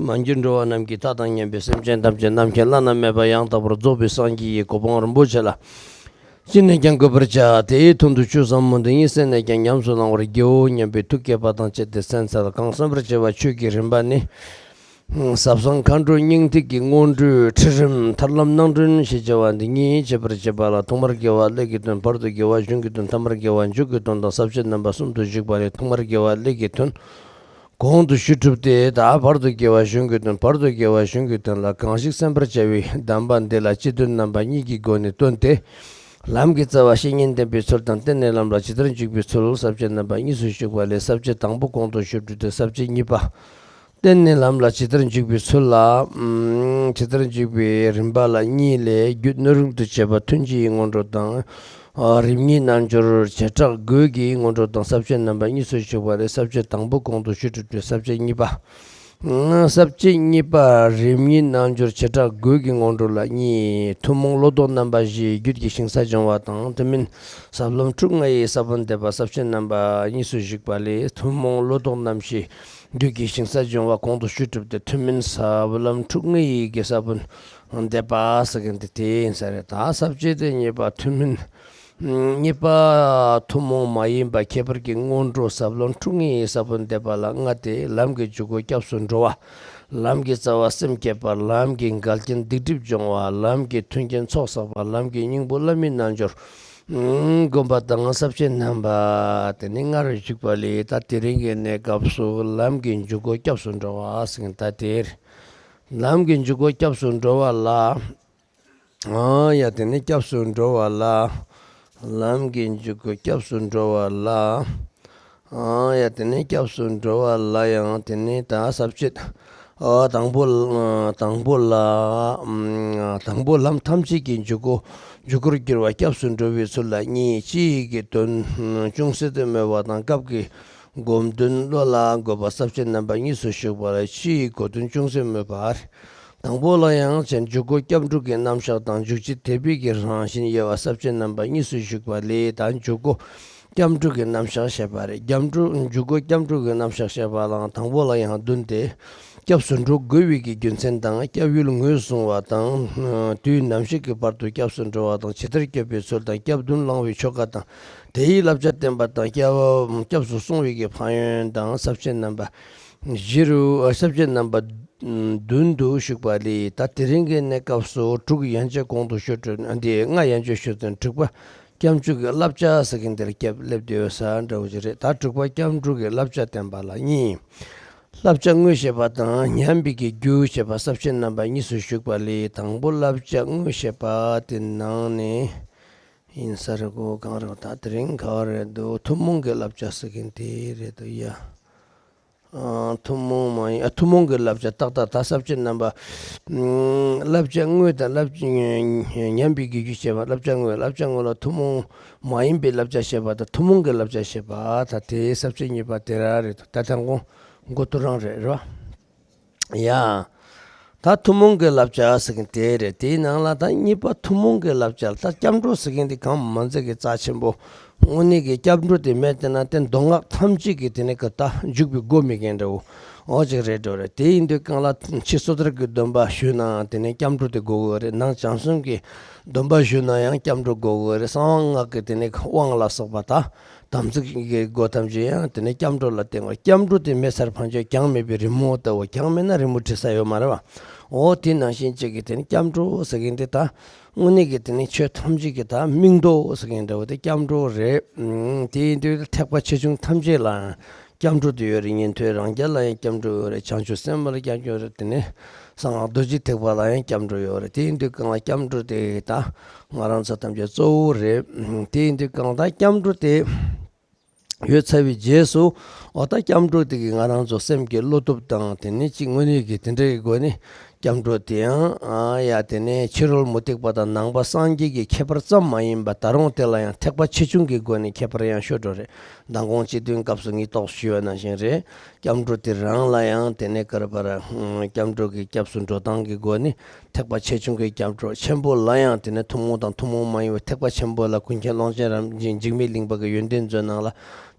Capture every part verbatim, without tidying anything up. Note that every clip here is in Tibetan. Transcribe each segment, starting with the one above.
མ་གྱུར་འགྲོ་བ་རྣམས་ཀྱི་མཐའ་དང་མཉམ་པའི་སེམས་ཅན་ཐམས་ཅད་རྣམ་མཁྱེན་བླ་ན་མེད་པ་ཡང་དག་པར་རྫོགས་པའི་སངས་རྒྱས་ཀྱི་གོ་འཕང་རིན་པོ་ཆེ་ལ་ཅི་ནས་ཀྱང་འགོད་པར་བྱ། དེའི་དོན་དུ་ཆོས་ཟབ་མོ་འདི་ཉིད་གསན་ནས་ཀྱང་ཉམས་སུ་བླང་བར་བགྱིའོ་སྙམ་པའི་ཐུགས་བསྐྱེད་པ་དང་བཅས་ཏེ་གསན་འཚལ། གང་གསན་པར་བྱ་བ་ཆོས་ཀྱི་རིམ་པ་ནི། ཟབ་གསང་མཁའ་འགྲོའི་སྙིང་ཐིག་གི་སྔོན་འགྲོའི་ཁྲིད་རིམ་ཐར་ལམ་སྣང་སྒྲོན་ཞེས་བྱ་བ་འདི་ཉིད་འཆད་པར་བྱེད་པ་ལ། ཐོག་མར་དགེ་བ་ཀླད་ཀྱི་དོན། བར་དུ་དགེ་བ་གཞུང་གི་དོན། ཐ་མར་དགེ་བ་མཇུག་གི་དོན་དང་། ས་བཅད་རྣམ་པ་གསུམ་དུ་བཞུགས་པ་ལས། ཐོག་མར་དགེ་བ་ཀླད་ཀྱི་དོན་གོང་དུ་ཞུས་གྲུབ་སྟེ། ད་བར་དུ་དགེ་བ་གཞུང་གི་དོན། བར་དུ་དགེ་བ་གཞུང་གི་དོན་ལ་གང་ཞིག་གསན་པར་བྱ་བའི་གདམས་པ་འདི་ལ་སྤྱི་དོན་རྣམ་པ་གཉིས་ཀྱི་སྒོ་ནས་སྟོན་ཏེ། ལམ་གྱི་རྩ་བ་བཤེས་གཉེན་བསྟེན་པའི་ཚུལ་དང་། བསྟེན་ནས་ལམ་ལ་ཇི་ལྟར་འཇུག་པའི་ཚུལ། ས་བཅད་རྣམ་པ་གཉིས་སུ་བཞུགས་པ་ལས། ས་བཅད་དང་པོ་གོང་དུ་ཞུས་གྲུབ་སྟེ། ས་བཅད་གཉིས་པ། བསྟེན་ནས་ལམ་ལ་ཇི་ལྟར་འཇུག་པའི་ཚུལ་ལ། ཨམ། ཇི་ལྟར་འཇུག་པའི་རིམ་པ་ལ་གཉིས་ལས། རྒྱུད་སྣོད་རུང་དུ་བྱེད་པ་ཐུན་གཅིག་གི་སྔོན་འགྲོ་དང་། ཨ། རིམ་གཉིས་རྣལ་འབྱོར་བྱེ་བྲག་དགུ་གི་སྔོན་འགྲོ་དང་། ས་བཅད་རྣམ་པ་གཉིས་སུ་བཞུགས་པ་ལས། ས་བཅད་དང་པོ་གོང་དུ་ཞུས་གྲུབ་སྟེ། ས་བཅད་གཉིས་པ། ཨ། ས་བཅད་གཉིས་པ་རིམ་གཉིས་རྣལ་འབྱོར་བྱེ་བྲག་དགུ་གི་སྔོན་འགྲོ་ལ་གཉིས། ཐུན་མོང་བློ་ལྡོག་རྣམ་པ་བཞི། རྒྱུད་ཀྱི་ཞིང་ས་སྦྱོང་བ་དང་། ཐུན་མིན་ཟབ་ལམ་ཁྲོད་ལྔ་ཡི་ས་བོན་འདེབས་པ། ས་བཅད་རྣམ་པ་གཉིས་སུ་བཞུགས་པ་ལས། ཐུན་མོང་བློ་ལྡོག་རྣམ་བཞི། རྒྱུད་ཀྱི་ཞིང་ས་སྦྱོང་བ་གོང་དུ་ཞུས་གྲུབ་སྟེ། ཐུན་མིན་ཟབ་ལམ་ཁྲོད་ལྔ་ཡི་གི་ས་བོན་འདེབས་པ་ཟེར་མཁན་དེ་དེ་ཡིན་ས་རེད། ད་ས་བཅད་དེ་གཉིས་པ་ཐུན་མིན། གཉིས་པ་ཐུན་མོང་མ་ཡིན་པ་ཁྱད་པར་གྱི་སྔོན་འགྲོ་ཟབ་ལམ་ཁྲོད་ལྔའི་ས་བོན་འདེབས་པ་ལ་ལྔ་སྟེ། ལམ་གྱི་འཇུག་སྒོ་སྐྱབས་སུ་འགྲོ་བ། ལམ་གྱི་རྩ་བ་སེམས་བསྐྱེད་པ། ལམ་གྱི་འགལ་རྐྱེན་སྡིག་སྒྲིབ་སྦྱོང་བ། ལམ་གྱི་མཐུན་རྐྱེན་ཚོགས་བསགས་པ། ལམ་གྱི་སྙིང་པོ་བླ་མའི་རྣལ་འབྱོར་བསྒོམ་པ་དང་། ས་བཅད་རྣམ་པ་དེ་ནི་ལྔར་བཞུགས་པ་ལས། ད་དེ་རིང་གི་གནས་སྐབས་སུ་ལམ་གྱི་འཇུག་སྒོ་སྐྱབས་སུ་འགྲོ་བ་ཟེར་མཁན་ད་དེར། ལམ་གྱི་འཇུག་སྒོ་སྐྱབས་སུ་འགྲོ་བ་ལ། ཨ། ཡ། དེ་ནས་སྐྱབས་སུ་འགྲོ་བ་ལ། ལམ་གྱི་འཇུག་སྒོ་སྐྱབས་སུ་འགྲོ་བ་ལ། ཨ། ཡ། དེ་ནས་སྐྱབས་སུ་འགྲོ་བ་ལ་ཡང་དེ་ནས་ད་ས་བཅད། ཨ། དང་པོ། ཨ། དང་པོ་ལ། ཨམ། དང་པོ་ལམ་ཐམས་ཅད་ཀྱི་འཇུག་སྒོ། འཇུག་སྒོར་གྱུར་པ་སྐྱབས་སུ་འགྲོ་བའི་ཚུལ་ལ་གཉིས། སྤྱི་ཡི་གི་དོན་ཅུང་ཟད་དུ་སྨོས་པ་དང་། སྐབས་ཀྱི་སྒོམ་དོན་བློ་ལ་འགོད་པ། ས་བཅད་རྣམ་པ་གཉིས་སུ་བཞུགས་པ་ལ་སྤྱི་ཡི་གོ་དོན་ཅུང་ཟད་སྨོས་པ། དང་པོ་ལ་ཡང་ཅན་འཇུག་སྒོ་སྐྱབས་འགྲོ་གི་རྣམ་གཞག་དང་། འཇུག་བྱེད་དད་པའི་གི་རང་བཞིན་དབྱེ་བ། ས་བཅད་རྣམ་པ་གཉིས་སུ་བཞུགས་པ་ལས། ད་འཇུག་སྒོ་སྐྱབས་འགྲོ་གི་རྣམ་གཞག་བཤད་པ་རེད། སྐྱབས་འགྲོ། འཇུག་སྒོ་སྐྱབས་འགྲོ་གི་རྣམ་གཞག་བཤད་པ་ལའང་དང་པོ་ལ་ཡང་བདུན་ཏེ། སྐྱབས་སུ་འགྲོ་དགོས་པའི་གི་རྒྱུ་མཚན་དང་། སྐྱབས་ཡུལ་ངོས་བཟུང་བ་དང་། དུས་ནམ་ཞིག་གི་བར་དུ་སྐྱབས་སུ་འགྲོ་བ་དང་། ཇི་ལྟར་སྐྱོབ་པའི་ཚུལ་དང་། སྐྱབས་མདུན་བླང་བའི་ཆོ་ག་དང་། དེའི་བསླབ་བྱ་བསྟན་པ་དང་། སྐྱབས། སྐྱབས་སུ་སོང་བའི་གི་ཕན་ཡོན་དང་། ས་བཅད་རྣམ་པ་བཞི་རུ། ས་བཅད་རྣམ་པ་བདུན་དུ་བཞུགས་པ་ལས། ད་དེ་རིང་གི་གནས་སྐབས་སུ་དྲུག་ཡན་ཆད་གོང་དུ་ཞུས་གྲུབ། འདི་ལྔ་ཡན་ཆད་ཞུས་ཚུན་དྲུག་པ་སྐྱབས་འཇུག་གི་བསླབ་བྱ་ཟེར་མཁན་དེར་སྐྱབས་སླེབས་བསྡད་ཡོད་ས་འདྲ་བོ་ཅིག་རེད། ད་དྲུག་པ་སྐྱབས་འགྲོ་གི་བསླབ་བྱ་བསྟན་པ་ལ་གཉིས། བསླབ་བྱ་དངོས་བཤད་པ་དང་། ཉན་པའི་གི་རྒྱུ་བཤད་པ། ས་བཅད་རྣམ་པ་གཉིས་སུ་བཞུགས་པ་ལས། དང་པོ་བསླབ་བྱ་དངོས་བཤད་པ་དེ་ནང་ནས་ཡིན་ས་རེད་གོ། གང་རེད། ད་དེ་རིང་ག་བ་རེད་འདུག་ཐུན་མོང་གི་བསླབ་བྱ་ཟེར་མཁན་དེ་རེད་འདུག་ཡ། ཨ། ཐུན་མོང་མ་ཡིན། ཨ། ཐུན་མོང་གི་བསླབ་བྱ་ཏག་ཏག་ད་ས་བཅད་རྣམ་པ། ཨམ། བསླབ་བྱ་དངོས་དང་བསླབ་བྱ་ཉན་པའི་གི་རྒྱུ་བཤད་པ། བསླབ་བྱ་དངོས། བསླབ་བྱ་དངོས་ལ་ཐུན་མོང་མ་ཡིན་པའི་བསླབ་བྱ་བཤད་པ་དང་། ཐུན་མོང་གི་བསླབ་བྱ་བཤད་པ། ད་དེའི་ས་བཅད་གཉིས་པ་དེ་ར་རེད། ད་ད་དང་གོང་མགོ་ཐོག་རང་རེད། རེད་བ། ཡ། ད་ཐུན་མོང་གི་བསླབ་བྱ་ཟེར་མཁན་དེ་རེད། དེའི་ནང་ལ་ད་གཉིས་པ་ཐུན་མོང་གི་བསླབ་བྱ། ད་སྐྱབས་འགྲོ་ཟེར་མཁན་དེ་གང་མ་མཛད་ཀྱི་རྩ་ཆེན་པོ། དངོས་གནས་ཀྱི་སྐྱབས་འགྲོ་དེ་མེད་བསྡད་ན་དེ་མདོ་སྔགས་ཐམས་ཅད་ཀྱི་དེ་ནས་ཀྱི་ད་འཇུག་པའི་སྒོ་མེད་མཁན་འདྲ་བོ། འོ་ཅིག་རེད་འགྲོ་རེད། དེ་ཡིན་དུས་གང་ལ་ཕྱི་སོ་ཐར་གྱི་སྡོམ་པ་ཞུས་ནའང་དེ་ནས་སྐྱབས་འགྲོ་དེ་དགོས་ཀྱི་རེད། ནང་བྱང་སེམས་ཀྱི་སྡོམ་པ་ཞུས་ན་ཡང་སྐྱབས་འགྲོ་དགོས་ཀྱི་རེད། གསང་བ་སྔགས་ཀྱི་དེ་ནས་དབང་ལ་སོགས་པ་ད་དམ་ཚིག་གི་སྒོ་ཐམས་ཅད་ཡང་དེ་ནས་སྐྱབས་འགྲོ་ལ་བརྟེན་དགོས། སྐྱབས་འགྲོ་དེ་མེད་ཚར་ཕན་ཆད་གྱང་མེད་པའི་རི་མོ་ལྟ་བུ། གྱང་མེད་ན་རི་མོ་བྲི་ས་ཡོད་མ་རེད་བ། འོ་དེ་ནང་བཞིན་གཅིག་གི་དེ་ནས་སྐྱབས་འགྲོ་ཟེར་མཁན་དེ་ད་དངོས་གནས་ཀྱི་དེ་ནས་ཆོས་ཐམས་ཅད་ཀྱི་ད་མིང་འདོགས་ཟེར་མཁན་འདྲ་བོ་དེ་སྐྱབས་འགྲོ་རེད། ཨང་། དེ་ཡིན་དུས་ཐེག་པ་ཆེ་ཆུང་ཐམས་ཅད་ལ་སྐྱབས་འགྲོ་དེ་ཡོད་རེད། ཉན་ཐོས་རང་རྒྱལ་ལ་ཡང་སྐྱབས་འགྲོ་ཡོད་རེད། བྱང་ཆུབ་སེམས་དཔའ་ལ་སྐྱབས་འགྲོ་ཡོད་རེད། དེ་ནས་གསང་སྔགས་རྡོ་རྗེ་ཐེག་པ་ལ་ཡང་སྐྱབས་འགྲོ་ཡོད་རེད། དེ་ཡིན་དུས་གང་ལ་སྐྱབས་འགྲོ་དེ་ད་ང་རང་ཚོ་ཐམས་ཅད་གཙོ་བོ་རེད། དེ་ཡིན་དུས་གང་ལ་སྐྱབས་འགྲོ་དེ་ཡོད་ཚར་བའི་རྗེས་སུ། འོ་ད་སྐྱབས་འགྲོ་དེ་གིས་ང་རང་ཚོ་སེམས་ཀྱི་བློ་སྟོབས་དང་། དེ་ནས་ཅིག་དངོས་གནས་ཀྱི་དེ་འདྲའི་སྒོ་ནས་སྐྱབས་འགྲོ་དེ་ཡང་། ཨ། ཡ། དེ་ནས་ཕྱི་རོལ་མུ་སྟེགས་པ་དང་ནང་པ་སངས་རྒྱས་ཀྱི་ཁྱད་པར་ཙམ་མ་ཡིན་པར་ད་རུང་དེ་ལ་ཡང་ཐེག་པ་ཆེ་ཆུང་གི་སྒོ་ནས་ཁྱད་པར་ཡང་ཤོད་འགྲོ་རེད། མདང་དགོང་སྤྱི་དོན་སྐབས་སུ་ངས་རྟོགས་ཞུས་པ་ནང་བཞིན་རེད། སྐྱབས་འགྲོ་དེ་རང་ལ་ཡང་དེ་ནས་ག་རེ་ཟེར་ཨ། སྐྱབས་འགྲོ་གི་སྐྱབས་སུ་འགྲོ་སྟངས་ཀྱི་སྒོ་ནས་ཐེག་པ་ཆེ་ཆུང་གི་སྐྱབས་འགྲོ་ཆེན་པོ་ལ་ཡང་དེ་ནས་ཐུན་མོང་དང་ཐུན་མོང་མ་ཡིན་པའི་ཐེག་པ་ཆེན་པོ་ལ་ཀུན་མཁྱེན་ཀློང་ཆེན་རབ་འབྱམས་འཇིགས་མེད་གླིང་པ་གི་ཡོན་ཏན་མཛོད་ནང་ལ་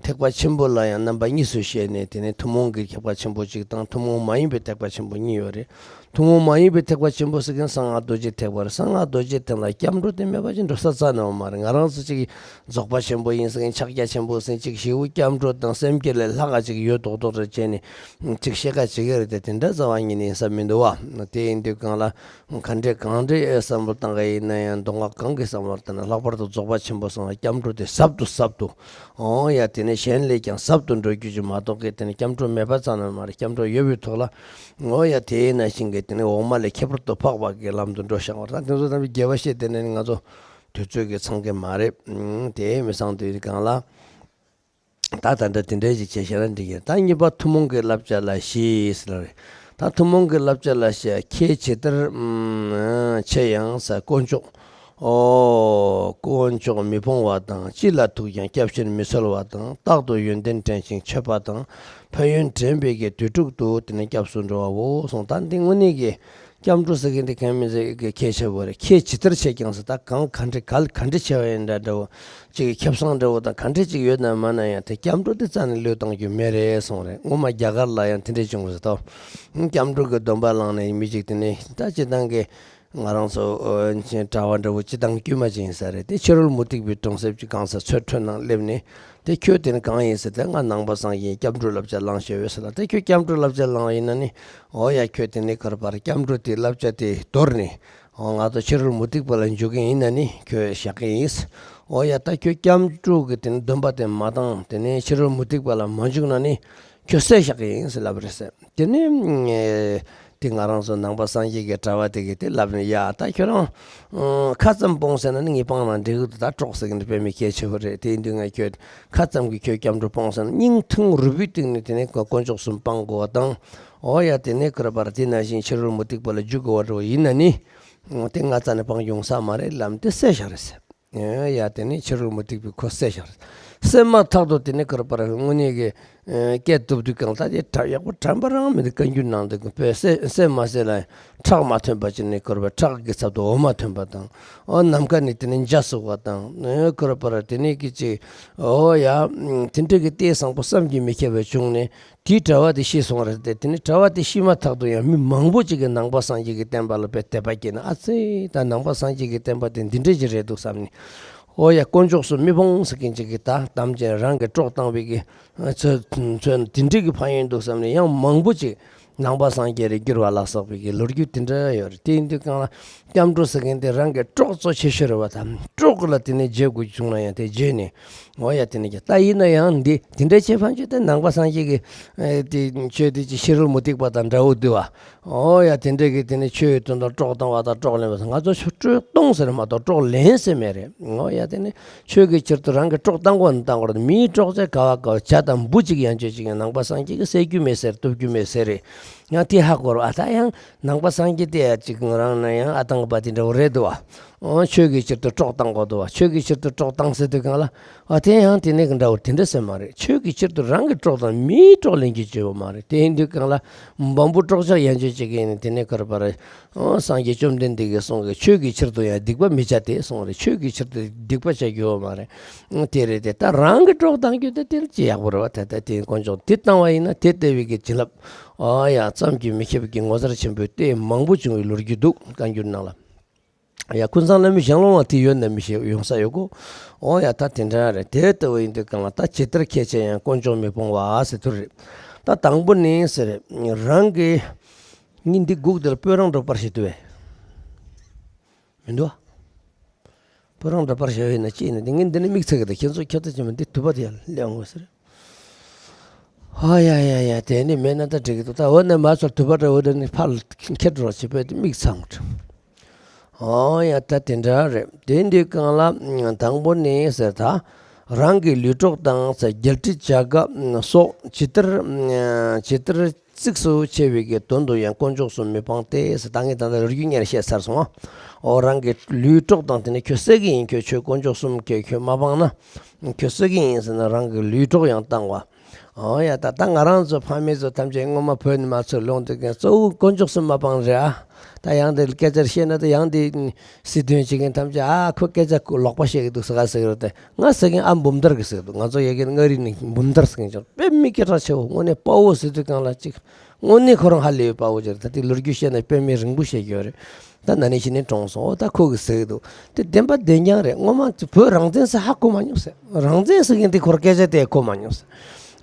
ཐེག་པ་ཆེན་པོ་ལ་ཡང་རྣམ་པ་གཉིས་སུ་བཤད་ནས་དེ་ནས་ཐུན་མོང་གི་ཐེག་པ་ཆེན་པོ་གཅིག་དང་ཐུན་མོང་མ་ཡིན་པའི་ཐེག་པ་ཆེན་པོ་གཉིས་ཡོད་རེད། ཐུན་མོང་མ་ཡིན་པའི་ཐེག་པ་ཆེན་པོ་ཟེར་མཁན་གསང་སྔགས་རྡོ་རྗེ་ཐེག་པ་རེད། གསང་སྔགས་རྡོ་རྗེ་ཐེག་ལ་སྐྱབས་འགྲོ་དེ་མེད་པ་ཅིག་འགྲོ་ས་རྩ་ནས་ཡོད་མ་རེད། ང་རང་ཚོ་ཅིག་རྫོགས་པ་ཆེན་པོ་ཡིན་ཟེར་མཁན་ཕྱག་རྒྱ་ཆེན་པོ་ཟེར་མཁན་ཅིག་ཞེ་པོ་སྐྱབས་འགྲོ་དང་སེམས་བསྐྱེད་ལས་ལྷག་ག་ཅིག་ཡོད་མདོག་མདོག་རེད་བྱས་ནས་ཅིག་བཤད་ཁ་བྱེད་ཀྱི་རེད་དེ། དེ་འདྲ་རྩ་བ་ཉིད་ནས་ཡིན་ས་མི་འདུག་བ། དེ་ཡིན་དུས་གང་ལ་ག་འདྲས་གང་འདྲས་བསམ་བློ་བཏང་གི་ཡིན་ན་ཡང་མདོ་སྔགས་གང་གི་བསམ་བློ་བཏང་ན་ལྷག་པར་དུ་རྫོགས་པ་ཆེན་པོ་གསུམ་ལ་སྐྱབས་འགྲོ་དེ་ཟབ་ཏུ་ཟབ་ཏུ། འོ་ཡ་དེ་ནས་གཞན་ལས་ཀྱང་ཟབ་ཏུ་འགྲོ་རྒྱུ་ཅིག་མ་གཏོགས་ཀྱི་དེ་ནས་སྐྱབས་འགྲོ་མེད་པ་རྩ་ནས་མ་རེད། སྐྱབས་འགྲོ་ཡོད་པའི་ཐོག་ལ། འོ་ཡ་དེ་ནང་བཞིན་གྱི་དེ་ནས་འོག་མ་ལས་ཁྱད་པར་དུ་འཕགས་པ་གི་ལམ་དུ་འགྲོ་བཞག་པ་རེད། ད་དེ་ཚོ་ཐམས་ཅད་རྒྱས་པ་བཤད་དེ་ནས་ང་ཚོ་དུས་ཚོད་ཀྱིས་ཚང་གི་མ་རེད། ཨང་། དེ་མི་ཚང་དུས་གང་ལ། ད་ད་འདྲ་དེ་འདྲའི་ཅིག་བྱས་བཤད་ན་འགྲིག་གི། ད་གཉིས་པ་ཐུན་མོང་གི་བསླབ་བྱ་ལ་བཞི་ཟེར་ལ་རེད། ད་ཐུན་མོང་གི་བསླབ་བྱ་ལ་བཞི་ཁྱེད་ཇི་ལྟར་ཨམ་ཆེ་ཡང་ཟེར་དཀོན་མཆོག་ཨོ། དཀོན་མཆོག་མི་ཕོངས་པ་དང་། ཅི་ལ་ཐུག་ཀྱང་སྐྱབས་ཕྱིར་མི་འཚོལ་བ་དང་། རྟག་ཏུ་ཡོན་ཏན་དྲན་ཞིང་མཆོད་པ་དང་། ཕན་ཡོན་དྲན་པའི་གི་དུས་དྲུག་ཏུ་དེ་ནས་སྐྱབས་སུ་འགྲོ་བའོ་གསུངས། ད་འདི་དངོས་གནས་ཀྱི་སྐྱབས་འགྲོ་ཟེར་མཁན་འདི་གང་མིན་ཟེར་གི་ཁྱད་ཆེ་བོ་རེད། ཁྱེད་ཇི་ལྟར་ཆེ་ཀྱང་ཟེར། ད་གང་ག་འདྲ་ག་ག་འདྲ་ཆེ་བ་ཡིན་འདྲ་འདྲ་བོ་ཅིག་གི་ཁེ་བཟང་འདྲ་བོ་དང་ག་འདྲ་ཅིག་ཡོད་ན་མ་ན་ཡང་དེ་སྐྱབས་འགྲོ་དེ་རྩ་ནས་བློས་གཏང་རྒྱུ་མེད་རེད་གསུངས་རེད། སྔོན་མ་རྒྱ་གར་ལ་ཡང་དེ་འདྲས་བྱུང་བ་ཟེར་ཏོ། སྐྱབས་འགྲོ་གི་སྡོམ་པ་བླངས་ནས་མི་ཅིག་དེ་ནས་ད་སྤྱིར་བཏང་གི་ང་རང་ཚོ་ཨོ་ཆེན་གྲྭ་པ་འདྲ་བོ་སྤྱིར་བཏང་དཀྱུས་མ་ཅིག་ཡིན་ས་རེད། དེ་ཕྱི་རོལ་མུ་སྟེགས་པའི་གྲོང་གསེབ་ཅིག་གང་ས་མཚོ་ཁྲོད་ནང་སླེབས་ནས། དེ་ཁྱོད་དེ་ནི་གང་ཡིན་ཟེར་ཏེ། ང་ནང་པ་སངས་རྒྱས་སྐྱབས་འགྲོའི་བསླབ་བྱ་བླངས་བཞག་ཡོད་ཟེར་ལ། དེ་ཁྱོད་སྐྱབས་འགྲོའི་བསླབ་བྱ་བླངས་ཡིན་ན་ནི། འོ་ཡ་ཁྱོད་དེ་ནི་ག་རེ་ཟེར། སྐྱབས་འགྲོ་དེའི་བསླབ་བྱ་དེ་དོར་ནས། འོ་ང་ཚོ་ཕྱི་རོལ་མུ་སྟེགས་པ་ལ་འཇུག་གི་ཡིན་ན་ནི་ཁྱོད་བཤགས་ཀྱི་ཡིན། འོ་ཡ་ད་ཁྱོད་སྐྱབས་འགྲོ་གི་དེ་ནི་སྡོམ་པ་དེ་མ་བཏང་། དེ་ནས་ཕྱི་རོལ་མུ་སྟེགས་པ་ལ་མ་འཇུག་ན་ནི་ཁྱོད་བསད་བཞག་གི་ཡིན་ཟེར་ལབ་པ་རེད་ཟེར། དེ་ནི། དེ་ང་རང་ཚོ་ནང་པ་སངས་རྒྱས་ཀྱི་གྲྭ་པ་དེ་གིས་དེ་ལབ་ནས། ཡ་ད་ཁྱོད་རང་ཁ་ཙམ་སྤོང་ཟེར་ན་ནི་ངས་སྤང་ན་འགྲིག་གི་འདུག་ད་དཀྲོག་ཟེར་གི་འདི་དཔེ་མི་གལ་ཆེ་བོ་རེད། དེ་ཡིན་དུས་ང་ཁྱོད་ཁ་ཙམ་གྱིས་ཁྱོད་སྐྱབས་འགྲོ་སྤོང་ཟེར་ན། སྙིང་ཐུན་རུས་པའི་གཏིང་ནས་དེ་ནས་དཀོན་མཆོག་གསུམ་སྤང་དགོས་པ་དང་། འོ་ཡ་དེ་ནས་ག་རེ་ཟེར། དེ་ནང་བཞིན་ཕྱི་རོལ་མུ་སྟེགས་པ་ལ་འཇུག་དགོས་པ་འདྲ་བོ་ཡིན་ན་ནི། འོ་དེ་ང་རྩ་ནས་སྤང་རྒྱུ་ཡོང་ས་མ་རེད་ལབ་ནས་དེ་བསད་བཞག་རེད་ཟེར། ཡ་དེ་ནས་ཕྱི་རོལ་མུ་སྟེགས་པས་ཁོ་བསད་བཞག་རེད། བསད་མ་ཐག་ཏུ་དེ་ནས་ག་རེ་ཟེར། དངོས་གནས་ཀྱི་སྐད་བཏུབ་དུས་གང་ལྟར་དེ་ཡག་པོ་དྲན་པ་རང་མི་འདུག་བཀའ་འགྱུར་ནང་དུ་བསད་བསད་མ་བསད་ལ་ཁྲག་མ་ཐོན་པ་ཅིག་ནས་ག་རེ་ཟེར། ཁྲག་གི་ཚབ་ཏུ་འོ་མ་ཐོན་པ་དང་། འོ་ནམ་མཁའ་ནས་དེ་ནས་འཇའ་ཟུག་པ་དང་། ག་རེ་ཟེར། དེ་ནས་ཀྱི་ཅིག་འོ་ཡ་དེ་འདྲ་གི་ལྟས་བཟང་པོ་བསམ་གྱིས་མི་ཁྱབ་པ་བྱུང་ནས། དེའི་གྲྭ་པ་དེ་ཤི་སོང་རེད་དེ། དེ་ནས་གྲྭ་པ་དེ་ཤི་མ་ཐག་ཏུ་ཡང་མི་མང་པོ་ཅིག་གིས་ནང་པ་སངས་རྒྱས་ཀྱི་བསྟན་པ་ལ་དཔེ་དད་པ་སྐྱེས་ནས། ཨ་ཙི། ད་ནང་པ་སངས་རྒྱས་ཀྱི་བསྟན་པ་དེ་འདི་འདྲ་ཅིག་རེད་འདུག་བསམ་ནས། འོ་ཡ་དཀོན་མཆོག་གསུམ་མི་ཕོངས་ཟེར་མཁན་ཅིག་གིས་ད་དམ་ཅན་རང་གིས་དཀྲོག་བཏང་བའི་གི་ཚོད་ཚོད་འདི་འདྲ་གི་ཕན་ཡོན་འདུག་བསམ་ནས་ཡང་མང་པོ་ཅིག་ནང་པ་སངས་རྒྱས་རེད་འགྱུར་བ་ལ་སོགས་པའི་གི་ལོ་རྒྱུས་དེ་འདྲ་ཡོད་རེད། དེ་ཡིན་དུས་གང་ལ་སྐྱབས་འགྲོ་ཟེར་མཁན་དེ་རང་གི་གྲོགས་གཙོ་ཆེ་ཤོས་རེད་པ། དང་གྲོགས་ལ་དེ་ནས་བརྗེ་དགོས་བྱུང་ན་ཡང་དེ་བརྗེས་ནས། འོ་ཡ་དེ་ནས་ཀྱང་ད་ཡིན་ན་ཡང་འདི་དེ་འདྲའི་ཆེ་ཕན་ཆོད་དེ་ནང་པ་སངས་རྒྱས་ཀྱི་ཨེ་དེ་ཆོས་དེ་ཅི་ཕྱི་རོལ་མུ་སྟེགས་པ་དང་འདྲ་བོ་འདུག་བ། འོ་ཡ་དེ་འདྲ་གི་དེ་ནས་ཆོས་ཡི་དོན་དུ་དཀྲོག་བཏང་བ་དང་དཀྲོག་ལེན་པ། ང་ཚོ་ཆོས་གཏོང་ཟེར་མ་གཏོགས་དཀྲོག་ལེན་ཟེར་མེད་རེད། འོ་ཡ་དེ་ནས་ཆོས་ཀྱི་ཕྱིར་དུ་རང་གི་དཀྲོག་བཏང་དགོས་ན་བཏང་དགོས་རེད། མིའི་དཀྲོག་ཚེ་ག་བ་ག་བ་བྱ་དང་འབུ་ཅིག་ཡང་ཆོད་ཅིག་ཡང་ནང་པ་སངས་རྒྱས་ཀྱིས་བསད་རྒྱུ་མེད་ཟེར། གཏུབ་རྒྱུ་མེད་ཟེར་རེད། ཡང་དེ་ཧ་གོ་རོགས། ཨ་ད་ཡང་ནང་པ་སངས་རྒྱས་དེ་ཡ་ཅིག་ང་རང་ན་ཡང་ཨ་ཐང་པ་དེ་འདྲ་བོ་རེད་འདུག་བ། འོ་ཆོས་ཀྱི་ཕྱིར་དུ་དཀྲོག་བཏང་དགོས་འདུག་བ། ཆོས་ཀྱི་ཕྱིར་དུ་དཀྲོག་བཏང་ཟེར་དུས་གང་ལ། ཨ་དེ་ཡང་དེ་ནས་གི་འདྲ་བོ་དེ་འདྲ་ཟེར་མ་རེད། ཆོས་ཀྱི་ཕྱིར་དུ་རང་གི་དཀྲོག་དང་མིའི་དཀྲོག་ལེན་གྱི་བྱེད་པོ་མ་རེད། དེ་ཡིན་དུས་གང་ལ་འབའ་འབུ་དཀྲོག་ཆ་ཡན་ཆོད་ཅིག་ཡིན་ནི་དེ་ནས་ག་རེ་ཟེར། འོ་སངས་རྒྱས་བཅོམ་ལྡན་འདས་ཀྱིས་གསུངས་ཀྱི་ཆོས་ཀྱི་ཕྱིར་དུ་ཡང་སྡིག་པ་མི་བྱ་སྟེ་གསུངས་རེད། ཆོས་ཀྱི་ཕྱིར་དུ་སྡིག་པ་བྱ་རྒྱུ་ཡོད་མ་རེད། དེ་རེད་དེ། ད་རང་གི་དཀྲོག་བཏང་རྒྱུ་དེ་དེ་ཅི་ཡག་པོ་རེད་བ། ད་ད་དེ་དཀོན་མཆོག་དེ་བཏང་བ་ཡིན་ན་དེ་ལྟ་བུའི་གི་བྱིན་རླབས། ཨ་ཡ་བསམ་གྱིས་མི་ཁྱབ་ཀྱི་ངོ་མཚར་ཆེན་པོའི་ལྟས་མང་པོ་བྱུང་བའི་ལོ་རྒྱུས་འདུག་བཀའ་འགྱུར་ནང་ལ། ཡ་ཀུན་བཟང་བླ་མའི་ཞལ་ལུང་ལ་དེ་ཡོད་ན་མི་ཤེས་ཡོང་ས་ཡོད་གོ། འོ་ཡ་ད་དེ་འདྲ་རེད། དེ་ལྟ་བུ་ཡིན་དུས་གང་ལ་ད་ཇི་ལྟར་ཁྱེད་ཆེ་ཡང་དཀོན་མཆོག་མི་ཕོངས་པ་ཟེར་དུས་རེད། ད་དང་པོ་ནི་ཟེར་རེད། རང་གི་ངས་འདི་སྒུག་དེ་ལ་སྤོས་རང་འདྲ་པར་ཞིག་འདུག་བས། མི་འདུག་བ། སྤོས་རང་འདྲ་པར་ཞིག་ཡོད་ན་ཅི་ཡིན་ན་འདི་ངས་འདི་ནས་དམིགས་ཚད་ཀྱི་ད་ཁྱེད་ཚོ་ཁྱད་མཚར་ཆེན་པོ་འདི་དུ་བ་དེ་ཡར་སླེབས་འོང་ཟེར། ཨ་ཡ་ཡ་ཡ། དེ་ནི་མེད་ན་ད་འགྲིག་གི་འདུག་ད་འོ་ན་མ་ཚོར་དུ་བ་འདྲ་འོ་འདྲ་ནི་ཕར་ཁྱེར་འགྲོ་བྱེད་པས་དེ་དམིགས་ཚང་འགྲོ། ཨོ་ཡ་ད་དེ་འདྲ་རེད། དེ་འདི་གང་ལ་དང་པོ་ནི་ཟེར་ད། རང་གི་ལུས་དཀྲོག་དང་ཟེར་རྒྱལ་ཁྲིམས་བྱ་དགའ་སོགས་ཇི་ལྟར་ཇི་ལྟར་གཙིགས་སུ་ཆེ་བའི་གི་དོན་དུ་ཡང་དཀོན་མཆོག་གསུམ་མི་སྤང་སྟེ་ཟེར། ད་ངས་ད་ལྟ་ལོ་རྒྱུས་ཉེར་བཤད་ཚར་སོང་ཨ། ཨོ་རང་གི་ལུས་དཀྲོག་དང་དེ་ནི་ཁྱོད་བསད་གི་ཡིན། ཁྱོད་ཆོས་དཀོན་མཆོག་གསུམ་གྱིས་ཁྱོད་མ་སྤངས་ན་ཁྱོད་བསད་གི་ཡིན་ཟེར་ན་རང་གི་ལུས་དཀྲོག་ཡང་བཏང་བ། ཨོ་ཡ། ད་ད་ང་རང་ཚོ་ཕ་མེས་ཚོ་ཐམས་ཅད་སྔོན་མ་བོད་ནས་མར་ཚུར་ལོག་འདུག་མཁན་གཙོ་བོ་དཀོན་མཆོག་གསུམ་མ་སྤངས་རེད་ཨ། ད་ཡང་དེ་སྐད་ཆ་བཤད་ན་ད་ཡང་དེ་སྲིད་དོན་བྱེད་མཁན་ཐམས་ཅད་ཨ་ཁོ་སྐད་ཆ་ལོག་པ་བཤད་ཀྱི་འདུག་ཟེར་ག་ཟེར་གི་རེད་དེ། ང་ཟེར་མཁན་ཨ་འབུམ་ཐར་གྱིས་ཟེར་གི་འདུག་ང་ཚོ་ཡ་གི་མངའ་རིས་ནས་འབུམ་ཐར་ཟེར་མཁན་ཅིག་དཔེ་མི་སྐད་གྲགས་ཆེ་བོ། དངོས་གནས་སྤོ་བོ་ཟེར་དུས་སྒང་ལ་ཅིག་དངོས་གནས་ཁོ་རང་ཧ་ལས་པའི་དཔའ་བོ་ཅིག་རེད། ད་དེ་ལོ་རྒྱུས་བཤད་ན་དཔེ་མི་རིང་པོ་བཤད་རྒྱུ་རེད། ད་ན་ནིང་ཕྱི་ནས་གྲོངས་སོང་། འོ་ད་ཁོ་གིས་ཟེར་གི་འདུག་དེ་བདེན་པ་བདེན་རྐྱང་རེད། སྔོན་མ་བོད་རང་བཙན་ཟེར་ཧ་གོ་མ་མྱོང་ཟེར། རང་བཙན་ཟེར་མཁན་དེ་ཁོར་སྐད་ཆ་དེ་གོ་མ་མྱོང་ཟེར།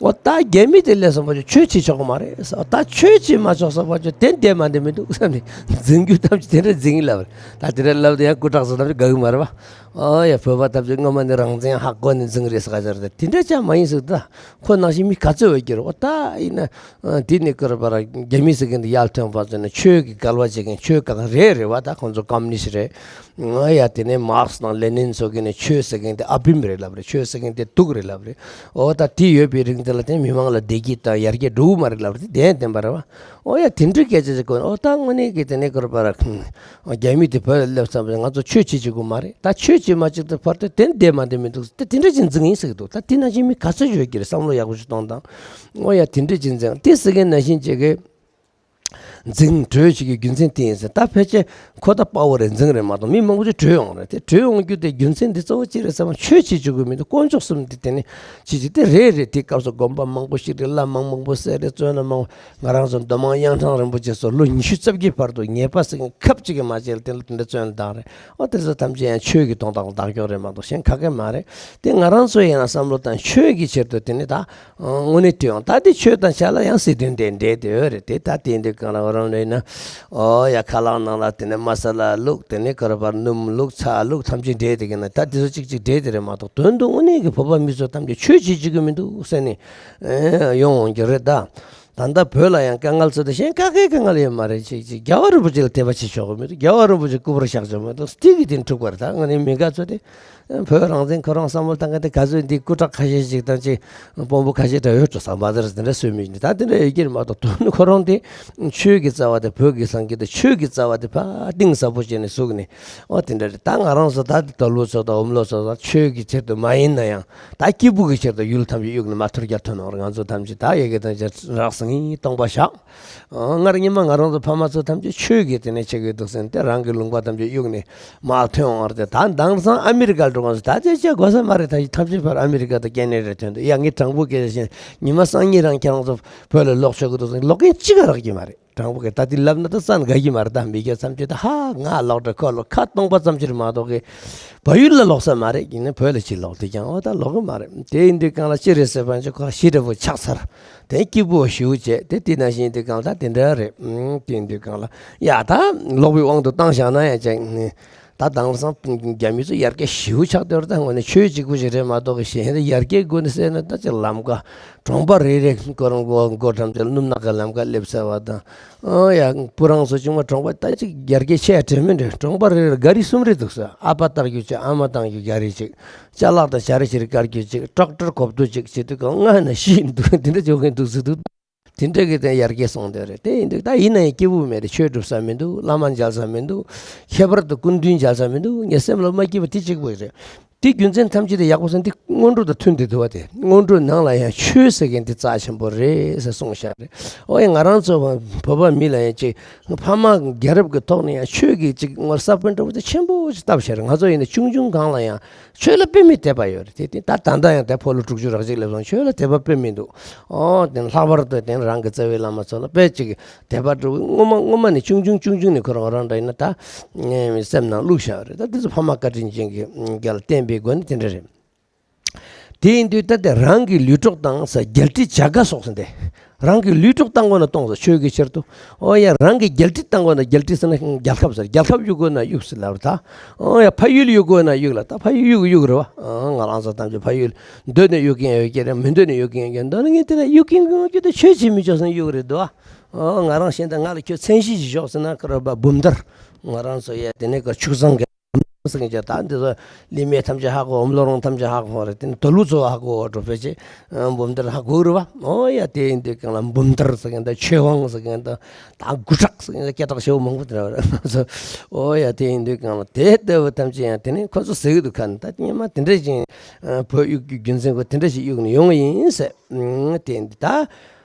འོ་ད་རྒྱ་མི་དེ་སླེབས་སོང་བ་ཆོས་བྱེད་ཆོག་གི་མ་རེད་ཟེར། འོ་ད་ཆོས་བྱེད་མ་ཆོག་སོང་བ་ཆོས་དེ་བསྡད་མ་བསྡད་མི་འདུག་བསམ་ནས་འཛིང་རྒྱུ་ཐམས་ཅད་དེ་འདྲ་འཛིང་གི་ལབ་རེད། ད་དེ་འདྲ་ལབ་དུས་ཡང་སྐུ་དྲག་ཚོ་ཐམས་ཅད་དགའ་གི་མ་རེད་པ། ཨོ་ཡ། བོད་པ་ཐམས་ཅད་སྔོན་མ་ནས་རང་བཙན་ཧ་གོ་ནས་འཛིང་རེད་ཟེར་ག་ཟེར་ཏེ་དེ་འདྲ་ཅང་མ་ཡིན་ཟེར། ད་ཁོ་ནང་བཞིན་མི་ག་ཚོད་འོས་ཀྱི་རེད། འོ་ད་ཡིན་ན་དེ་ནས་ཀར་པར་རྒྱ་མི་ཟེར་མཁན་དེ་ཡར་ཐོན་བ་ཚོ་ནས་ཆོས་ཀྱི་སྐལ་བ་བྱེད་མཁན་ཆོས་གང་རེད་རེད་བ། ད་ཁོང་ཚོ་ཀམ་མུ་ནི་སི་རེད། ཨོ་ཡ། དེ་ནས་མཱར་ཁེ་སི་དང་ལེ་ནིན་ཚོ་གིས་ནས་ཆོས་ཟེར་མཁན་དེ་ཨ་བིམ་རེད་ལབ་རེད། ཆོས་ཟེར་མཁན་དེ་དུག་རེད་ལབ་རེད། འོ་ད་དེ་ཡོད་པའི་རིང་དེ་ལ་དེ་མི་མང་ལ་བདེ་སྐྱིད་དང་ཡར་རྒྱས་འགྲོ་གི་མ་རེད་ལབ་རེད། དེ་བདེན་བདེན་པ་རེད་བ། འོ་ཡ། དེ་འདྲའི་སྐད་ཆ་ཞིག་གོ་ནས་འོ་ད་དངོས་གནས་ཀྱི་དེ་ནས་ཀར་པར་རྒྱ་མི་དེ་བོད་ལ་སླེབས་ཙམ་པ་ང་ཚོ་ཆོས་བྱེད་བཅུག་གི་མ་རེད། ད་ཆོས་བྱེད་མ་བཅུག་དུས་བར་དུ་དེ་བསྡད་མ་བསྡད་མི་འདུག་དེ་དེ་འདྲ་ཅིག་འཛིང་ཡིན་ཟེར་གི་འདུག་ད་དེ་ནང་བཞིན་མི་ག་ཚོད་ཡོད་ཀྱི་རེད། བསམ་བློ་ཡག་པོ་ཞིག་གཏོང་དང་། འོ་ཡ། དེ་འདྲ་ཅིག་འཛིང་། དེ་ཟེར་མཁན་ནང་བཞིན་བྱེད་ཀྱི་འཛིང་བྲོས་བྱེད་ཀྱི་རྒྱུ་མཚན་དེ་ཡིན་ཟེར། ད་ཕལ་ཆེར་ཁོ་ད་དཔའ་བོ་རེད། འཛིང་རེད་མ་གཏོགས་མི་མང་པོ་ཅིག་བྲོས་ཡོང་རེད། དེ་བྲོས་ཡོང་རྒྱུ་དེ་རྒྱུ་མཚན་དེ་གཙོ་བོ་ཅི་རེད་ཟེར་བ་ཆོས་བྱེད་བཅུག་གི་མི་འདུག་དཀོན་མཆོག་གསུམ་དེ་དེ་ནི་བྱེད་བྱེད་དེ་རེད་རེད། དེ་སྐབས་སུ་དགོན་པ་མང་པོ་ཞིག་རེད། བླ་མ་མང་པོ་བསད་རེད། བཙོན་ལ་མང་པོ། ང་རང་ཚོ་མདོ་སྨད་གཡང་ཐང་རིན་པོ་ཆེ་སོགས་ལོ་ཉི་ཤུ་རྩ་བརྒྱད་བར་དུ་ཉེས་པ་ཟེར་མཁན་ཁབ་ཅིག་གིས་མ་བྱས་ལ་དེ་ལ་དེ་འདྲ་བཙོན་ལ་བཏང་རེད། འོ་དེ་ཚོ་ཐམས་ཅད་ཡང་ཆོས་ཀྱི་དོན་དག་ལ་བདག་སྐྱོང་རེད་མ་གཏོགས་གཞན་ག་གེ་མ་རེད། དེ་ང་རང་ཚོ་ཡིན་ན་བསམ་བློ་བཏང་ཆོས་ཀྱི་ཆེད་དུ་དེ་ནི་ད་དངོས་གནས་བྲོས་ཡོང་། ད་དེ་ཆོས་དང་ཆ་ལ་ཡང་སྲིད་དོན་དེ་འབྲེལ་དེ་ཡོད་རེད། དེ་ད་དེ་འདི་གང་ལ་བ་རང་རེད་ན། ཨོ་ཡ། ཁ་ལག་ནང་ལ་དེ་ནས་མ་ས་ལ་བླུགས། དེ་ནས་ཀར་པར་སྣུམ་བླུགས། ཚྭ་བླུགས། ཐམས་ཅད་འབྲེལ་དེ་གི་ན་ད་དེ་ཚོ་གཅིག་གཅིག་འབྲེལ་དེ་རེད་མ་གཏོགས་དོན་དུ་དངོས་གནས་ཀྱི་བོད་པ་མི་ཚོ་ཐམས་ཅད་ཆོས་བྱེད་བཅུག་གི་མི་འདུག་ཟེར་ནས་ཡོང་འོང་གི་རེད་ད། ད་ལྟ་བོད་ལ་ཡང་དཀའ་ངལ་ཚོ་དེ་གཞན་ག་གེ་དཀའ་ངལ་ཡོད་མ་རེད། ཅིག་ཅིག་རྒྱལ་བ་རིན་པོ་ཆེ་ལ་དད་པ་བྱེད་ཆོག་གི་མི་འདུག་རྒྱལ་བ་རིན་པོ་ཆེ་སྐུ་པར་བཞག་ཆོག་མི་འདུག་སྟེང་གི་དེ་འཁྲུག་པ་རེད། ད་ང་ནི་མི་དགའ་ཚོ་དེ་བོད་རང་བཙན་ཁོ་རང་བསམ་བློ་བཏང་མཁན་དེ་ག་ཚོད་འདི་སྐུ་དྲག་ཁ་ཤས་ཤིག་དང་ཅིག་དཔོན་པོ་ཁ་ཤས་འདྲ་ཡོད་འགྲོ་བསམ་པ་དེ་རེད། དེ་འདྲ་བཟོས་མི་ཡིན། ད་དེ་འདྲ་ཡོད་ཀྱི་རེད་མ་གཏོགས་དོན་ཁོ་རང་དེ་ཆོས་ཀྱི་རྩ་བ་དེ་བོད་ཀྱི་སངས་རྒྱས་དེ་ཆོས་ཀྱི་རྩ་བ་དེ་ཕར་གཏིང་ཟབ་པོ་བྱས་ནས་ཟུག་ནས་འོ་དེ་འདྲ་རེད། ད་ང་རང་ཚོ་ད་དེ་དོལ་པོ་ཚོ་དང་འོམ་ལོ་ཚོ་དང་ཆོས་ཀྱི་ཆེད་དུ་མ་ཡིན་ན་ཡང་ད་སྐྱིད་པོ་གི་ཆེད་དུ་ཡུལ་ཐམས་ཅད་གཡུགས་ནས་མ་ཐུར་རྒྱག་ཐོན་འོང་རེད། ང་ཚོ་ཐམས་ཅད་ད་ཡ་གི་ཐམས་ཅད་རགས་ཟིན་སྟོང་པ་བཞག་སྔར་སྔོན་མ་ང་རང་ཚོ་ཕ་མ་ཚོ་ཐམས་ཅད་ཆོས་ཀྱི་དེ་ནས་ཆེ་གི་འདུག་ཟེར་ནས་དེ་རང་གི་ལུང་པ་ཐམས་ཅད་གཡུགས་ནས་མར་ཐོན་འོང་བར་དེ། ད་དེང་སང་ཨ་མི་རི་ཀར་འགྲོ་ག་ཚོ་ད་ཆ་ཆ་དགོས་ས་མ་རེད། ད་ཐམས་ཅད་ཕར་ཨ་མི་རི་ཀ་དང་ཁེ་ན་ཌ་ཐོན་འདུག་ཡ་ངས་དྲང་པོ་སྐད་ཆ་བཤད། ཉི་མ་སང་ཉིན་རང་ཁྱེད་རང་ཚོ་བོད་ལ་ལོག་ཆོག་གི་འདུག་ཟེར་ལོག་མཁན་གཅིག་ག་རག་གི་མ་རེད། དྲང་པོ་སྐད་ད་དེ་ལབ་ན་ད་ས་ན་དགའ་གི་མ་རེད། ད་མི་སྐྱ་ཐམས་ཅད་ད་ཧ་ང་ལོག་འདྲ་ཁོ་ལོག་ཁ་སྟོང་པ་ཙམ་ཅིག་རེད་མ་གཏོགས་གི་བལ་ཡུལ་ལ་ལོག་ས་མ་རེད། ཡིན་ན་བོད་ལ་ཅིག་ལོག་དེ་ཀྱང་འོ་ད་ལོག་གི་མ་རེད། དེ་ཡིན་དུས་གང་ལ་ཅི་རེད་ཟེར་བ་ཅིག་ཁོ་ཞི་འདྲ་པོ་ཆགས་ཚར། དེ་སྐྱིད་པོ་ཞེ་པོ་བྱས་དེ་དེ་ནང་བཞིན་དེ་གང་ལ་ད་དེ་འདྲ་རེད། ཨུམ། དེ་ཡིན་དུས་གང་ལ་ཡ་ད་ལོག་པའི་དབང་དུ་བཏང་བཞག་ན་ཡང་ཅང་ནི་ད་དེང་སང་རྒྱ་མི་ཚོ་ཡར་རྒྱས་ཞེ་པོ་ཆགས་བསྡད་རེད། ད་དངོས་གནས་ཆོས་གཅིག་པུ་ཞིག་རེད་མ་གཏོགས་གི་གཞན་ཡར་རྒྱས་དགོས་ནི་ཟེར་ན་ད་ཅིག་ལམ་ཀ་གྲོང་པ་རེ་རེ་ཁོ་རང་མགོ་མགོ་ཁྲམ་ཚོ་སྣུམ་ནག་གི་ལམ་ཀ་སླེབས་ཚར་བ་དང་། ཨོ་ཡ། སྤུ་རངས་སུ་བྱུང་བ་གྲོང་པ་ད་ཅིག་ཡར་རྒྱས་ཆེ་ཡ་དྲན་མི་འདྲ། གྲོང་པ་རེ་རེར་ག་རི་གསུམ་རེ་འདུག་ས། ཨ་ཕ་བཏང་རྒྱུ་གཅིག་ཨ་མ་བཏང་རྒྱུ་ག་རི་གཅིག་ཅ་ལག་དང་བྱ་ར་ཞིག་རེ་བཀར་རྒྱུ་གཅིག་ཊེག་ཊར་གོག་ཏོ་གཅིག་བྱེད་དུས་གང་ང་ན་ཤི་འདུག་དེ་འདྲ་བྱུང་མཁན་འདུག་ཟེར་འདུག་དེ་འདྲ་གི་དེ་ཡར་རྒྱས་སོང་དེ་རེད། དེ་ཡིན་དུས་ད་ཡིན་ན་ཡང་སྐྱིད་པོ་མེད་རེད། ཆོས་སྒྲུབ་ས་མི་འདུག་བླ་མ་མཇལ་ས་མི་འདུག་ཁྱད་པར་དུ་སྐུ་མདུན་མཇལ་ས་མི་འདུག་ངའི་སེམས་ལ་མ་སྐྱིད་པ་དེ་གཅིག་པོ་རེད། དེ་རྒྱུ་མཚན་ཐམས་ཅད་དེ་ཡག་པོ་སོང་། འདི་སྔོན་འགྲོ་དང་མཐུན་བསྡད་འདུག་བ། དེ་སྔོན་འགྲོའི་ནང་ལ་ཡང་ཆོས་ཟེར་མཁན་དེ་རྩ་ཆེན་པོ་རེད་ཟེར་གསུངས་བཞག་རེད། ཨོ་ཡ། ང་རང་ཚོ་བོད་པ་མི་ལ་ཡང་ཅིག་ཕ་མ་རྒྱལ་རབས་ཀྱི་ཐོག་ནས་ཡང་ཆོས་ཀྱི་ཅིག་ངོ་ས་བོན་འདྲ་བོ་དེ་ཆེན་པོ་ཞིག་བཏབ་བཞག་རེད། ང་ཚོ་ཡིན་ན་ཆུང་ཆུང་སྒང་ལ་ཡང་ཆོས་ལ་དཔེ་མི་དད་པ་ཡོད་རེད། དེ་དེ་ད་ད་ལྟ་ཡང་དེ་ཕོ་ལོ་དྲུག་ཅུ་རེ་གཅིག་སླེབས་སོང་། ཆོས་ལ་དད་པ་དཔེ་མི་འདུག་ཨོ་དེ་ལྷག་པར་དུ་དེ་རང་གི་རྩ་བའི་བླ་མ་ཚོ་ལ་དཔེ་ཅིག་དད་པ་འགྲོ་གི། སྔོན་མ་སྔོན་མ་ནས་ཆུང་ཆུང་ཆུང་ཆུང་ནས་ཁོ་རང་རང་འདྲ་ཡིན་ན་ད་ངའི་སེམས་ནང་བླུགས་བཞག་རེད། ད་འདི་ཚོ་ཕ་མ་བཀའ་དྲིན་ཅན་གྱི་རྒྱལ་བསྟན་པའི་སྒོ་ནས་དེ་འདྲ་རེད། དེ་ཡིན་དུས་ད་ལྟ་རང་གི་ལུས་གྲོགས་བཏང་ས་རྒྱལ་གྲི་བྱ་དགའ་སོགས་ཟེར་ཏེ། རང་གི་ལུས་གྲོགས་བཏང་དགོས་ན་གཏོང་ས་ཆོས་ཀྱི་ཕྱིར་དུ། ཨོ་ཡ། རང་གི་རྒྱལ་གྲི་བཏང་དགོས་ན་རྒྱལ་གྲི་ཟེར་ན་རྒྱལ་ཁབ་ཟེར། རྒྱལ་ཁབ་གཡུག་དགོས་ན་གཡུག་ཟེར་ལབ་རེད་ད། ཨོ་ཡ། ཕ་ཡུལ་གཡུག་དགོས་ན་གཡུག་ལ་ད་ཕ་ཡུལ་གཡུག་གཡུག་རེད་བ། ཨོ་ང་རང་ཚོ་ཐམས་ཅད་ཕ་ཡུལ་འདོད་ནས་གཡུག་མཁན་ཡོད་ཀྱི་རེད། མི་འདོད་ནས་གཡུག་མཁན་ཡོད་ཀྱི་འདོད་ན་ངས་དེ་ལ་གཡུག་མཁན་གྱི་ངོ་རྒྱུ་དེ་ཆོས་བྱེད་མི་ཆོག་ཟེར་ན་གཡུག་རེད་འདུག་ཨ། ཨོ་ང་རང་གཞན་དང་ང་ལ་ཁྱོད་མཚན་གཞི་ཞིག་ཞོག་ཟེར་ན་ཁ་རོ་པ་འབུམ་ཐར། ང་རང་ཚོ་ཡ་དེ་ནས་ཁ་ཕྱུགས་བཟང་གི་ཟེར་མཁན་ཅིག་ད་འདི་ཚོ་ལི་མེ་ཐམས་ཅད་ཧ་གོ། འོམ་ལོ་རོང་ཐམས་ཅད་ཧ་གོ་རེད། དེ་ནི་དོ་ལུ་ཚོ་ཧ་གོ་འགྲོ་ཕལ་ཆེར་འབུམ་ཐེར་ཧ་གོ་རེད་བ། ཨོ་ཡ་དེ་ཡིན་དུས་གང་ལ་འབུམ་ཐེར་ཟེར་མཁན་དང་ཆོས་དབང་ཟེར་མཁན་དང་ད་དགུ་བྲག་ཟེར་མཁན་དང་སྐད་གྲགས་ཆེ་བོ་མང་པོ་དེ་འདྲ་བ་རེད། ཨོ་ཡ་དེ་ཡིན་དུས་གང་ལ་དེ་ལྟ་བུ་ཐམས་ཅད་ཡང་དེ་ནི་ཁོ་ཚོ་ཟེར་གི་འདུག་ཁ་ནི་ད་སྙན་མ་དེ་འདྲ་ཅིག་བོད་གཡུག་རྒྱུ་རྒྱུ་མཚན་ཁོ་དེ་འདྲ་ཞིག་གཡུག་ནས་ཡོང་གི་ཡིན་ཟེར། དེ་ཡིན་དུས་ད།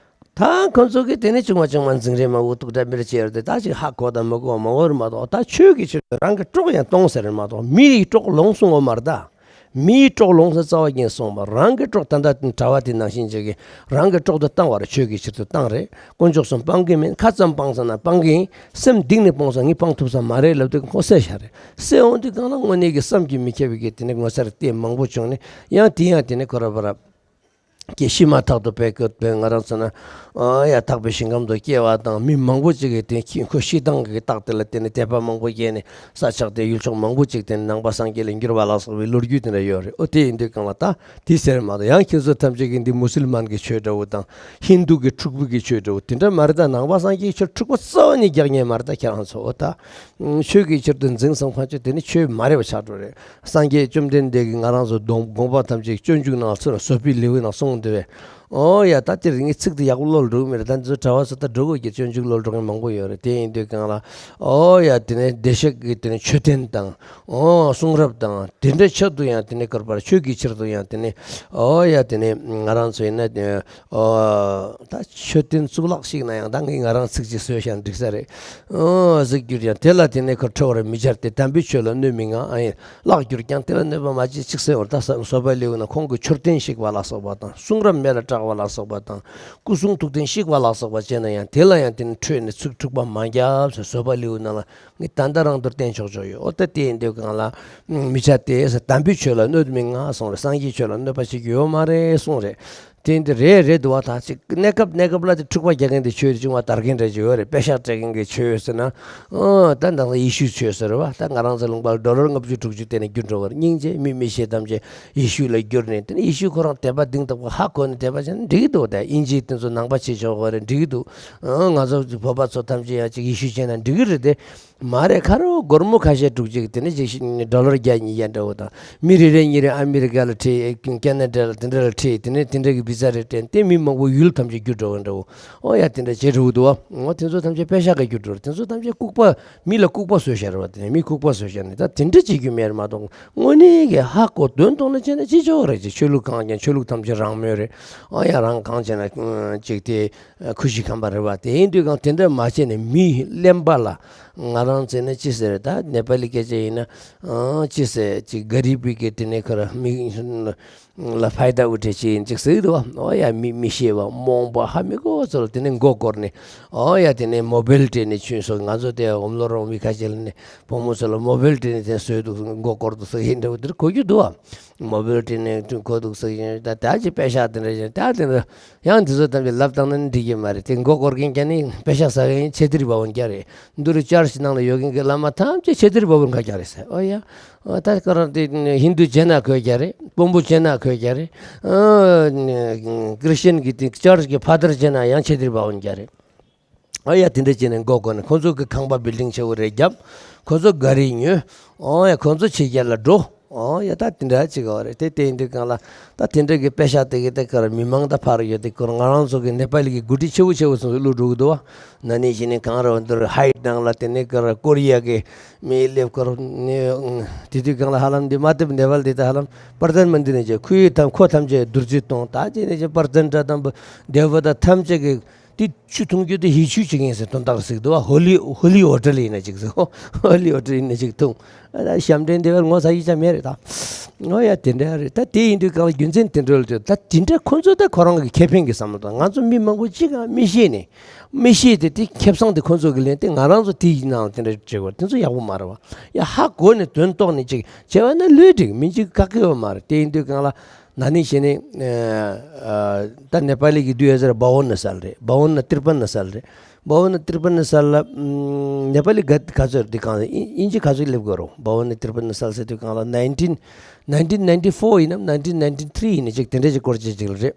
ད་ཁོ་ཚོ་གིས་དེ་ནས་ཆུང་མ་ཆུང་མ་འཛིང་རེས་མ་འུ་ཐུག་འདྲ་མི་འདྲ་བྱས་ཡོད་དེ་ད་ཅིག་ཧ་གོ་དང་མ་གོ་མ་འོར་མ་གཏོགས། ད་ཆོས་ཀྱི་ཕྱིར་དུ་རང་གི་སྲོག་ཡང་གཏོང་ཟེར་མ་གཏོགས། མི་ཡི་སྲོག་ལོངས་སུ་ངོ་མར་ད། མི་ཡི་སྲོག་ལོངས་སུ་རྩ་བ་ཉིད་སོང་བ། རང་གི་སྲོག་ད་ལྟ་གྲྭ་བ་དེ་ནང་བཞིན་ཅིག་གིས་རང་གི་སྲོག་དུ་བཏང་བར་ཆོས་ཀྱི་ཕྱིར་དུ་བཏང་རེད། དཀོན་མཆོག་གསུམ་སྤང་གི་མིན། ཁ་ཙམ་སྤང་ཙམ་ན་སྤང་གི་ཡིན། སེམས་གཏིང་ནས་སྤོང་ཙང་ངས་སྤང་ཐུབ་ས་མ་རེད་ལབ་དུས་ཁོ་བསད་བཞག་རེད། བསད་འོང་དུས་གང་ལ་དངོས་གནས་ཀྱི་བསམ་གྱིས་མི་ཁྱབ་པའི་གི་དེ་ནས་ངོ་མཚར་ལྟས་མང་པོ་བྱུང་ནས་ཡང་དེ་ཡང་དེ་ནས་ཁོ་ར་བ་ར། ཀྱི་ཤི་མ་ཐག་ཏུ་བས་ཀྱི་བས་ང་རང་ཚོ་ན་ཨ་ཡ་ཐག་པའི་ཞིང་ཁམས་དུ་སྐྱེ་བ་དང་། མི་མང་པོ་ཅིག་གིས་དེ་ཁྱི་ཁོ་ཤི་སྟངས་ཀྱི་རྟགས་དེ་ལ་བརྟེན་ནས་དད་པ་མང་པོ་སྐྱེས་ནས་ས་ཆགས་ཏེ་ཡུལ་ཕྱོགས་མང་པོ་ཅིག་དེ་ནས་ནང་པ་སངས་རྒྱས་ལ་འགྱུར་བ་ལ་སོགས་པའི་ལོ་རྒྱུས་དེ་འདྲ་ཡོད་རེད། ཨོ་དེ་ཡིན་དུས་གང་ལ་ད་དེ་ཟེར་མ་གཏོགས་ཡང་ཁྱེད་ཚོ་ཐམས་ཅད་ཀྱིས་འདི་མུ་སིལ་མན་གྱི་ཆོས་འདྲ་བོ་དང་ཧིན་དུ་གི་འཁྲུག་པའི་གི་ཆོས་འདྲ་བོ་དེ་འདྲ་མ་རེད། ད་ནང་པ་སངས་རྒྱས་ཀྱི་ཆོས་འཁྲུག་པ་རྩ་བ་ནས་རྒྱག་མཁན་མ་རེད། ད་ཁྱེད་རང་ཚོ་ཨོ་ད་ཆོས་ཀྱི་ཕྱིར་དུ་འཛིང་བསམ་ཁ་ཆོས་དེ་ནི་ཆོས་མ་རེད་པ་ཆགས་འགྲོ་རེད། སངས་རྒྱས་བཅོམ་ལྡན་འདས་ཀྱིས་ང་རང་ཚོ་སྡོམ་དགོངས་པ་ཐམས་ཅད་སྤྱོད་འཇུག་ནང་ཚུར་བཟོད་པའི་ལེའུ་ནང་གསུངས་འདུག་པས། ཨོ་ཡ་ད་དེ་རིང་ངས་ཚིག་དེ་ཡག་པོ་ཀློག་འགྲོ་གི་མེད་རེད། ད་འདི་ཚོ་གྲྭ་བ་ཚོ་ད་འགྲོ་དགོས་ཀྱི་སྤྱོད་འཇུག་ཀློག་འགྲོ་མཁན་མང་པོ་ཡོད་རེད། དེ་ཡིན་དུས་གང་ལ་ཨོ་ཡ་དེ་ནས་བདེ་གཤེགས་ཀྱི་དེ་ནས་མཆོད་རྟེན་དང་ཨོ་གསུང་རབ་དང་དེ་འདྲའི་ཆེད་དུ་ཡང་དེ་ནས་བསྐོར་བར་ཆོས་ཀྱི་ཕྱིར་དུ་ཡང་དེ་ནས་ཨོ་ཡ་དེ་ནས་ང་རང་ཚོ་ཡིན་ན་ཨོ་ད་མཆོད་རྟེན་གཙུག་ལག་ཞིག་ན་ཡང་ད་ངས་ང་རང་ཚིག་གཅིག་བཟོས་ཤག་འགྲིག་ས་རེད། ཨོ་གཟིགས་གྱུར་ཡང་དེ་ལ་དེ་ནས་ཁོ་ཁྲོ་བར་མི་བྱ་སྟེ། དམ་པའི་ཆོས་ལ་གནོད་མི་མངའ། ཨ་ཡིན། བརླག་གྱུར་ཀྱང་དེ་ལ་གནོད་པ་མ་བྱེད་ཅིག་ཟེར་བར། ད་ས་བཟོད་པ་ལེའུ་ན་ཁོང་གི་མཆོད་རྟེན་བཤིག་པ་ལ་སོགས་པ་དང་། གསུང་རབ་མེ་ལ་སྲེག་པ་ལ་སོགས་པ་དང་། སྐུ་གསུང་ཐུགས་རྟེན་བཤིག་པ་ལ་སོགས་པ་བྱས་ན་ཡང་དེ་ལ་ཡང་དེ་ནི་ཁྲོས་ནས་ཚིག་འཁྲུག་པ་མ་རྒྱབ་ཟེར་བཟོད་པ་ལེའུ་ནང་ལ་ངས་ད་ལྟ་རང་དུ་བསྟན་ཆོག་ཆོག་ཡོད། ཨོ་ད་དེ་ཡིན་དུས་གང་ལ་མི་བྱ་སྟེ་ཟེར། དམ་པའི་ཆོས་ལ་གནོད་མི་མངའ་གསུངས་རེད། སངས་རྒྱས་ཆོས་ལ་གནོད་པ་བྱེད་རྒྱུ་ཡོད་མ་རེད་གསུངས་རེད། དེ་འདི་རེད་རེད་འདུག་བ། ད་ཅིག་གནས་སྐབས་གནས་སྐབས་ལ་དེ་འཁྲུག་པ་རྒྱག་མཁན་དེ་ཆོས་རེ་བྱུང་བ་དར་མཁན་འདྲ་ཅིག་ཡོད་རེད། པེ་ཤག་སྤྲད་མཁན་གྱི་ཆོས་ཟེར་ན། ཨོ་ད་ད་ཡེ་ཤུའི་ཆོས་ཟེར་བ། ད་ང་རང་ཚོ་ལུང་པ་ཌོ་ལར་ལྔ་བཅུ་དྲུག་ཅུ་དེ་ནས་བསྒྱུར་འགྲོ་བར་སྙིང་རྗེ། མི་མི་ཤེས་ཐམས་ཅད་ཡེ་ཤུ་ལ་བསྒྱུར་ནས་དེ་ནས་ཡེ་ཤུ་ཁོ་རང་དད་པ་གཏིང་ཐག་པ་ཧ་གོ་ནས་དད་པ་བྱས་ན་འགྲིག་གི་འདུག་ད་དབྱིན་ཇིའི་དེ་ཚོ་ནང་པ་བྱེད་ཆོག་གི་རེད། འགྲིག་གི་འདུག་ཨོ་ང་ཚོ་བོད་པ་ཚོ་ཐམས་ཅད་ཡང་ཅིག་ཡེ་ཤུ་བྱས་ན་འགྲིག་གི་རེད་དེ། མ་རེད། ཁ་རོ་སྒོར་མོ་ཁ་ཤས་དྲུག་ཅིག་དེ་ནས་ཅིག་ཌོ་ལར་བརྒྱ་ཉིས་བརྒྱ་འདྲ་བོ་དང་། མི་རེ་རེ་གཉིས་རེ་ཨ་མི་རི་ཀ་ལ་ཁྲིད། ཁེ་ན་ཌ་ལ་དེ་འདྲ་ལ་ཁྲིད། དེ་ནས་དེ་འདྲ་གི་བི་ཛ་རེ་སྤྲད་དེ་མི་མང་པོ་ཡུལ་ཐམས་ཅད་བསྒྱུར་འགྲོ་བ་འདྲ་བོ། ཨོ་ཡ་དེ་འདྲ་བྱེད་འགྲོ་གི་འདུག་བ། ཨོ་དེ་ཚོ་ཐམས་ཅད་པེ་ཤག་གིས་བསྒྱུར་འགྲོ་རེད། དེ་ཚོ་ཐམས་ཅད་ལྐུགས་པ། མི་ལ་ལྐུགས་པ་བཟོས་བཞག་རེད་བ། དེ་ནས་མི་ལྐུགས་པ་བཟོས་བཞག་ནས་ད་དེ་འདྲ་བྱེད་རྒྱུ་མེད་རེད་མ་གཏོགས། དངོས་གནས་ཀྱི་ཧ་གོ་དོན་ཐོག་ལ་བྱས་ན་ཅི་ཆོག་རེད། ཅེས་ཆོས་ལུགས་གང་ཀྱང་ཆོས་ལུགས་ཐམས་ཅད་རང་མོས་རེད། ཨོ་ཡ་རང་གང་བྱས་ན་ཅིག་དེ། ཁུ་བྱུག་ཁམས་པ་རེད་བ། དེ་ཡིན་དུས་གང་དེ་འདྲ་མ་བྱས་ནས་མི་གླེན་པ་ལ། ང་རང་བྱས་ན་ཅི་ཟེར། ད་ནེ་པ་ལི་སྐད་ཆ་ཡིན་ན་ཨང་ཅི་ཟེར། ཅིག་ག་རི་བི་གི་དེ་ནས་ཁོ་ར་མི་ལ་ཕའི་ད་འུ་ཁྲེ་ཅི་ཡིན་ཅིག་ཟེར་གི་འདུག་བ། ཨོ་ཡ་མི་མི་ཤེས་བ་རྨོངས་པ་ཧ་མི་གོ་བ་ཚོ་ལ་དེ་ནས་མགོ་སྐོར་ནས། ཨོ་ཡ་དེ་ནས་མོ་བེལ་སྤྲད་ནས་ཆུན་སོགས་ང་ཚོ་དེ་འོམ་ལོ་རོང་མི་ཁ་ཤས་ལ་ནས་བུ་མོ་ཚོ་ལ་མོ་བེལ་སྤྲད་ནས་དེ་བཟོས་འདུག་མགོ་སྐོར་འདུག་ཟེར་ཡིན་འདྲ་བོ་དེར་གོ་རྒྱུ་འདུག་བ། མོ་བེལ་སྤྲད་ནས་གོ་འདུག་ཟེར་ཡིན། ད་ད་ཅི་པེ་ཤག་དེ་འདྲ་ཡིན། ད་དེ་འདྲ་ཡང་འདི་ཚོ་ཐམས་ཅད་ལབ་བཏང་ན་འགྲིག་གི་མ་རེད། དེ་མགོ་སྐོར་མཁན་ཀྱང་ནི་པེ་ཤག་ཟ་མཁན་ཆེ་ཏིར་བ་བོན་རྒྱ་རེད། འདུ་རུ་ཅར་ཅི་ནང་ལ་ཡོད་མཁན་གྱི་བླ་མ་ཐམས་ཅད་ཆེ་ཏིར་བ་བོན་ཁ་རྒྱ་རེད་ཟེར། ཨོ་ཡ། ཨོ་ད་ཁོ་རང་དེ་ཧིན་དུ་བྱས་ན་ཁོས་རྒྱ་རེད། དཔོན་པོ་བྱས་ན་ཁོས་རྒྱ་རེད། ཨོ་ཀྲི་སི་ཅན་གྱི་དེ་ཅར་ཅི་གི་ཕ་དར་བྱས་ན་ཡང་ཆེ་ཏིར་བ་བོན་རྒྱ་རེད། ཨ་ཡ་དེ་འདྲ་བྱས་ནས་མགོ་སྐོར་ནས་ཁོ་ཚོ་གི་ཁང་པ་བིལ་ཌིང་ཆེ་བོ་རེ་བརྒྱབ། ཁོ་ཚོ་ག་རེ་ཉོས། ཨོ་ཡ་ཁོ་ཚོ་ཕྱི་རྒྱལ་ལ་འགྲོ། ཨོ་ཡ་ད་དེ་འདྲ་ཅིག་ཨོ་རེད། དེ་དེ་ཡིན་དུས་གང་ལ་ད་དེ་འདྲ་གི་པེ་ཤག་དེ་གི་དེ་གར་མི་མང་ད་ཕར་ཡོད་དེ་ཁོ་ང་རང་ཚོ་གི་ནེ་པ་ལི་གི་འགོ་ཁྲིད་ཆེ་བོ་ཆེ་བོ་ཚོ་བླུག་འགྲོ་གི་འདུག་བ། ན་ནིང་གཞེས་ནིང་གང་རེད་བ། འདིར་ཧའེ་ཊི་ནང་ལ་དེ་ནས་གར་ཀོ་རི་ཡ་གི་མི་སླེབས་ཁར་ནི་དེ་དུས་གང་ལ་ཧ་ལམ་འདི་མ་ཐེབས་ནེ་པ་ལི་དེ་ད་ཧ་ལམ་པར་ཛན་མན་དི་ནས་ཀྱི་ཁོའི་ཐམ་ཁོ་ཐམས་ཅད་བདུད་རྩི་གཏོང་ད་ཅེ་ནས་ཀྱི་པར་ཛན་དྲ་དམ་པོ་དེ་བ་ད་ཐམས་ཅད་ཀྱི། དེ་ཆུ་འཐུང་རྒྱུ་དེ་ཡེ་ཆུ་བྱེད་མཁན་ཟེར་དོན་དག་ཟིག་འདུག་བ། ཧོ་ལི་ཧོ་ལི་ཝོ་ཊར་ཡིན་ན་ཅིག་ཟེར། ཧོ་ལི་ཝོ་ཊར་ཡིན་ན་ཅིག་འཐུང་། ཨ་ད་ཞབས་འདྲེན་དེ་བར་ངོ་ཚ་ཡིག་ཆ་མེད་རེད་ད། ཨོ་ཡ་དེ་འདྲ་རེད། ད་དེ་ཡིན་དུས་གང་ལ་རྒྱུ་མཚན་དེ་འདྲ་ལ་ལྟོས། ད་དེ་འདྲ་ཁོ་ཚོ་ད་ཁོ་རང་གི་ཁེ་ཕན་གྱི་བསམ་བློ་དང་། ང་ཚོ་མི་མང་པོ་ཅིག་ག་མི་ཤེས་ནས་མི་ཤེས་ཏེ་དེ་ཁེ་བཟང་དེ་ཁོ་ཚོ་གི་ལེན་ཏེ་ང་རང་ཚོ་དེ་ཡིན་ནའང་དེ་འདྲ་བྱེད་དགོས། དེ་ཚོ་ཡག་པོ་མ་རེད་བ། ཡ་ཧ་གོ་ནས་དོན་རྟོགས་ནས་ཅིག་བྱས་པ་ན་ལོས་འགྲིག་མི་འཇིག་ག་གེ་ཡོད་མ་རེད། དེ་ཡིན་དུས་གང་ལ། ན་ནིང་གཞེས་ནིང་ད་ནེ་པ་ལི་གི་དུས་ཡ་ཟེར་བ་ཝོན་ན་སལ་རེད། བ་ཝོན་ན་ཏིར་པན་ན་སལ་རེད། བ་ཝོན་ན་ཏིར་པན་ན་སལ་ལ་ནེ་པ་ལི་ག་ག་ཚོད་དེ་གང་ཨིན་ཇི་ག་ཚོད་སླེབས་དགོས་རོ། བ་ཝོན་ན་ཏིར་པན་ན་སལ་ཟེར་དུས་གང་ལ་nineteen nineteen ninety four ཡིན་ནམ་nineteen ninety three ཡིན་ན་ཅིག་དེ་འདྲ་ཅིག་སྐོར་ཅིག་ཅིག་ལ་རེད།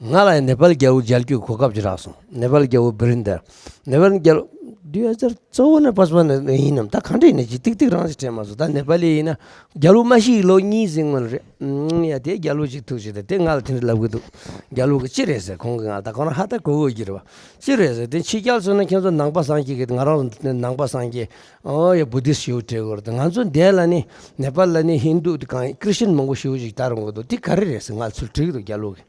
ང་ལ་ཡང་ནེ་པ་ལི་རྒྱལ་པོ་མཇལ་རྒྱུའི་གོ་སྐབས་ཅིག་རག་སོང་། ནེ་པ་ལི་རྒྱལ་པོ་བི་རིན་དར། ནེ་པ་ལི་རྒྱལ་ དུས་ཨ་ཙར་གཙོ་བོ་ནི་པ་སྤ་ན་ཡིན་ནམ། ད་ག་འདྲ་ཡིན་ན་ཅི་ཏིག་ཏིག་རང་ཞིག་དྲན་མ་སོང་། ད་ནེ་པ་ལི་ཡིན་ན་རྒྱ་ལོ་མ་ཤི་ལོ་གཉིས་ཟིན་སྔོན་རེད། ཨང་། ཡ་དེ་རྒྱ་ལོ་ཅིག་ཐུག་ཅིག་དེ་དེ་ང་ལ་དེ་འདྲ་ལབ་གི་འདུག། རྒྱ་ལོ་གི་ཅི་རེད་ཟེར། ཁོང་གི་ང་ལ་ད་ཁོ་རང་ཧ་ད་གོ་གོ་གི་རེད་བ། ཅི་རེད་ཟེར། དེ་ཕྱི་རྒྱལ་སོང་ན་ཁྱེད་ཚོ་ནང་པ་སངས་རྒྱས་ཀྱི། ང་རང་ནང་པ་སངས་རྒྱས། ཨོ་ཡ་བུ་དིསྟ་ཞེ་པོ་བྲེལ་གོ་རེད། ང་ཚོ་འདས་ལ་ནི་ནེ་པ་ལ་ནི་ཧིན་དུ་དེ་གང་ཁྲི་སྟན་མང་པོ་ཞེ་པོ་ཅིག་ད་རུང་གོ་འདུག། དེ་ག་རེ་རེད་ཟེར་ང་ཚོར་དྲིས་འདུག་རྒྱ་ལོ་གི།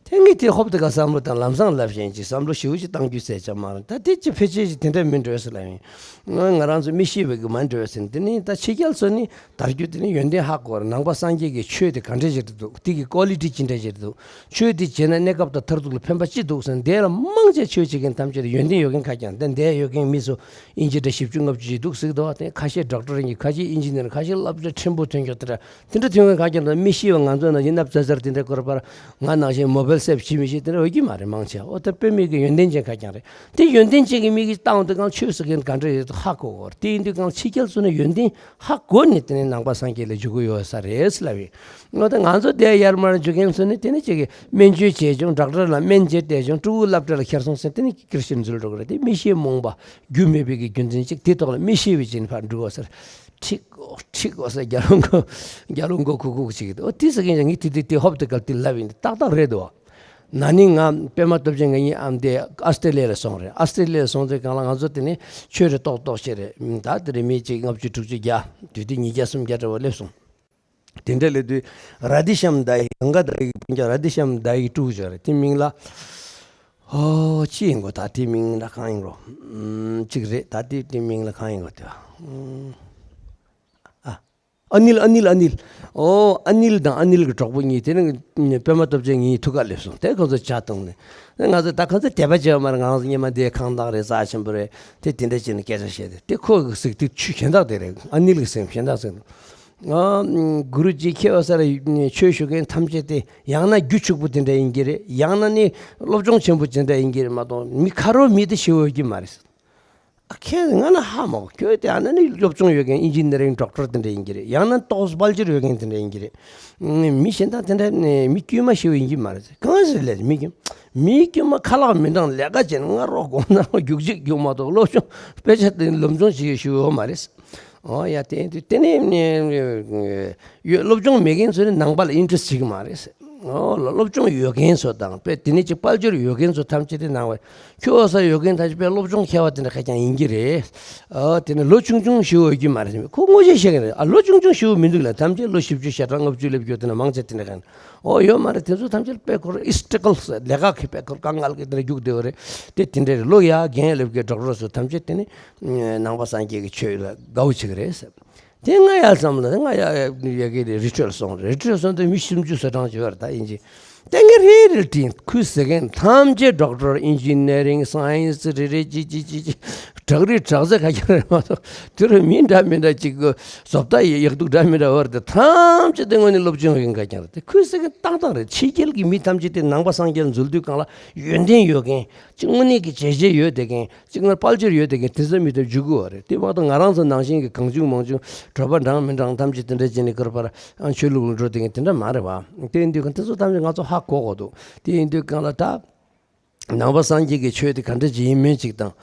དེ་ངས་དེ་ཧོབ་དེ་ག་བསམ་བློ་དང་ལམ་སང་ལབ་བཞིན་ཅིག་བསམ་བློ་ཞེ་པོ་ཅིག་བཏང་རྒྱུ་ཟེར་ཆ་མ་རེད། ད་དེ་ཅི་ཕལ་ཆེར་ཅིག་དེ་འདྲ་མིན་འགྲོ་ཟེར་ལབ་ཡིན། ང་ང་རང་ཚོ་མི་ཤེས་པའི་གི་མ་འགྲོ་ཟེར། དེ་ནི་ད་ཕྱི་རྒྱལ་ཚོ་ནི་དར་རྒྱུ་དེ་ནི་ཡོན་ཏན་ཧ་གོ་བར། ནང་པ་སངས་རྒྱས་ཀྱི་ཆོས་དེ་ག་འདྲ་ཞིག་རེད་འདུག། དེ་གི་ཀོ་ལི་ཊི་ཅི་འདྲ་ཞིག་རེད་འདུག། ཆོས་དེ་བྱས་ན་གནས་སྐབས་དང་མཐར་ཐུག་ལ་ཕན་པ་ཅི་འདུག་ཟེར། འདས་ལ་མང་ཆེ་ཆོས་བྱེད་མཁན་ཐམས་ཅད་ཡོན་ཏན་ཡོད་མཁན་ཁ་རྐྱང་། དེ་འདས་ཡོད་མཁན་མི་ཚོ་ཨིན་ཇི་འདྲ་བཞི་བཅུ་ལྔ་བཅུ་ཞིག་འདུག་ཟེར་གི་འདུག་བ། དེ་ཁ་ཤས་ཌོག་ཊར་ཡིན་གྱི། ཁ་ཤས་ཨིན་ཇི་ནི་ཡར། ཁ་ཤས་སློབ་གྲྭ་ཆེན་པོ་ཐོན་ཀྱང་དེ་འདྲ་དེ་འདྲ་ཐོན་མཁན་ཁ་རྐྱང་དང་། མི་ཤེས་པ་ང་ཚོ་ནང་བཞིན་ནབ་ཙར་ཙར་དེ་འདྲ་སྐོར་པར་ང་ནང་བཞིན་མོ་བེལ་སེབ་བྱེད་མི་ཤེས་དེ་འདྲ་ཡོད་ཀྱི་མ་རེད་མང་ཆེ། ཨོ་དེ་དཔེ་མེད་ཀྱི་ཡོན་ཏན་ཅན་ཁ་རྐྱང་རེད། དེ་ཡོན་ཏན་ཅན་གྱི་མི་གིས་བཏང་དུས་གང་ཆོས་ཟེར་མཁན་ག་འདྲ་ཡོད་ཧ་གོ་གོ། དེ་ཡིན་དུས་གང་ཕྱི་རྒྱལ་ཚོ་ནས་ཡོན་ཏན་ཧ་གོ་ནས་དེ་ནས་ནང་པ་སངས་རྒྱས་ལ་འཇུག་གི་ཡོད་ས་རེད་ལབ་ཡིན། ངོ་ད་ང་ཚོ་དེ་ཡར་མར་འཇུག་མཁན་ཚོ་ནི་དེ་ནི་ཅིག་གི་སྨན་བཅོས་བྱས་བྱུང་། ཌོག་ཊར་ལ་སྨན་བྱས་བསྡད་བྱུང་། ཕྲུ་གུ་སློབ་གྲྭ་ལ་ཁྱེར་སོང་ཟེར། དེ་ནི་ཀིར་ཤིན་འཛུལ་འགྲོ་གི་རེད། དེ་མི་ཤེས་རྨོངས་པ་རྒྱུ་མེད་པའི་གི་རྒྱུ་མཚན་ཅིག་དེ་ཐོག་ལ་མི་ཤེས་པའི་ཅན་ཕར་འགྲོ་བ་ཟེར། ཁྲིག་གོ་ཁྲིག་གོ་ཟེར། རྒྱ་ལོ་མགོ་རྒྱ་ལོ་མགོ་ཁུག་ཁུག་ཅིག་གི་འདུག། ཨོ་དེ་ཟེར་མཁན་ཅིག་ངས་དེ་དེ་དེ་ཧོབ་དེ་གལ་ཏེ་ལབ་ཡིན། ཏག་ཏག་རེད་འདུག། ན་ནིང་ང་པད་མ་སྟོབས་ཆེན་ང་གཉིས་ཨམ་དེ་ཨ་སི་ཏྲེ་ལི་ཡ་ལ་སོང་རེད། ཨ་སི་ཏྲེ་ལི་ཡ་ལ་སོང་དུས་གང་ལ་ང་ཚོ་དེ་ནས་ཆོས་རེ་ཏོག་ཏོག་བྱས་རེད། ད་དེ་རེད། མི་གཅིག་ལྔ་བཅུ་དྲུག་ཅུ་བརྒྱ། དུས་དེ་ཉིས་བརྒྱ་སུམ་བརྒྱ་འདྲ་བོ་སླེབས་སོང་། དེ་འདྲ་སླེབས་དུས་ར་དྷི་ཤམ་དཱ་ཡི་གང་ག་དཱ་ཡི་སྤུན་ཀྱག་ར་དྷི་ཤམ་དཱ་ཡི་ཕྲུ་གུ་ཅིག་རེད། དེ་མིང་ལ་ཨོ་ཅི་ཡིན་གོ། ད་དེ་མིང་ལ་གང་ཡིན་གོ། ཨམ་ཅིག་རེད། ད་དེ་དེ་མིང་ལ་གང་ཡིན་གོ་དེ། ཨ། ཨ་ནིལ། ཨ་ནིལ། ཨ་ནིལ། ཨོ་ཨ་ནིལ་དང་ཨ་ནིལ་གྱི་གྲོགས་པོ་གཉིས། དེ་ནི་པད་མ་སྟོབས་ཆེན་ངའི་ཐུག་ག་སླེབས་སོང་། དེ་ཁོ་ཚོ་ཇ་བཏུང་ནས། ང་ཚོ་ད་ཁོ་ཚོ་དད་པ་བྱེད་པ་མ་རེད། ང་ཚོ་སྔོན་མ་འདི་ཁང་བདག་རེད། རྩ་ཆེན་པོ་རེད། དེ་དེ་འདྲ་བྱས་ནས་སྐད་ཆ་བཤད་དེ། དེ་ཁོ་གི་ཟིག་དེ་ཆུ་གཞན་དག་དེ་རེད། ཨ་ནིལ་གི་སེམས་གཞན་དག་ཟིག་འདུག། ཨ། གུ་རུ་ཇི་ཁྱེད་འོ་ས་ར་ཆོས་ཞུ་མཁན་ཐམས་ཅད་དེ་ཡང་ན་རྒྱུ་ཕྱུག་པོ་དེ་འདྲ་ཡིན་གྱི་རེད། ཡང་ན་ནི་སློབ་སྦྱོང་ཆེན་པོ་དེ་འདྲ་ཡིན་གྱི་རེད་མ་གཏོགས། མི་ཁ་རོག་མི་དེ་ཞེ་པོ་ཡོད་ཀྱི་མ་རེད། ཨ། ཁྱེད་ང་ན་ཧ་མ་གོ། ཁྱོད་དེ་ཨ་ན་ནི་སློབ་སྦྱོང་ཡོད་མཁན་ཨིན་ཇི་ནི་ཡ་རིང་ཌོག་ཊར་དེ་འདྲ་ཡིན་གྱི་རེད། ཡང་ན་ཏོག་ཙམ་དཔལ་འབྱོར་ཡོད་མཁན་དེ་འདྲ་ཡིན་གྱི་རེད། མི་གཞན་དག་དེ་འདྲ་ནི་མི་དཀྱུས་མ་ཞེ་པོ་ཡིན་གྱི་མ་རེད། གང་ཟེར་ལས་མི་དཀྱུས་མི་དཀྱུས་མ་ཁ་ལག་མི་འདང་ལས་ཀ་བྱས་ན་ང་རོགས་དགོངས་ན་རྒྱུག་ཅིག་རྒྱུག་མ་གཏོགས་སློབ་སྦྱོང་དཔེ་ཆ་དེ་སློབ་སྦྱོང་བྱེད་ཞུ་ཡོད་མ་རེད། ཨོ་ཡ། དེ་དེ་དེ་ནས་ཡོད། སློབ་སྦྱོང་མེད་མཁན་ཚོ་ནི་ནང་པ་ལ་ཨིན་ཊི་རེ་སི་ཊི་བྱེད་ཀྱི་མ་རེད། ཨོ་ལ། སློབ་སྦྱོང་ཡོད་མཁན་ཚོ་དང་དཔེ་དེ་ནས་ཅིག་དཔལ་འབྱོར་ཡོད་མཁན་ཚོ་ཐམས་ཅད་དེ་ནང་པ། ཁྱོད་འོ་ས་ཡོད་མཁན་ཐམས་ཅད་དཔེ་སློབ་སྦྱོང་མཁས་པ་དེ་འདྲ་ཁ་རྐྱང་ཡིན་གྱི་རེད། ཨོ་དེ་ནས་ལོ་ཆུང་ཆུང་ཞེ་པོ་ཡོད་ཀྱི་མ་རེད། ཁོ་དངོས་གཞི་བཤད་མཁན་རེད། ཨ། ལོ་ཆུང་ཆུང་ཞེ་པོ་མི་འདུག་ལ། ཐམས་ཅད་ལོ་བཞི་བཅུ་ཞེ་གྲངས་ལྔ་བཅུ་སླེབས་རྒྱུ་དེ་འདྲ་མང་ཆེ་དེ་འདྲ་གང་། ཨོ་ཡོད་མ་རེད། དེ་ཚོ་ཐམས་ཅད་དཔེ་ཁོ་རང་ཨིས་ཊི་རི་ཀལ་ལས་ཀ་གི་དཔེ་ཁོ་རང་དཀའ་ངལ་གྱི་དེ་འདྲ་རྒྱུག་བསྡད་པ་རེད། དེ་དེ་འདྲ་རེད། ལོ་ཡར་རྒན་སླེབས་མཁན་ཌོག་ཊར་ཚོ་ཐམས་ཅད་དེ་ནི་ནང་པ་སངས་རྒྱས་ཀྱི་ཆོས་ལ་དགའ་བོ་བྱེད་ཀྱི་རེད་ཟེར། དེ་ང་ཡར་བསམ་ལ། ང་ཡར་ཡ་གི་རི་ཊི་རི་ཊི་སོང་། རི་ཊི་རི་ཊི་སོང་དུས་མི་སུམ་ཅུ་སོ་གྲངས་ཅིག་ཡོད་རེད། ད་ཨིན་ཇི། དེ་ངས་རེ་རེ་དྲིས། ཁུལ་ཟེར་མཁན་ཐམས་ཅད་ཌོག་ཊར། ཨིན་ཇི་ནི་ཡ་རིང་། སའེན་སི། རེ་རེ་ཅིག་ཅིག་ཅིག་ཅིག་བྲག་རི་བྲག་རྩེ་ཁ་རྐྱང་རེད་མ་གཏོགས། དེ་རུ་མི་འདྲ་མི་འདྲ་ཅིག་གི་བཟོ་ལྟ་ཡི་ཡག་སྡུག་འདྲ་མི་འདྲ་ཡོད་རེད། དེ་ཐམས་ཅད་དེ་དངོས་གནས་སློབ་སྦྱོང་ཡོད་མཁན་ཁ་རྐྱང་རེད། དེ་ཁུལ་ཟེར་མཁན་ཏག་ཏག་རེད། ཕྱི་རྒྱལ་གྱི་མི་ཐམས་ཅད་དེ་ནང་པ་སངས་རྒྱས་འཛུལ་དུས་གང་ལ་ཡོན་ཏན་ཡོད་མཁན། ཅིག་དངོས་གནས་ཀྱི་བྱས་རྗེས་ཡོད་བསྡད་མཁན། ཅིག་སྔར་དཔལ་འབྱོར་ཡོད་བསྡད་མཁན་དེ་ཚོ་མི་དེ་འཇུག་གི་ཡོད་རེད། དེ་མ་གཏོགས་ང་རང་ཚོ་ནང་བཞིན་གྱི་གང་བྱུང་མང་བྱུང་གྲོད་པ་འགྲངས་མི་འགྲངས་ཐམས་ཅད་དེ་འདྲ་བྱས་ནས་སྐོར་པར་ཨང་ཆོས་ལུགས་ལ་འགྲོ་བསྡད་མཁན་དེ་འདྲ་མ་རེད་བ། དེ་ཡིན་དུས་དེ་ཚོ་ཐམས་ཅད་ང་ཚོ་ཧ་གོ་དགོས་འདུག། དེ་ཡིན་དུས་གང་ལ་ད་ནང་པ་སངས་རྒྱས་ཀྱི་ཆོས་དེ་ག་འདྲ་ཅིག་ཡིན་མིན་ཅིག་དང་།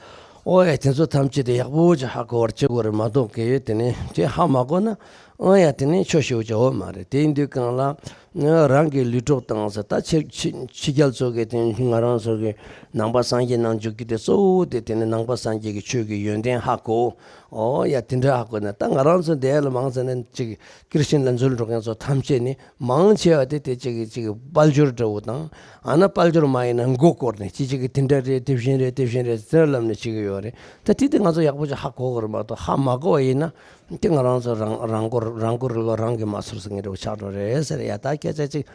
ཨོ་ཡ། དེ་ཚོ་ཐམས་ཅད་དེ་ཡག་པོ་ཅིག་ཧ་གོ་བར་བྱེད་དགོས་རེད་མ་གཏོགས། གལ་ཡོད་དེ་ནས་དེ་ཧ་མ་གོ་ན། ཨོ་ཡ། དེ་ནས་ཆོ་ཞེ་པོ་ཅིག་ཡོད་མ་རེད། དེ་ཡིན་དུས་གང་ལ། རང་གི་ལུས་གྲོགས་དང་ཟེར། ད་ཕྱི་ཕྱི་ཕྱི་རྒྱལ་ཚོ་གི་དེ་ང་རང་ཚོ་གི་ནང་པ་སངས་རྒྱས་ནང་འཇུག་རྒྱུ་དེ་གཙོ་བོ་དེ་དེ་ནི་ནང་པ་སངས་རྒྱས་ཀྱི་ཆོས་ཀྱི་ཡོན་ཏན་ཧ་གོ། ཨོ་ཡ། དེ་འདྲ་ཧ་གོ་ན་ད་ང་རང་ཚོ་འདི་ལ་མང་ཚད་ནས་ཅིག་ཀིར་ཤིན་ལ་འཛུལ་འགྲོ་མཁན་ཚོ་ཐམས་ཅད་ནི་མང་ཆེ་བ་དེ་དེ་ཅིག་ཅིག་དཔལ་འབྱོར་འདྲ་བོ་དང་། ཨ་ན་དཔལ་འབྱོར་མ་ཡིན་ན་མགོ་སྐོར་ནས་ཅི་ཅིག་གི་དེ་འདྲ་རེད། དེ་བཞིན་རེད། དེ་བཞིན་རེད་ཟེར་ལབ་ནས་བྱེད་ཀྱི་ཡོད་རེད། ད་དེ་དེ་ང་ཚོ་ཡག་པོ་ཅིག་ཧ་གོ་དགོས་རེད་མ་གཏོགས། ཧ་མ་གོ་བ་ཡིན་ན་དེ་ང་རང་ཚོ་རང་རང་མགོ་རང་མགོ་རིལ་བ་རང་གིས་མ་ཚོར་ཟེར་མཁན་འདྲ་བོ་ཆགས་འགྲོ་རེད་ཟེར། ཡ། ད་སྐད་ཆ་ཅིག་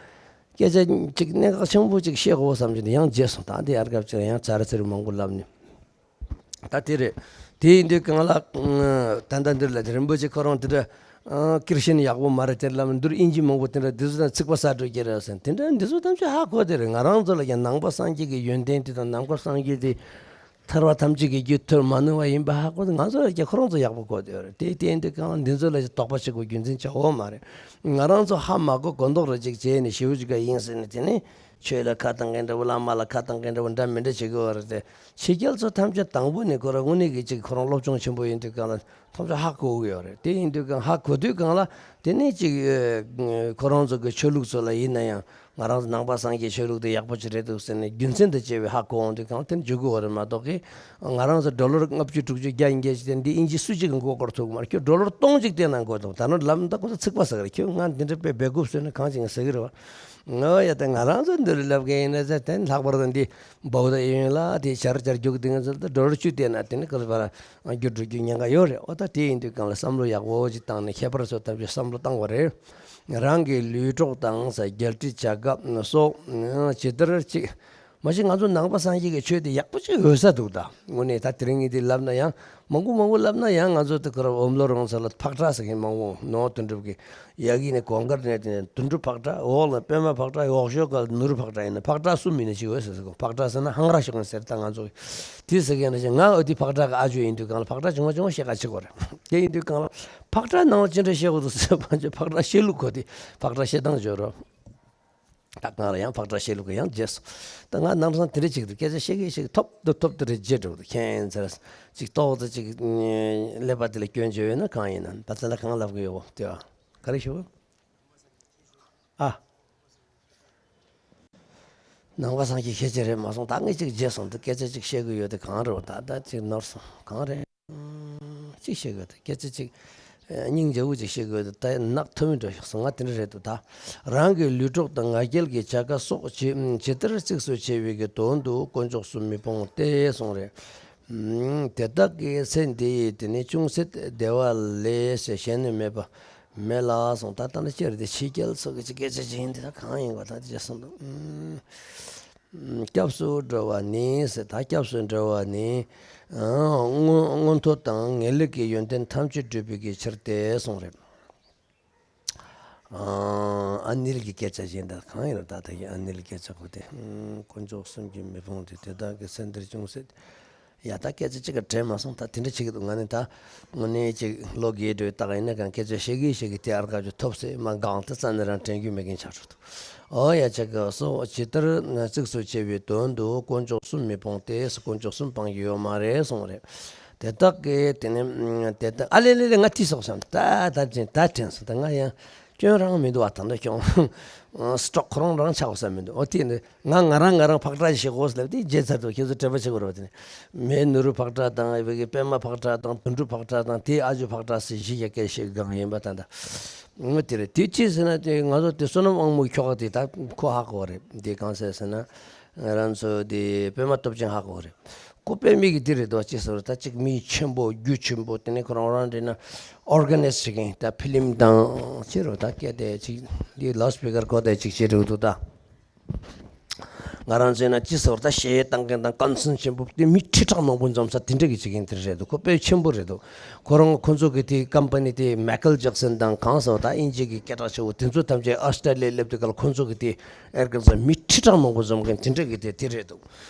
སྐད་ཆ་ཅིག་གནད་འགག་ཆེན་པོ་ཅིག་བཤད་དགོས་བསམ་གྱི་འདུག། ཡང་བརྗེད་སོང་། ད་འདི་ཡར་སྐབས་ཅིག་ཡང་ཚར་ཚར་མང་པོ་ལབ་ནས། ད་དེ་རེད། དེ་ཡིན་དུས་གང་ལ། ད་ལྟ་འདིར་ལ་རིན་པོ་ཆེ་ཁོ་རང་དེ་འདྲ་ཀིར་ཤིན་ཡག་པོ་མ་རེད་དེ་ལབ་ནས། འདིར་ཨིན་ཇི་མང་པོ་དེ་འདྲ་འདི་ཚོ་དང་ཚིག་པ་ཟ་འགྲོ་གི་རེད་ཟེར། དེ་འདྲ་འདི་ཚོ་ཐམས་ཅད་ཧ་གོ་དེ་རེད། ང་རང་ཚོ་ལ་ཀྱང་ནང་པ་སངས་རྒྱས་ཀྱི་ཡོན་ཏན་དེ་དང་ནང་པ་སངས་རྒྱས་དེ། ཐར་པ་ཐམས་ཅད་ཀྱི་རྒྱུ་ཐོབ་མ་ནུས་པ་ཡིན་པ་ཧ་གོ། ང་ཚོ་ལ་ཀྱང་ཁོ་རང་ཚོ་ཡག་པོ་གོ་བསྡད་ཡོད་རེད། དེ་དེ་ཡིན་དུས་གང་འདི་ཚོ་ལ་དོགས་པ་བྱེད་དགོས་རྒྱུ་མཚན་ཅང་ཡོད་མ་རེད། ང་རང་ཚོ་ཧ་མ་གོ་གོ་མདོག་རེ་ཅིག་བྱས་ནས་ཞེ་པོ་ཅིག་ག་ཡིན་ཟེར་ནས། དེ་ནས་ཆོས་ལ་ཁ་བཏང་མཁན་འདྲ་བོ། བླ་མ་ལ་ཁ་བཏང་མཁན་འདྲ་བོ། འདྲ་མི་འདྲ་བྱེད་ཀྱི་ཡོད་རེད་དེ། ཕྱི་རྒྱལ་ཚོ་ཐམས་ཅད་དང་པོ་ནས་ཁོ་རང་དངོས་གནས་ཀྱི་ཅིག་ཁོ་རང་སློབ་སྦྱོང་ཆེན་པོ་ཡིན་དུས་གང་ལ་ཐམས་ཅད་ཧ་གོ་གི་ཡོད་རེད། དེ་ཡིན་དུས་གང་ཧ་གོ་དུས་གང་ལ། དེ་ནས་ཅིག་ཨ་ཁོ་རང་ཚོ་གི་ཆོས་ལུགས་ཚོ་ལ་ཡིན་ན་ཡང་། ང་རང་ཚོ་ནང་པ་སངས་རྒྱས་ཆོས་ལུགས་དེ་ཡག་པོ་ཅིག་རེད་འདུག་ཟེར་ནས་རྒྱུ་མཚན་དང་བཅས་པའི་ཧ་གོ་འོང་དུས་གང་དེ་འཇུག་གི་ཡོད་རེད་མ་གཏོགས་ཀི། ང་རང་ཚོ་ཌོ་ལར་ལྔ་བཅུ་དྲུག་ཅུ་བརྒྱ་ཡིན་གྱི་ཅིག་དེ་འདི་དབྱིན་ཇི་སུ་གཅིག་གིས་མགོ་སྐོར་ཐུབ་ཀྱི་མ་རེད། ཁྱོད་ཌོ་ལར་སྟོང་གཅིག་བལྟས་ན་མགོ་འཐོམ། ད་ནོར་ལབ་ན་ད་ཁོ་ཚོ་ཚིག་པ་ཟ་གི་རེད། ཁྱོད་ང་འདི་འདྲ་དཔེ་སྦས་སྐུབས་བཟོས་ན་གང་ཅིག་ཟ་གི་རེད་བ། ང་ཡ་ད་ང་རང་ཚོ་འདི་རུ་ལབ་མཁན་ཡིན་ན་ཟེར། དེ་ལྷག་པར་དུ་འདི་བོད་ད་ཡིན་ལ་དེ་ཆར་ཆར་རྒྱུག་དེ་ང་ཚོ་ད་ཌོ་ལར་བཅུ་བལྟས་ན་དེ་ནི་ག་ཚོད་པ་ར་རྒྱུ་འགྲོ་རྒྱུ་ཉེན་ཁ་ཡོད་རེད། ཨོ་ད་དེ་ཡིན་དུས་གང་ལ་བསམ་བློ་ཡག་པོ་ཅིག་བཏང་ནས་ཁྱད་པར་ཚོ་ཐམས་ཅད་བསམ་བློ་བཏང་བ་རེད། རང་གི་ལུས་གྲོགས་དང་ས་རྒྱལ་ཁྲིམས་བྱ་དགའ་སོགས་ཇི་ལྟར་ཅིག་མ་གཞི་ང་ཚོ་ནང་པ་སངས་རྒྱས་ཀྱི་ཆོས་དེ་ཡག་པོ་ཅིག་འོས་ས་འདུག་ད་དངོས་གནས་ད་དེ་རིང་ངས་དེ་ལབ་ན་ཡང་མང་པོ་མང་པོ་ལབ་ན་ཡང་ང་ཚོ་དེ་ག་ར་འོམ་ལོ་རོང་ས་ལ་ཕག་གྲགས་ཟེར་མཁན་མང་པོ་ནོར་དོན་གྲུབ་ཀྱི་ཡ་གི་ནས་གོང་དཀར་ནས་དེ་ནས་དོན་གྲུབ་ཕག་གྲགས། འོག་ལ་པད་མ་ཕག་གྲགས། འོག་ཤོག་ག་ནོར་བུ་ཕག་གྲགས་ཡིན་ན་ཕག་གྲགས་གསུམ་ཡིན་ན་ཅིག་འོས་ཟེར་ཟེར་གོ། ཕག་གྲགས་ཟེར་ན་ཧང་ར་ཤོག་ཡིན་ཟེར། ད་ང་ཚོ་དེ་ཟེར་མཁན་ན་ཅིག་ང་འོ་དེ་ཕག་གྲགས་ཀྱི་ཨ་ཇོ་ཡིན་དུས་གང་ལ་ཕག་གྲགས་བྱུང་བ་བྱུང་བ་བཤད་ག་ཅིག་གོ་རེད། དེ་ཡིན་དུས་གང་ལ་ཕག་གྲགས་ནང་ལ་ཅི་འདྲ་བཤད་དགོས་འདུག་ཟེར་བ་ཅིག་ཕག་གྲགས་བཤད་ལུགས་གོ་དེ་ཕག་གྲགས་བཤད་སྟངས་བརྗོད་རོགས། ད་གང་ལ་ཡང་ཕག་གྲགས་བཤད་ལུགས་ཀྱི་ཡང་རྗེས་སུ། ད་ང་ནང་སང་དེ་འདྲ་ཅིག་འདུག་སྐད་ཆ་བཤད་གི་བཤད་གི་ཐོབ་འདུག་ཐོབ་འདུག་རེ་བརྗེད་འགྲོ་འདུག་ཁྱེད་ཚོར་ཅིག་ཏོག་ཙམ་ཅིག་ཀླད་པ་དེ་ལ་སྐྱོན་བརྗོད་ཡོད་ན་གང་ཡིན་ན། ད་ལྟ་ལ་གང་ལབ་གི་ཡོད་དེ་བ་ག་རེ་ཞུ། ཨ། ནང་པ་སངས་རྒྱས་ཁྱེད་ཅིག་རེད་མ་སོང་། ད་ངས་ཅིག་བརྗེད་སོང་འདུག་སྐད་ཆ་ཅིག་བཤད་གི་ཡོད་དེ་གང་རེད་བ། ད་ད་ཅིག་ནོར་སོང་གང་རེད། ཅིག་བཤད་དགོས་ད། སྐད་ཆ་ཅིག་སྙིང་རྗེ་བོ་ཅིག་བཤད་དགོས་ད། ད་ནག་ཐུ་མི་འགྲོ་ཤག་སོང་ང་དེ་འདྲ་རེད་འདུག་ད་རང་གི་ལུས་གྲོགས་དང་ང་རྒྱལ་གྱི་བྱ་དགའ་སོགས་ཇི་ཇི་ལྟར་གཙིགས་སུ་ཆེ་བའི་གི་དོན་དུ་དཀོན་མཆོག་གསུམ་མི་སྤོང་སྟེ་གསུངས་རེད། དེ་དག་གི་ཚེ་འདི་ཡི་དེ་ནི་ཅུང་ཟད་བདེ་བ་ལས་ཞེ་གཞན་ནི་མེད་པ་མེད་ལ་གསུངས། ད་ད་ནི་ཅི་རེད་དེ་ཕྱི་རྒྱལ་སོགས་ཀྱི་སྐད་ཆ་ཅིག་ཡིན་དེ་ད་གང་ཡིན་པ་ད་དེ་ཅི་གསུངས་འདུག་སྐྱབས་སུ་འགྲོ་བ་ནི་ཟེར། ད་སྐྱབས་སུ་འགྲོ་བ་ནི་མངོན་མངོན་མཐོ་དང་ངེས་ལེགས་ཀྱི་ཡོན་ཏན་ཐམས་ཅད་བསྒྲུབ་པའི་གི་ཕྱིར་ཏེ་གསུངས་རེད། ཨ་ནེ་ལ་གི་སྐད་ཆ་གཞན་དག་གང་ཡིན་ན་ད་ལྟ་གི་ཨ་ནེ་ལ་སྐད་ཆ་གོ་དེ། དཀོན་མཆོག་གསུམ་གྱིས་མི་ཕོངས་ཏེ། དེ་དག་གི་ཚེ་འདིར་ཅུང་ཟད། ཡ་ད་སྐད་ཆ་གཅིག་ག་དྲན་མ་སོང་། ད་དེ་འདྲ་བྱེད་ཀྱི་འདུག་ང་ནི་ད་དངོས་གནས་ཅིག་ལོ་རྒས་འགྲོའི་རྟགས་ཡིན་ན་གང་སྐད་ཆ་བཤད་གི་བཤད་གི་དེ་ཨར་ཀ་ཅུ་ཐོབ་སྲིད་མ་གང་ད་རྩ་ནས་རང་དྲན་རྒྱུ་མེད་མཁན་ཆགས་འགྲོ་འདུག་ཨོ་ཡ་ཆ་ག་སོ་ཇི་ལྟར་གཙིགས་སུ་ཆེ་བའི་དོན་དུ་དཀོན་མཆོག་གསུམ་མི་སྤོང་སྟེ། དཀོན་མཆོག་གསུམ་སྤང་རྒྱུ་ཡོད་མ་རེད་གསུངས་རེད། དེ་དག་གིས་དེ་ནི་དེ་དག་ཨ་ལེ་ལེ་ལེ་ང་ཏི་སོགས་སམ་ད་ད་ཅིན་ད་དྲན་སོང་། ད་ང་ཡང་སྐྱོན་རང་མི་འདུག་བ། ད་འདི་ཁྱོང་སི་ཊོག་ཁོ་རང་རང་ཆགས་ས་མི་འདུག་ཨོ་དེ་ནི་ང་ང་རང་ང་རང་ཕག་གྲགས་ཤིག་དགོས་ལབ་དེ་བརྗེད་ཚར་འདུག་ཁྱེད་ཚོ་དྲན་པ་བྱེད་དགོས་རེད་བ། དེ་ནི་མེ་ནུ་རུ་ཕག་གྲགས་དང་ཨེ་བེ་གི་པད་མ་ཕག་གྲགས་དང་དོན་གྲུབ་ཕག་གྲགས་དང་དེ་ཨ་ཇོ་ཕག་གྲགས་ཟེར་བཞི་བརྒྱ་སྐད་བཤད་སྒང་ཡིན་པ་ད་ད་ངོ་དེ་རེད། དེ་ཅི་ཟེར་ན་དེ་ང་ཚོ་དེ་བསོད་ནམས་དབང་མོའི་ཁྱོ་ག་དེ་ད་ཁོ་ཧ་གོ་རེད། དེ་གང་ཟེར་ཟེར་ན་ང་རང་ཚོ་དེ་པད་མ་སྟོབས་ཆེན་ཧ་གོ་རེད། ཁོ་དཔེ་མི་གི་འདི་རེད་དོ། ཅི་ཟེར་ད་ཅིག་མི་ཆེན་པོ་རྒྱུ་ཆེན་པོ་དེ་ནས་ཁོ་རང་རང་འདྲེ་ན་ཨོར་ག་ནའི་ཛི་བྱེད་མཁན། ད་ཕི་ལིམ་དང་ཅི་རོ་ད་སྐད་དེ་ཅིག་འདི་ལའུ་སི་པི་ཀར་གོ་དེ་ཅིག་བྱེད་འགྲོ་འདུག་ད་ང་རང་ཚོས་ན་ཅི་ཟེར་ད་གཞས་བཏང་མཁན་དང་ཀོན་སར་ཆེན་པོ་དེ་མི་ཁྲི་ཕྲག་མང་པོ་འཛོམས་ས་དེ་འདྲ་གི་བྱེད་མཁན་དེ་རེད་འདུག་ཁོ་དཔེ་ཆེན་པོ་རེད་འདུག་ཁོ་རང་ཁོ་ཚོ་གི་དེ་ཀམ་པ་ནི་དེ་མའི་ཀལ་ཇེག་སན་དང་གང་ཟེར་ད་དབྱིན་ཇི་གི་སྐད་གྲགས་ཆེ་བོ་དེ་ཚོ་ཐམས་ཅད་ཨོ་སི་ཀྲ་ལི་ཡ་སླེབས་དུས་སྐབས་ཁོ་ཚོ་གི་དེ་ཨེར་ཀན་ས་མི་ཁྲི་ཕྲག་མང་པོ་འཛོམས་མཁན་དེ་འདྲ་གི་དེ་དེ་རེད་འདུག་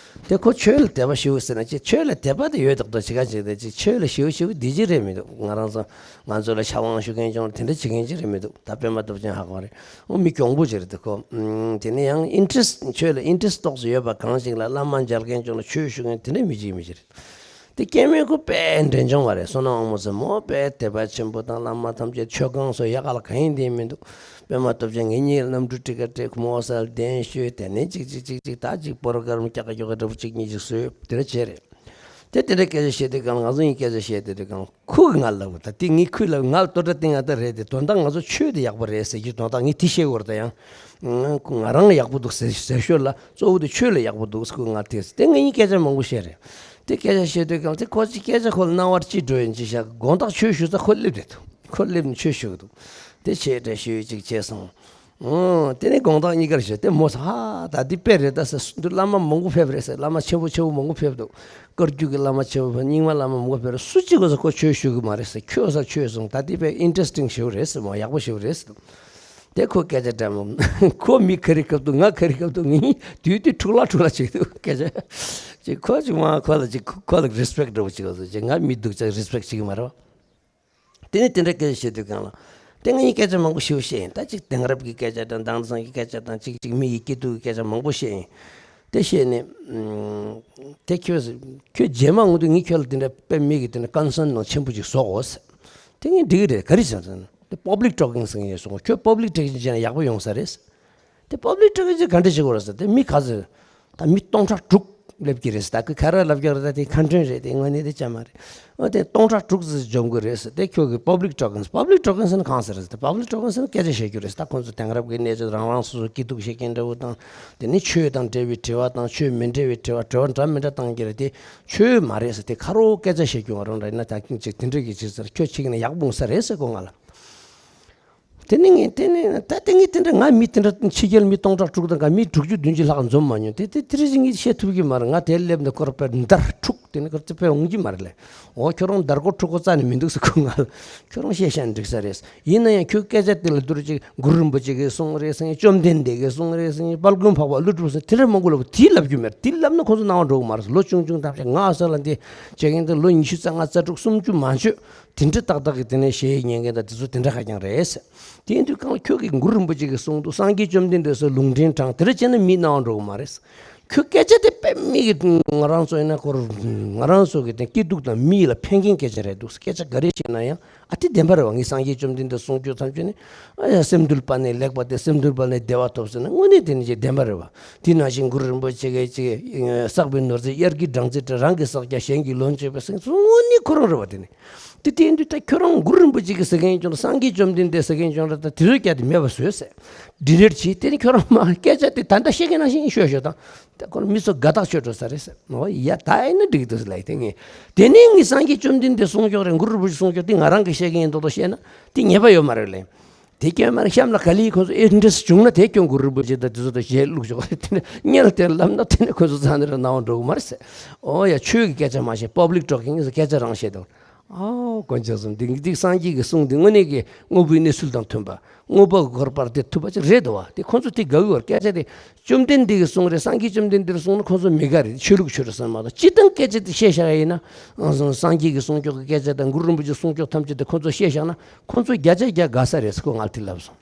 དེ་ཁོ་ཆོས་ལ་དད་པ་ཞེ་པོ་ཟེར་ན་ཅི། ཆོས་ལ་དད་པ་དེ་ཡོད་ཏག་ཏག་བྱེད་ག་བྱེད་དེ་ཅི། ཆོས་ལ་ཞེ་པོ་ཞེ་པོ་བདེ་སྐྱིད་རེད་མི་འདུག་ང་རང་ཚོ་ང་ཚོ་ལ་ཕྱག་དབང་ཞུ་མཁན་ཅང་དེ་འདྲ་བྱེད་མཁན་ཅིག་རེད་མི་འདུག་ད་པད་མ་སྟོབས་ཆེན་ཧ་གོ་རེད། ཨོ་མི་གྱོང་པོ་ཅིག་རེད་འདུག་ཁོ། ཨམ། དེ་ནས་ཡང་ཨིན་ཊི་རེ་སི་ཆོས་ལ་ཨིན་ཊི་རེ་སི་ཏོག་ཙམ་ཡོད་པ་གང་ཞིག་ལ་བླ་མ་མཇལ་མཁན་ཅང་ལ་ཆོས་ཞུ་མཁན་དེ་འདྲ་མི་ཅིག་མི་ཅིག་རེད། དེ་སྐྱེ་དམན་ཁོ་དཔེ་འདྲེན་སྦྱོང་བ་རེད། བསོད་ནམས་དབང་མོ་ཟེར་མོ་དཔེ་དད་པ་ཆེན་པོ་དང་བླ་མ་ཐམས་ཅད་མཆོད་ཁང་སོགས་ཡག་ག་ལ་གང་ཡིན་དེ་མི་འདུག་པད་མ་སྟོབས་ཆེན་ངེད་གཉིས་གནམ་གྲུ་ཊི་ཀེ་ཊི་ཁོ་མོ་ས་ལ་གདན་ཞུས། དེ་ནས་ཅིག་ཅིག་ཅིག་ཅིག་ད་ཅིག་པོ་རོ་གྷ་རམ་ཀྱག་ཀྱོག་འདྲ་པོ་ཅིག་གཉིས་ཅིག་བཟོས་དེ་འདྲ་བྱས་རེད། དེ་དེ་འདྲ་སྐད་ཆ་བཤད་དུས་གང་ང་ཚོ་གཉིས་སྐད་ཆ་བཤད་དེ་དུས་གང་ཁོ་གིས་ང་ལབ་ད་དེ་ངས་ཁོས་ལབ། ང་ལྟོ་ད་སྟེང་ང་ད་རེད་དེ་དོན་དག་ང་ཚོ་ཆོས་དེ་ཡག་པོ་རེད་ཟེར་གྱི་དོན་དག་ངས་དེ་བཤད་དགོས་རེད། ད་ཡང་ང་རང་ལ་ཡག་པོ་འདུག་ཟེར་ཟེར་ཞོར་ལ་གཙོ་བོ་དེ་ཆོས་ལ་ཡག་པོ་འདུག་ཟེར་ཁོས་ང་དེ་དེ་ངས་གཉིས་སྐད་ཆ་མང་པོ་བཤད་རེད། དེ་སྐད་ཆ་བཤད་དུས་གང་དེ་ཁོ་ཅིག་སྐད་ཆ་ཁོ་ལ་རྣ་བར་ཅི་འགྲོ་ཡིན་ཅི་བྱ་དགོང་དག་ཆོས་ཞུ་ས་ཁོ་སླེབས་རེད་འདུག་ཁོ་སླེབས་ནས་ཆོས་ཞུ་གི་འདུག་དེ་ཆེ་དྲགས་ཞུས་ཅིག་བྱས་སོང་། ཨོ། དེ་ནས་དགོང་དག་གཉིས་ཀར་བཤད་དེ་མོ་ས་ཧ་ད་འདི་དཔེ་རེད་ད་ཟེར། འདི་བླ་མ་མང་པོ་ཕེབས་རེད་ཟེར། བླ་མ་ཆེན་པོ་ཆེན་པོ་མང་པོ་ཕེབས་འདུག་བཀའ་བརྒྱུད་ཀྱི་བླ་མ་ཆེན་པོ་རྙིང་མ་བླ་མ་མང་པོ་ཕེབས་རེད། སུ་གཅིག་གིས་ས་ཁོ་ཆོས་ཞུ་གི་མ་རེད་ཟེར། ཁྱོད་ས་ཆོས་གསུངས་ད་འདི་དཔེ་ཨིན་ཊི་རེ་སི་ཊིང་ཞེ་པོ་རེད་ཟེར། མོ་ཡག་པོ་ཞེ་པོ་རེད་ཟེར་འདུག་དེ་ཁོ་སྐད་ཆ་འདྲ་མོ། ཁོ་མི་ཁ་རི་ཁབ་འདུག་ང་ཁ་རི་ཁབ་འདུག་ངས་དུས་དུས་འཁྲུག་ལ་འཁྲུག་ལ་བྱེད་འདུག་སྐད་ཆ་ཅིག་ཁོ་ཅིག་མ་ཁོ་ལ་ཅིག་ཁོ་ལ་རི་སི་པེག་འདྲ་བོ་ཅིག་ཡོད་ཅིག་ང་མི་སྡུག་ཅག་རི་སི་པེག་བྱེད་ཀྱི་མ་རེད་བ། དེ་ནས་དེ་འདྲ་སྐད་ཆ་བཤད་དུས་གང་ལ། དེ་ང་ཡིས་སྐད་ཆ་མང་པོ་ཞེ་པོ་བཤད་ཡིན། ད་ཅིག་དེང་རབས་ཀྱི་སྐད་ཆ་དང་དྭངས་གཙང་གི་སྐད་ཆ་དང་ཅིག་ཅིག་མི་ཡི་སྐྱིད་སྡུག་གི་སྐད་ཆ་མང་པོ་བཤད་ཡིན། དེ་བཤད་ནས་ཨུམ། དེ་ཁྱོད་ཁྱོད་རྗེས་མ་འོང་དུས་ངས་ཁྱོད་ལ་དེ་འདྲ་དཔེ་མི་གི་དེ་འདྲ་ཀོན་སན་ནང་ཆེན་པོ་ཅིག་བཟོ་དགོས་ཟེར། དེ་ངས་འགྲིག་གི་རེད། ག་རེ་བྱས་ཟེར་ན་དེ་པབ་ལིག་ཊོག་ཀིང་ཟེར་མཁན་ཡོད་སོང་། ཁྱོད་པབ་ལིག་ཊོག་ཀིང་བྱས་ན་ཡག་པོ་ཡོང་ས་རེད། དེ་པབ་ལིག་ཊོག་ཀིང་ཅིག་ག་འདྲ་བྱེད་དགོས་རེད་ཟེར། དེ་མི་ག་ཚོད་ད་མི་སྟོང་ཕྲག་དྲུག་སླེབས་ཀྱི་རེད་ཟེར། ད་ཁོས་ག་རེ་ལབ་ཀྱི་རེད། ད་དེ་ཁ་འདོན་རེད། དེ་དངོས་གནས་དེ་ཅང་མ་རེད། འོ་དེ་སྟོང་ཕྲག་དྲུག་ཙམ་འཛོམས་ཀྱི་རེད་ཟེར། དེ་ཁྱོད་ཀྱི་པབ་ལིག་ཊོག་ཀིང་། པབ་ལིག་ཊོག་ཀིང་ཟེར་ན་གང་ཟེར་ཟེར། དེ་པབ་ལིག་ཊོག་ཀིང་ཟེར་ན་སྐད་ཆ་བཤད་རྒྱུ་རེད་ཟེར། ད་ཁོང་ཚོ་དེང་རབས་ཀྱི་གནས་ཚུལ་རང་རང་སོ་སོ་སྐྱིད་སྡུག་བཤད་མཁན་འདྲ་བོ་དང་། དེ་ནས་ཆོས་དང་འབྲེལ་བའི་དྲི་བ་དང་ཆོས་མི་འབྲེལ་བའི་དྲི་བ། དྲི་བ་འདྲ་མི་འདྲ་བཏང་གི་རེད། དེ་ཆོས་མ་རེད་ཟེར། དེ་ཁ་རོག་སྐད་ཆ་བཤད་རྒྱུ་ང་རང་འདྲ་ཡིན་ན་ད་ཅིག་དེ་འདྲ་གི་ཅིག་ཟེར། ཁྱོད་ཕྱི་གི་ནས་ཡག་པོ་འོང་ས་རེད་ཟེར་གོ་ང་ལ། དེ་ནི་ངས་དེ་ནི་ད་དེ་ངས་དེ་འདྲ་ང་མི་དེ་འདྲ་ཕྱི་རྒྱལ་མི་སྟོང་ཕྲག་དྲུག་དང་ག་མི་དྲུག་ཅུ་བདུན་ཅུ་ལྷག་འཛོམས་མ་མྱོང་། དེ་དེ་དེ་རིགས་ངས་བཤད་ཐུབ་ཀྱི་མ་རེད། ང་དེ་སླེབས་ནས་ཁོ་རང་དཔེ་འདར་འཁྲུག་དེ་ནི་ཁོ་རང་དཔེ་འོང་གི་མ་རེད་ལེ། འོ་ཁྱོད་རང་འདར་གོ་འཁྲུག་གོ་རྩ་ནས་མི་འདུག་ཟེར་གོ་ང་ལ། ཁྱོད་རང་བཤད་བཤད་འགྲིག་ས་རེད། ཡིན་ན་ཡང་ཁྱོད་སྐད་ཆ་དེ་ལ་བསྡུར་ཅིག་གུ་རུ་རིན་པོ་ཆེ་གིས་གསུངས་རེད་ཟེར། བཅོམ་ལྡན་འདས་ཀྱིས་གསུངས་རེད་ཟེར། དཔལ་མགོན་འཕགས་པ་ཀླུ་སྒྲུབ་ཟེར་དེ་འདྲ་མང་པོ་ལབ། དེ་ལབ་རྒྱུ་མེད། དེ་ལབ་ན་ཁོ་ཚོ་སྣང་བ་འགྲོ་གི་མ་རེད། ལོ་ཆུང་ཆུང་ཐམས་ཅད་ང་ས་ལ་འདི་བྱེད་མཁན་དེ་ལོ་ཉི་ཤུ་རྩ་ལྔ་རྩ་དྲུག་སུམ་ཅུ་མ་ཆོད། དེ་འདྲ་ཏག་ཏག་གི་དེ་ནས་གཞས་ཉན་མཁན་དང་དེ་ཚོ་དེ་འདྲ་ཧ་ཅང་རེད། དེ་ཡིན་དུས་གང་ལ་ཁྱོད་ཀྱིས་གུ་རུ་རིན་པོ་ཆེ་གིས་གསུངས་འདུག་སངས་རྒྱས་བཅོམ་ལྡན་འདས་སུ་ལུང་འདྲེན་དྲངས། དེ་འདྲ་བྱས་ན་མིའི་སྣང་བ་འགྲོ་གི་མ་རེད། ཁྱོད་སྐད་ཆ་དེ་དཔེ་མི་གི་ང་རང་ཚོ་ཡིན་ན་ཁོ་རང་ང་རང་ཚོ་གི་དེ་སྐྱིད་སྡུག་དང་མི་ལ་ཕན་མཁན་སྐད་ཆ་རེད་འདུག་སྐད་ཆ་ག་རེ་བཤད་ན་ཡང་ཨ་དེ་བདེན་པ་རེད་བ། ངས་སངས་རྒྱས་བཅོམ་ལྡན་འདས་གསུང་རྒྱུ་ཐམས་ཅད་ནི་ཨ་ཡ་སེམས་འདུལ་བ་ནས་ལེགས་པ་སྟེ། སེམས་འདུལ་བ་ནས་བདེ་བ་ཐོབ་ཟེར་ན་དངོས་གནས་དེ་ནི་ཅིག་བདེན་པ་རེད་བ། དེ་ནང་བཞིན་གུ་རུ་རིན་པོ་ཆེ་གིས་ཅིག་བསགས་པའི་ནོར་རྫས་དབྱར་གྱི་སྦྲང་རྩི་འདྲ། རང་གིས་བསགས་ཀྱང་གཞན་གྱིས་ལོན་བྱེད་པ་ཟེར་མཁན་དངོས་གནས་ཁོ་རང་རེད་བ། དེ་ནི་དེ་དེ་ཡིན་དུས་ད་ཁྱོད་རང་གུ་རུ་རིན་པོ་ཆེ་གིས་ཟེར་མཁན་ཀྱང་སངས་རྒྱས་བཅོམ་ལྡན་འདས་ཟེར་མཁན་ཀྱང་ད་དེ་ཚོ་སྐྱ་དེ་མེད་པ་བཟོས་ཟེར། ཌི་ལིཊ་བྱས། དེ་ནི་ཁྱོད་རང་མ་སྐད་ཆ་དེ་ད་ལྟ་བཤད་མཁན་ནང་བཞིན་ཤོད་ཤོད་དང་། ད་ཁོ་མི་ཚོ་དགའ་ཐག་ཆོད་འགྲོ་ས་རེད་ཟེར། འོ་ཡ་ད་ཡིན་ན་འགྲིག་འདུག་ཟེར་ལབ་ཡིན། དེ་ངས་དེ་ནས་ངས་སངས་རྒྱས་བཅོམ་ལྡན་འདས་གསུང་ཆོག་རེད། གུ་རུ་རིན་པོ་ཆེ་གསུང་ཆོག་དེ་ང་རང་གིས་བཤད་མཁན་ཡིན་མདོག་མདོག་བཤད་ན་དེ་ཉེས་པ་ཡོད་མ་རེད་ལེ། དེ་སྐྱོན་མ་རེད། གཤམ་ལ་ག་ལེར་ཁོ་ཚོ་ཨེ་འདྲས་བྱུང་ན་དེ་སྐྱོན་གུ་རུ་རིན་པོ་ཆེ་དང་དེ་ཚོ་དང་གཞས་བླུགས་ཆོག་རེད། དེ་ནས་སྙན་ལ་དེ་ལབ་ན་དེ་ནས་ཁོ་ཚོ་རྩ་ནས་ར་སྣང་བ་འགྲོ་གི་མ་རེད་ཟེར། འོ་ཡ་ཆོས་ཀྱི་སྐད་ཆ་མ་བཤད། པབ་ལིག་ཊོག་ཀིང་ཟེར་སྐད་ཆ་རང་བཤད་དང་། ཨའོ་དཀོན་མཆོག་གསུམ། འདི་འདི་སངས་རྒྱས་ཀྱི་གསུང་འདི་དངོས་གནས་ཀྱི་དངོས་པོའི་གནས་ཚུལ་དང་མཐུན་པ། དངོས་པོ་གི་གོ་རིམ་པར་དེ་ཐུབ་པ་ཅིག་རེད་འདུག་བ། དེ་ཁོང་ཚོ་དེ་དགའ་གི་ཡོད་རེད། སྐད་ཆ་དེ་བཅོམ་ལྡན་འདས་ཀྱིས་གསུངས་རེད། སངས་རྒྱས་བཅོམ་ལྡན་འདས་ཀྱིས་གསུངས་ན་ཁོང་ཚོ་མི་དགའ་རེད། ཆོས་ལུགས་ཆོས་རེད་བསམ་མ་གཏོགས། སྤྱིར་བཏང་སྐད་ཆ་དེ་བཤད་བཞག་ཡིན་ན། སངས་རྒྱས་ཀྱི་གསུང་ཆོག་གི་སྐད་ཆ་དང་གུ་རུ་རིན་པོ་ཆེའི་གསུང་ཆོག་ཐམས་ཅད་དེ་ཁོང་ཚོ་བཤད་བཞག་ན་ཁོང་ཚོ་བརྒྱ་ཆ་བརྒྱ་དགའ་ས་རེད་ཟེར་ཁོས་ང་ལ་དེ་ལབ་སོང་།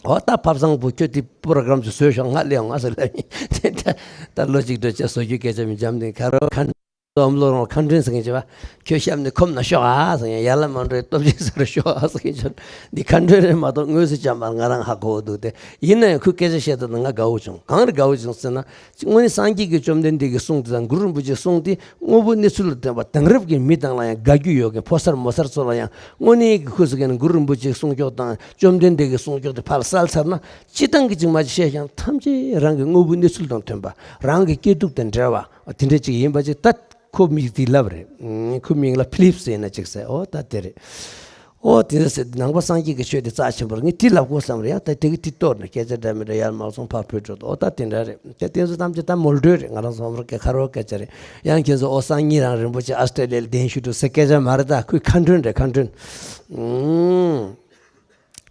འོ་ད་ཕབ་བཟང་པོ་ཁྱོད་དེ་པོ་རོ་གྷ་རམ་ཅིག་བཟོས་ཤོག་ང་སླེབས་ཡོང་ང་ཟེར་ལབ་ཡིན། དེ་ད་ད་ལོ་གཅིག་འགྲོ་བྱས་བཟོ་རྒྱུའི་སྐད་ཆ་མི་འཇམ་དེ་ཁ་རོ་ཁ། ཨོམ་ལོ་རོང་ཁ་འདོན་ཟེར་མཁན་ཅིག་བ། ཁྱོད་གཤམ་ནས་ཁོམ་ན་ཤོག་ཨ་ཟེར་ཡང་ཡར་ལ་མ་འགྲོ་སྟོབས་ཆེན་ཟེར་ཤོག་ཨ་ཟེར་མཁན་ཅིག་འདི་ཁ་འདོན་རེད་མ་གཏོགས་དངོས་སུ་བྱམས་པ་ང་རང་ཧ་གོ་འདུག་སྟེ། ཡིན་ན་ཡང་ཁོས་སྐད་ཆ་བཤད་དུས་ང་དགའ་བོ་བྱུང་། གང་རེད་དགའ་བོ་བྱུང་ཟེར་ན། དངོས་གནས་སངས་རྒྱས་ཀྱི་བཅོམ་ལྡན་འདས་ཀྱི་གསུང་དེ་དང་གུ་རུ་རིན་པོ་ཆེའི་གསུང་དེ་དངོས་པོའི་གནས་ཚུལ་ལ་བརྟེན་པ་དེང་རབས་ཀྱི་མི་དང་ལ་ཡང་དགའ་རྒྱུ་ཡོད་མཁན་ཕོ་གསར་མོ་གསར་ཚོ་ལ་ཡང་དངོས་གནས་ཀྱི་ཁུ་སི་ཀན་གུ་རུ་རིན་པོ་ཆེའི་གསུང་ཆོག་དང་བཅོམ་ལྡན་འདས་ཀྱི་གསུང་ཆོག་དེ་ཕར་བསལ་ཚར་ན། སྤྱིར་བཏང་གི་ཅིག་མ་ཅིག་བཤད་ཀྱང་ཐམས་ཅད་རང་གི་དངོས་པོའི་གནས་ཚུལ་དང་མཐུན་པ། རང་གི་སྐྱིད་སྡུག་དང་འབྲེལ་བ་དེ་འདྲ་ཅིག་ཡིན་པ་ཅིག་ད་ཁོ་མིག་དེ་ལབ་རེད། ཁོ་མིང་ལ་ཕི་ལིབ་སི་ཡིན་ན་ཅིག་ཟེར། འོ་ད་དེ་རེད། འོ་དེ་འདྲ་ཟེར་ནང་པ་སངས་རྒྱས་ཀྱི་ཆོས་དེ་རྩ་ཆེན་པོ་རེད། ངས་དེ་ལབ་དགོས་བསམ་རེད། ཡང་ད་དེ་གི་དེ་གཏོར་ནས་སྐད་ཆ་འདྲ་མི་འདྲ་ཡར་མར་སོང་ཕར་ཕུད་འགྲོ་འདུག་འོ་ད་དེ་འདྲ་རེད། དེ་དེ་ཚོ་ཐམས་ཅད་ད་མོལ་འགྲོས་རེད། ང་རང་ཚོ་ཧོམ་རོག་གི་ཁ་རོག་སྐད་ཆ་རེད། ཡང་ཁྱེད་ཚོ་འོ་སང་ཉིན་རང་རིན་པོ་ཆེ་ཨ་སི་ཏྲེ་ལི་ཡར་གདན་ཞུ་འགྲོ་ཟེར་སྐད་ཆ་མ་རེད། ད་ཁོའི་ཁ་འདོན་རེད། ཁ་འདོན། ཨུམ།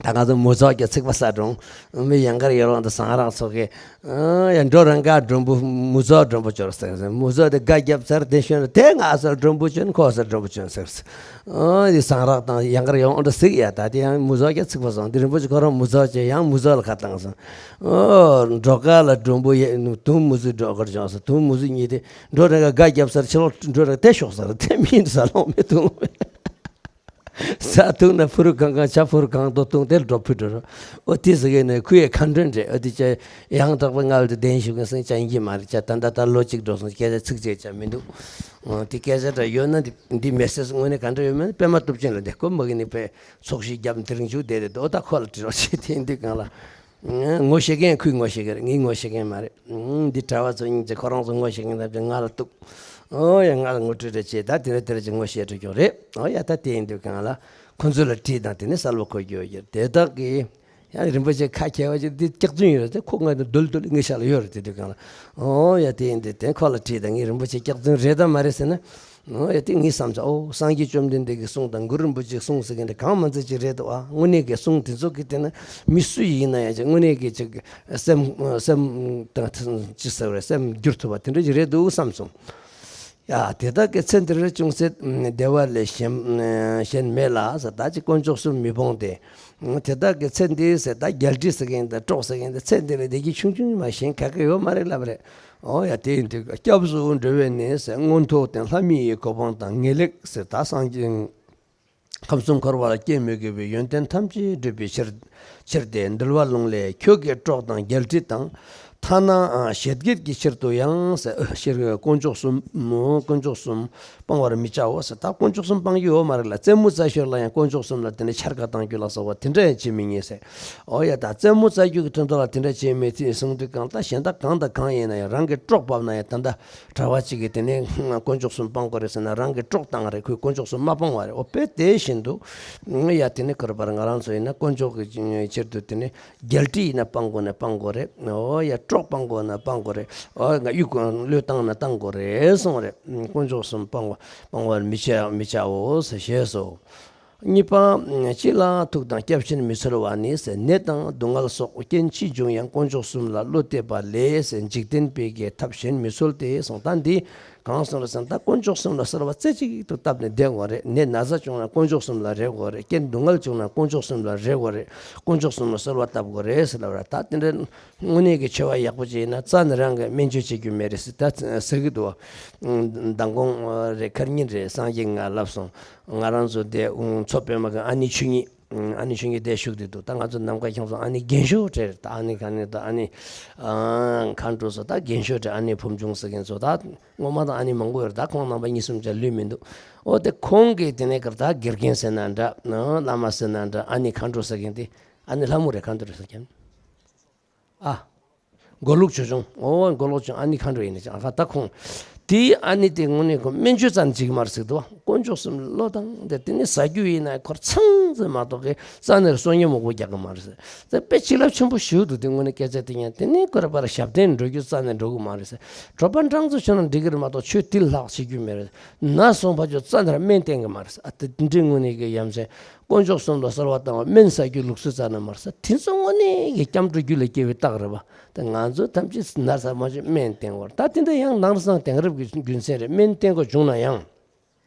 ད་ང་ཚོ་མུ་ཛོག་གི་ཚིག་པ་ས་སྒྲུང་། མི་ཡང་དཀར་ཡོལ་བ་འདི་ཟངས་རག་ཚོ་གི། ཡ་འགྲོ་རང་ག་མགྲོན་པོ་མུ་ཛོག་མགྲོན་པོ་འབྱོར་ཟེར་ཟེར། མུ་ཛོག་དེ་སྒ་བརྒྱབ་ཚར་དེ་ཤོད་ན་དེ་ང་ས་མགྲོན་པོ་བྱོན། ཁོ་ས་མགྲོན་པོ་བྱོན་ཟེར་ཟེར། འདི་ཟངས་རག་དང་ཡང་དཀར་ཡོལ་བ་འདི་གཟིགས་ཡ། ད་དེ་ཡང་མུ་ཛོག་གི་ཚིག་པ་སོང་། འདི་རིན་པོ་ཆེ་ཁོ་རང་མུ་ཛོག་བྱས་ཡང་མུ་ཛོག་ལ་ཁ་བཏང་སོང་། འགྲོ་ཁ་ལ་མགྲོན་པོ་ཡ་དུང་མུ་ཛོ་འགྲོ་ཁར་བྱོན་ཟེར། དུང་མུ་ཛོ་གཉིས་དེ་འགྲོ་རང་ག་སྒ་བརྒྱབ་ཚར་ཕྱི་ལོགས་འགྲོ་རང་དེ་ཤོག་ཟེར། དེ་མིན་ཟ་ལོང་མེད་དུང་ལོང་མེད། ས་ཐུག་ན་ཕུ་རུ་གང་གང་ཆ་ཕུ་རུ་གང་དོ་ཐུང་དེར་འགྲོ་ཕུ་འགྲོ་རོ། ཨོ་དེ་ཟེར་གི་ནས་ཁུ་ཡའི་ཁ་འདོན་རེད། ཨོ་དེ་ཅ་ཡང་དག་པའི་ངག་ལ་དེ་གདན་ཞུ་གི་སེང་ཅ་ཡིན་གྱི་མ་རེད། ཅ་ད་ད་ད་ལོ་གཅིག་འགྲོ་སོང་སྐད་ཆ་ཚིག་གཅིག་ཅ་མི་འདུག་ཨོ་དེ་སྐད་ཆ་འདྲ་ཡོད་ན་འདི་འདི་མེ་སེ་ཇི་དངོས་གནས་ག་འདྲ་ཡོད་མེད་པད་མ་སྟོབས་ཆེན་ལ་འདི་ཁོ་མ་གི་ནི་པས་ཚོགས་ཞིག་བརྒྱབ་དེ་རིང་བཞུགས་བསྡད་རེད། ཨོ་ད་ཁོ་ལ་དྲི་རོགས་བྱེད་དེ་འདི་གང་ལ། ངོ་ཤེས་མཁན་ཁོས་ངོ་ཤེས་ཀྱི་རེད། ངས་ངོ་ཤེས་མཁན་མ་རེད། འདི་གྲྭ་བ་ཚོ་སྙིང་རྗེ། ཁོ་རང་ཚོ་ངོ་ཤེས་མཁན་ཐམས་ཅད་ང་ལ་གཏུག་ཨོ་ཡ་ང་ལ་ངོ་སྤྲོད་རེ་བྱེད། ད་དེ་རེ་དེ་རེ་ཅིག་ངོ་ཤེས་འགྲོ་ཀྱོག་རེད། ཨོ་ཡ་ད་དེ་ཡིན་དུས་གང་ལ་ཁོ་ཚོ་ལ་དྲིས་དང་དེ་ནས་གསལ་པོ་གོ་རྒྱུ་ཡོད་ཀྱི་རེད། དེ་དག་གིས་ཡང་རིན་པོ་ཆེ་ཁ་མཁས་པ་ཅིག་འདི་སྐྱག་རྫུན་ཡོད་རེད་དེ་ཁོ་ང་ནི་རྡོལ་རྡོལ་ངའི་ཤ་ལ་ཡོད་རེད། དེ་དུས་གང་ལ་ཨོ་ཡ་དེ་ཡིན་དུས་དེ་ཁོ་ལ་དྲིས་དང་ངས་རིན་པོ་ཆེ་སྐྱག་རྫུན་རེད་དམ་མ་རེད་ཟེར་ན། ཨོ་ཡ་དེ་ངས་བསམ་ཚར། ཨོ་སངས་རྒྱས་བཅོམ་ལྡན་འདས་ཀྱི་གསུང་དང་གུ་རུ་རིན་པོ་ཆེའི་གསུང་ཟེར་མཁན་དེ་གང་མ་ཚད་ཅིག་རེད་འདུག་ཨ། དངོས་གནས་ཀྱི་གསུང་དེ་ཚོ་གི་དེ་ནི་མི་སུ་ཡིན་ན་ཡང་ཅིག་དངོས་གནས་ཀྱི་ཅིག་སེམས་སེམས་དང་ཅི་ཟེར་བ་རེད། སེམས་བསྒྱུར་ཐུབ་པ་དེ་འདྲ་ཅིག་རེད་འདུག་བསམ་སོང་། ཡ་དེ་དག་གི་ཚེ་འདིར་ཅུང་ཟད་བདེ་བ་ལས་གཞན་གཞན་མེད་ལ་ཟེར། ད་ཅིག་དཀོན་མཆོག་གསུམ་མི་སྤོང་སྟེ། དེ་དག་གི་ཚེ་འདི་ཟེར། ད་རྒྱལ་སྲིད་ཟེར་མཁན་དང་གྲོགས་ཟེར་མཁན་དེ་ཚེ་འདི་ལ་བདེ་སྐྱིད་ཆུང་ཆུང་མ་གཞན་ག་གེ་ཡོད་མ་རེད་ལབ་རེད། ཨོ་ཡ་དེ་ཡིན་དུས་སྐྱབས་སུ་འགྲོ་བས་ནི་ཟེར། མངོན་མཐོ་དང་ལྷ་མི་ཡི་གོ་འཕང་དང་ངེས་ལེགས་ཟེར། ད་སངས་རྒྱས་ཁམས་གསུམ་འཁོར་བ་ལ་སྐྱེ་མི་དགོས་པའི་ཡོན་ཏན་ཐམས་ཅད་བསྒྲུབ་པའི་ཕྱིར། ཕྱིར་ཏེ། འདུལ་བ་ལུང་ལས། ཁྱོད་ཀྱི་གྲོགས་དང་རྒྱལ་སྲིད་དང་། ཐ་ན་ཨ་བཞད་གད་ཀྱི་ཕྱིར་དུ་ཡང་ཟེར། ཕྱིར་དཀོན་མཆོག་གསུམ། དཀོན་མཆོག་གསུམ་སྤང་བར་མི་བྱའོ་ཟེར། ད་དཀོན་མཆོག་གསུམ་སྤང་རྒྱུ་ཡོད་མ་རེད་ལ། རྩེད་མོ་རྩེ་ཞོར་ལ་ཡང་དཀོན་མཆོག་གསུམ་ལ་དེ་ནས་འཕྱར་ཀ་བཏང་རྒྱུ་ལ་སོགས་པ་དེ་འདྲ་ཡང་བྱེད་མི་ཉན་ཟེར། ཨོ་ཡ་ད་རྩེད་མོ་རྩེ་རྒྱུ་གི་དོན་དག་ལ་དེ་འདྲ་བྱེད་མི་ཐུབ་གསུངས་དུས་གང་ལྟར་གཞན་དག་གང་དང་གང་ཡིན་ན་ཡང་རང་གི་གྲོགས་བབས་ན་ཡང་ད་ལྟ་གྲྭ་པ་གཅིག་གིས་དེ་ནས་དཀོན་མཆོག་གསུམ་སྤང་དགོས་རེད་ཟེར་ན་རང་གི་གྲོགས་བཏང་རེད། ཁོས་དཀོན་མཆོག་གསུམ་མ་སྤང་བ་རེད། ཨོ་དཔེ་དེ་བཞིན་དུ་ཡ་དེ་ནས་ཁོ་རང་ང་རང་ཚོ་ཡིན་ན་དཀོན་མཆོག་གི་ཕྱིར་དུ་དེ་ནས་རྒྱལ་སྲིད་ཡིན་ན་སྤང་དགོས་ན་སྤང་དགོས་རེད། ཨོ་ཡ་གྲོགས་སྤང་དགོས་ན་སྤང་དགོས་རེད། ཨོ་ང་གཡུག་བློས་བཏང་ན་བཏང་དགོས་རེད་གསུངས་རེད། དཀོན་མཆོག་གསུམ་སྤང་བ་སྤང་བར་མི་བྱ་མི་བྱའོ་ཟེར་ཞེས་སོ། གཉིས་པ། ཅི་ལའང་ཐུགས་དང་སྐྱབས་གཞན་མི་འཚོལ་བ་ནི་ཟེར། ནད་དང་སྡུག་བསྔལ་སོགས་རྐྱེན་ཅི་བྱུང་ཡང་དཀོན་མཆོག་གསུམ་ལ་བློ་གཏད་པ་ལས་ཟེར། འཇིག་རྟེན་པའི་གི་ཐབས་གཞན་མི་འཚོལ་ཏེ་གསུངས། ད་འདི་གང་གསུངས་རེད་ཟེར་ན། ད་དཀོན་མཆོག་གསུམ་ལ་གསོལ་བ་རྩེ་གཅིག་ཏུ་བཏབ་ནས་བསྡད་དགོས་རེད། ནད་ན་ཚ་བྱུང་ན་དཀོན་མཆོག་གསུམ་ལ་རེ་དགོས་རེད། རྐྱེན་སྡུག་བསྔལ་བྱུང་ན་དཀོན་མཆོག་གསུམ་ལ་རེ་དགོས་རེད། དཀོན་མཆོག་གསུམ་ལ་གསོལ་བ་བཏབ་དགོས་རེད་ཟེར་ལབ་ར། ད་དེ་འདྲ་དངོས་གནས་ཀྱི་ཆེ་བ་ཡག་པོ་ཅིག་ཡིན་ན་རྩ་ནས་རང་གིས་སྨན་བཅོས་བྱེད་རྒྱུ་མེད་རེད་ཟེར་ད་ཟེར་གི་འདུག་བ། མདང་དགོང་རེད་ཁ་ཉིན་རེད་སངས་རྒྱས་ང་ལབ་སོང་། ང་རང་ཚོ་དེ་མཚོ་པདྨ་གི་ཨ་ནེ་ཆོས་ཉིད། ཨ་ནེ་ཆོས་ཉིད་དེ་བཞུགས་བསྡད་འདུག་ད་ང་ཚོ་ནམ་མཁའ་ཁྱོད་ཚོ་ཨ་ནེ་རྒན་ཤོས་རེད། ད་ཨ་ནེ་ག་ནས་ད་ཨ་ནེ་མཁའ་འགྲོ་ཚོ་ད་རྒན་ཤོས་རེད། ཨ་ནེ་ཕུམ་ཆུང་ཟེར་མཁན་ཚོ་ད་ངོ་མ་ད་ཨ་ནེ་མང་པོ་ཡོད་རེད། ད་ཁོང་རྣམ་པ་གཉིས་གསུམ་ཅིག་ལུས་མི་འདུག་ཨོ་དེ་ཁོང་གིས་དེ་ནས་ཀར་ད་དགེ་རྒན་ཟེར་ན་འདྲ། བླ་མ་ཟེར་ན་འདྲ། ཨ་ནེ་མཁའ་འགྲོ་ཟེར་མཁན་དེ་ཨ་ནེ་ལྷ་མོ་རེད། མཁའ་འགྲོ་ཟེར་མཁན། ཨ། མགོ་ལོག་ཆོས་སྐྱོང་། ཨོ་མགོ་ལོག་ཆོས་སྐྱོང་ཨ་ནེ་མཁའ་འགྲོ་ཡིན་ནི་ཅང་ཨ་ཁ་ད་ཁོང་། དེའི་ཨ་ནེ་དེ་དངོས་གནས་ཁོ་སྨན་བཅོས་རྩ་ནས་བྱེད་ཀྱི་མ་རེད་ཟེར་འདུག་དཀོན་མཆོག་གསུམ་བློ་བཏང་སྟེ་དེ་ནི་ཟ་རྒྱུ་ཡིན་ན་ཁོར་ཚང་ཚེ་མ་གཏོགས་ཀྱི་རྩ་ནས་གསོག་ཉར་མང་པོ་རྒྱག་གི་མ་རེད་ཟེར། དེ་དཔེ་བྱིན་རླབས་ཆེན་པོ་ཞིག་འདུག་དེ་དངོས་གནས་སྐད་ཆ་དེ་ཡང་དེ་ནི་ཁོ་ར་པར་ཞབས་བརྟན་འགྲོ་རྒྱུ་རྩ་ནས་འགྲོ་གི་མ་རེད་ཟེར། གྲོད་པ་འགྲངས་ཚོ་ཆོས་ན་འགྲིག་གི་རེད་མ་གཏོགས་ཆོས་དེ་ལྷག་བྱེད་རྒྱུ་མེད་རེད། ན་སོང་ཕ་ཆོས་རྩ་ནས་སྨན་བསྟེན་གི་མ་རེད་ཟེར། ཨ་དེ་འདྲའི་དངོས་གནས་ཀྱི་ཡ་མཚན། དཀོན་མཆོག་གསུམ་ལ་གསོལ་བ་བཏང་བ་སྨན་ཟ་རྒྱུའི་ལུགས་སྲོལ་རྩ་ནས་མ་རེད་ཟེར། དེ་ཚོ་དངོས་གནས་ཀྱི་སྐྱབས་འགྲོ་རྒྱུད་ལ་སྐྱེ་བའི་རྟགས་རེད་པ། དེ་ང་ཚོ་ཐམས་ཅད་ན་ཚ་མ་བྱུང་སྨན་བསྟེན་དགོས་རེད། ད་དེ་འདྲ་ཡང་ནང་རང་དེང་རབས་ཀྱི་རྒྱུ་མཚན་རེད། སྨན་བསྟེན་དགོས་བྱུང་ན་ཡང་།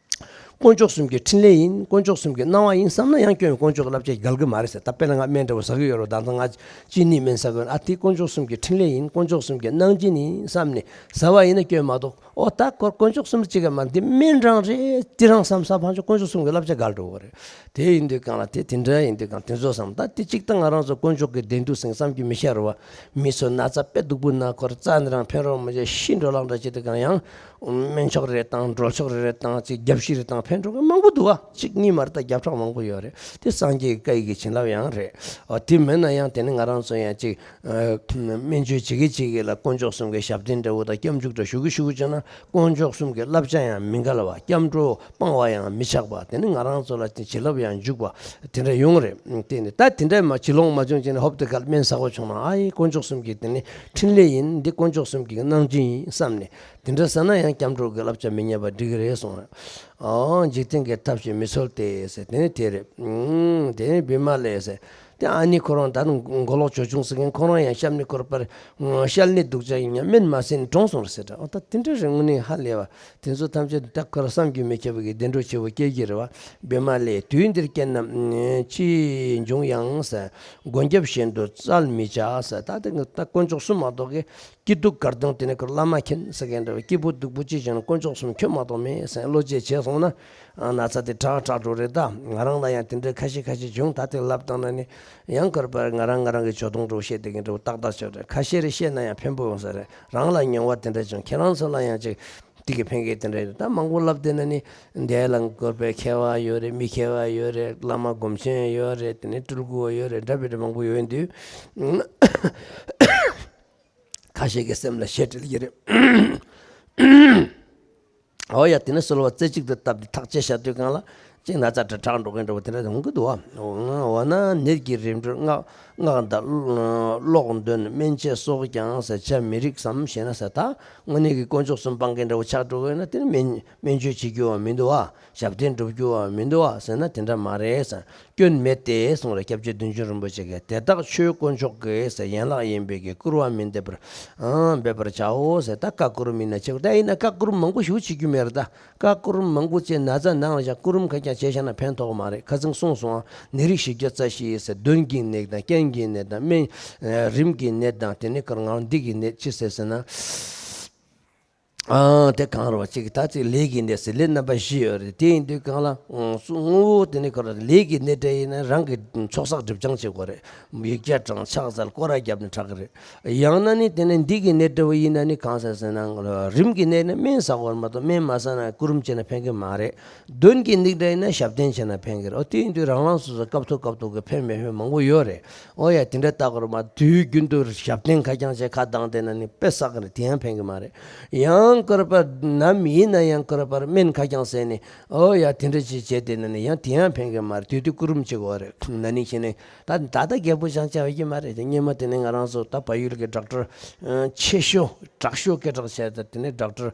དཀོན་མཆོག་གསུམ་གྱི་འཕྲིན་ལས་ཡིན། དཀོན་མཆོག་གསུམ་གྱི་སྣང་བ་ཡིན་བསམ་ན་ཡང་སྐྱོན་དཀོན་མཆོག་གི་བསླབ་བྱ་འགལ་གི་མ་རེད་ཟེར། ད་དཔེར་ན་ང་སྨན་འདྲ་བོ་ཟ་གི་ཡོད་རེད། ད་ལྟ་ང་གཅིན་སྙི་སྨན་ཟ་གི་ཡོད། ཨ་དེ་དཀོན་མཆོག་གསུམ་གྱི་འཕྲིན་ལས་ཡིན། དཀོན་མཆོག་གསུམ་གྱི་གནང་སྦྱིན་ཡིན་བསམ་ནས་ཟ་བ་ཡིན་ན་སྐྱོན་མ་གཏོགས། ཨོ་ད་ཁོ་དཀོན་མཆོག་གསུམ་གཅིག་ག་མ་འདི་སྨན་རང་རེད་དེ་རང་བསམ་ས་ཕང་ཆོག་དཀོན་མཆོག་གསུམ་གྱི་བསླབ་བྱ་འགལ་འགྲོ་གི་རེད། དེ་ཡིན་དུས་གང་ལ་དེ་དེ་འདྲ་ཡིན་དུས་གང་དེ་ཚོ་བསམ་ད་དེ་གཅིག་ད་ང་རང་ཚོ་དཀོན་མཆོག་གི་བདེ་སྡུག་ཟིན་བསམ་རྒྱུ་མི་ཤར་བ། མི་ཚོ་ན་ཚ་དཔེ་སྡུག་པོ་ན་ཁོར་རྩ་ནས་རང་ཕན་རོགས་མི་བྱེད་ཤི་འགྲོ་ལག་འདྲ་བྱེད་དུས་གང་ཡང་། སྨན་མཆོག་རེ་བཏང་གྲོལ་མཆོག་རེ་རེ་བཏང་ཅིག་རྒྱབ་ཤི་རེ་བཏང་ཕན་འགྲོ་གི་མང་པོ་འདུག་བ། གཅིག་གཉིས་མ་རེད། ད་བརྒྱ་ཕྲག་མང་པོ་ཡོད་རེད། དེ་སངས་རྒྱས་བཀའ་ཡི་གི་བྱིན་རླབས་ཡང་རེད། ཨ་དེ་མིན་ན་ཡང་དེ་ནི་ང་རང་ཚོ་ཡང་ཅིག་སྨན་བཅོས་བྱེད་ཀྱི་བྱེད་ཀྱི་ལ་དཀོན་མཆོག་གསུམ་གྱི་ཞབས་བརྟན་འདྲ་བོ་དང་སྐྱབས་འཇུག་འདྲ་ཞུ་གི་ཞུ་གི་བྱུང་ན། དཀོན་མཆོག་གསུམ་གྱི་བསླབ་བྱ་ཡང་མི་འགལ་བ། སྐྱབས་འགྲོ་སྤང་བ་ཡང་མི་ཆག་པ། དེ་ནི་ང་རང་ཚོ་ལ་བྱིན་རླབས་ཡང་འཇུག་པ་དེ་འདྲ་ཡོང་རེད། དེ་ནི་ད་དེ་འདྲ་མ་བྱིན་ལོང་མ་བྱུང་བྱས་ནས་ཧོབ་དེ་གལ་སྨན་ཟ་དགོས་བྱུང་ན། ཨ་ཡེ་དཀོན་མཆོག་གསུམ་གྱི་དེ་ནི་འཕྲིན་ལས་ཡིན། འདི་དཀོན་མཆོག་གསུམ་གྱི་གནང་སྦྱིན་ཡིན་བསམ་ནས་དེ་འདྲ་ཟ་ན་ཡང་སྐྱབས་འགྲོ་གི་བསླབ་བྱ་མི་ཉམས་པ་འགྲིག་གི་རེད་གསུངས་རེད། ཨོ་འཇིག་རྟེན་གྱི་ཐབས་ཤེས་མི་འཚོལ་ཏེ་ཟེར་དེ་ནི་དེ་རེད། ཨུམ་དེ་ནི་བི་མ་ལས་ཟེར། དེ་ཨ་ནི་ཁོ་རང་ད་ནི་མགོ་ལོག་ཇོ་ཆུང་ཟེར་མཁན་ཁོ་རང་ཡང་གཤམ་ནས་ཁོར་པར་ཤལ་ནི་སྡུག་ཅག་ཡིན་ཡང་སྨན་མ་ཟས་ནས་གྲོངས་སོང་རེད་ཟེར་འདྲ། ཨོ་ད་དེ་འདྲ་རེད། དངོས་གནས་ཧ་ལས་པ་དེ་ཚོ་ཐམས་ཅད་ད་ཁོ་རང་བསམ་རྒྱུན་མི་ཁྱབ་པའི་བདེ་འགྲོ་ཆེ་བོ་སྐྱེ་གི་རེད་བ། བི་མ་ལས་དུས་འདིར་སྐྱེས་རྣམས་ཅི་འབྱུང་ཡང་ཟེར། མགོན་སྐྱབས་གཞན་དུ་བཙལ་མི་བྱ་ཟེར། ད་དེ་ད་དཀོན་མཆོག་གསུམ་མ་གཏོགས་ཀྱི་སྐྱིད་སྡུག་དགའ་སྡང་དེ་ནི་ཁོར་བླ་མ་མཁྱེན་ཟེར་མཁན་འདྲ་བའི་སྐྱིད་པོ་སྡུག་པོ་ཅི་བྱུང་ན་དཀོན་མཆོག་གསུམ་ཁྱོད་མ་གཏོགས་མེད་ཟེར་བློ་འགྱེད་བྱས་སོང་ན། ཨ་ན་ཚ་དེ་དྲག་དྲག་འགྲོ་རེད། ད་ང་རང་ལ་ཡང་དེ་འདྲའི་ཁ་ཤས་ཁ་ཤས་བྱུང་། ད་དེ་ལབ་བཏང་ན་ནི་ཡང་ཁོར་པར་ང་རང་ང་རང་གི་ཇོ་གདོང་འདྲ་བོ་བཤད་བསྡད་མཁན་འདྲ་བོ་ཏག་ཏག་ཆགས་རེད། ཁ་ཤས་རེ་བཤད་ན་ཡང་ཕན་པོ་ཡོང་ས་རེད། རང་ལ་མྱོང་བ་དེ་འདྲ་བྱུང་། ཁྱེད་རང་ཚོ་ལ་ཡང་ཅིག་དེ་གི་ཕན་གི་དེ་འདྲ་ཡོད། ད་མང་པོ་ལབ་བསྡད་ན་ནི་འདས་ལ་ཁོར་པའི་མཁས་པ་ཡོད་རེད། མི་མཁས་པ་ཡོད་རེད། བླ་མ་སྒོམ་ཆེན་ཡོད་རེད། དེ་ནི་སྤྲུལ་སྐུ་བ་ཡོད་རེད། འདྲ་བའི་འདྲ་མང་པོ་ཡོད་དུས། ཁ་ཤས་ཀྱི་སེམས་ལ་ཞེ་དྲིལ་གྱི་རེད། ཨོ་ཡ་དེ་ནི་གསོལ་བ་རྩེ་གཅིག་ཏུ་བཏབ་སྟེ་ཐག་བཅད་བཞག་དུས་གང་ལ། ཅིག་ན་ཚ་དྲག་དྲག་འགྲོ་མཁན་འདྲ་བོ་དེ་འདྲ་འོང་གི་འདུག་བ། འོ་ན་ནད་ཀྱི་རིམས་འགྲོས་སྔགས་སྔགས་དང་ཀློག་འདོན་སྨན་དཔྱད་སོགས་ཀྱང་ཟེར་བྱ་མི་རིགས་སམ་ཞེ་ན་ཟེར། ད་དངོས་གནས་ཀྱི་དཀོན་མཆོག་གསུམ་སྤང་མཁན་འདྲ་བོ་ཆགས་འགྲོ་དགོས་ན་དེ་ནི་སྨན་སྨན་བཅོས་བྱེད་རྒྱུ་བ་མི་འདུག་བ། ཞབས་བརྟན་སྒྲུབ་རྒྱུ་བ་མི་འདུག་བ་ཟེར་ན་དེ་འདྲ་མ་རེད་ཟེར། སྐྱོན་མེད་དེ་གསུངས་རེད། སྐྱབས་རྗེ་བདུད་འཇོམས་རིན་པོ་ཆེ་གིས། དེ་དག་ཆོས་དཀོན་མཆོག་གི་ཟེར་ཡན་ལག་ཡིན་པའི་གི་བསྐུར་བ་མི་འདེབས་པར་ཨང་འབད་པར་བྱའོ་ཟེར། ད་བཀའ་བསྐུར་མིན་ན་ཆེ་ད་ཡིན་ན་བཀའ་བསྐུར་མང་པོ་ཞིག་བྱེད་རྒྱུ་མེད་རེད། ད་བཀའ་བསྐུར་མང་པོ་བྱས་ན་ཚ་ནང་ལ་བཞག་བསྐུར་རུམ་ཁ་རྐྱང་བྱས་བཞག་ན་ཕན་ཐོགས་མ་རེད། ཁ་སང་གསུངས་སོང་ཨ། ནད་རིགས་བཞི་བརྒྱ་རྩ་བཞི་ཟེར། གདོན་གྱི་ནད་དང་རྐྱེན་གྱི་ནད་དང་སྨན་རིམས་ཀྱི་ནད་དང་དེ་ནས་ཀར་ངང་འདི་གི་ནད་ཅི་ཟེར་ཟེར་ན། ཨང་། དེ་གང་རུང་བ་གཅིག་ད་ཅིག་ལས་ཀྱི་གནས་ཟེར་ལས་རྣམ་པ་བཞི་ཡོད་རེད། དེ་ཡིན་དུས་གང་ལ་ཨང་སུ་དངོས་པོ་དེ་ནི་ཁོ་ར་ལས་ཀྱི་གནས་འདྲ་ཡིན་ན་རང་གི་ཚོགས་བསགས་སྒྲིབ་སྦྱང་བྱེད་དགོས་རེད། ཡིག་བརྒྱ་བགྲང་ཕྱག་འཚལ་སྐོར་ར་བརྒྱབ་ནས་དྲག་གི་རེད། ཡང་ན་ནི་དེ་ནི་འདི་གི་གནས་འདྲ་བོ་ཡིན་ན་ནི་གང་ཟེར་ཟེར་ན་རིམས་ཀྱི་གནས་ནི་སྨན་ཟ་དགོས་རེད་མ་གཏོགས་སྨན་མ་ཟ་ན་བསྐུར་རུམ་བྱས་ན་ཕན་གི་མ་རེད། གདོན་གྱི་གནས་འདྲ་ཡིན་ན་ཞབས་བརྟན་བྱས་ན་ཕན་གི་རེད། ཨོ་དེ་ཡིན་དུས་རང་རང་སོ་སོ་སྐབས་ཐོག་སྐབས་ཐོག་གི་ཕན་མི་ཕན་མང་པོ་ཡོད་རེད། ཨོ་ཡ་དེ་འདྲ་ལྟ་དགོས་རེད་མ། དུས་རྒྱུན་དུ་ཞབས་བརྟན་ཁ་རྐྱང་བྱས་ཁ་གདངས་བསྡད་ན་ནི་དཔེ་བསགས་གི་རེད། དེ་ཡང་ཕན་གི་མ་རེད། ཡང་སྐོར་པར་ནམ་ཡིན་ན་ཡང་སྐོར་པར་སྨན་ཁ་རྐྱང་ཟས་ནས་ཨོ་ཡ་དེ་འདྲ་ཅིག་བྱས་བསྡད་ན་ནི་ཡང་དེ་ཡང་ཕན་གི་མ་རེད། དུས་དུས་བསྐུར་རུམ་བྱེད་དགོས་རེད། ན་ནིང་ཤི་ནས་ད་ད་ལྟ་རྒྱལ་པོ་བཞེངས་བྱ་ཡོད་ཀྱི་མ་རེད། སྔོན་མ་དེ་ནས་ང་རང་ཚོ་ད་བལ་ཡུལ་གྱི་ཌོག་ཊར་ཆེ་ཤོས་དྲག་ཤོས་སྐད་གྲགས་ཆེ་ད་དེ་ནས་ཌོག་ཊར་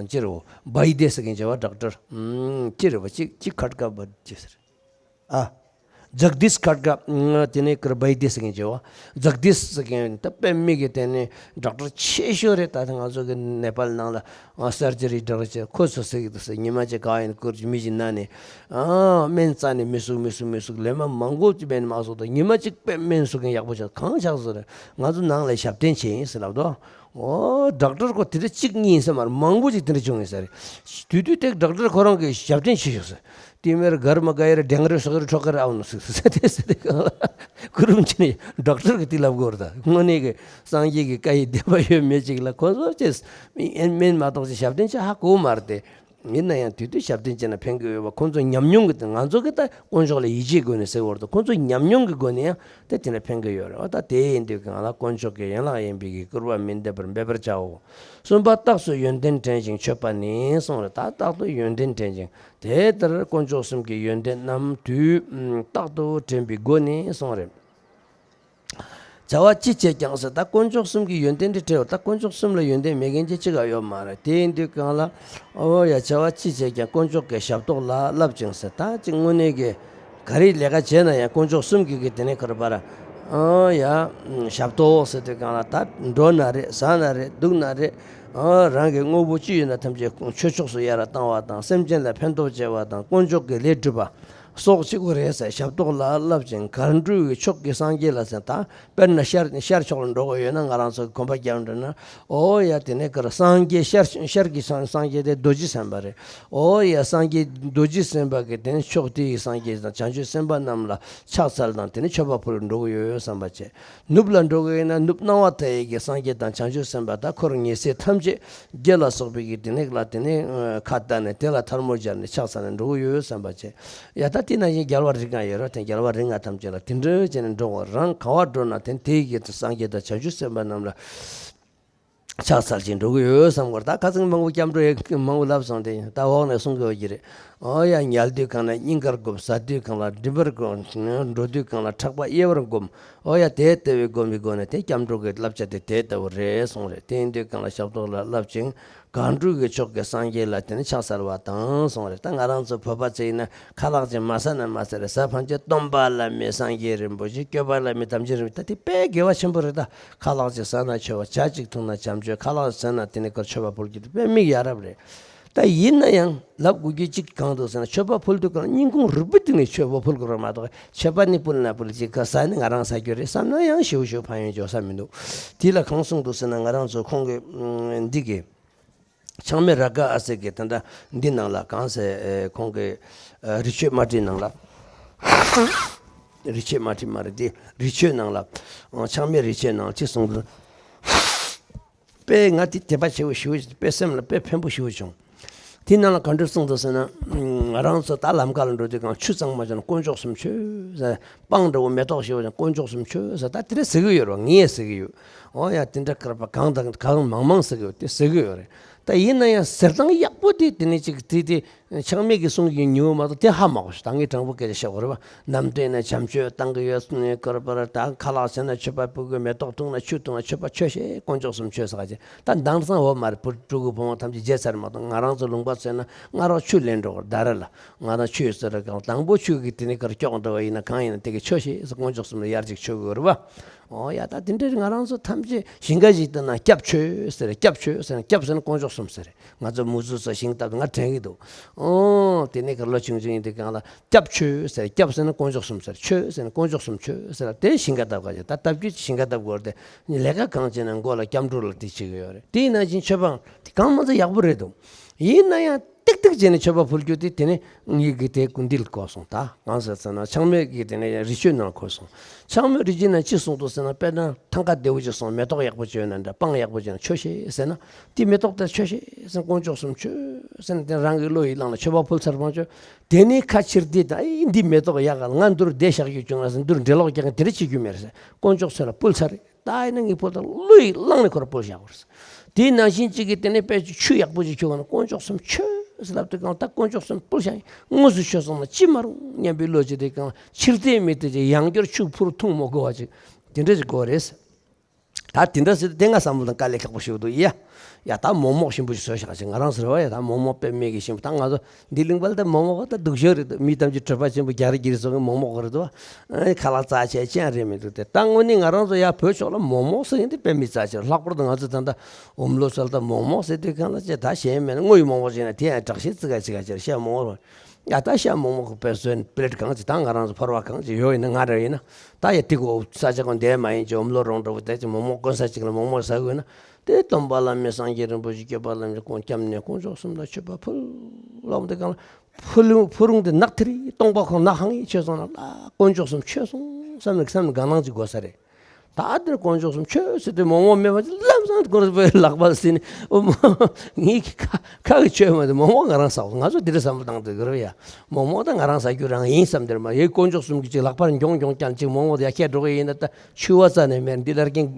ཅི་རེད་བོ་བྷའི་དེ་ཟེར་མཁན་བྱས་པ། ཌོག་ཊར་ཅི་རེད་བོ་ཅི་ཅི་ཁཊ་ཀ་བ་ཅི་ཟེར། ཨ། ཇག་དིས་ཁཊ་ཀ། དེ་ནས་ཀར་བྷའི་དེ་ཟེར་མཁན་བྱས་པ། ཇག་དིས་ཟེར་མཁན་ད་དཔེ་མི་གི་དེ་ནས་ཌོག་ཊར་ཆེ་ཤོས་རེད། ད་ང་ཚོ་གི་ནེ་པཱལ་ནང་ལ་ཨ་སར་ཇི་རི་ཌོག་ཊར་བྱས། ཁོ་ཚོ་ཟེར་གི་འདུག་ཟེར། ཉི་མ་གཅིག་ག་ཡིན་བསྐུར་གྱི་མི་གཅིག་ན་ནས་ཨ་སྨན་རྩ་ནས་མི་ཟུག་མི་ཟུག་མི་ཟུག་ལས་མ་མང་པོ་ཅིག་སྨན་མ་ཟུག་དང་ཉི་མ་གཅིག་དཔེ་སྨན་ཟུག་མཁན་ཡག་པོ་ཆགས། གང་ཆགས་ཟེར། ང་ཚོ་ནང་ལ་ཞབས་བརྟན་བྱས་ཡིན་ཟེར་ལབ་དོ། ཨོ་ཌོག་ཊར་ཁོ་དེ་འདྲ་གཅིག་གཉིས་ཡིན་ས་མ་རེད། མང་པོ་ཅིག་དེ་འདྲ་བྱུང་ཡིན་ས་རེད། དུས་དུས་དེ་ཌོག་ཊར་ཁོ་རང་གི་ཞབས་བརྟན་བྱེད་ཤོག་ཟེར། དེ་མེར་གར་མ་ག་ཡར་ཌེང་རེ་སོག་རེ་ཁྲོ་གར་ཨའོ་ནོ་ཟེར་ཟེར་དེ་ཟེར་དེ་གང་ལ་ཀུ་རུམ་ཆེ་ནས་ཌོག་ཊར་གི་དེ་ལབ་དགོས་རེད། ད་དངོས་གནས་ཀྱི་སངས་རྒྱས་ཀྱི་བཀའ་ཡི་བདེན་པ་ཡོད་མེད་ཅིག་ལ་ཁོ་ཚོ་ཅེས་སྨན་མ་གཏོགས་ཅིག་ཞབས་བརྟན་ཅིག་ཧ་གོ་མ་རེད་དེ། ཡིན་ན་ཡང་དུས་དུས་ཞབས་བརྟན་བྱས་ན་ཕན་གི་ཡོད་པ་ཁོ་ཚོ་ཉམས་མྱོང་གི་དེ། ང་ཚོ་གི་ད་དཀོན་མཆོག་ལ་ཡིད་ཆེས་སྒོ་ནས་ཟེར་བར་དུ་ཁོ་ཚོ་ཉམས་མྱོང་གི་སྒོ་ནས་ཡང་དེ་དེ་འདྲ་ཕན་གི་ཡོད་རེད་བ། ད་དེ་ཡིན་དུས་ང་ལ་དཀོན་མཆོག་གི་ཡན་ལག་ཡིན་པའི་གི་བསྐུར་བ་མི་འདེབས་པར་འབད་པར་བྱའོ། གསུམ་པ་རྟགས་སུ་ཡོན་ཏན་དྲན་ཞིང་མཆོད་པ་ནི་གསུངས་རེད། ད་རྟག་ཏུ་ཡོན་ཏན་དྲན་ཞིང་། དེ་ལྟར་དཀོན་མཆོག་གསུམ་གྱི་ཡོན་ཏན་རྣམས་དུས་རྟག་ཏུ་དྲན་པའི་སྒོ་ནས་གསུངས་རེད། བྱ་བ་ཅི་བྱེད་ཀྱང་ཟེར། ད་དཀོན་མཆོག་གསུམ་གྱི་ཡོན་ཏན་དེ་དྲན་བ། ད་དཀོན་མཆོག་གསུམ་ལ་ཡོན་ཏན་མེད་མཁན་ཅི་གཅིག་ཡང་ཡོད་མ་རེད། དེ་ཡིན་དུས་གང་ལ་ཨོ་ཡ་བྱ་བ་ཅི་བྱེད་ཀྱང་དཀོན་མཆོག་གི་ཞབས་ཏོག་ལ་བསླབ་ཅིང་ཟེར། ད་ཅིག་དངོས་གནས་ཀྱི་ག་རེ་ལས་ཀ་བྱས་ན་ཡང་དཀོན་མཆོག་གསུམ་གྱི་གི་དེ་ནས་ཁར་པར་ཨོ་ཡ་ཞབས་ཏོག་ཟེར་དུས་གང་ལ་ད་འགྲོ་ན་རེད། ཟ་ན་རེད། འདུག་ན་རེད། ཨོ་རང་གི་དངོས་པོ་ཅི་ཡོད་ན་ཐམས་ཅད་ཆོས་ཕྱོགས་སུ་ཡར་བཏང་བ་དང་སེམས་ཅན་ལ་ཕན་ཐོགས་བྱས་པ་དང་དཀོན་མཆོག་གི་ལས་སྒྲུབ་པ། སོགས་བྱེད་དགོས་རེད་ཟེར། ཞབས་ཏོག་ལ་བསླབ་ཅིང་གར་འགྲོ་བའི་ཕྱོགས་ཀྱི་སངས་རྒྱས་ལ་ཟེར། ད་དཔེར་ན་ཤར་ཤར་ཕྱོགས་ལ་འགྲོ་དགོས་ཡོད་ན་ང་རང་ཚོ་གི་གོམ་པ་རྒྱབ་འགྲོ་ན་ཨོ་ཡ་དེ་ནས་གར་སངས་རྒྱས་ཤར་ཤར་གྱི་སངས་སངས་རྒྱས་དེ་རྡོ་རྗེ་སེམས་དཔའ་རེད། ཨོ་ཡ་སངས་རྒྱས་རྡོ་རྗེ་སེམས་དཔའ་གི་དེ་ནས་ཕྱོགས་དེ་ཡི་སངས་རྒྱས་དང་བྱང་ཆུབ་སེམས་དཔའ་རྣམས་ལ་ཕྱག་འཚལ་དང་དེ་ནས་མཆོད་པ་ཕུལ་འགྲོ་གི་ཡོད་ཡོད་བསམ་པ་བྱས། ནུབ་ལ་འགྲོ་གི་ཡིན་ན་ནུབ་སྣང་བ་མཐའ་ཡས་ཀྱི་སངས་རྒྱས་དང་བྱང་ཆུབ་སེམས་དཔའ་དང་འཁོར་ཉེ་སྲས་ཐམས་ཅད་བརྒྱད་ལ་སོགས་པའི་གི་དེ་ནས་ལ་དེ་ནས་ཁ་བཏགས་ནས་དེ་ལ་ཐལ་མོ་སྦྱར་ནས་ཕྱག་འཚལ་ནས་འགྲོ་གི་ཡོད་བསམ་པ་བྱས། ཡ་ད་དེ་ནང་བཞིན་རྒྱལ་བ་རིགས་ལྔ་ཡོད་རེད། དེ་རྒྱལ་བ་རིགས་ལྔ་ཐམས་ཅད་ལ་དེ་འདྲ་བྱས་ནས་འགྲོ་དགོས། རང་ག་བ་འགྲོ་ན་དེ་དེ་ཡི་གི་སངས་རྒྱས་དང་བྱང་ཆུབ་སེམས་དཔའ་རྣམས་ལ་ཕྱག་འཚལ་ཅིང་འགྲོ་གི་ཡོད་བསམ་དགོས། ད་ཁ་སང་མང་པོ་སྐྱབས་འགྲོ་ཡང་མང་པོ་ལབ་སོང་སྟེ་ད་འོག་ནས་གསུང་གི་ཡོད་ཀྱི་རེད། ཨོ་ཡ་ཉལ་དུས་གང་ལ་སྙིང་གར་བསྒོམ། ཟ་དུས་གང་ལ་མགྲིན་པར་བསྒོམ། འགྲོ་དུས་གང་ལ་ཕྲག་པ་གཡས་པར་བསྒོམ། ཨོ་ཡ་དེ་ལྟ་བུའི་སྒོམ་པའི་སྒོ་ནས་དེ་སྐྱབས་འགྲོ་གི་བསླབ་བྱ་དེ་དེ་ལྟ་བུ་རེད་གསུངས་རེད། དེ་ཡིན་དུས་གང་ལ་ཞབས་ཏོག་ལ་བསླབ་ཅིང་གར་འགྲོ་གི་ཕྱོགས་ཀྱི་སངས་རྒྱས་ལ་དེ་ནི་ཕྱག་འཚལ་བ་དང་གསུངས་རེད། ད་ང་རང་ཚོ་བོད་པ་ཚོ་ཡིན་ན་ཁ་ལག་ཅིག་མ་ཟ་ན་མ་ཟ་རེད། ཟ་ཕན་ཆད་སྟོན་པ་བླ་མེད་སངས་རྒྱས་རིན་པོ་ཆེ། སྐྱོབ་པ་བླ་མེད་དམ་ཆོས་རིན་པོ་ཆེ། ད་དེ་དཔེ་དགེ་བ་ཆེན་པོ་རེད། ད་ཁ་ལག་ཅིག་ཟ་ན་མཆོད་པ། ཇ་ཅིག་འཐུང་ན་བྱམས་མཆོད། ཁ་ལག་ཟ་ན་དེ་ནི་ཀར་མཆོད་པ་ཕུལ་རྒྱུ་དེ་དཔེ་མིག་ཡ་རབས་རེད། ད་ཡིན་ན་ཡང་ལབ་དགོས་རྒྱུ་གཅིག་གང་འདུག་ཟེར་ན་མཆོད་པ་ཕུལ་དུས་གང་སྙིང་ཁུང་རུས་པའི་གཏིང་ནས་མཆོད་པ་ཕུལ་དགོས་རེད་མ་གཏོགས་མཆོད་པ་ནི་ཕུལ་ན་ཕུལ་ཅིག་ག་ཟ་ནི་ང་རང་ཟ་རྒྱུ་རེད་བསམ་ན་ཡང་ཞེ་པོ་ཞེ་པོ་ཕན་ཡོན་འཇོག་ས་མི་འདུག་དེ་ལ་གང་གསུངས་འདུག་ཟེར་ན་ང་རང་ཚོ་ཁོང་གི་འདི་གི་ཆགས་མེད་རཱ་ག་ཨ་སེ་གི་དེ་འདྲ་འདི་ནང་ལ་གང་ཟེར་ཁོང་གི་རི་ཆོས་མ་བྲིས་ནང་ལ། རི་ཆོས་མ་བྲིས་མ་རེད་དེ་རི་ཆོས་ནང་ལ། ཆགས་མེད་རི་ཆོས་ནང་ཅི་གསུངས་འདུག་དཔེ་ང་དེ་དད་པ་ཆེ་བོ་ཞེ་པོ་དཔེ་སེམས་ལ་དཔེ་ཕན་པོ་ཞེ་བོ་བྱུང་། དེ་ནང་ལ་ག་འདྲ་གསུངས་འདུག་ཟེར་ན། ང་རང་ཚོ་ད་ལམ་ཁ་ལ་འགྲོ་དུས་གང་ཆུ་གཙང་མ་བྱས་ན་དཀོན་མཆོག་གསུམ་མཆོད་ཟེར། སྤང་འདྲ་བོ་མེ་ཏོག་ཞེ་བོ་བྱས་ན་དཀོན་མཆོག་གསུམ་མཆོད་ཟེར། ད་དེ་འདྲ་ཟེར་གི་ཡོད་རེད་བ། ངས་ཟེར་གི་ཡོད། འོ་ཡ་དེ་འདྲ་ཁར་པ་གང་དང་གང་མང་མང་ཟེར་གི་ཡོད་དེ་ཟེར་གི་ཡོད་རེད། ད་ཡིན་ན་ཡང་ཟེར་སྟངས་ཡག་པོ་དེ་དེ་ནས་ཅིག་དེ་དེ་ ཆགས་མེད་ཀྱི་གསུང་གི་ཉུང་མ་གཏོགས་དེ་ཧ་མ་གོ་ཞིག་ད་ངས་དྲང་པོ་སྐད་ཆ་བཤད་དགོས་རེད་བ། ནམ་དུས་ན་བྱམས་མཆོད་བཏང་གི་ཡོད་ནས་ཀར་པར་ད་ཁ་ལག་བྱས་ན་མཆོད་པ་ཕུལ་དགོས། མེ་ཏོག་བཏུང་ན་ཆུ་བཏུང་ན་མཆོད་པ་མཆོད་ཤེས། དཀོན་མཆོག་གསུམ་མཆོད་ཟེར་ག་ཅིག་ད་དེང་སང་འོ་མ་རེད། བུ་ཕྲུ་གུ་བུ་མོ་ཐམས་ཅད་བརྗེད་ཚར་མ་གཏོགས། ང་རང་ཚོ་ལུང་པ་ཚོ་ན་སྔ་རོགས་ཆུ་ལེན་འགྲོ་གི་རེད། ད་རེད་ལ་ང་རང་ཆུ་ཡོད་ས་རེད། གང་དང་པོ་ཆུ་གི་དེ་ནས་ཀར་སྐྱོག་འགྲོ་བ་ཡིན་ན་གང་ཡིན་ན་དེ་གི་མཆོད་ཤེས་ཟེར། དཀོན་མཆོག་གསུམ་ལ་ཡར་ཅིག་མཆོད་དགོས་རེད་བ། ཨོ་ཡ། ད་དེ་འདྲ་ང་རང་ཚོ་ཐམས་ཅད་ཞིང་ཁ་ཞིག་བཏང་ན་སྐྱབས་མཆོད་ཟེར། སྐྱབས་མཆོད་ཟེར་ན་སྐྱབས་ཟེར་ན་དཀོན་མཆོག་གསུམ་ཟེར། ང་ཚོ་མུ་ཟུ་ཚོ་ཞིང་བཏབ་ང་དྲན་གྱི་འདུག་ཨོ་དེ་ནས་ཀར་ལོ་ཆུང་ཆུང་ཡིན་དུས་གང་ལ་སྐྱབས་མཆོད་ཟེར། སྐྱབས་ཟེར་ན་དཀོན་མཆོག་གསུམ་ཟེར། མཆོད་ཟེར་ན་དཀོན་མཆོག་གསུམ་མཆོད་ཟེར། དེ་ཞིང་ཁ་བཏབ་ག་ཅིག་ད་བཏབ་རྒྱུ་ཞིང་ཁ་བཏབ་དགོས་རེད་དེ། ལས་ཀ་གང་བྱེད་ན་མགོ་ལ་སྐྱབས་འགྲོ་ལ་དེ་བྱེད་ཀྱི་ཡོད་རེད། དེ་ནང་བཞིན་མཆོད་པའང་དེ་གང་མ་ཚད་ཡག་པོ་རེད་འདུག་ཡིན་ན་ཡང་ཏིག་ཏིག་བྱས་ནས་མཆོད་པ་ཕུལ་རྒྱུ་དེ་དེ་ནས་ངེད་ཀྱི་དེ་ཀུན་འདི་ལ་གོ་སོང་། ད་གང་ཟེར་ཟེར་ན་ཆགས་མེད་ཀྱི་དེ་ནས་རི་ཆོས་ནང་གོ་སོང་། ཆགས་མེད་རི་ཆོས་ནང་ཅི་གསུངས་འདུག་ཟེར་ན། དཔེར་ན་ཐང་ག་བདེ་བོ་ཅིག་སོང་། མེ་ཏོག་ཡག་པོ་ཅིག་ཡོད་ན་འདྲ། སྤང་ཡག་པོ་ཅིག་ཡོད་ན་མཆོད་ཤེས་ཟེར་ན། དེ་མེ་ཏོག་དེ་མཆོད་ཤེས་ཟེར་ན་དཀོན་མཆོག་གསུམ་མཆོད་ཟེར་ན་དེ་རང་གི་བློ་ཡིས་བླངས་ནས་མཆོད་པ་ཕུལ་ཚར་བ་ཅོ། དེ་ནས་ཁ་ཕྱིར་བལྟས་དང་། ཨེ་འདི་མེ་ཏོག་ཡག་ག་ང་འདིར་བསྡད་བཞག་རྒྱུ་བྱུང་ན་ཟེར་འདིར་འགྲེ་ལོག་རྒྱག་མཁན་དེ་འདྲ་བྱེད་རྒྱུ་མེད་ཟེར། དཀོན་མཆོག་གསུམ་ལ་ཕུལ་ཚར་རེད། ད་ཡིན་ན་ངས་ཕུལ་དང་། བློ་ཡིས་བླངས་ནས་ཁོ་ར་ཕུལ་བཞག་པ་རེད། དེའི་ནང་བཞིན་གཅིག་གིས་དེ་ནས་དཔེ་ཆུ་ཡག་པོ་ཅིག་ཁྱོད་ཀྱིས་དཀོན་མཆོག་གསུམ་མཆོད་ཟེར་ལབ་དུས་གང་ལ་ད་དཀོན་མཆོག་གསུམ་ཕུལ་བཞག་ཡིན། དངོས་སུ་མཆོད་སོང་ན་ཅི་མ་རུང་སྙམ་པའི་བློ་ཅིག་དེ་གང་ལ་ཕྱིར་བལྟས་མི་བལྟས་ཅིག་ཡང་བསྐྱར་ཆུ་ཕུར་འཐུང་མ་དགོས་པ་ཅིག་དེ་འདྲ་ཅིག་དགོས་རེད། ད་དེ་འདྲ་ཟེར་དུས་དེ་ང་བསམ་བློ་དང་དཀའ་ལས་ཁག་པོ་ཞིག་འདུག་ཡ། ཡ་ད་མོག་མོག་ཞིམ་པོ་ཞིག་བཟོས་བཞག་ཅིག་ང་རང་ཟེར་བ་ཡ། ད་མོག་མོག་དཔེ་མེད་ཀྱི་ཞིམ་པོ། ད་ང་ཚོ་འདི་གླིང་པ་ལ་ད་མོག་མོག་པ་ད་སྡུག་ཤོས་རེད་འདུག་མི་ཐམས་ཅད་གྲོད་པ་ཆེན་པོ་རྒྱ་རི་རྒྱ་རི་སོགས་ཀྱི་མོག་མོག་གི་རེད་འདུག་ཨ་ཁ་ལག་རྩ་ཆེ་ཅན་རེད་མི་འདུག་སྟེ། ད་དངོས་གནས་ང་རང་ཚོ་ཡ་བོད་ཕྱོགས་ལ་མོག་མོག་ཟེར་མཁན་དེ་དཔེ་མི་རྩ་ཆེ། ལྷག་པར་དུ་ང་ཚོ་ད་ལྟ་འོམ་ལོ་སོགས་ལ་ད་མོག་མོག་ཟེར་དུས་གང་ལ་ཅེ་ད་གཞན་མེད་ན། དངོས་ཡོད་མོག་མོག་ཅིག་ཡིན་ན་དེ་ཡང་དྲག་ཤེས་ཙི་ག་ཙི་ག་ཅེར་ཤ་མོག་མོག་རེད། ཡ་ད་ཤ་མོག་མོག་གི་དཔེ་བཟོས་ནས་པི་ལེ་ཊི་གང་ཅིག་ད་ང་རང་ཚོ་ཕོར་པ་གང་ཅིག་ཡོད་ཡིན་ན། ང་རང་ཡིན་ན་ད་ཡ་དེ་གོ་ས་ཆ་གང་བསྡད་མ་ཡིན་ཅིག་འོམ་ལོ་རོང་འདྲ་བོ་དེ་ཅིག་མོག་མོག་དཀོན་ས་ཅིག་ལ་མོག་མོག་ཟ་དགོས་ན། དེ་སྟོན་པ་བླ་མེད་སངས་རྒྱས་རིན་པོ་ཆེ་སྐྱོབ་པ་ལམ་གྱི་དཀོན་སྐྱབས་གནས་དཀོན་མཆོག་གསུམ་ལ་མཆོད་པ་ཕུལ་ལབ་དེ་གང་ལ་ཕུལ་ཕུལ་རུང་དེ་ནག་ཐིར་རི་སྟོང་པ་ཁོ་ནག་ཧང་ཡིན་ཆོད་སོང་ན་ལ་དཀོན་མཆོག་གསུམ་མཆོད་སོང་བསམ་ནས་བསམ་ནས་དགའ་སྣང་ཅིག་དགོས་ས་རེད། ད་དེར་དཀོན་མཆོག་གསུམ་མཆོད་ཟེར་དུས་མོག་མོག་མེད་པ་ཅིག་ལམ་སང་དཀོན་པོའི་ལག་པ་ཟིན་ནས་ཨོ་མ་ངའི་ཁ་ཁ་གི་མཆོད་མ་དེ་མོག་མོག་ང་རང་ཟ་འོ། ང་ཚོ་དེ་འདྲ་བསམ་བློ་བཏང་དུས་གི་རེད་ཡ། མོག་མོག་ད་ང་རང་ཟ་རྒྱུ་རང་ཡིན་བསམ་དེར་མ་ཡེ་དཀོན་མཆོག་གསུམ་གྱི་ཅིག་ལག་པར་འགྱོང་འགྱོང་ཀྱང་ཅིག་མོག་མོག་དེ་ཡ་ཁྱེར་འགྲོ་གི་ཡིན་ན། ད་ཆུ་བ་རྩ་ནས་མེད་འདི་ལར་ཀིང་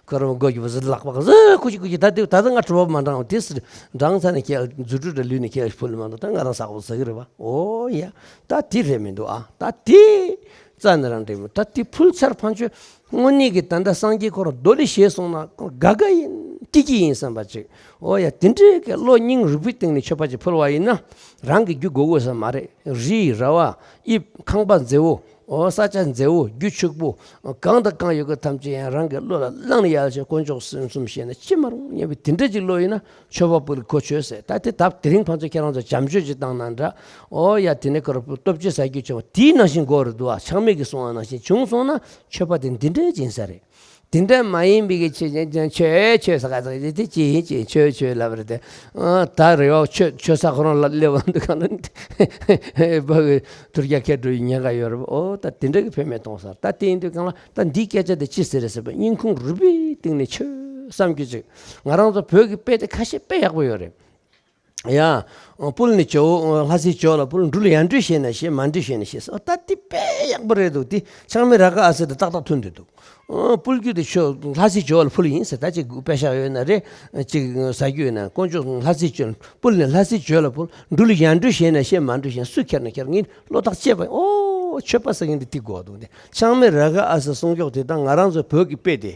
ཁོ་རང་མགོ་རྒྱུ་བ་ཟི་ལག་པ་ག་ཟི་ཁུ་ཅིག་ཁུ་ཅིག་ད་དེ་ད་ད་ང་གྲོད་པ་མ་འགྲང་བ་དེ་སི་འགྲང་ཚ་ནས་ཁྱེར་རྫུ་འཕྲུལ་དྲ་ལུས་ནས་ཁྱེར་ཕུལ་མ་འདུག་ད་ང་རང་ཟ་འོ་ཟ་གི་རེད་བ། ཨོ་ཡ། ད་དེ་རེད་མི་འདུག་ཨ། ད་དེ་རྩ་ནས་རང་འགྲིག་མི་ད་དེ་ཕུལ་ཚར་ཕན་ཆོད། དངོས་གནས་ཀྱི་ད་ལྟ་སངས་རྒྱས་ཁོ་རང་རྡོ་ལི་ཞེས་སོང་ན་དགའ་དགའ་ཡིན་སྐྱིད་སྐྱིད་ཡིན་བསམ་པ་ཅིག་ཨོ་ཡ། དེ་འདྲའི་གི་བློ་སྙིང་རུས་པའི་སྟེང་ནས་མཆོད་པ་ཅིག་ཕུལ་བ་ཡིན་ན་རང་གི་རྒྱུ་དགོས་དགོས་ས་མ་རེད། རི་ར་བ་དབྱིབས་ཁང་པ་མཛེས་བོ། ཨོ་ས་ཆ་མཛེས་བོ་རྒྱུ་ཕྱུག་པོ་གང་དང་གང་ཡོད་གི་ཐམས་ཅད་ཡང་རང་གི་བློ་ལ་བླངས་ནས་ཡར་བྱས་དཀོན་མཆོག་གསུམ་གསུམ་བཤད་ན་ཅི་མ་རུང་སྙམ་པའི་དེ་འདྲ་ཅིག་བློ་ཡིན་ན། མཆོད་པ་ཕུལ་གོ་ཆོད་ཟེར། ད་དེ་ད་དེ་རིང་ཕན་ཚུན་ཁྱེད་རང་ཚོ་བྱམས་སྐྱོང་ཅིག་བཏང་ན་འདྲ། ཨོ་ཡ་དེ་ནས་ཁོ་ར་སྟོབས་ཆེ་ཟ་རྒྱུ་ཆེ་བ་དེའི་ནང་བཞིན་དགོས་རེད་འདུག་ཨ། ཆགས་མེད་ཀྱིས་གསུངས་པ་ནང་བཞིན་བྱུང་སོང་ན་མཆོད་པ་དེ་འདི་འདྲའི་སྦྱིན་ས་རེད། དེ་འདྲ་མ་ཡིན་པའི་གི་ཆེ་ཆེ་ཆེ་ཆེ་ཟ་ག་ཟ་ག་དེ་ཅི་ཡིན་ཅི་ཡིན་ཆོས་ཆོས་ལབ་རེད་དེ། ཨ་ད་རེ་བ་ཆོས་ཆོས་ས་ཁོ་རང་ལ་སླེབས་པ་འདུག་ག་ན་བ་གི་ཐུར་རྒྱ་ཁྱེར་འགྲོ་ཡི་ཉེན་ཁ་ཡོད་རེད། ཨོ་ད་དེ་འདྲ་གི་ཕན་མེད་གཏོང་ས་ད་དེ་ཡིན་དུས་གང་ལ། ད་འདིའི་སྐད་ཆ་དེ་ཅི་ཟེར་རེད་ཟེར་བ་སྙིང་ཁུང་རུས་པའི་གཏིང་ནས་ཆོས་བསམ་རྒྱུ་ཅིག་ང་རང་ཚོ་བོད་ཀྱི་དཔེ་དེ་ཁ་ཤས་དཔེ་ཡག་པོ་ཡོད་རེད། ཡ། སྤུལ་ནས་ཇོ་བོ་ལྷ་སའི་ཇོ་ལ་སྤུལ། འགྲུལ་ཡར་འགྲུལ་ཤེས་ན་ཤེས། མར་འགྲུལ་ཤེས་ན་ཤེས་ཟེར། ད་དེ་དཔེ་ཡག་པོ་རེད་འདུག་དེ་ཆགས་མེད་ར་ག་ཨ་སེ་དང་ཏག་ཏག་མཐུན་འདུག་སྤུལ་རྒྱུ་དེ་ཆོས་ལྷ་སའི་ཇོ་བོ་ལ་སྤུལ་ཡིན་ཟེར། ད་ཅིག་དཔེ་ཤག་ཡོད་ན་རེད། ཅིག་ཟ་རྒྱུ་ཡོད་ན་དཀོན་མཆོག་ལྷ་སའི་ཇོ་སྤུལ་ནས་ལྷ་སའི་ཇོ་ལ་སྤུལ། འགྲུལ་ཡར་འགྲུལ་ཤེས་ན་ཤེས། མར་འགྲུལ་ཤེས་ན། སུས་ཁྱེར་ན་ཁྱེར། ངས་བློ་ཐག་བཅད་པ་ཡིན། ཨོ་ཆོས་པ་ཟེར་མཁན་དེ་དེ་དགོས་འདུག་དེ་ཆགས་མེད་ར་ག་ཨ་སེ་གསུང་ཀྱོག་དེ་དང་ང་རང་ཚོའི་བོད་ཀྱི་དཔེ་དེ།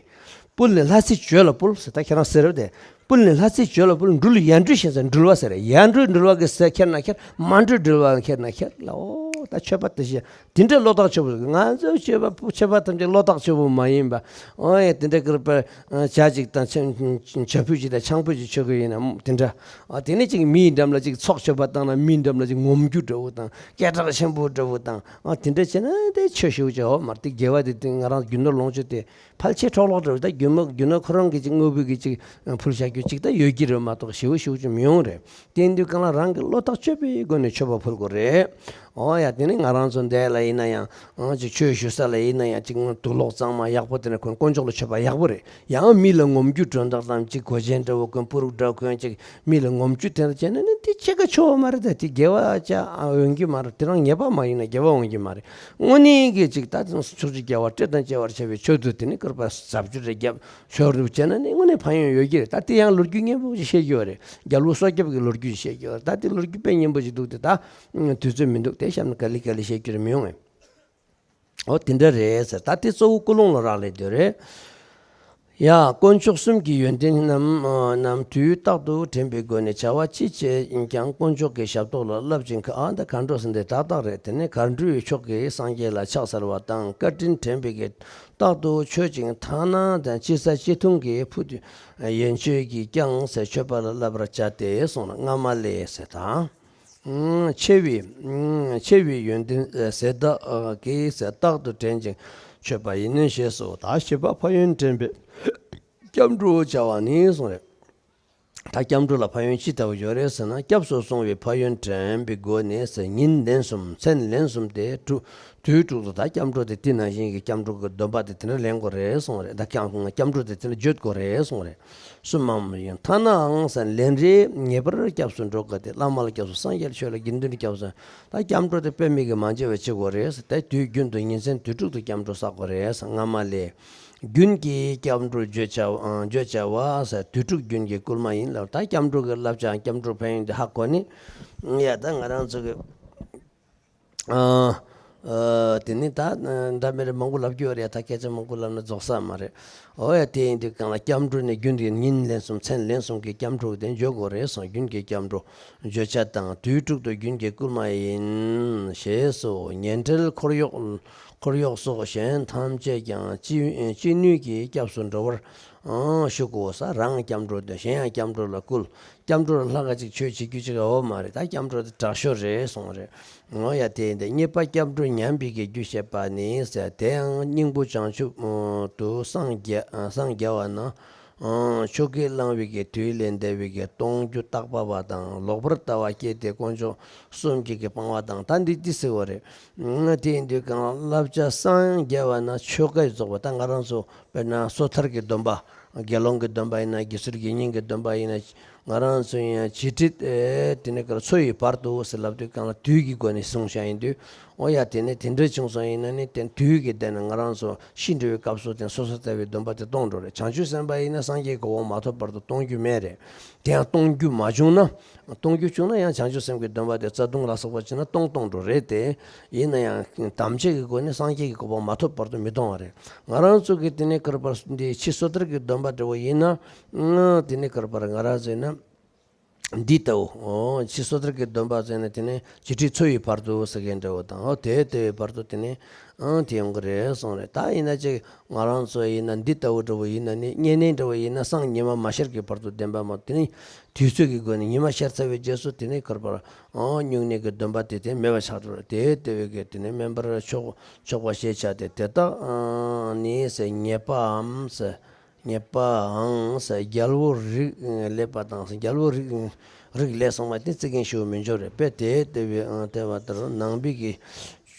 སྤུལ་ནས་ལྷ་སའི་ཇོ་ལ་སྤུལ་ཟེར། ད་ཁྱེད་རང་ཟེར་བ་དེ། སྤུལ་ནས་ལྷ་སའི་ཇོ་ལ་སྤུལ། འགྲུལ་ཡར་འགྲུལ་ཤེས་ཟེར། འགྲུལ་བ་ཟེར། ཡར་འགྲུལ་འགྲུལ་བ་གི་ཟེར་ཁྱེར་ན་ཁྱེར། མར་འགྲུལ་འགྲུལ་བ་ཁྱེར་ན་ཁྱེར་ལ། ཨོ་ད་ཆོས་པ་དེ་བཞིན་དེ་འདྲའི་བློ་ཐག་ཆོད་པོ། ང་ཚོའི་ཆོས་པ་ཆོས་པ་ཐམས་ཅད་བློ་ཐག་ཆོད་པོ་མ་ཡིན་པ། ཨོ་ཡ་དེ་འདྲ་ཀིར་པ་བྱ་གཅིག་དང་བྱ་ཕུད་གཅིག་དང་ཆང་ཕུད་གཅིག་མཆོད་གི་ཡིན་ན་དེ་འདྲ། ཨ་དེ་ནས་གཅིག་མིའི་འགྲམ་ལ་གཅིག་ཚོགས་མཆོད་པ་བཏང་ན་མིའི་འགྲམ་ལ་གཅིག་ངོམ་རྒྱུ་འདྲ་བོ་དང་སྐད་གྲགས་ཆེན་པོ་འདྲ་བོ་དང་། ཨ་དེ་འདྲ་བྱས་ན་དེ་ཆོས་ཞུ་བྱ་བ་མ་རེད། དེ་དགེ་བ་དེ་དེ་ང་རང་རྒྱུ་ནོར་ལོངས་སྤྱོད་དེ། ཕལ་ཆེར་འཕྲོ་བརླག་འགྲོ་རེད། ད་རྒྱུ་ནོར་རྒྱུ་ནོར་ཁོ་རང་གི་ཅིག་དངོས་པོའི་གི་ཅིག་ཕུལ་བྱ་རྒྱུ་ཅིག་ད་ཡོད་ཀྱི་རེད་མ་གཏོགས་ཞེ་པོ་ཞེ་པོ་ཅིག་མི་ཡོང་རེད། དེ་ཡིན་དུས་གང་ལ་རང་གི་བློ་ཐག་ཆོད་པའི་སྒོ་ནས་མཆོད་པ་ཕུལ་དགོས་རེད། འོ་ཡ། དེ་ནི་ང་རང་ཚོ་འདས་ལ་ཡིན་ན་ཡང་ཨང་ཅིག་ཆོས་ཞུ་ས་ལ་ཡིན་ན་ཡང་ཅིག་དུག་ལོག་གཙང་མ་ཡག་པོ་དེ་ནི་གོན། དཀོན་མཆོག་ལ་མཆོད་པ་ཡག་པོ་རེད། ཡང་མི་ལ་ངོམ་རྒྱུ་དོན་དག་དང་ཅིག་གོས་ཆེན་འདྲ་བོ་གོན། སྤུ་རུག་འདྲ་གོན། ཅིག་མི་ལ་ངོམ་རྒྱུ་དེ་འདྲ་བྱས་ན་ནི་དེ་ཕྱེད་ཀ་ཆོ་བ་མ་རེད། ད་དེ་དགེ་བ་ཅིག་འོང་གི་མ་རེད། དེ་རང་ཉེས་པ་མ་ཡིན་ན་དགེ་བ་འོང་གི་མ་རེད། དངོས་གནས་ཀྱི་ཅིག་ད་དེ་ཕྱོགས་བཅུའི་རྒྱལ་བ་སྲས་དང་བཅས་པར་བྱ་བའི་ཆོས་དུ་དེ་ནི་བསྐུར་བ་ཟབ་རྒྱུ་རེད། རྒྱབ་ཤོར་རུ་བྱས་ན་ནི་དངོས་གནས་ཕན་ཡོན་ཡོད་ཀྱི་རེད། ད་དེ་ཡང་ལོ་རྒྱུས་སྙན་པོ་ཞིག་བཤད་རྒྱུ་རེད། རྒྱལ་པོ་སྲོག་སྐྱབས་ཀྱི་ལོ་རྒྱུས་ཞིག་བཤད་རྒྱུ་རེད། ད་དེ་ལོ་རྒྱུས་དཔེ་སྙན་པོ་ཞིག་འདུག་སྟེ། ད་དུས་ཚོད་མི་འདུག་སྟེ། གཤམ་ནས་ག་ལེ་ག་ལེ་བཤད་རྒྱུ་རེད། མི་ཡོང་ངས། འོ་དེ་འདྲ་རེད་ཟེར། ད་དེ་གཙོ་བོ་ཀུན་སློང་ལ་རག་ལས་དེ་རེད། ཡ། དཀོན་མཆོག་གསུམ་གྱི་ཡོན་ཏན་རྣམས་རྣམས་དུས་རྟག་ཏུ་དྲན་པའི་སྒོ་ནས་བྱ་བ་ཅི་བྱེད་ཀྱང་དཀོན་མཆོག་གི་ཞབས་ཏོག་ལ་བསླབ་ཅིང་། ཨ། ད་མཁའ་འགྲོ་ཟེར་འདི་ཏག་ཏག་རེད། དེ་ནས་མཁའ་འགྲོའི་མཆོག་གི་སངས་རྒྱས་ལ་ཕྱག་འཚལ་བ་དང་བཀའ་དྲིན་དྲན་པའི་གི་རྟག་ཏུ་མཆོད་ཅིང་། ཐ་ན་དང་ཅི་ཟ་ཅི་འཐུང་གི་ཕུད་ཡན་ཆད་ཀྱིས་ཀྱང་ཟེར་མཆོད་པ་ལ་བསླབ་པར་བྱ་སྟེ་གསུངས་ལ། སྔ་མ་ལས་ཟེར་དང་། ཆེ་བའི་ཆེ་བའི་ཡོན་ཏན་ཟད་དག་གིས་རྟག་ཏུ་དྲན་ཅིང་མཆོད་པ་ཡིན་ཞེས་སོ། ད་བཞི་པ་ཕན་ཡོན་དྲན་པའི་སྐྱབས་འགྲོ་བྱ་བ་ནི་གསུངས་རེད། ད་སྐྱབས་འགྲོ་ལ་ཕན་ཡོན་ཅི་ལྟ་བུ་ཡོད་རེད་ཟེར་ན། སྐྱབས་སུ་སོང་བའི་ཕན་ཡོན་དྲན་པའི་སྒོ་ནས་ཟེར། ཉིན་ལན་གསུམ་མཚན་ལན་གསུམ་སྟེ་དྲུག་དུས་དྲུག་ཏུ་ད་སྐྱབས་འགྲོ་དེ་དེ་ནང་བཞིན་གྱི་སྐྱབས་འགྲོ་གི་སྡོམ་པ་དེ་དེ་འདྲ་ལེན་དགོས་རེད་གསུངས་རེད། ད་སྐྱབས་སྐྱབས་འགྲོ་དེ་དེ་འདྲ་བརྗོད་དགོས་རེད་གསུངས་རེད། གསུམ་མམ་ཡང་ཐ་ནའང་ཟེར། ལན་རེ་ངེས་པར་སྐྱབས་སུ་འགྲོ་དགོས་ཏེ། བླ་མ་ལ་སྐྱབས་སུ། སངས་རྒྱས་ཆོས་ལ། དགེ་འདུན་སྐྱབས་སུ། ད་སྐྱབས་འགྲོ་དེ་དཔེ་མི་སྲིད་མ་བརྗེད་པ་བྱེད་དགོས་རེད་ཟེར། དེ་དུས་རྒྱུན་དུ་ཉིན་མཚན་དུས་དྲུག་ཏུ་སྐྱབས་འགྲོ་བསགས་དགོས་རེད་ཟེར། སྔ་མ་ལས། རྒྱུན་གྱི་སྐྱབས་འགྲོ་བརྗོད་བྱ་བ་བརྗོད་བྱ་བ་ཟེར། དུས་དྲུག་རྒྱུན་གྱི་བསྐུལ་མ་ཡིན་ལ། ད་སྐྱབས་འགྲོ་གི་བསླབ་བྱ་སྐྱབས་འགྲོ་ཕན་ཡོན་དེ་ཧ་གོ་ནི། ཡ། ད་ང་རང་ཚོ་གི་ཨ། ཨ། དེ་ནི་ད་འདྲ་མི་རེ་མང་པོ་ལབ་རྒྱུ་ཡོད་རེད། ད་སྐད་ཆ་མང་པོ་ལབ་ན་རྫོགས་ས་མ་རེད། འོ་ཡ། དེ་ཡིན་དུས་གང་ལ་སྐྱབས་འགྲོ་ནི་རྒྱུན་དུ་ཉིན་ལན་གསུམ་མཚན་ལན་གསུམ་གྱི་སྐྱབས་འགྲོ་དེ་བརྗོད་དགོས་རེད་གསུངས། རྒྱུན་གྱི་སྐྱབས་འགྲོ་བརྗོད་བྱ་དང་དུས་དྲུག་ཏུ་རྒྱུན་གྱི་བསྐུལ་མ་ཡིན་ཞེས་སོ། ཉེ་འབྲེལ་འཁོར་གཡོག་འཁོར་གཡོག་སོགས་གཞན་ཐམས་ཅད་ཀྱང་ཅི་ཅི་ནུས་ཀྱིས་སྐྱབས་སུ་འགྲོ་བར་ཞུ་དགོས་ས། རང་སྐྱབས་འགྲོ་དང་གཞན་ཡང་སྐྱབས་འགྲོ་ལ་བསྐུལ། སྐྱབས་འགྲོ་ལ་ལྷག་ག་ཅིག་ཆོས་བྱེད་རྒྱུ་ཅིག་ཡོད་མ་རེད། ད་སྐྱབས་འགྲོ་དེ་དྲག་ཤོས་རེད་གསུངས་རེད། འོ་ཡ། དེ་ཡིན་ཏེ། གཉིས་པ་སྐྱབས་འགྲོ་ཉམས་པའི་གི་རྒྱུ་བཤད་པ་ནི་ཟེར། དེ་ཡང་སྙིང་པོ་བྱང་ཆུབ་ཏུ་སངས་རྒྱ་སངས་རྒྱ་བ་ན་ཆོ་གས་བསླང་བའི་གི་དུས་ལས་འདས་པའི་གི་གཏོང་རྒྱུ་བརྟག་པ་བ་དང་། ལོག་པར་ལྟ་བ་སྐྱེས་ཏེ་དཀོན་མཆོག་གསུམ་གྱིས་གི་སྤང་བ་དང་། ད་འདི་འདི་ཟེར་བ་རེད། དེ་ཡིན་དུས་གང་བསླབ་བྱ་སངས་རྒྱ་བ་ན་ཆོ་གས་རྫོགས་པ། ད་ང་རང་ཚོ་དཔེར་ན་སོ་ཐར་གྱི་སྡོམ་པ། དགེ་སློང་གི་སྡོམ་པ་ཡིན་ན། དགེ་ཚུལ་དགེ་བསྙེན་གྱི་སྡོམ་པ་ཡིན་ན། ང་རང་ཚོ་ཡང་བྱེད་ཁྲིད་ཨེ་དེ་ནས་ཀར་འཚོ་བའི་བར་དུ་ཟེར་ལབ་དུས་གང་ལ་དུས་ཀྱི་སྒོ་ནས་བཟུང་བྱ་ཡིན་དུས། འོ་ཡ། དེ་ནས་དེ་འདྲ་བྱུང་སོང་ཡིན་ན་ནི་དེ་དུས་ཀྱི་དེ་ནས་ང་རང་ཚོ་ཤི་འགྲོ་བའི་སྐབས་སུ་དེ་སོ་སོ་ལྟ་བུའི་སྡོམ་པ་དེ་གཏོང་འགྲོ་རེད། བྱང་ཆུབ་སེམས་དཔའ་ཡིན་ན་སངས་རྒྱས་ཀྱི་གོ་འཕང་མ་ཐོབ་བར་དུ་གཏོང་རྒྱུ་མེད་རེད། དེ་ཡང་གཏོང་རྒྱུ་མ་བྱུང་ན། གཏོང་རྒྱུ་བྱུང་ན་ཡང་བྱང་ཆུབ་སེམས་ཀྱི་སྡོམ་པ་དེ་རྩ་ལྟུང་ལ་སོགས་པ་བྱས་ན་གཏོང་གཏོང་འགྲོ་རེད་དེ། ཡིན་ན་ཡང་དམ་བཅའ་གི་སྒོ་ནས་སངས་རྒྱས་ཀྱི་གོ་འཕང་མ་ཐོབ་བར་དུ་མི་གཏོང་བ་རེད། ང་རང་ཚོ་གི་དེ་ནས་ཀར་པར་འདི་ཕྱི་སོ་ཐར་གྱི་སྡོམ་པ་འདྲ་བོ་ཡིན་ན། དེ་ནས་ཀར་པར་ང་རང་ཚོ་ཡིན་ན། འདི་ལྟ་བུ། འོ། ཕྱི་སོ་ཐར་གྱི་སྡོམ་པ་ཟེར་ན་དེ་ནས་བྱེད་ཁྲིད་འཚོ་བའི་བར་དུ་ཟེར་མཁན་འདྲ་བོ་དང་། འོ་དེ་ལྟ་བུའི་བར་དུ་དེ་ནས་ཨང་དེ་ཡོང་གི་རེད་གསུངས་རེད། ད་ཡིན་ན་ཅིག་ང་རང་ཚོ་ཡིན་ན་འདི་ལྟ་བུ་འདྲ་བོ་ཡིན་ན་ནི། བསྙེན་གནས་འདྲ་བོ་ཡིན་ན་སང་ཉི་མ་མ་ཤར་གྱི་བར་དུ་བདེན་པ་མ། དེ་ནས་དུས་ཚོད་ཀྱི་སྒོ་ནས་ཉི་མ་ཤར་ཚར་བའི་རྗེས་སུ་དེ་ནས་ཀར་པར་ཨང་སྨྱུང་གནས་ཀྱི་སྡོམ་པ་དེ་དེ་མེད་པ་ཆགས་འགྲོ་རེད། དེ་ལྟ་བུའི་གི་དེ་ནས་སྨན་པར་ཆོག་ཆོག་པ་ཞེས་བྱ་སྟེ། དེ་དག་ནི་ཟེར། ཉེས་པའམ་ཟེར། ཉེས་པའང་ཟེར། རྒྱལ་པོ་རིགས་ལེགས་པ་དང་ཟེར། རྒྱལ་པོ་རིགས་རིགས་ལེགས་གསུངས་པ་དེ་བརྩི་མཁན་ཞུ་མི་འབྱོར་རེད། དཔེ་དེ་ལྟ་བུའི་ཨང་ལྟ་བ་ལྟར་ནང་པའི་གི་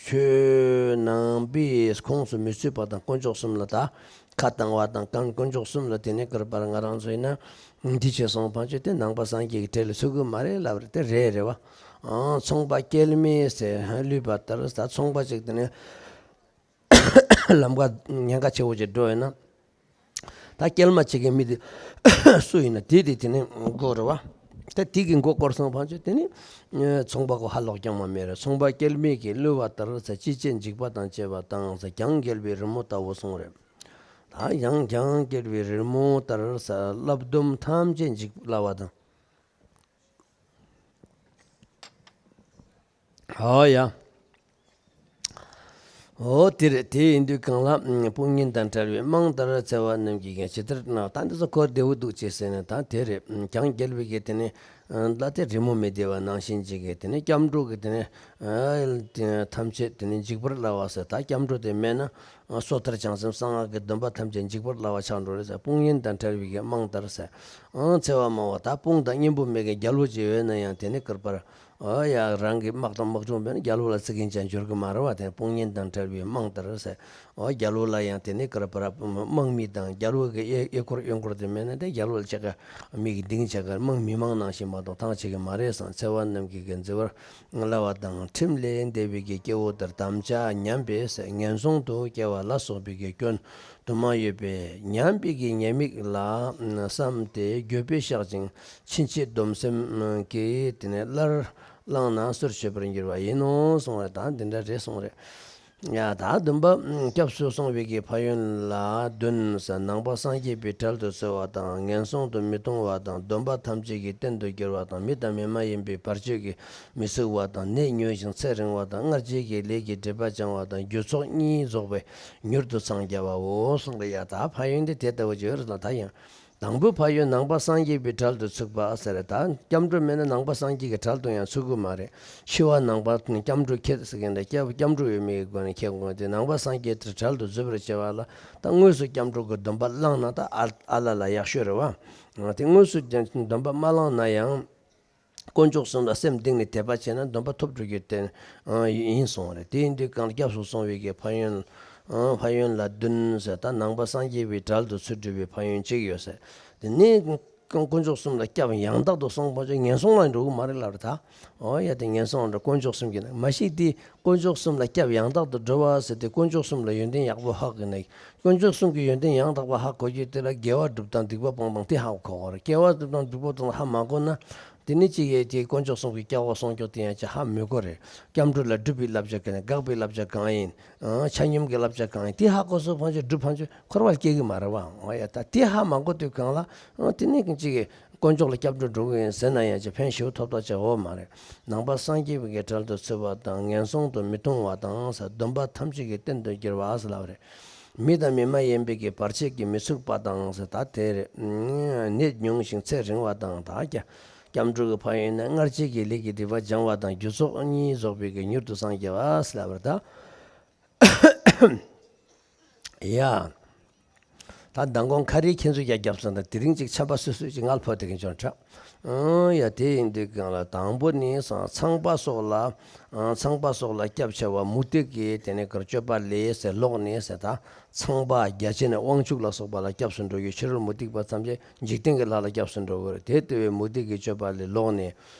ཆོས་ནང་པའི་ཁོངས་སུ་མི་ཚུད་པ་དང་། དཀོན་མཆོག་གསུམ་ལ་ད་ཁ་བཏང་བ་དང་། དཀོན་དཀོན་མཆོག་གསུམ་ལ་དེ་ནས་ཀར་པར་ང་རང་ཚོ་ཡིན་ན་འདི་བྱས་སོང་བ་ཅོ་དེ་ནང་པ་སངས་རྒྱས་ཀྱི་གྲལ་ལ་ཚུད་ཀྱི་མ་རེད་ལབ་རེད། དེ་རེད་རེད་བ། ཨང་ཚོང་པ་སྐྱེལ་མི་ཟེར་ལུས་པ་ལྟར་ད་ཚོང་པ་ཅིག་དེ་ནས་ལམ་ཁ་ཉེན་ཁ་ཆེ་བོ་ཅིག་འགྲོ་ཡོད་ན། ད་སྐྱེལ་མ་བྱེད་མཁན་མི་དེ་སུ་ཡིན་ན་དེ་དེ་དེ་ནས་མགོ་རེད་བ། ད་དེ་གི་མགོ་སྐོར་སོང་བ་ཅོ་དེ་ནི་ཚོང་པ་གོ་ཧ་ལོག་ཀྱང་མ་མེད་རེད། ཚོང་པ་སྐྱེལ་མི་གིས་ལུས་པ་ལྟར་ཟེར། ཅི་བྱེད་འཇིགས་པ་དང་བཅས་པ་དང་ཟེར། གྱང་འགེལ་བའི་རི་མོ་ལྟ་བུ་གསུངས་རེད། ད་ཡང་གྱང་འགེལ་བའི་རི་མོ་ལྟར་ཟེར། བསླབ་སྡོམ་ཐམས་ཅད་འཇིག་སླ་བ་དང་། ཨོ་ཡ། འོ་དེ་རེད། དེ་ཡིན་དུས་གང་ལ་དཔུང་གཉེན་དང་བྲལ་བའི་དམངས་ལྟར་འཚེ་བ་རྣམས་ཀྱིས་ཀྱང་ཇི་ལྟར་ན། ད་འདི་ཚོ་གོ་བདེ་བོ་འདུག་ཅེས་ཟེར་ནས། ད་དེ་རེད། གྱང་འགེལ་བའི་གི་དེ་ནས་ལ་དེ་རི་མོ་མི་བདེ་བ་ནང་བཞིན་ཅིག་གི་དེ་ནས་སྐྱབས་འགྲོ་གི་དེ་ནས་ཐམས་ཅད་དེ་ནས་འཇིག་པར་སླ་བ་ཟེར། ད་སྐྱབས་འགྲོ་དེ་མེད་ན། སོ་ཐར་བྱང་སེམས་གསང་སྔགས་ཀྱི་སྡོམ་པ་ཐམས་ཅད་འཇིག་པར་སླ་བ་ཆགས་འགྲོ་རེད་ཟེར། དཔུང་གཉེན་དང་བྲལ་བའི་གི་དམངས་ལྟར་ཟེར། ཨང་འཚེ་བ་སྨྲ་བ། ད་དཔུང་དང་གཉེན་པོ་མེད་མཁན་རྒྱལ་པོ་ཅིག་ཡོད་ན་ཡང་དེ་ནི་ཀར་པར་ ཨོ་ཡ་རང་གི་དམག་དང་དམག་དཔུང་མེད་ན་རྒྱལ་པོ་ལ་བརྩི་མཁན་ཅང་འབྱོར་གི་མ་རེད་བ། དེ་དཔུང་གཉེན་དང་བྲལ་བའི་དམངས་ལྟར་ཟེར། ཨོ་རྒྱལ་པོ་ལ་ཡང་དེ་ནི་ག་རེ་བར་དམག་མི་དང་རྒྱལ་པོ་གི་གཡས་གཡས་སྐོར་གཡོན་སྐོར་དེ་མེད་ན་དེ་རྒྱལ་པོ་ལ་ཆེ་ག་མི་གི་སྡིངས་ཆ་ག་དམག་མི་མང་ནང་བཞིན་མ་གཏོགས་ཐང་ཆད་གི་མ་རེད་བསམ། འཚེ་བ་རྣམས་ཀྱིས་ག་འཛིན་པར་སླ་བ་དང་། ཁྲིམས་ལས་འདས་པའི་གི་སྐྱེ་བོ་དེར་དམ་བཅའ་ཉམས་པས་ངན་སོང་དུ་སྐྱེ་བ་ལ་སོགས་པའི་གི་སྐྱོན་དུ་མ་ཡོད་པས། ཉམས་པའི་གི་ཉེས་དམིགས་ལ་བསམས་ཏེ་འགྱོད་པས་བཤགས་ཅིང་ཕྱིན་ཆད་སྡོམ་སེམས་ཀྱིས་དེ་ནས་སླར་བླངས་ན་གསོལ་མཆོད་པར་འགྱུར་བ་ཡིན་ནོ་གསུངས་རེད། ད་འདི་འདྲ་རེད་གསུངས་རེད། ཡ་ད་སྡོམ་པ་སྐྱབས་སུ་སོང་བའི་གི་ཕན་ཡོན་ལ་བདུན་ཟེར། ནང་པ་སངས་རྒྱས་པའི་གྲལ་དུ་ཚུད་པ་དང་། ངན་སོང་དུ་མི་ལྟུང་བ་དང་། སྡོམ་པ་ཐམས་ཅད་ཀྱི་རྟེན་དུ་གྱུར་པ་དང་། མི་དང་མི་མ་ཡིན་པའི་བར་ཆད་ཀྱིས་མི་ཚུགས་པ་དང་། ནད་ཉུང་ཞིང་ཚེ་རིང་བ་དང་། སྔར་བྱས་ཀྱི་ལས་ཀྱི་སྒྲིབ་པ་སྦྱང་བ་དང་། རྒྱུ་ཚོགས་གཉིས་རྫོགས་པས་མྱུར་དུ་འཚང་རྒྱ་བའོ་གསུངས་པ། ཡ་ད་ཕན་ཡོན་དེ་དེ་ལྟ་བུ་ཅིག་ཡོད་རེད་ལ། ད་ཡང་དང་པོའི་ཕན་ཡོན་ནང་པ་སངས་རྒྱས་པའི་གྲལ་དུ་ཚུད་པ་ཟེར་རེད། ད་སྐྱབས་འགྲོ་མེད་ན་ནང་པ་སངས་རྒྱས་ཀྱི་གྲལ་དུ་ཡང་ཚུད་ཀྱི་མ་རེད། འཆི་བ་ནང་པ་སྐྱབས་འགྲོ་ཁྱེད་ཟེར་མཁན་དེ་སྐྱབས་སྐྱབས་འགྲོ་ཡོད་མེད་ཀྱི་སྒོ་ནས་ཁྱེད་དགོངས་ཏེ། ནང་པ་སངས་རྒྱས་དེ་གྲལ་དུ་འཛུལ་བར་བྱ་བ་ལ་ད་དངོས་སུ་སྐྱབས་འགྲོ་གི་སྡོམ་པ་བླངས་ན་ད་ཨ་ཨ་ལ་ལ་ཡག་ཤོས་རེད་བ། དེ་དངོས་སུ་སྡོམ་པ་མ་བླངས་ན་ཡང་། དཀོན་མཆོག་གསུམ་ལ་སེམས་གཏིང་ནས་དད་པ་བྱས་ན་སྡོམ་པ་ཐོབ་འགྲོ་རྒྱུ་དེ་ཡིན་གསུངས་རེད། དེ་ཡིན་དུས་གང་སྐྱབས་སུ་སོང་བའི་གི་ཕན་ཡོན། ཕན་ཡོན་ལ་བདུན་ཟེར། ད་ནང་པ་སངས་རྒྱས་པའི་གྲལ་དུ་ཚུད་འགྲོ་བའི་ཕན་ཡོན་གཅིག་ཡོད་ཟེར། དེ་ནས་དཀོན་མཆོག་གསུམ་ལ་སྐྱབས་ཡང་དག་ཏུ་སོང་བ་ཅིག་ངན་སོང་ལ་འགྲོ་གི་མ་རེད་ལབ་རེད་ད། ཨོ་ཡ་དེ་ངན་སོང་ལ་འགྲོ་དཀོན་མཆོག་གསུམ་གྱི་ནང་མ་ཤེས་དེ། དཀོན་མཆོག་གསུམ་ལ་སྐྱབས་ཡང་དག་ཏུ་འགྲོ་བ་ཟེར་ཏེ་དཀོན་མཆོག་གསུམ་ལ་ཡོན་ཏན་ཡག་པོ་ཧ་གོ་ནས། དཀོན་མཆོག་གསུམ་གྱི་ཡོན་ཏན་ཡང་དག་པ་ཧ་གོ་རྒྱུ་དེ་ལ་དགེ་བ་སྒྲུབ་དང་སྡིག་པ་སྤོང་དང་དེ་ཧ་གོ་དགོས་རེད། དགེ་བ་སྒྲུབ་དང་སྡིག་པ་སྤོང་ཧ་མ་གོ་ན། དེ་ནི་ཅི་ཡས་དེ་དཀོན་མཆོག་གསུམ་གྱི་སྐྱབས་འོག་སོང་རྒྱུ་དེ་ཡང་ཅི་ཧ་མི་གོ་རེད། སྐྱབས་འགྲོ་ལ་སྒྲུབ་པའི་བསླབ་བྱ་ག་ནས་དགག་པའི་བསླབ་བྱ་གང་ཡིན། ཆ་སྙོམས་ཀྱི་བསླབ་བྱ་གང་ཡིན་དེ་ཧ་གོ་སོང་ཕན་ཆད་སྒྲུབ་ཕན་ཆད་འཁོར་བ་སྐྱེ་གི་མ་རེད་བ། འོ་ཡ་ད་དེ་ཧ་མ་གོ་དུས་གང་ལ། དེ་ནི་ཅི་ཡས། དཀོན་མཆོག་ལ་སྐྱབས་འགྲོ་འགྲོ་གི་ཡིན་ཟེར་ན་ཡང་ཅི་ཕན་ཞིག་ཐོབ་ཐབས་ཅིག་ཡོད་མ་རེད། ནང་པ་སངས་རྒྱས་པའི་གྲལ་དུ་ཚུད་པ་དང་། ངན་སོང་དུ་མི་ལྟུང་བ་དང་ཟེར། སྡོམ་པ་ཐམས་ཅད་ཀྱི་རྟེན་དུ་གྱུར་པ་ཟེར་ལབ་རེད། མི་དང་མི་མ་ཡིན་པའི་གི་བར་ཆད་ཀྱིས་མི་ཚུགས་པ་དང་ཟེར། ད་དེ་རེད། ནད་ཉུང་ཞིང་ཚེ་རིང་བ་དང་། ད་ཀྱ་སྐྱབས་འགྲོ་གི་ཕན་ཡོན་ནི་སྔར་བྱས་ཀྱི་ལས་ཀྱི་སྒྲིབ་པ་སྦྱང་བ་དང་། རྒྱུ་ཚོགས་གཉིས་རྫོགས་པའི་གི་མྱུར་དུ་འཚང་རྒྱ་བ་ཟེར་ལབ་རེད་ད། ཡ། ད་མདང་དགོང་ཁ་རི་ཁྱེད་ཚོ་རྒྱ་རྒྱབ་སོང་ད་དེ་རིང་ཅིག་ཆམ་པ་སོད་སོད་ཅིག་ངལ་ཕོ་དེ་གི་འཇོན་ཁྲ། ཨང་ཡ་དེ་ཡིན་དུས་གང་ལ་དང་པོ་ནི་སང་ཚངས་པ་སོགས་ལ། ཨང་ཚངས་པ་སོགས་ལ་སྐྱབས་ཆེ་བ་མུ་སྟེགས་ཀྱི་དེ་ནས་གར་སྤྱོད་པ་ལས་ཟེར་ལོག་ནས་ཟེར། ད་ཚངས་པ་རྒྱ་ཆེ་ནས་དབང་ཕྱུག་ལ་སོགས་པ་ལ་སྐྱབས་སུ་འགྲོ་ཡུལ་ཕྱི་རོལ་མུ་སྟེགས་པ་ཐམས་ཅད་འཇིག་རྟེན་གྱི་ལྷ་ལ་སྐྱབས་སུ་འགྲོ་དགོས་རེད། དེ་ལྟ་བུའི་མུ་སྟེགས་ཀྱི་སྤྱོད་པ་ལས་ལོག་ནས།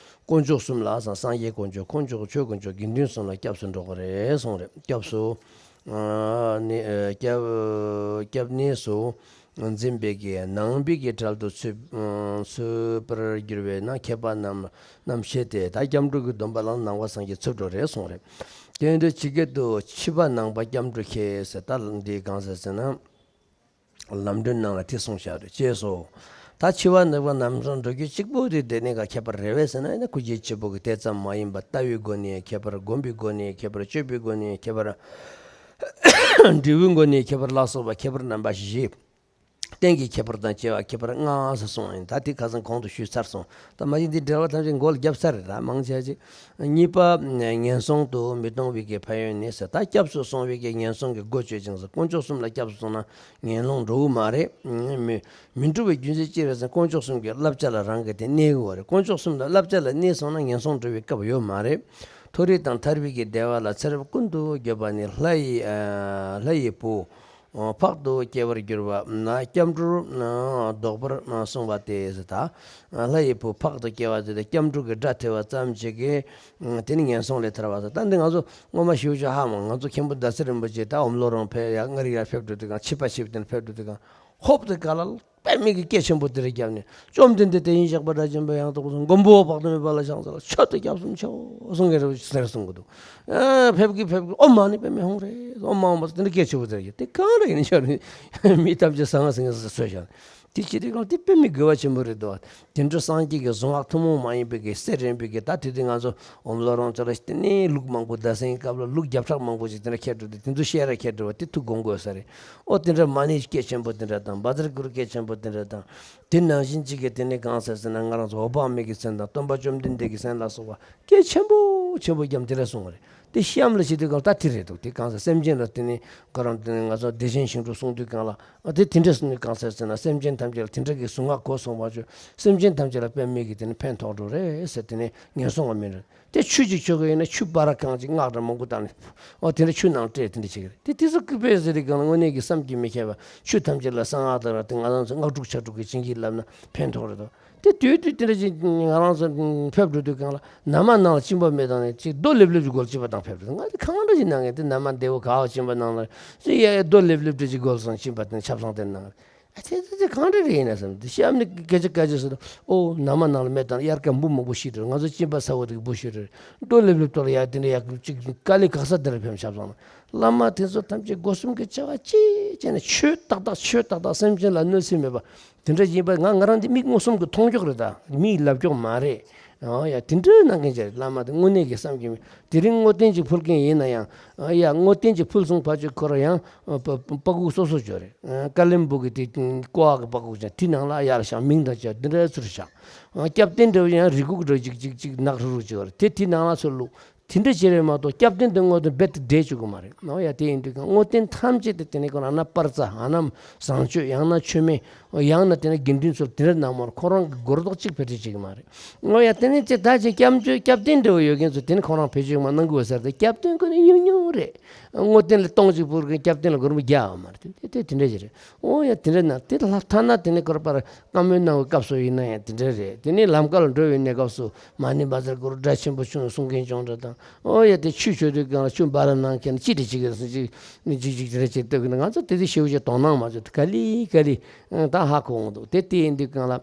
དཀོན་མཆོག་གསུམ་ལ་སངས་རྒྱས་དཀོན་མཆོག་དཀོན་མཆོག་ཆོས་དཀོན་མཆོག་དགེ་འདུན་གསུམ་ལ་སྐྱབས་སུ་འགྲོ་དགོས་རེད་གསུངས་རེད། སྐྱབས་སུ། ནི་སྐྱབས་སྐྱབས་གནས་སུ་འཛིན་པའི་གི་ནང་པའི་གི་གྲལ་དུ་ཚུད་ཚུད་པར་གྱུར་པས་ན་མཁས་པ་རྣམས་རྣམས་ཞེས་ཏེ། ད་སྐྱབས་འགྲོ་གི་སྡོམ་པ་ལ་ནང་པ་སངས་རྒྱས་ཚུད་འགྲོ་རེད་གསུངས་རེད། དེ་འདྲ་ཇི་སྐད་དུ་འཆི་བ་ནང་པ་སྐྱབས་འགྲོ་ཁྱེད་ཟེར། ད་འདི་གང་ཟེར་ཟེར་ན། ལམ་སྒྲོན་ནང་ལ་དེ་གསུངས་བཞག་རེད་ཅེས་སོ། ད་འཆི་བ་ནང་པ་ནང་པ་སངས་འགྲོ་རྒྱུ་གཅིག་པོ་དེ་དེ་ནས་ག་ཁྱད་པར་རེད་པས་ཟེར་ན། ཡིན་ན་སྐུ་སྐྱེ་ཆེན་པོ་གི་དེ་ཙམ་མ་ཡིན་པ་ལྟ་བའི་སྒོ་ནས་ཁྱད་པར། སྒོམ་པའི་སྒོ་ནས་ཁྱད་པར། སྤྱོད་པའི་སྒོ་ནས་ཁྱད་པར། འབྲས་བུའི་སྒོ་ནས་ཁྱད་པར་ལ་སོགས་པ་ཁྱད་པར་རྣམ་པ་བཞི། རྟེན་གྱི་ཁྱད་པར་དང་བཅས་པ་ཁྱད་པར་ལྔ་ཟེར་གསུངས་ཡིན། ད་དེ་ཁ་སང་གོང་དུ་ཞུས་ཚར་སོང་། ད་མ་གཞི་འདི་འགྲེལ་པ་ཐམས་ཅད་མགོ་ལ་བརྒྱབ་ཚར་རེད། ད་མང་ཆེ་ཅིག་གཉིས་པ། ངན་སོང་དུ་མི་ལྟུང་བའི་གི་ཕན་ཡོན་ནི་ཟེར། ད་སྐྱབས་སུ་སོང་བའི་གི་ངན་སོང་གི་སྒོ་གཅོད་ཅིང་ཟེར། དཀོན་མཆོག་གསུམ་ལ་སྐྱབས་སུ་སོང་ན་ངན་སློང་འགྲོ་གི་མ་རེད། མི་མི་འགྲོ་བའི་རྒྱུ་མཚན་ཅི་རེད་ཟེར་ན། དཀོན་མཆོག་གསུམ་གྱི་བསླབ་བྱ་ལ་རང་གི་དེ་གནས་དགོས་པ་རེད། དཀོན་མཆོག་གསུམ་ལ་བསླབ་བྱ་ལ་གནས་སོང་ན་ངན་སོང་འགྲོ་བའི་སྐབས་ཡོད་མ་རེད། མཐོ་རིས་དང་ཐར་པའི་གི་བདེ་བ་ལ་ཚེ་རབས་ཀུན་ཏུ་འགྱོད་པ་ནི་ལྷ་ཡི་ལྷ་ཡི་བུ་འཕགས་དུ་སྐྱེ་བར་འགྱུར་བ་ན་སྐྱབས་འགྲོར་བཟློག་པར་གསུངས་པ་སྟེ་ཟེར། ད་ལྷ་ཡི་བུ་འཕགས་དུ་སྐྱེ་བ་དེ་ལ་སྐྱབས་འགྲོ་གི་སྒྲ་ཐོས་པ་ཙམ་ཅིག་གིས་དེ་ནི་ངན་སོང་ལས་ཐར་བ་ཟེར། ད་འདི་ང་ཚོ་སྔོན་མ་ཞེ་པོ་ཅིག་ཧ་མ། ང་ཚོ་མཁན་པོ་ཟླ་ཟེར་རིན་པོ་ཆེ་ད་ཨོམ་ལོ་རོང་ཕེབས་ཡ། མངའ་རིས་ལ་ཕེབས་འགྲོ་དུས་གང་། ཆིབས་པ་ཞིག་དེ་ཕེབས་འགྲོ་དུས་གང་། ཧོབ་དེ་ག་ལ་དཔེ་མེད་ཀྱི་སྐད་ཆེན་པོ་དེ་རེ་བརྒྱབ་ནས། བཅོམ་ལྡན་འདས་དེ་བཞིན་གཤེགས་པ་དགྲ་བཅོམ་པ་ཡང་དག་པར་རྫོགས། མགོན་པོ་འཕགས་བདེ་མེད་པ་ལ་ཕྱག་འཚལ་ལོ། མཆོད་དོ་སྐྱབས་སུ་མཆིའོ་གསུང་གི་རེད་ཟེར་གསུང་གི་འདུག། ཨ་ཕེབས་ཀྱི་ཕེབས་ཀྱི། ཨོཾ་མ་ཎི་པདྨེ་ཧཱུྃ་རེད། ཨོཾ་མ་འོངས་པ་ཟེར་དེ་འདྲ་སྐད་ཆེན་པོ་དེ་རེ་བརྒྱབ། དེ་གང་རེད་ཡིན་ཤག་རེད། མི་ཐམས་ཅད་གསང་སྔགས་ཟེར་མཁན་ཟེར་སོས་ཤག། དེ་ཅི་རེད་གང་། དེ་དཔེ་མི་དགེ་བ་ཆེན་པོ་རེད་དོ། དེ་འདྲ་སངས་རྒྱས་ཀྱི་གཟུངས་སྔགས་ཐུན་མོང་མ་ཡིན་པའི་གི་སེ་རན་པའི་གི། ད་དེ་དུས་ང་ཚོ་ཨོམ་ལོ་རོང་ཅོག་ལ་དེ་ནས་ལུགས་མང་པོ་ཟླ་ཟེར་སྐབས་ལ་ལུགས་བརྒྱ་ཕྲག་མང་པོ་ཞིག་དེ་འདྲ་ཁྱེར་འགྲོ་དུས། དེ་ཚོ་བཤད་ར་ཁྱེར་འགྲོ་བ་དེ་ཐུགས་དགོངས་དགོས་ས་རེད། ཨོ་དེ་འདྲ་མ་ཎི་སྐད་ཆེན་པོ་དེ་འདྲ་དང་། བཛྲ་གུ་རུ་སྐད་ཆེན་པོ་དེ་འདྲ་དང་། དེ་ནང་བཞིན་གཅིག་གི་དེ་ནས་གང་ཟེར་ཟེར་ན། ང་རང་ཚོ་འོད་དཔག་མེད་ཀྱི་མཚན་དང་། སྟོན་པ་བཅོམ་ལྡན་འདས་ཀྱི་མཚན་ལ་སོགས་པ་སྐད་ཆེན་པོ་ཆེན་པོ་བརྒྱབ་དེ་འདྲ་གསུངས་པ་རེད། དེ་གཤམ་ལ་བྱེད་དུས་གང་ལྟ་དེ་རེད་འདུག་དེ་གང་ཟེར་སེམས་ཅན་ལ་དེ་ནི་ཁོ་རང་དེ་ནི་ང་ཚོ་བདེ་ཆེན་ཞིང་དྲུག་གསུང་དུས་གང་ལ་ཨ་དེ་དེ་འདྲ་སེ་ནི་གང་ཟེར་ཟེར་ན། སེམས་ཅན་ཐམས་ཅད་ལ་དེ་འདྲ་གི་གཟུངས་སྔགས་གོ་སོང་བ་ཅོ། སེམས་ཅན་ཐམས་ཅད་ལ་དཔེ་མེད་ཀྱི་དེ་ནི་ཕན་ཐོགས་འགྲོ་རེད་ཟེར། དེ་ནི་ངན་སོང་བ་མིན་རེད། དེ་ཆུ་ཅིག་མཆོད་ཀྱི་ཡིན་ན་ཆུ་སྦར་ར་གང་ཅིག་སྔགས་འདྲ་མང་པོ་བཏང་ནས་ཨོ་དེ་འདྲ་ཆུ་ནང་སྤྲད་དེ་འདྲ་བྱེད་ཀྱི་རེད། དེ་དེ་ཚོ་ཀུ་པེ་ཟེར་རིགས་གང་ལ་དངོས་གནས་ཀྱི་བསམ་གྱིས་མི་ཁྱབ་པ་ཆུ་ཐམས་ཅད་ལ་གསང་སྔགས་དང་ར་དེ་ང་རང་ཚོ་སྔགས་དྲུག་ཕྱག་དྲུག་གི་བྱིན་གྱིས་བརླབས་ན་ཕན་ཐོགས་རེད་དོ། དེ་དུས་དུས་དེ་འདྲ་ཅིག་ང་རང་ཚོ་ཕེབས་འགྲོ་དུས་གང་ལ་ན་མ་ནང་ལ་གཅིན་པ་མེད་དང་ནས་ཅིག་རྡོ་ལེབ་ལེབ་ཅིག་སྒོར་གཅིན་པ་དང་ཕེབས་རེད། ང་དེ་གང་འདྲ་ཞིག་གནང་ངས་དེ་ན་མ་འདེའུ་ག་བ་གཅིན་པ་ནང་ལ་ཅིག་ཡ་ཡ་རྡོ་ལེབ་ལེབ་འདྲ་ཅིག་སྒོར་སོང་གཅིན་པ་དེ་ཆབ་གསང་དེ་ནང་ཨ་དེ་དེ་དེ་གང་འདྲ་རེད་ཡིན་ན་བསམ་དེ་གཤམ་ནས་སྐད་ཆ་སྐད་ཆ་ཟེར་དུས་ཨོ་ན་མ་ནང་ལ་མེད་དང་དབྱར་ཁ་འབུ་མང་པོ་ཤི་འདྲ། ང་ཚོ་གཅིན་པ་ཚ་བོ་དེ་གི་འབུ་ཤི་འདྲ། རྡོ་ལེབ་ལེབ་ཐོག་ལ་ཡ་དེ་འདྲ་ཡ་ཅིག་དཀའ་ལས་ཁག་ས་དེ་འདྲ་ཕེབས་ཆབ་གསང་ལ་བླ་མ་དེ་ཚོ་ཐམས་ཅད་སྒོ་གསུམ་གྱི་བྱ་བ་ཅི་བྱས་ནས་ཆོས་ཏག་ཏག་ཆོས་ཏག་ཏག་སེམས་ཅན་ལ་གནོད་འཚེ་མེད་པ། དེ་འདྲ་ཡིན་པ་ང་ང་རང་འདི་མིག་མངོན་སུམ་གྱིས་མཐོང་ཀྱོག་རེད། ད་མིས་ལབ་ཀྱོག་མ་རེད། ཨོ་ཡ་དེ་འདྲ་གནང་མཁན་ཅིག་རེད། བླ་མ་དེ་དངོས་གནས་ཀྱི་བསམ་གྱིས་མི། དེ་རིང་བསྔོ་རྟེན་ཅིག་ཕུལ་མཁན་ཡིན་ན་ཡང་ཨ་ཡ་བསྔོ་རྟེན་ཅིག་ཕུལ་སོང་ཕ་ཆོས་ཁོ་ར་ཡང་ཨ་པ་པ་ཀུ་སོ་སོ་ཅོ་རེད། ཨ་ཀ་ལིམ་པོ་གི་དེ་ཀོ་ཨ་གི་པ་ཀུ་ཅན་དེ་ནང་ལ་ཡར་བཞག་མིང་དང་བཅས་འདི་འདྲ་ཚུར་བཞག་ཨ་སྐྱབས་རྟེན་འདྲ་བོ་ཡང་རི་གུག་འདྲ་ཅིག་ཅིག་ཅིག་ནག་རུ་རུ་ཅིག་ཡོད་རེད། དེ་དེ་ནང་ལ་ཚུར་བླུགས། དེ་འདྲ་བྱས་རེད་མ་གཏོགས་སྐྱབས་རྟེན་དེ་བསྔོ་རྟེན་རྦད་དེ་འདྲེས་བཅུག་གི་མ་རེད། ཨོ་ཡ་དེ་ཡིན་དུས་ཀྱང་བསྔོ་རྟེན་ཐམས་ཅད་དེ་དེ་ནས་ཁོ་རང་ན་པར་ཙ་ཨ་ནམ་བཟང་སྤྱོད་ཡང་ན་མཆོད་མེ་ཡང་ན་དེ་ནས་དགེ་འདུན་ཚོར་དེ་འདྲ་གནང་མ་རེད། ཁོ་རང་གི་སྒོར་རྡོག་གཅིག་ཕལ་ཆེར་བྱེད་ཀྱི་མ་རེད། ཨོ་ཡ་དེ་ནས་ཅི་ད་ཅི་སྐྱབས་བཅོལ་སྐྱབས་རྟེན་འདྲ་བོ་ཡོད་མཁན་ཚོ་དེ་ནས་ཁོ་རང་བེད་སྤྱོད་མ་གནང་གི་བ་ཟེར་ཏེ་སྐྱབས་རྟེན་ཁོ་ནས་ཉུང་ཉུང་རེད། བསྔོ་རྟེན་ལ་སྟོང་གཅིག་ཕུལ་མཁན་སྐྱབས་རྟེན་ལ་སྒོར་མོ་བརྒྱ་ཡོད་མ་རེད། དེ་དེ་དེ་འདྲ་ཞིག་རེད། ཨོ་ཡ་དེ་འདྲ་ན་དེ་ལ་ཐ་ན་དེ་ནས་ཁོ་ར་པར་བཀའ་མོལ་གནང་བའི་སྐབས་སུ་ཡིན་ན་ཡང་དེ་འདྲ་རེད། དེ་ནས་ལམ་ཁ་ལ་འགྲོ་བའི་གནས་སྐབས་སུ་མ་ཎི་བཛྲ་གུ་རུ་སྒྲ་ཆེན་པོ་ཆུང་གསུང་མཁན་ཅུང་འདྲ་དང་། ཨོ་ཡ་དེ་ཆུ་མཆོད་དུས་སྒང་ལ་ཆུ་འབར་ར་གནང་མཁན་ཅི་དེ་ཅིག་གི་སུ་ཅིག་ནི་ཅིག་ཅིག་དེ་འདྲ་ཅིག་ལྟོས་གི་ན་ང་ཚོ་དེ་དེ་ཞེ་པོ་ཅིག་དོ་སྣང་མ་བྱུང་། དེ་ག་ལེ་ག་ལེ་ད་ཧ་གོ་འོང་འདུག་དེ་དེ་ཡིན་དུས་སྒང་ལ་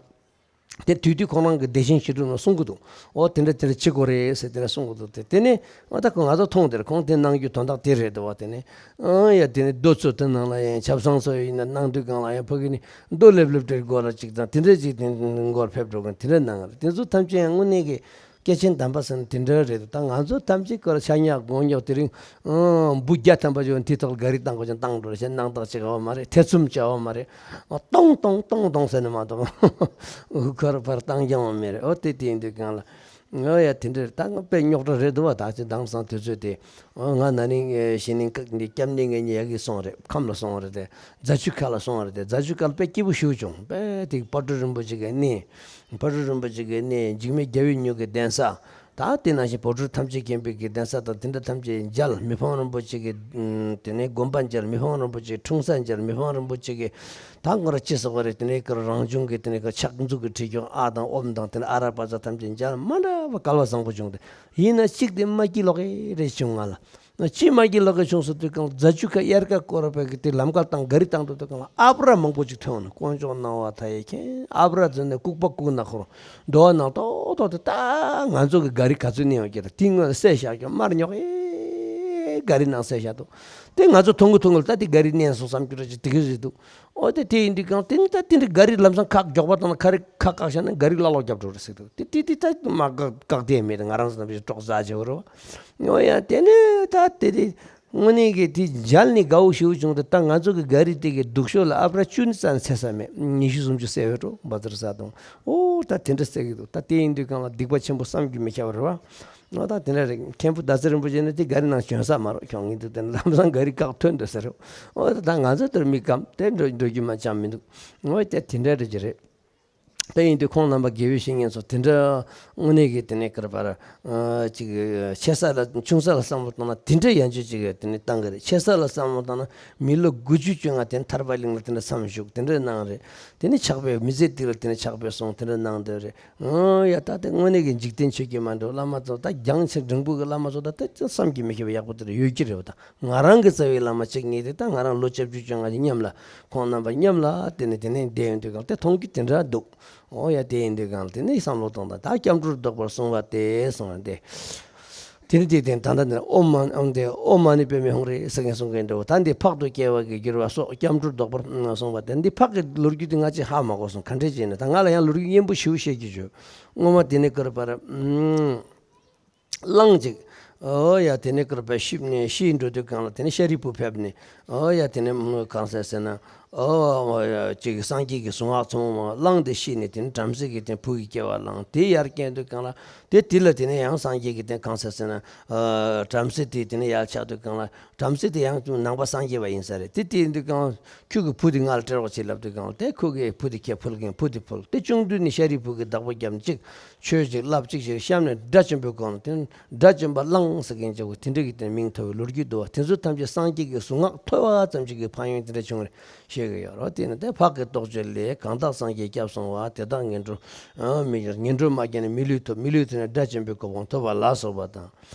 དེ་དུས་དུས་ཁོང་རང་གི་བདེ་ཆེན་ཞི་ཁྲོ་ནང་གསུང་གི་འདུག་ཨོ་དེ་འདྲ་དེ་འདྲ་བྱེད་དགོས་རེད་ཟེར་དེ་འདྲ་གསུང་གི་འདུག་དེ་དེ་ནས་ཨོ་ད་ཁོ་ང་ཚོ་མཐོང་དེར་ཁོང་དེ་གནང་རྒྱུ་དོན་དག་དེ་རེད་འདུག་བ། དེ་ནས་ཨང་ཡ་དེ་ནས་རྡོ་ཚོ་དེ་ནང་ལ་ཡང་ཆབ་གསང་ཚོ་ཡིན་ན་གནང་དུས་སྒང་ལ་ཡང་ཕ་གི་ནི་རྡོ་ལེབ་ལེབ་དེ་སྒོར་ལ་གཅིག་དང་དེ་འདྲ་ཅིག་དེ་སྒོར་ཕེབས་འགྲོ་མཁན་དེ་འདྲ་གནང་གི་རེད། དེ་ཚོ་ཐམས་ཅད་ཡང་དངོས་གནས་ཀྱི་སྐྱེས་ཆེན་དམ་པ་ཟེར་ན་དེ་འདྲ་རེད་འདུག་ད་ང་ཚོ་ཐམས་ཅད་ཀྱི་ཆ་ཉག་དགོང་ཉག་དེ་རིང་ཨང་འབུ་བརྒྱ་ཐམ་པ་ཅིག་དེ་ཐོག་ལ་ག་རི་བཏང་དགོས་ཀྱང་བཏང་འགྲོ་རེད། ཞེ་སྣང་དག་ཅིག་ཡོད་མ་རེད། ཐེ་ཚོམ་ཅིག་ཡོད་མ་རེད། ཨོ་ཏོང་ཏོང་ཏོང་ཏོང་ཟེར་ནས་མ་གཏོགས་ཁོ་ར་ཕར་བཏང་རྐྱང་བ་མེད་རེད། ཨོ་དེ་དེ་ཡིན་དུས་སྒང་ལ། ཨོ་ཡ་དེ་འདྲ་རེད། ད་ང་དཔེ་རྙོག་དྲ་རེད་འདུག་བ། ད་ཅི་དེང་སང་དུས་ཚོད་དེ། ཨོ་ང་ན་ནིང་ཨེ་གཞེས་ནིང་ཀ་འདི་སྐྱབས་གནས་ངེད་གཉིས་ཡ་གི་སོང་རེད། ཁམས་ལ་སོང་རེད་དེ། རྫ་ཆུ་ཁ་ལ་སོང་རེད་དེ། རྫ་ཆུ་ཁ་ལ་དཔེ་སྐྱིད་པོ་ཞེ་པོ་བྱུང་། དཔེ་དེ་ཕ་གྲུ་རིན་པོ་ཆེ་གི་གནས། ཕ་གྲུ་རིན་པོ་ཆེ་གི་གནས། འཇིགས་མེད་རྒྱལ་བའི་མྱུ་གུའི་གདན་ས། ད་དེ་ནང་བཞིན་བོད་ཕྲུག་ཐམས་ཅད་མཁྱེན་པའི་གི་གདན་ས་དང་དེ་འདྲ་ཐམས་ཅད་མཇལ། མི་ཕམ་རིན་པོ་ཆེ་གི་ཨུམ་དེ་ནས་དགོན་པ་མཇལ། མི་ཕམ་རིན་པོ་ཆེ་འཁྲུངས་ས་མཇལ། མི་ཕམ་རིན་པོ་ཆེ་གི་ད་ང་ར་ཅི་ཟེར་བ་རེད། དེ་ནས་ཀར་རང་བྱུང་གི་དེ་ནས་ཀར་ཕྱག་མཛུབ་ཀྱི་བྲིས་ཀྱང་ཨ་དང་ཨོམ་དང་དེ་ནས་ཨ་ར་པ་ཙ་ཐམས་ཅད་མཇལ། མ་འདྲ་བ་སྐལ་བ་བཟང་པོ་བྱུང་སྟེ། ཡིན་ན་གཅིག་དེ་མ་སྐྱིད་ལོག་གི་རེད་བྱུང་ང་ལ། ཅི་མ་སྐྱིད་ལོག་གི་བྱུང་ཟེར་དུས་སྒང་རྫ་ཆུ་ཁ་དབྱར་ཁ་སྐོར་བའི་གི་དེ་ལམ་ཁ་བཏང་ག་རི་བཏང་དུས་སྒང་ལ་ཨ་བྲ་མང་པོ་ཅིག་ཐོན་ནས་དཀོན་མཆོག་སྣང་བ་མཐའ་ཡས་མཁྱེན། ཨ་བྲ་ཟེར་ནས་ལྐུགས་པ་ལྐུགས་ན་ཁོ་རང་འགྲོ་བ་ནང་ཏོག་ཏོག་དེ་ད་ང་ཚོ་གི་ག་རི་ག་ཚོད་གནས་ཡོད་ཀྱི་རེད། དེ་སྔོན་ལ་བསད་བཞག་ཀྱང་མར་ཉོག་ཨེ་ག་རི་ནང་བསད་བཞག་འདུག་དེ་ང་ཚོ་མཐོང་གི་མཐོང་གི་ལ་ད་དེ་ག་རི་གནས་སོང་བསམ་རྒྱུ་རེད་ཅིག་དེ་གི་རེད་འདུག་ཨོ་དེ་དེ་ཡིན་དུས་སྒང་དེ་ནི་ད་དེ་འདྲ་ག་རི་ལམ་སང་ཁག་མགྱོགས་པ་བཏང་ན་ག་རི་ཁག་བཀག་བཞག་ན་ག་རི་བླ་ལོག་རྒྱབ་འགྲོ་རེད་ཟེར་འདུག་དེ་དེ་དེ་ད་མ་བཀག་བཀག་དེ་མེད། ང་རང་ཚོ་ནམ་ཞིག་གྲོགས་ཟ་བྱེད་བ་རོ། ཨོ་ཡ་དེ་ནི་ད་དེ་དེ་དངོས་གནས་ཀྱི་དེ་མཇལ་ནས་དགའ་བོ་ཞེ་པོ་བྱུང་། དེ་ད་ང་ཚོ་གི་ག་རི་དེ་གི་སྡུག་ཤོས་ལ་ཨ་བྲ་བཅུ་ནི་རྩ་ནས་ཚད་ས་མེད། ཉི་ཤུ་སུམ་ཅུ་བསད་བའི་འགྲོ་བ་ཙར་ཟ་དང་། ཨོ་ད་དེ་འདྲ་བསད་ཀྱི་འདུག་ད་དེ་ཡིན་དུས་སྒང་ལ་སྡིག་པ་ཆེན་པོ་བསམ་གྱིས་མི་ཁྱབ་པ་རེད་བ། ཨོ་ད་དེ་འདྲ་རེད། མཁན་པོ་ཟླ་ཚེ་རིན་པོ་ཆེ་ནི་དེ་ག་རི་ནང་བྱོན་ས་མ་རོགས་ཁྱོད་ངས་འདི་དེ་ལམ་སང་ག་རི་བཀག་ཐོན་འདོད་ཟེར་རོ། ཨོ་ད་ང་ཚོ་དེར་མི་སྐམ་དེ་འགྲོ་འགྲོ་རྒྱུ་མ་ཅང་མི་འདུག་ཨོ་དེ་དེ་འདྲ་རེད་ཀྱི་རེད། དེ་ཡིན་དུས་ཁོང་རྣམ་པ་དགེ་བའི་བཤེས་གཉེན་ཚོ་དེ་འདྲ་དངོས་གནས་ཀྱི་དེ་ནས་ཀར་པར་ཅིག་ཆེ་ས་ལ་ཆུང་ས་ལ་བསམ་བློ་བཏང་ན་དེ་འདྲ་ཡང་ཅིག་ཅིག་དེ་ནས་བཏང་གི་རེད། ཆེ་ས་ལ་བསམ་བློ་བཏང་ན་མི་ལོ་དགུ་བཅུ་བཅོ་ལྔ་དེ་ནས་ཐར་པ་གླིང་ལ་དེ་འདྲ་མཚམས་བཞུགས་དེ་འདྲ་གནང་རེད། དེ་ནས་ཕྱག་དཔེ་མི་ཚེ་དེ་ལ་དེ་ནས་ཕྱག་དཔེ་སོང་དེ་འདྲ་གནང་འདོད་རེད། ཨང་ཡ་ད་དེ་དངོས་གནས་ཀྱི་འཇིག་རྟེན་ཆོས་ཀྱི་མ་འགྲོ་བླ་མ་ཚོ་ད་རྒྱང་ཆེ་འབྲིང་པོ་གི་བླ་མ་ཚོ་ད་དེ་ཚོ་བསམ་གྱིས་མི་ཁྱབ་པ་ཡག་པོ་དེ་རེད་ཡོད་ཀྱི་རེད་བ། ད་ང་རང་གི་རྩ་བའི་བླ་མ་གཅིག་གཉིས་དེ་ད་ང་རང་ལོ་བཅུ་བཅུ་བཅོ་ལྔ་ཞིག་མཉམ་ལ་ཁོང་རྣམ་པ་མཉམ་ལ་དེ་ནས་དེ་ནས་བསྡད་ཡོང་དུས་གང་དེ་མཐོང་རྒྱུ་དེ་འདྲ་འདུག་ཨོ་ཡ་དེ་ཡིན་དུས་གང་དེ་ནས་བསམ་བློ་གཏོང་དང་ད་སྐྱབས་འགྲོར་བདོག་པར་གསུངས་པ་དེ་གསུངས་པ་དེ། དེ་ནི་དེ་དེ་ད་ལྟ་ནས་ཨོཾ་མ་ཨོཾ་དེ་ཨོཾ་མ་ཎི་པདྨེ་ཧཱུྃ་རེ་ཟེར་མཁན་གསུང་མཁན་འདྲ་བོ། ད་འདི་ཕག་ཏུ་སྐྱེ་བ་གི་འགྱུར་བ་སོགས་སྐྱབས་འགྲོར་བདོག་པར་གསུངས་པ་དེ་འདི་ཕག་གི་ལོ་རྒྱུས་དེ་ང་ཅིག་ཧ་མ་གོ་སོང་། ག་འདྲས་བྱས་ནས་ད་ང་ལ་ཡང་ལོ་རྒྱུས་སྙན་པོ་ཞེ་པོ་བཤད་རྒྱུ་བྱོས། སྔོན་མ་དེ་ནས་ཀར་པར་གླང་ཅིག་ཨོ་ཡ་དེ་ནས་ཀར་པར་ཤི་ནས་ཤི་འགྲོ་དུས་གང་ལ་དེ་ནས་ཤཱ་རིའི་བུ་ཕེབས་ནས་ཨོ་ཡ་དེ་ནས་གང་ཟེར་ཟེར་ན། ཨོ་ཅིག་སངས་རྒྱས་ཀྱི་གཟུངས་སྔགས་ཚང་མ་བླངས་ཏེ་ཤི་ནས་དེ་ནས་བྲམ་ཟེ་གི་དེ་བུ་གི་སྐྱེ་བ་བླངས། དེ་ཡར་སྐྱེས་དུས་སྒང་ལ་དེ་དེ་ལ་དེ་ནས་ཡང་སངས་རྒྱས་ཀྱི་དེ་གང་ཟེར་ཟེར་ན། ཨ་བྲམ་ཟེ་དེ་དེ་ནས་ཡར་ཆགས་དུས་སྒང་ལ། བྲམ་ཟེ་དེ་ཡང་ནང་པ་སངས་རྒྱས་པ་ཡིན་ས་རེད། དེ་དེ་ཡིན་དུས་སྒང་ཁྱོད་ཀྱི་བུ་དེ་ང་ལ་སྤྲད་རོགས་བྱེད་ལབ་དུས་སྒང་དེ་ཁོ་གི་བུ་དེ་ཁས་ཕུལ་མཁན་བུ་དེ་ཕུལ། དེ་ཆུང་དུས་ནས་ཤཱ་རིའི་བུ་གི་བདག་པོ་བརྒྱབ་ནས་གཅིག་ཆོས་གཅིག་བསླབ་གཅིག་བྱས་བཤམས་ནས་སྒྲ་ཆེན་པོའི་སྒོ་ནས་དེ་སྒྲ་ཆེན་པ་བླངས་ཟེར་མཁན་ཅིག་དེ་འདྲ་གི་དེ་མིང་ཐོབ་པའི་ལོ་རྒྱུས་འདུག་བ། དེ་ཚོ་ཐམས་ཅད་སངས་རྒྱས་ཀྱི་གཟུངས་སྔགས་ཐོས་པ་ཙམ་ཅིག་གི་ཕན་ཡོན་དེ་འདྲ་བྱུང་བ་རེད། ཤེས་ཀྱི་ཡོད་རེད། དེ་ནི་དེ་ཕག་གི་རྟོགས་བརྗོད་ལས། གང་དག་སངས་རྒྱས་སྐྱབས་སོང་བ། དེ་དག་ངན་འགྲོ་ཨ་མི་ངན་འགྲོར་མ་སྐྱེས་ན་མི་ལུས་ཐོབ། མི་ལུས་ཐོབ་ན་སྒྲ་ཆེན་པོའི་གོ་འཕང་ཐོབ་པ་ལ་སོགས་པ་དང་།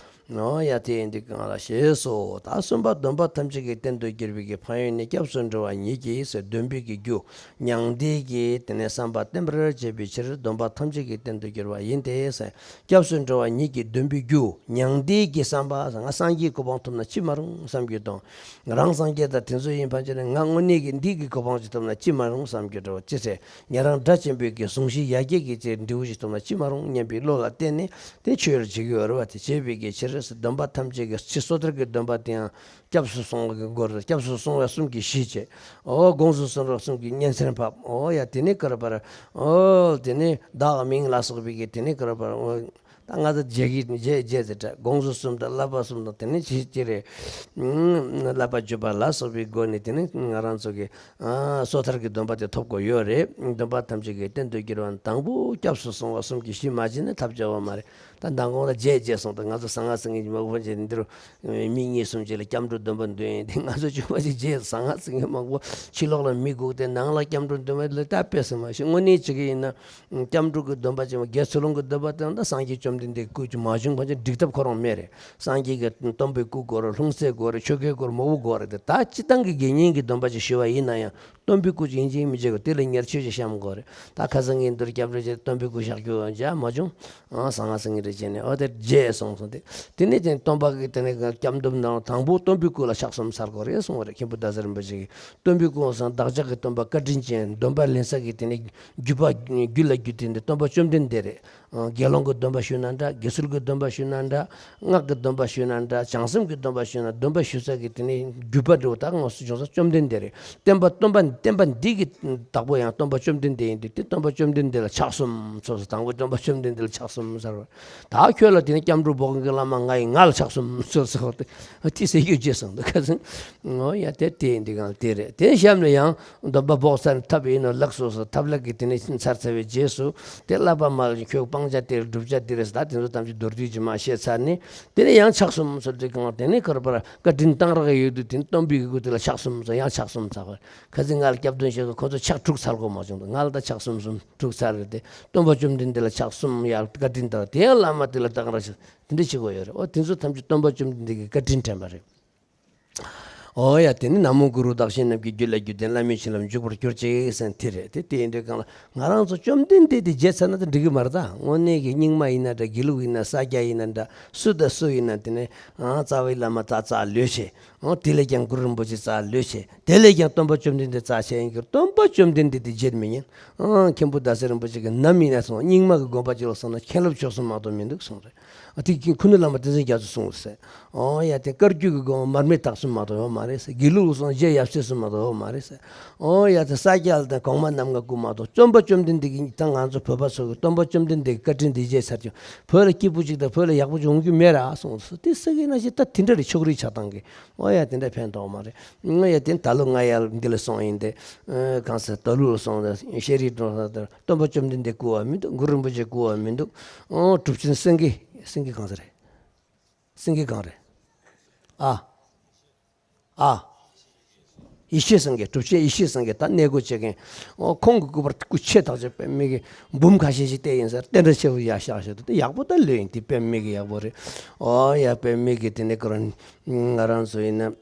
ཨོ་ཡ་དེ་ཡིན་དུས་གང་ལ་ཞེས་སོ། ད་གསུམ་པ་སྡོམ་པ་ཐམས་ཅད་ཀྱི་རྟེན་དུ་གྱུར་པའི་གི་ཕན་ཡོན་ནི། སྐྱབས་སུ་འགྲོ་བ་ཉིད་ཀྱིས་ཟེར་སྡོམ་པའི་གི་རྒྱུ་མྱང་འདས་ཀྱི་དེ་ནས་བསམ་པ་བརྟན་པར་བྱེད་པའི་ཕྱིར་སྡོམ་པ་ཐམས་ཅད་ཀྱི་རྟེན་དུ་གྱུར་པ་ཡིན་ཏེ་ཟེར། སྐྱབས་སུ་འགྲོ་བ་ཉིད་ཀྱིས་སྡོམ་པའི་རྒྱུ་མྱང་འདས་ཀྱི་བསམ་པ་ཟེར། ང་སངས་རྒྱས་གོ་འཕང་ཐོབ་ན་ཅི་མ་རུང་བསམ་རྒྱུ་དང་། རང་སངས་རྒྱས་དང་དེ་ཚོ་ཡིན་ཕན་ཆད་ནས་ང་དངོས་གནས་ཀྱི་འདི་གི་གོ་འཕང་ཅིག་ཐོབ་ན་ཅི་མ་རུང་བསམ་རྒྱུ་འདྲ་བ་ཅི་ཟེར། ཉན་རང་སྒྲ་ཆེན་པོའི་གི་གཟུངས་གཞི་ཡར་རྒྱས་ཀྱི་ཅིག་འབྲས་བུ་ཞིག་ཐོབ་ན་ཅི་མ་རུང་སྙམ་པའི་བློ་ལ་བརྟེན་ནས་དེ་ཆོས་ལ་བྱེད་ཀྱི་ཡོད་རེད་བ། དེ་བྱེད་པའི་གི་ཕྱིར་སྡོམ་པ་ཐམས་ཅད་ཀྱི་ཕྱི་སོ་ཐར་གྱི་སྡོམ་པ་དེའང་སྐྱབས་སུ་སོང་བ་གི་སྒོ་རེད། སྐྱབས་སུ་སོང་བ་གསུམ་གྱིས་ཞི་བྱེད། ཨོ་དགོངས་སུ་སོང་བ་གསུམ་གྱིས་གཉན་སྲིན་ཕབ། ཨོ་ཡ་དེ་ནས་ཀར་པར། ཨོ་དེ་ནས་བདག་མིང་ལ་སོགས་པའི་གི་དེ་ནས་ཀར་པར། ཨོ་ད་ང་ཚོ་རྗེས་ཀྱི་རྗེས་རྗེས་ཟེར་དྲ་དགོངས་སུ་གསུམ་དང་བསླབ་པ་གསུམ་དང་དེ་ནས་ཅི་ཅི་རེད། ཨུམ་བསླབ་པ་བརྒྱུད་པ་ལ་སོགས་པའི་སྒོ་ནས་དེ་ནས་ང་རང་ཚོ་གི་ཨ་སོ་ཐར་གྱི་སྡོམ་པ་དེ་ཐོབ་དགོས་ཡོད་རེད། སྡོམ་པ་ཐམས་ཅད་ཀྱི་རྟེན་དུ་གྱུར་པ་དང་པོ་སྐྱབས་སུ་སོང་བ་གསུམ་གྱིས་ཞི་མ་བྱས་ན་ཐབས་སྐྱོ་བ་མ་རེད། ད་མདང་དགོང་ལ་རྗེས་རྗེས་སོང་དང་ང་ཚོ་གསང་སྔགས་སེང་གེ་མང་པོ་བྱས་ནས་འདི་རུ་མི་གཉིས་གསུམ་ཅིག་ལ་སྐྱབས་འགྲོ་སྡོམ་པ་འདོན་ཡིན་དེ་ང་ཚོ་ཆུང་མ་ཅིག་རྗེས་གསང་སྔགས་སེང་གེ་མང་པོ་ཕྱི་ལོགས་ལ་མི་སྒུག་སྟེ་ནང་ལ་སྐྱབས་འགྲོ་སྡོམ་པ་ལ་ད་དཔེ་སེམས་མ་ཤེས་དངོས་གནས་བྱེད་ཀྱི་ཡིན་ན། སྐྱབས་འགྲོ་གི་སྡོམ་པ་ཅིག་དགེ་ཚུལ་སློང་གི་སྡོམ་པ་དེ་ཡང་ད་སངས་རྒྱས་བཅོམ་ལྡན་འདས་སྐུ་ཅིག་མ་བྱུང་བར་ཅིག་འགྲིག་ཐབས་ཁོ་རང་མེད་རེད། སངས་རྒྱས་ཀྱི་སྟོན་པའི་སྐུ་དགོས་རེད། ལྷུང་བཟེད་དགོས་རེད། ཆོ་གའི་སྐོར་མང་པོ་དགོས་རེད། དེ་ད་སྤྱི་བཏང་གི་དགེ་བསྙེན་གྱི་སྡོམ་པ་ཅིག་ཞུ་བ་ཡིན་ན་ཡང་སྟོན་པའི་སྐུ་ཅིག་ཡིན་གཅིག་མིན་གཅིག་དགོས། དེ་ལ་ཉེར་མཆོད་ཅིག་བཤམས་དགོས་རེད། ད་ཁ་སང་ངས་འདིར་སྐྱབས་རེ་བྱས་སྟོན་པའི་སྐུ་བཞག་རྒྱུ་ཡང་མ་བྱུང་། ཨང་གསང་སྔགས་སེང་གེ་རེ་བྱས་ནས་ཨོ་དེ་རྗེས་སོང་སོང་དེ། དེ་ནས་དེ་སྟོན་པ་གི་དེ་ནས་སྐྱབས་སྡོམ་ནང་དང་པོ་སྟོན་པའི་སྐུ་ལ་ཕྱག་གསུམ་འཚལ་དགོས་རེད་གསུངས་པ་རེད། མཁན་པོ་ཟླ་ཟེར་རིན་པོ་ཆེ་གིས། སྟོན་པའི་སྐུ་ཡང་བདག་ཅག་གི་སྟོན་པ་བཀའ་དྲིན་ཅན་སྡོམ་པ་ལེན་ས་གི་དེ་ནས་བརྒྱུད་པ་བརྒྱུད་ལ་བརྒྱུད་དེ་འདི་སྟོན་པ་བཅོམ་ལྡན་འདས་རེད། ཨང་དགེ་སློང་གི་སྡོམ་པ་ཞུས་ན་འདྲ། དགེ་ཚུལ་གྱི་སྡོམ་པ་ཞུས་ན་འདྲ། སྔགས་ཀྱི་སྡོམ་པ་ཞུས་ན་འདྲ། བྱང་སེམས་ཀྱི་སྡོམ་པ་ཞུས་ན་སྡོམ་པ་ཞུ་ས་གི་དེ་ནས་བརྒྱུད་པ་འདྲ་བོ་ད་དངོས་སུ་བྱུང་ས་བཅོམ་ལྡན་འདས་རེད། བསྟན་པ་སྟོན་པ་བསྟན་པ་འདི་གི་བདག་པོ་ཡང་སྟོན་པ་བཅོམ་ལྡན་འདས་ཡིན་དུས་དེ་སྟོན་པ་བཅོམ་ལྡན་འདས་ལ་ཕྱག་གསུམ་འཚལ་སོ། དང་པོ་སྟོན་པ་བཅོམ་ལྡན་འདས་ལ་ཕྱག་གསུམ་འཚལ་བ། ད་ཁྱོད་ལ་དེ་ནས་སྐྱབས་འགྲོ་འབོག་མཁན་གྱི་བླ་མ་ང་ཡིན། ང་ལ་ཕྱག་གསུམ་འཚལ་སོ། དེ་ཟེར་རྒྱུ་བརྗེད་སོང་འདུག་ཁ་སང་། ཨོ་ཡ་དེ་དེ་འདི་གང་དེ་རེད། དེ་གཤམ་ལ་ཡང་སྡོམ་པ་འབོག་ཚར་ཐབས་ཡིན་ནོ་ལགས་སོ་སོ། ཐབས་ལགས་ཀྱི་དེ་ནས་ཚར་ཚར་བའི་རྗེས་སུ་དེ་བསླབ་པ་མ་ལ་ཁྱོད་སྤང་བྱ་དེ་རེད། བསྒྲུབ་བྱ་དེ་རེད། ད་དེ་ཚོ་ཐམས་ཅད་མདོར་བསྡུས་ཀྱིས་མ་བཤད་ཚར་ནས་དེ་ནས་ཡང་ཕྱག་གསུམ་འཚལ་དེ་གང་དེ་ནས་ཁར་པར་བཀའ་དྲིན་གཏང་རག་ཡོད་དུས་དེ་ནས་སྟོན་པའི་སྐུ་དེ་ལ་ཕྱག་གསུམ་འཚལ། ཡང་ཕྱག་གསུམ་འཚལ་བ། ཁ་སང་ང་ལ་སྐྱབས་སྡོམ་བྱེད་དུས་ཁོ་ཚོ་ཕྱག་དྲུག་འཚལ་དགོས་མ་བྱུང་འདུག་ང་ལ་ད་ཕྱག་གསུམ་གསུམ་དྲུག་ཚར་རེད་དེ། སྟོན་པ་བཅོམ་ལྡན་འདས་ལ་ཕྱག་གསུམ་ཡར་བཀའ་དྲིན་དང་དེ་ཡང་བླ་མ་དེ་ལ་གཏང་རག་ཞིག་དེ་འདྲ་བྱེད་དགོས་ཡོད་རེད། ཨོ་དེ་ཚོ་ཐམས་ཅད་སྟོན་པ་བཅོམ་ལྡན་འདས་ཀྱི་བཀའ་དྲིན་དྲན་པ་རེད། ཨོ་ཡ་དེ་ནི་ན་མོ་གུ་རུ་བདག་གཞན་རྣམས་ཀྱི་རྒྱུད་ལ་བརྒྱུད་དེ་བླ་མའི་བྱིན་རླབས་འཇུག་པར་གྱུར་ཅིག་ཟེར་དེ་རེད་དེ། དེ་ཡིན་དུས་གང་ལ་ང་རང་ཚོ་བཅོམ་ལྡན་འདས་དེ་བརྗེད་ཚར་ན་ད་འགྲིག་གི་མ་རེད། ད་དངོས་གནས་ཀྱི་རྙིང་མ་ཡིན་ན་འདྲ། དགེ་ལུགས་ཡིན་ན་ས་སྐྱ་ཡིན་ན་འདྲ། སུ་དང་སུ་ཡིན་ན་དེ་ནི་ཨང་རྩ་བའི་བླ་མ་ད་རྩ་ལོས་བྱེད། ཨོ་དེ་ལས་ཀྱང་གུ་རུ་རིན་པོ་ཆེ་རྩ་ལོས་བྱེད། དེ་ལས་ཀྱང་སྟོན་པ་བཅོམ་ལྡན་འདས་རྩ་བྱེད་ཡིན་གྱི་སྟོན་པ་བཅོམ་ལྡན་འདས་དེ་བརྗེད་མི་ཉན། ཨང་མཁན་པོ་ཟླ་ཟེར་རིན་པོ་ཆེ་གིས་ནམ་ཡིན་ན་སོང་རྙིང་མ་གི་དགོན་པ་ཅིག་ལ་སོང་ན་མཁན་སློབ་ཆོས་གསུམ་མ་གཏོགས་མི་འདུག་གསུངས་རེད། ཨ་དེ་ཀུན་ནས་བླ་མ་བསྟན་འཛིན་རྒྱ་མཚོས་གསུངས་རེད་ཟེར། ཨོ་ཡ་དེ་བཀའ་བརྒྱུད་ཀྱི་དགོན་པ་མར་མེ་སྟག་གསུམ་མ་གཏོགས་ཡོད་མ་རེད་ཟེར། དགེ་ལུགས་ལ་སོང་རྗེ་ཡབ་སྲས་གསུམ་མ་གཏོགས་ཡོད་མ་རེད་ཟེར། ཨོ་ཡ་དེ་ས་སྐྱ་ལ་དང་གོང་མ་རྣམ་ལྔ་སྐུ་མ་གཏོགས་སྟོན་པ་བཅོམ་ལྡན་འདས་ཀྱི་ད་ང་ཚོ་བོད་པ་ཚོ་གི་སྟོན་པ་བཅོམ་ལྡན་འདས་ཀྱི་བཀའ་དྲིན་དེ་བརྗེད་ཚར་ཀྱང་བོད་ལ་སྐྱིད་པོ་ཅིག་དང་བོད་ལ་ཡག་པོ་ཅིག་འོང་རྒྱུ་མེད་ར་གསུངས་སོ། དེ་ས་གི་ན་ཞིག་ད་དེ་འདྲ་རེད། ཕྱོགས་རིས་ཆགས་སྟངས་ཀྱི། ཨོ་ཡ་དེ་འདྲ་ཕན་ཐོགས་མ་རེད། ཨོ་ཡ་དེ་ད་ལོ་ང་ཡར་འདི་ལ་སོང་ཡིན་ཏེ། ཨ་གང་ཟེར་ད་ལུ་ལ་སོང་ད་ཤེས་རིག་གྲོང་ས་དེར་སྟོན་པ་བཅོམ་ལྡན་འདས་སྐུ་བ་མི་འདུག་གུ་རུ་རིན་པོ་ཆེ་སྐུ་བ་མི་འདུག་ཨོ་གྲུབ་ཆེན་སེང་གེ་སེང་གེ་གང་ཟེར་རེད། སེང་གེ་གང་རེད། ཨ། ཨ། ཡེ་ཤེས་སེང་གེ། གྲུབ་ཆེན་ཡེ་ཤེས་སེང་གེ་ད་གནས་སྒོ་བྱེད་མཁན། ཨོ་ཁོང་གི་སྐུ་པར་སྐུ་ཆེ་ཐག་ཆོད་པད་མའི་གི་འབུམ་ཁ་ཤས་ཤིག་བལྟས་ཡིན་ཟེར། རྟེན་འབྲེལ་ཆེ་བོ་ཡར་བཞག་བཞག་འདུག་དེ་ཡག་པོ་ད་ལོས་ཡིན། དེ་པད་མའི་གི་ཡག་པོ་རེད། ཨོ་ཡ་པད་མའི་གི་དེ་ནས་ཁོ་རང་ང་རང་ཚོ་ཡིན་ན།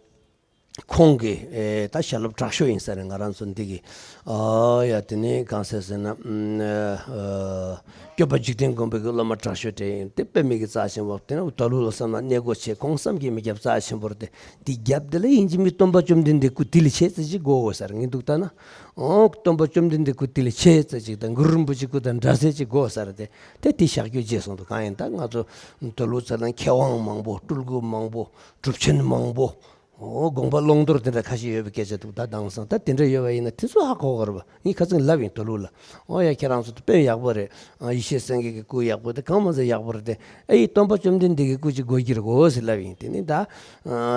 ཁོང་གི་ཨེ་ད་ཞལ་སློབ་དྲག་ཤོས་ཡིན་ས་རེད། ང་རང་ཚོ་འདི་གི་ཨ་ཡ་དེ་ནས་གང་ཟེར་ཟེར་ན་ཨ་སྐྱོབ་པ་འཇིག་རྟེན་མགོན་པོ་གི་སློབ་མ་དྲག་ཤོས་དེ་ཡིན། དེ་པད་མའི་གི་རྩ་ཆེན་པོ་དེ་ནས་ད་ལུ་ལ་བསམ་ན་གནས་སྒོ་ཆེ། ཁོང་བསམ་གྱིས་མི་ཁྱབ་རྩ་ཆེན་པོ་རེད་དེ། དེ་རྒྱབ་དེ་ལ་ཡིན་གཅིག་མིན་སྟོན་པ་བཅོམ་ལྡན་འདས་སྐུ་དེ་ལས་ཆེ་ཙི་ཅིག་དགོས་ས་རེད། ངས་འདུག་ལྟ་ན་ཨོ་སྟོན་པ་བཅོམ་ལྡན་འདས་སྐུ་དེ་ལས་ཆེ་ཙི་ཅིག་དང་གུ་རུ་རིན་པོ་ཆེ་སྐུ་དང་འདྲ་ས་ཅིག་དགོས་ས་རེད་དེ། དེ་དེ་བཞག་རྒྱུ་བརྗེད་སོང་འདུག་གང་ཡིན་ད་ང་ཚོ་ད་ལུ་ཚོ་ལ་མཁས་དབང་མང་པོ། སྤྲུལ་སྐུ་མང་པོ། གྲུབ་ཆེན་མང་པོ། ཨོ་དགོངས་པ་བླང་དོར་དེ་འདྲ་ཁ་ཤས་ཡོད་པའི་སྐད་ཆ་འདུག་ད་དེང་སང་ད་དེ་འདྲ་ཡོད་པ་ཡིན་ན་དེ་ཚོ་ཧ་གོ་གི་རེད་པ། ངས་ཁ་སང་ལབ་ཡིན། དོ་ལུགས་ལ། ཨོ་ཡ་ཁྱེད་རང་ཚོ་དཔེ་ཡག་པོ་རེད། ཨ་ཡེ་ཤེས་སེང་གེ་གི་སྐུ་ཡག་པོ་དེ་གང་མ་ཚད་ཡག་པོ་རེད་དེ། ཨེ་ཡི་སྟོན་པ་བཅོམ་ལྡན་འདས་ཀྱི་སྐུ་ཅིག་དགོས་ཀྱི་རེད་གོ་ཟེར་ལབ་ཡིན། དེ་ནས་ད་ཨ་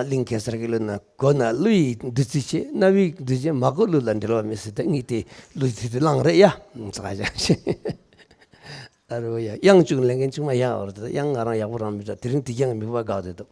གླིང་གེ་སར་གྱི་ལུགས་ན་སྒོ་ན་ཀླུ་ཡི་བདུད་རྩི་ཆེ། རྣ་བའི་བདུད་རྩི་མ་གོ་ཀླུ་ལ་འབྲལ་བ་མེད་ཟེར། ད་ངས་དེ་ཀླུ་དེ་དེ་བླངས་རེད་ཡ། ཚ་ཡ་ཞེས། ཨ་རོ་ཡ། དབྱངས་གཅིག་ལེན་མཁན་གཅིག་མ་ཡག་བར་དུ་དབྱངས་ང་རང་ཡག་པོ་རང་མི་འདྲ། དེ་རིང་དེ་རྐྱང་གི་མིག་པ་འགག་དེ་འདུག་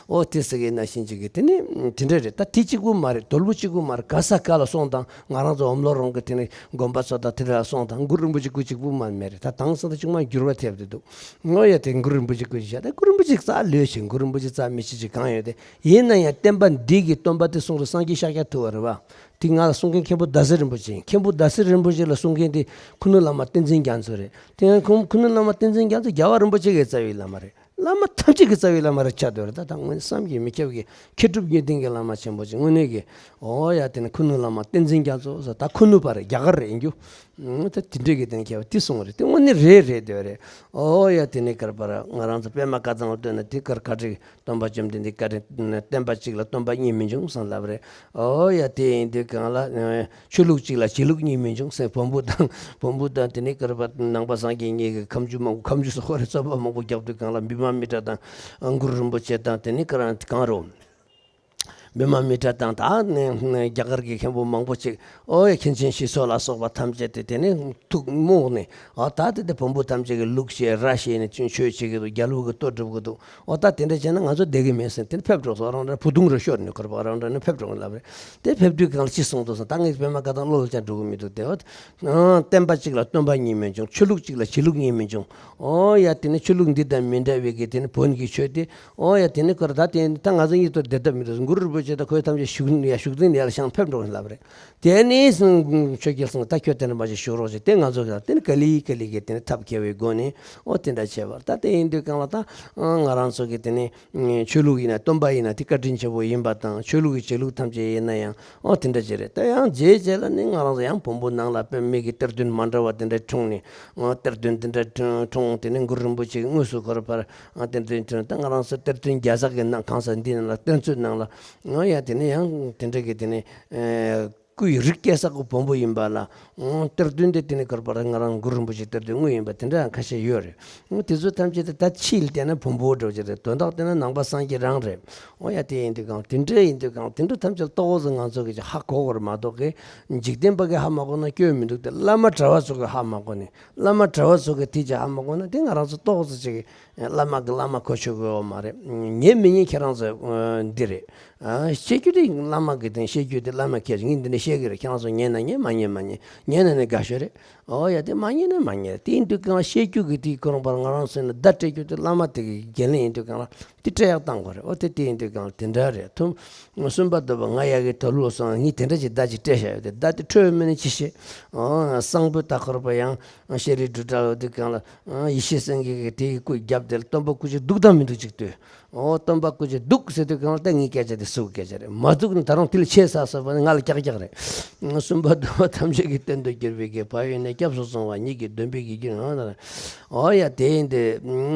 ཨོ་དེ་ཟེར་གི་ན་ཤིན་ཅིག་གི་དེ་ནི་དེ་འདྲ་རེད། ད་དེ་གཅིག་པུ་མ་རེད། དོལ་པོ་གཅིག་པུ་མ་རེད། ག་ས་ག་ལ་སོང་དང་ང་རང་ཚོ་འོམ་ལོ་རོང་གི་དེ་ནི་དགོན་པ་ཚོ་དང་དེ་འདྲ་ལ་སོང་དང་གུ་རུ་རིན་པོ་ཆེ་སྐུ་གཅིག་པུ་མ་མེད་རེད། ད་དེང་སང་ད་ཅུང་མ་འགྱུར་བ་ཐེབས་དེ་འདུག་ཨོ་ཡ་དེ་གུ་རུ་རིན་པོ་ཆེ་སྐུ་གཅིག་བཞག་ད་གུ་རུ་རིན་པོ་ཆེ་རྩ་ལོས་ཆེ། གུ་རུ་རིན་པོ་ཆེ་རྩ་མི་ཆེ་ཅིག་གང་ཡོད་དེ། ཡིན་ན་ཡང་བསྟན་པ་འདི་གི་སྟོན་པ་དེ་གསུང་རུ་སངས་རྒྱས་ཤཱཀྱ་ཐུབ་པ་རེད་པ། དེ་ང་ལ་གསུང་མཁན་མཁན་པོ་ཟླ་ཟེར་རིན་པོ་ཆེ་ཡིན། མཁན་པོ་ཟླ་ཟེར་རིན་པོ་ཆེ་ལ་གསུང་མཁན་དེ་ཁུ་ནུ་བླ་མ་བསྟན་འཛིན་རྒྱ་མཚོ་རེད། དེ་ཡང་ཁུ་ཁུ་ནུ་བླ་མ་བསྟན་འཛིན་རྒྱ་མཚོ་རྒྱལ་བ་རིན་པོ་ཆེ་གི་རྩ་བའི་བླ་མ་རེད། བླ་མ་ཐམས་ཅད་ཀྱི་རྩ་བའི་བླ་མ་རེད་ཆགས་བསྡད་རེད། ད་ད་དངོས་གནས་བསམ་གྱིས་མི་ཁྱབ་ཀྱི་མཁས་གྲུབ་དངོས་ལྡན་གྱི་བླ་མ་ཆེན་པོ་ཅིག་དངོས་གནས་ཀྱི། ཨོ་ཡ་དེ་ནི་ཁུ་ནུ་བླ་མ་བསྟན་འཛིན་རྒྱ་མཚོ་ཟེར། ད་ཁུ་ནུ་པ་རེད། རྒྱ་གར་རེད་ཡིན་རྒྱུ། ཨང་། ད་དེ་འདྲས་ཀྱི་དེ་ནི་མཁས་པ་དེ་གསུང་བ་རེད། དེ་དངོས་གནས་རེད་རེད་དེ་རེད། ཨོ་ཡ་དེ་ནི་གར་པར་ང་རང་ཚོ་པད་མ་བཀའ་ཐང་ལ་ལྟོས་ན་དེ་གར་བཀའ་དྲིན། སྟོན་པ་བཅོམ་ལྡན་འདས་བཀའ་དྲིན། བསྟན་པ་གཅིག་ལ་སྟོན་པ་གཉིས་མི་འབྱུང་གསུངས་ལབ་རེད། ཨོ་ཡ་དེ་ཡིན་དུས་གང་ལ། ཆོས་ལུགས་གཅིག་ལ་ཆོས་ལུགས་གཉིས་མི་འབྱུང་ཟེར། བོན་པོ་དང་བོན་པོ་དང་དེ་ནས་གར་པ་ནང་པ་སངས་རྒྱས་གཉིས་ཀྱི་ཁ་མཆུ་མང་པོ། ཁ་མཆུ་སོགས་རེད། རྩོད་པ་མང་པོ་རྒྱབ་དུས་གང་ལ་བི་མ་མི་ཏྲ་དང་གུ་རུ་རིན་པོ་ཆེ་དང་དེ་ནས་ག་རང་གང་རུང་། བི་མ་མི་ཏྲ་དང་ད་ནས་རྒྱ་གར་གྱི་མཁན་པོ་མང་པོ་ཅིག་ཨོ་ཡ་མཁན་ཆེན་ཞི་འཚོ་ལ་སོགས་པ་ཐམས་ཅད་དེ་དེ་ནས་ཐུགས་རྨོངས་ནས། ཨ་ད་དེ་དེ་བོན་པོ་ཐམས་ཅད་ཀྱི་ལུགས་བཤད་ར་བཤད་ནས་ཆོས་བྱེད་ཀྱི་འདུག་རྒྱ་ལུགས་ཀྱི་ལྟོ་སྒྲུབ་ཀྱི་འདུག་ཨོ་ད་དེ་འདྲ་བྱས་ན་ང་ཚོ་བསྡད་ཀྱི་མེད་ཟེར་དེ་ནས་ཕེབས་འགྲོ་སོང་། རང་འདྲ་བུ་དུང་རུ་ཤོར་ནས་གར་པ་རང་འདྲ་ནས་ཕེབས་འགྲོ་གི་ལབ་རེད། དེ་ཕེབས་དུས་གང་ལ་ཅི་གསུངས་འདུག་ཟེར། ད་ངས་པད་མ་བཀའ་ཐང་བློ་ལ་ཅང་འགྲོ་གི་མི་འདུག་དེ་ཨོ་བསྟན་པ་གཅིག་ལ་སྟོན་པ་གཉིས་མི་འབྱུང་། ཆོས་ལུགས་གཅིག་ལ་ཆོས་ལུགས་གཉིས་མི་འབྱུང་། ཨོ་ཡ་དེ་ནས་ཆོས་ལུགས་འདི་དང་མི་འདྲ་བའི་གི་དེ་ནས་བོན་གྱི་ཆོས་དེ། ཨོ་ཡ་དེ་ནས་ཁོ་ར་ད་དེ་ད་ང་ཚོ་གཉིས་ཐོག་བསྡད་ཐབས་མི་འདུག་གུ་རུ་རིན་པོ་ཆེ་དང་ཁོའི་ཐམས་ཅད་བཞུགས་ཡ་བཞུགས་གདན་ཡར་ལ་བཞེངས་ཕེབས་འགྲོ་གི་ལབ་རེད། དེ་ནས་ཆོས་རྒྱལ་གསུངས། ད་ཁྱོད་དེ་འདྲ་མ་བྱེད་བཞུགས་རོགས་བྱེད། དེ་ང་ཚོ་ག་དེ་ནས་ག་ལེ་ག་ལེ་གི་དེ་ནས་ཐབས་མཁས་པའི་སྒོ་ནས་ཨོ་དེ་འདྲ་བྱས་པར། ད་དེ་ཡིན་དུས་གང་ལ་ད་ང་རང་ཚོ་གི་དེ་ནས་ཆོས་ལུགས་ཡིན་ན་སྟོན་པ་ཡིན་ན་དེ་བཀའ་དྲིན་ཆེན་པོ་ཡིན་པ་དང་། ཆོས་ལུགས་ཀྱི་བྱེད་ལུགས་ཐམས་ཅད་ཡིན་ན་ཡང་ཨོ་དེ་འདྲ་ཅིག་རེད། ད་ཡང་རྗེས་རྗེས་ལ་ནི་ང་རང་ཚོ་ཡང་བོན་པོ་ནང་ལ་དཔེ་མི་གི་གཏེར་སྟོན་མ་འདྲ་བ་དེ་འདྲ་འཁྲུངས་ནས། ཨོ་གཏེར་སྟོན་དེ་འདྲ་འཁྲུངས། དེ་ནས་གུ་རུ་རིན་པོ་ཆེ་དངོས་སུ་ཁོ་ར་ཕར་ཨ་གཏེར་སྟོན་འཁྲུངས། ད་ང་རང་ཚོ་གཏེར་སྟོན་རྒྱལ་ཚབ་ཀྱི་ནང་གང་ཟག་འདི་ནང་ལ་གཏེར་མཛོད་ནང་ལ་ཨོ་ཡ་དེ་ནས་ཡང་དེ་འདྲ་གི་དེ་ནས་ཨེ་སྐུ་ཡི་རིགས་སྐྱེ་ས་གི་བོན་པོ་ཡིན་པ་ལ། ཨོ་གཏེར་སྟོན་དེ་དེ་ནས་གར་པར་ང་རང་གུ་རུ་རིན་པོ་ཆེ་གཏེར་སྟོན་དངོས་ཡིན་པ་དེ་འདྲ་ཡང་ཁ་ཤས་ཡོད་རེད། ཨོ་དེ་ཚོ་ཐམས་ཅད་དེ་ད་ཕྱིའི་བལྟས་ན་བོན་པོ་འདྲ་བོ་ཅིག་རེད། དོན་དག་བལྟས་ན་ནང་པ་སངས་རྒྱས་རང་རེད། ཨོ་ཡ་དེ་ཡིན་དུས་གང་དེ་འདྲ་ཡིན་དུས་གང་དེ་འདྲ་ཐམས་ཅད་ཏོག་ཙམ་ང་ཚོ་གི་ཧ་གོ་དགོས་རེད་མ་གཏོགས་གི། འཇིག་རྟེན་པ་གི་ཧ་མ་གོ་ན་སྐྱོན་མི་འདུག་དེ་བླ་མ་གྲྭ་བ་ཚོ་གི་ཧ་མ་གོ་ནས། བླ་མ་གྲྭ་བ་ཚོ་གི་དེ་ཅིག་ཧ་མ་གོ་ན་དེ་ང་རང་ཚོ་ཏོག་ཙམ་ཅིག་བླ་མ་གི་བླ་མ་གོ་ཆོད་དགོས་ཡོད་མ་རེད། ཉན་མི་ཉན་ཁྱེད་རང་ཚོ་འདི་རེད། ཨ་བཤད་རྒྱུ་དེ་བླ་མ་གི་དེ་བཤད་རྒྱུ་དེ་བླ་མ་ཁྱེད་ངས་འདི་འདྲ་བཤད་གི་རེད། ཁྱེད་རང་ཚོ་ཉན་ན་ཉན། མ་ཉན་མ་ཉན། ཉན་ན་ནི་དགའ་ཤོས་རེད། ཨོ་ཡ་དེ་མ་ཉན་ན་མ་ཉན་རེད། དེ་ཡིན་དུས་གང་བཤད་རྒྱུ་གི་དེ་ཁོ་རང་པར་ང་རང་ཚོ་ནི་བརྡ་སྤྲད་རྒྱུ་དེ་བླ་མ་དེ་གི་འགན་ལེན་ཡིན་དུས་གང་ལ། དེ་སྤྲད་ཡག་བཏང་དགོས་རེད། ཨོ་དེ་དེ་ཡིན་དུས་གང་དེ་འདྲ་རེད། ཐུམ་གསུམ་པ་འདོད་པ་ང་ཡ་གི་དོ་ལུ་སོང་ངས་དེ་འདྲ་ཅིག་བརྡ་ཅིག་སྤྲད་བཞག་ཡོད་དེ། བརྡ་དེ་འཕྲོད་མེད་ནི་ཅི་ཤེས། ཨོ་གསང་ཕུ་ད་ཁོར་པ་ཡང་ཤེས་རིག་འབྲུ་གྲགས་ཡོད་དུས་གང་ལ་ཡེ་ཤེས་སེང་གེ་གི་དེའི་སྐུ་རྒྱབ་དེ་ལ་སྟོན་པ་སྐུ་ཅིག་འདུག་དང་མི་འདུག་ཅིག་ལྟོས། ཨོ་སྟོན་པ་སྐུ་ཅིག་འདུག་ཟེར་དུས་གང་ལ་ད་ངའི་སྐད་ཆ་དེ་སུ་གི་སྐད་ཆ་རེད། མ་འདུག་ནི་ད་རུང་དེ་ལ་ཆེ་ས་ཟེར་བ་ནི་ང་ལ་ཀྱག་ཀྱག་རེད། གསུམ་པ་འདོད་པ་ཐམས་ཅད་ཀྱི་རྟེན་དུ་གྱུར་པའི་གི་བག་ཡོད་ནས་སྐྱབས་སུ་སོང་བ་ཉིད་ཀྱི་འདོད་པའི་གི་རྒྱུ་ཡང་ན། ཨོ་ཡ་དེ་ཡིན་ཏེ།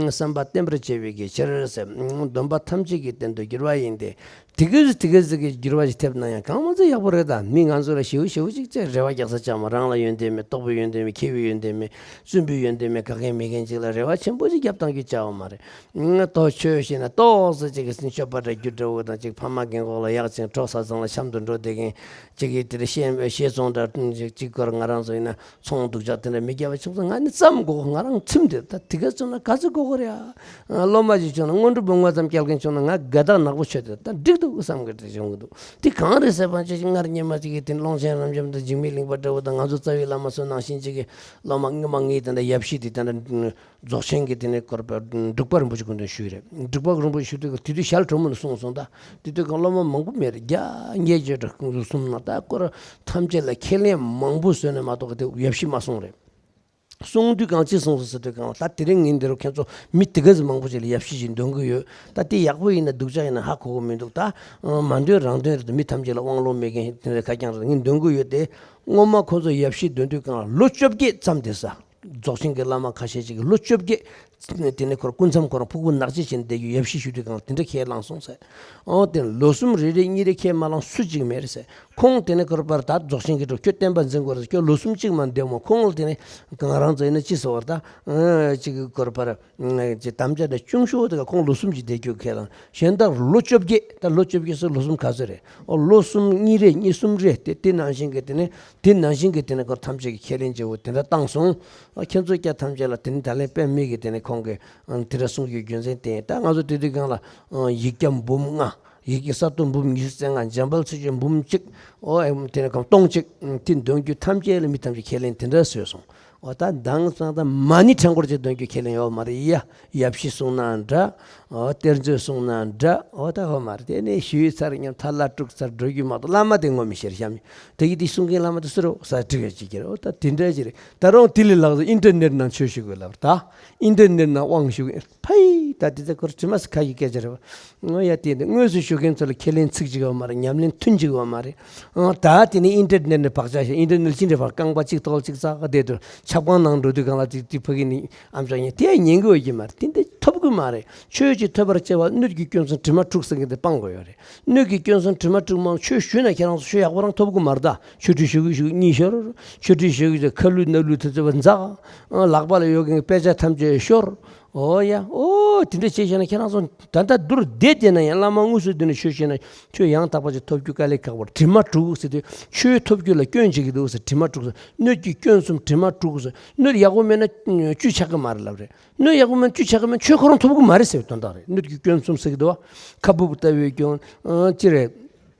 བསམ་པ་བརྟན་པར་བྱས་པའི་གི་ཕྱིར་ཟེར། སྡོམ་པ་ཐམས་ཅད་ཀྱི་རྟེན་དུ་གྱུར་པ་ཡིན་ཏེ། དེ་གི་དེ་གི་ཟིག་གི་འགྱུར་བ་ཞིག་ཐེབས་ན་ཡང་གང་མ་ཚད་ཡག་པོ་རེད། ད་མི་ང་ཚོ་ལ་ཞེའུ་ཞེའུ་ཅིག་ཅེས་རེ་བ་རྒྱག་ས་ཅང་མ། རང་ལ་ཡོན་ཏན་མེད། ལྟོགས་པའི་ཡོན་ཏན་མེད། ཁྱེར་བའི་ཡོན་ཏན་མེད། བཙུན་པའི་ཡོན་ཏན་མེད། ག་གེ་མེད་མཁན་ཅིག་ལ་རེ་བ་ཆེན་པོ་ཞིག་རྒྱབ་བཏང་རྒྱུ་བྱ་བ་མ་རེད། ང་ཏོག་ཆོས་ཤེས་ན་ཏོག་ཙམ་ཅིག་གི་སེམས་སྐྱོ་པ་འདྲ་རྒྱུ་འདྲ་བོ་དང་ཅིག་ཕ་མ་རྒན་གོག་ལ་ཡག་ཅིང་གྲོགས་ས་ཚང་ལ་འཆམ་དུ་འགྲོ་བསྡད་མཁན་ཅིག་གི་དེར་ཤེས་ཤེས་ཚོང་འདྲ་ཅིག་སྐོར་ང་རང་ཚོ་ཡིན་ན། ཚོང་སྡུག་ཅག་དེ་འདྲ་མི་རྒྱབ་པ་ཆུང་ཙག་ང་ནི་ཙམ་དགོས་གོ། ང་རང་ཁྲིམས་དེ་ད་དེ་ག་ཚོད་ན་ག་ཚོད་དགོས་གོ་རེད་ཨ། སློབ་མ་ཅིག་བྱུང་ན་སྔོན་འགྲོ་འབུམ་ལྔ་ཙམ་སྐྱེལ་མཁན་བྱུང་ན་ང་དགའ་ཐག་ནག་པོ་ཆོད་དེ་ད་འགྲིག་འདུག་བསམ་གི་དེ་བྱུང་གི་འདུག་དེ་གང་རེད་ཟེར་བ་ཅིག་སྔར་སྔོན་མ་ཅིག་གི་དེ་ཀློང་ཆེན་རབ་འབྱམས་དང་འཇིགས་མེད་གླིང་པ་འདྲ་བོ་དང་ང་ཚོ་རྩ་བའི་བླ་མ་ཚོ་ནང་བཞིན་ཅིག་གི་སློབ་མ་སྔོན་མ་ངའི་དེ་འདྲ་ཡབ་གཞིས་དེ་ད་འདྲ། རྫོགས་ཆེན་གྱི་དེ་ནས་བསྐོར་བའི་འབྲུག་པ་རིན་པོ་ཆེ་སྐུ་མདུན་ཞུས་རེད། འབྲུག་པ་རིན་པོ་ཆེ་ཞུ་དུས་དེ་དུས་ཞལ་དྲོན་མོ་ནས་གསུངས་སོང་། ད་དེ་དུས་ཀྱང་སློབ་མ་མང་པོ་མེད་རེད། བརྒྱ་ཉེར་བརྒྱད་འདྲ་གསུངས་སོང་། ད་སྐོར་ཐམས་ཅད་ལ་ཁས་ལེན་མང་པོ་བཟོས་ནས་མ་གཏོགས་དེ་ཡབ་གཞིས་མ་གསུངས་རེད། གསུངས་དུས་གང་ཅི་གསུངས་སོང་ཟེར་དུས་གང་ལ་ད་དེ་རིང་ངས་འདི་རུ་ཁྱེད་ཚོ་མི་དེ་ག་ཚོད་མང་པོ་ཞིག་ལ་ཡབ་གཞིས་ཞིག་འདོན་གི་ཡོད། ད་དེ་ཡག་པོ་ཡིན་ན་སྡུག་ཅག་ཡིན་ན་ཧ་གོ་གི་མི་འདུག་ད་མ་འདོན་རང་འདོན་རེད། མི་ཐམས་ཅད་ལ་དབང་ལུང་མེད་མཁན་དེ་འདྲ་ཁ་རྐྱང་རེད། ངས་འདོན་གི་ཡོད་དེ། སྔོན་མ་ཁོ་ཚོ་ཡབ་གཞིས་འདོན་དུས་གང་ལ་ལོ་བཅོ་བརྒྱད་མཚམས་དེ་ས། རྫོགས་ཆེན་གྱི་བླ་མ་ཁ་ཤས་ཅིག་གིས་ལོ་བཅོ་བརྒྱད། དེ་ནས་ཁོ་རང་སྐུ་མཚམས་ཁོ་རང་ཕུག་པ་ནག་ཅིག་བྱས་ནས་བསྡད་རྒྱུ་ཡབ་གཞིས་བཞུགས་དུས་སྒང་ལ་དེ་འདྲ་ཁས་བླངས་སོང་ཟེར། ཨོ་དེ་ལོ་གསུམ་རེ་རེ་གཉིས་རེ་ཁས་མ་བླངས་སུ་གཅིག་མེད་རེད་ཟེར། ཁོང་དེ་ནས་ཁོ་རང་པར་ད་རྫོགས་ཆེན་གྱི་གྲོགས་ཁྱོད་བསྟན་པ་འཛིན་དགོས་རེད། ཁྱོད་ལོ་གསུམ་གཅིག་མ་བསྡད་མོ། ཁོང་ལ་དེ་ནས་ང་རང་ཚོ་ཡིན་ན་ཅི་ཟེར་བར་ད་ཅིག་ཁོ་རང་པར། ཅིག་དམ་བཅའ་དང་ཅུང་ཞུ་དེ་ག་ཁོང་ལོ་གསུམ་གྱི་བསྡད་རྒྱུ་ཁས་བླངས། གཞན་དག་ལོ་བཅོ་བརྒྱད། ད་ལོ་བཅོ་བརྒྱད་སུ་ལོ་གསུམ་ག་ཚོད་རེད། ཨོ་ལོ་གསུམ་གཉིས་རེ་གཉིས་གསུམ་རེ་དེ་དེ་ནང་བཞིན་གྱི་དེ་ནས་དེ་ནང་བཞིན་གྱི་དེ་ནས་ཁོ་ཐམས་ཅད་ཀྱི་ཁས་ལེན་བྱེད་འོ་དེ་འདྲ་བཏང་སོང་། ཨ་ཁྱེད་ཚོ་སྐྱ་ཐམས་ཅད་ལ་དེ་ནས་ད་ལན་དཔེ་མི་གི་དེ་ནས་ཁོང་གི་དེ་འདྲ་གསུང་རྒྱུའི་རྒྱུ་མཚན་དེ་ཡིན། ད་ང་ཚོ་དེ་དུས་སྒང་ལ་ཡིག་བརྒྱ་འབུམ་ལྔ། ཡི་གེ་ས་སྟོང་འབུམ་ཉི་ཤུ་རྩ་ལྔ། འཇམ་དཔལ་ཚིག་བརྗོད་འབུམ་གཅིག། ཨོ་ཨེམ་དེ་ནས་ཁོང་སྟོང་གཅིག། དེ་འདོན་རྒྱུ་ཐམས་ཅད་ལ་མི་ཐམས་ཅད་ཁས་ལེན་དེ་འདྲ་བཟོས་སོང་། ཨོ་ད་དེང་སང་ད་མ་ཎི་ཕྲེང་སྐོར་ཅིག་འདོན་རྒྱུ་ཁས་ལེན་ཡོད་མ་རེད་ཡ། ཡབ་གཞིས་གསུང་ན་འདྲ། ཨོ་གཏེར་མཛོད་གསུང་ན་འདྲ། ཨོ་ད་ཧོ་མ་རེད། དེ་ནས་ཞུས་ཚར་སྙམ་ཐ་ལ་དཀྲུགས་ཚར་འགྲོ་རྒྱུ་མ་གཏོགས་བླ་མ་དེ་ངོ་མི་ཤེས་བཤམས། དེ་གི་དེ་གསུང་མཁན་བླ་མ་དེ་སུ་རེད་ཟེར་དྲི་བ་ཅིག་ཀྱི་རེད། ཨོ་ད་དེ་འདྲ་ཅིག་རེད། ད་རུང་དེ་ལས་ལྷག་ཙམ་ཨིན་ཊར་ནེཊ་ནང་ཆོས་ཞུ་དགོས་ལབ། ད་ཨིན་ཊར་ནེཊ་ནང་དབང་ཞུ་གི་ཕའི་ད་དེ་ཚོ་ཁོར་དྲི་མ་ཟེར་ཁ་ཡི་སྐད་ཆ་རེད་བ། ཨོ་ཡ་དེ་འདི་དངོས་སུ་ཞུ་མཁན་ཚོ་ལ་ཁས་ལེན་ཚིག་ཅིག་ཡོད་མ་རེད། ཉམས་ལེན་ཐུན་ཅིག་ཡོད་མ་རེད། ཨོ་ད་དེ་ནི་ཨིན་ཊར་ནེཊ་ནས་བག་ཆགས་ཤིག་ཨིན་ཊར་ནེཊ་ཅི་འདྲ་བར་རྐང་པ་གཅིག་ཐོག་གཅིག་ཙག་བསྡད་དུས་ཆབ་ཁང་ནང་འགྲོ་དུས་སྒང་ལ་ཅིག་ཅིག་ཕ་གི་ནི་ཨམ་ཅོག་ཉན་དེ་ཉན་གི་འོས་ཀྱི་མ་རེད། དེ་འདི་ཐོབ་གི་མ་རེད། ཆོས་ཀྱི་ཐོས་པར་བྱ་བ་སྣོད་ཀྱི་སྐྱོན་གསུམ་དྲི་མ་དྲུག་ཟེར་མཁན་དེ་སྤང་དགོས་ཡོད་རེད། སྣོད་ཀྱི་སྐྱོན་གསུམ་དྲི་མ་དྲུག་མང་ཆོས་ཞུས་ན་ཁྱེད་རང་ཚོ་ཆོས་ཡག་པོ་རང་ཐོབ་གི་མ་རེད། ད་ཆོས་ཁྲིད་ཞུ་གི་ཞུ་གི་གཉིད་ཤོར། ཆོས་ཁྲིད་ཞུ་གི་ཞུ་ཁ་ལུད་སྣ་ལུད་དེ་ཚོ་བ་འཛག་ལག་པ་ལ་ཡོད་མཁན་དཔེ་ཆ་ཐམས་ཅད་ཤོར། ཨོ་ཡ། ཨོ་དེ་འདྲ་བྱས་བྱས་ན་ཁྱེད་རང་ཚོ་ད་ལྟ་འདུར་བསྡད་བསྡད་ན་ཡང་བླ་མ་དངོས་སུ་འདུས་ནས་ཆོས་བཤད་ན་ཆོས་ཡང་དག་པ་ཅིག་ཐོབ་རྒྱུ་དཀའ་ལས་ཁག་པོ་རེད། དྲི་མ་དྲུག་ཟེར་དུས་ཆོས་ཐོབ་རྒྱུ་ལ་སྐྱོན་བྱེད་ཀྱི་འདུག་ཟེར། དྲི་མ་དྲུག་ཟེར། སྣོད་ཀྱི་སྐྱོན་གསུམ་དྲི་མ་དྲུག་ཟེར། སྣོད་ཡག་པོ་མེད་ན་བཅུད་ཆགས་ཀྱི་མ་རེད་ལབ་རེད། སྣོད་ཡག་པོ་མེད་ན་བཅུད་ཆགས་ཀྱི་མེད་ན་ཆོས་ཁོ་རང་ཐོབ་ཀྱི་མ་རེད་ཟེར་བའི་དོན་དག་རེད། སྣོད་ཀྱི་སྐྱོན་གསུམ་ཟེར་གྱི་འདུག་བ། ཁ་སྦུབ་ལྟ་བུའི་སྐྱོན། ཨ་ཅི་རེད།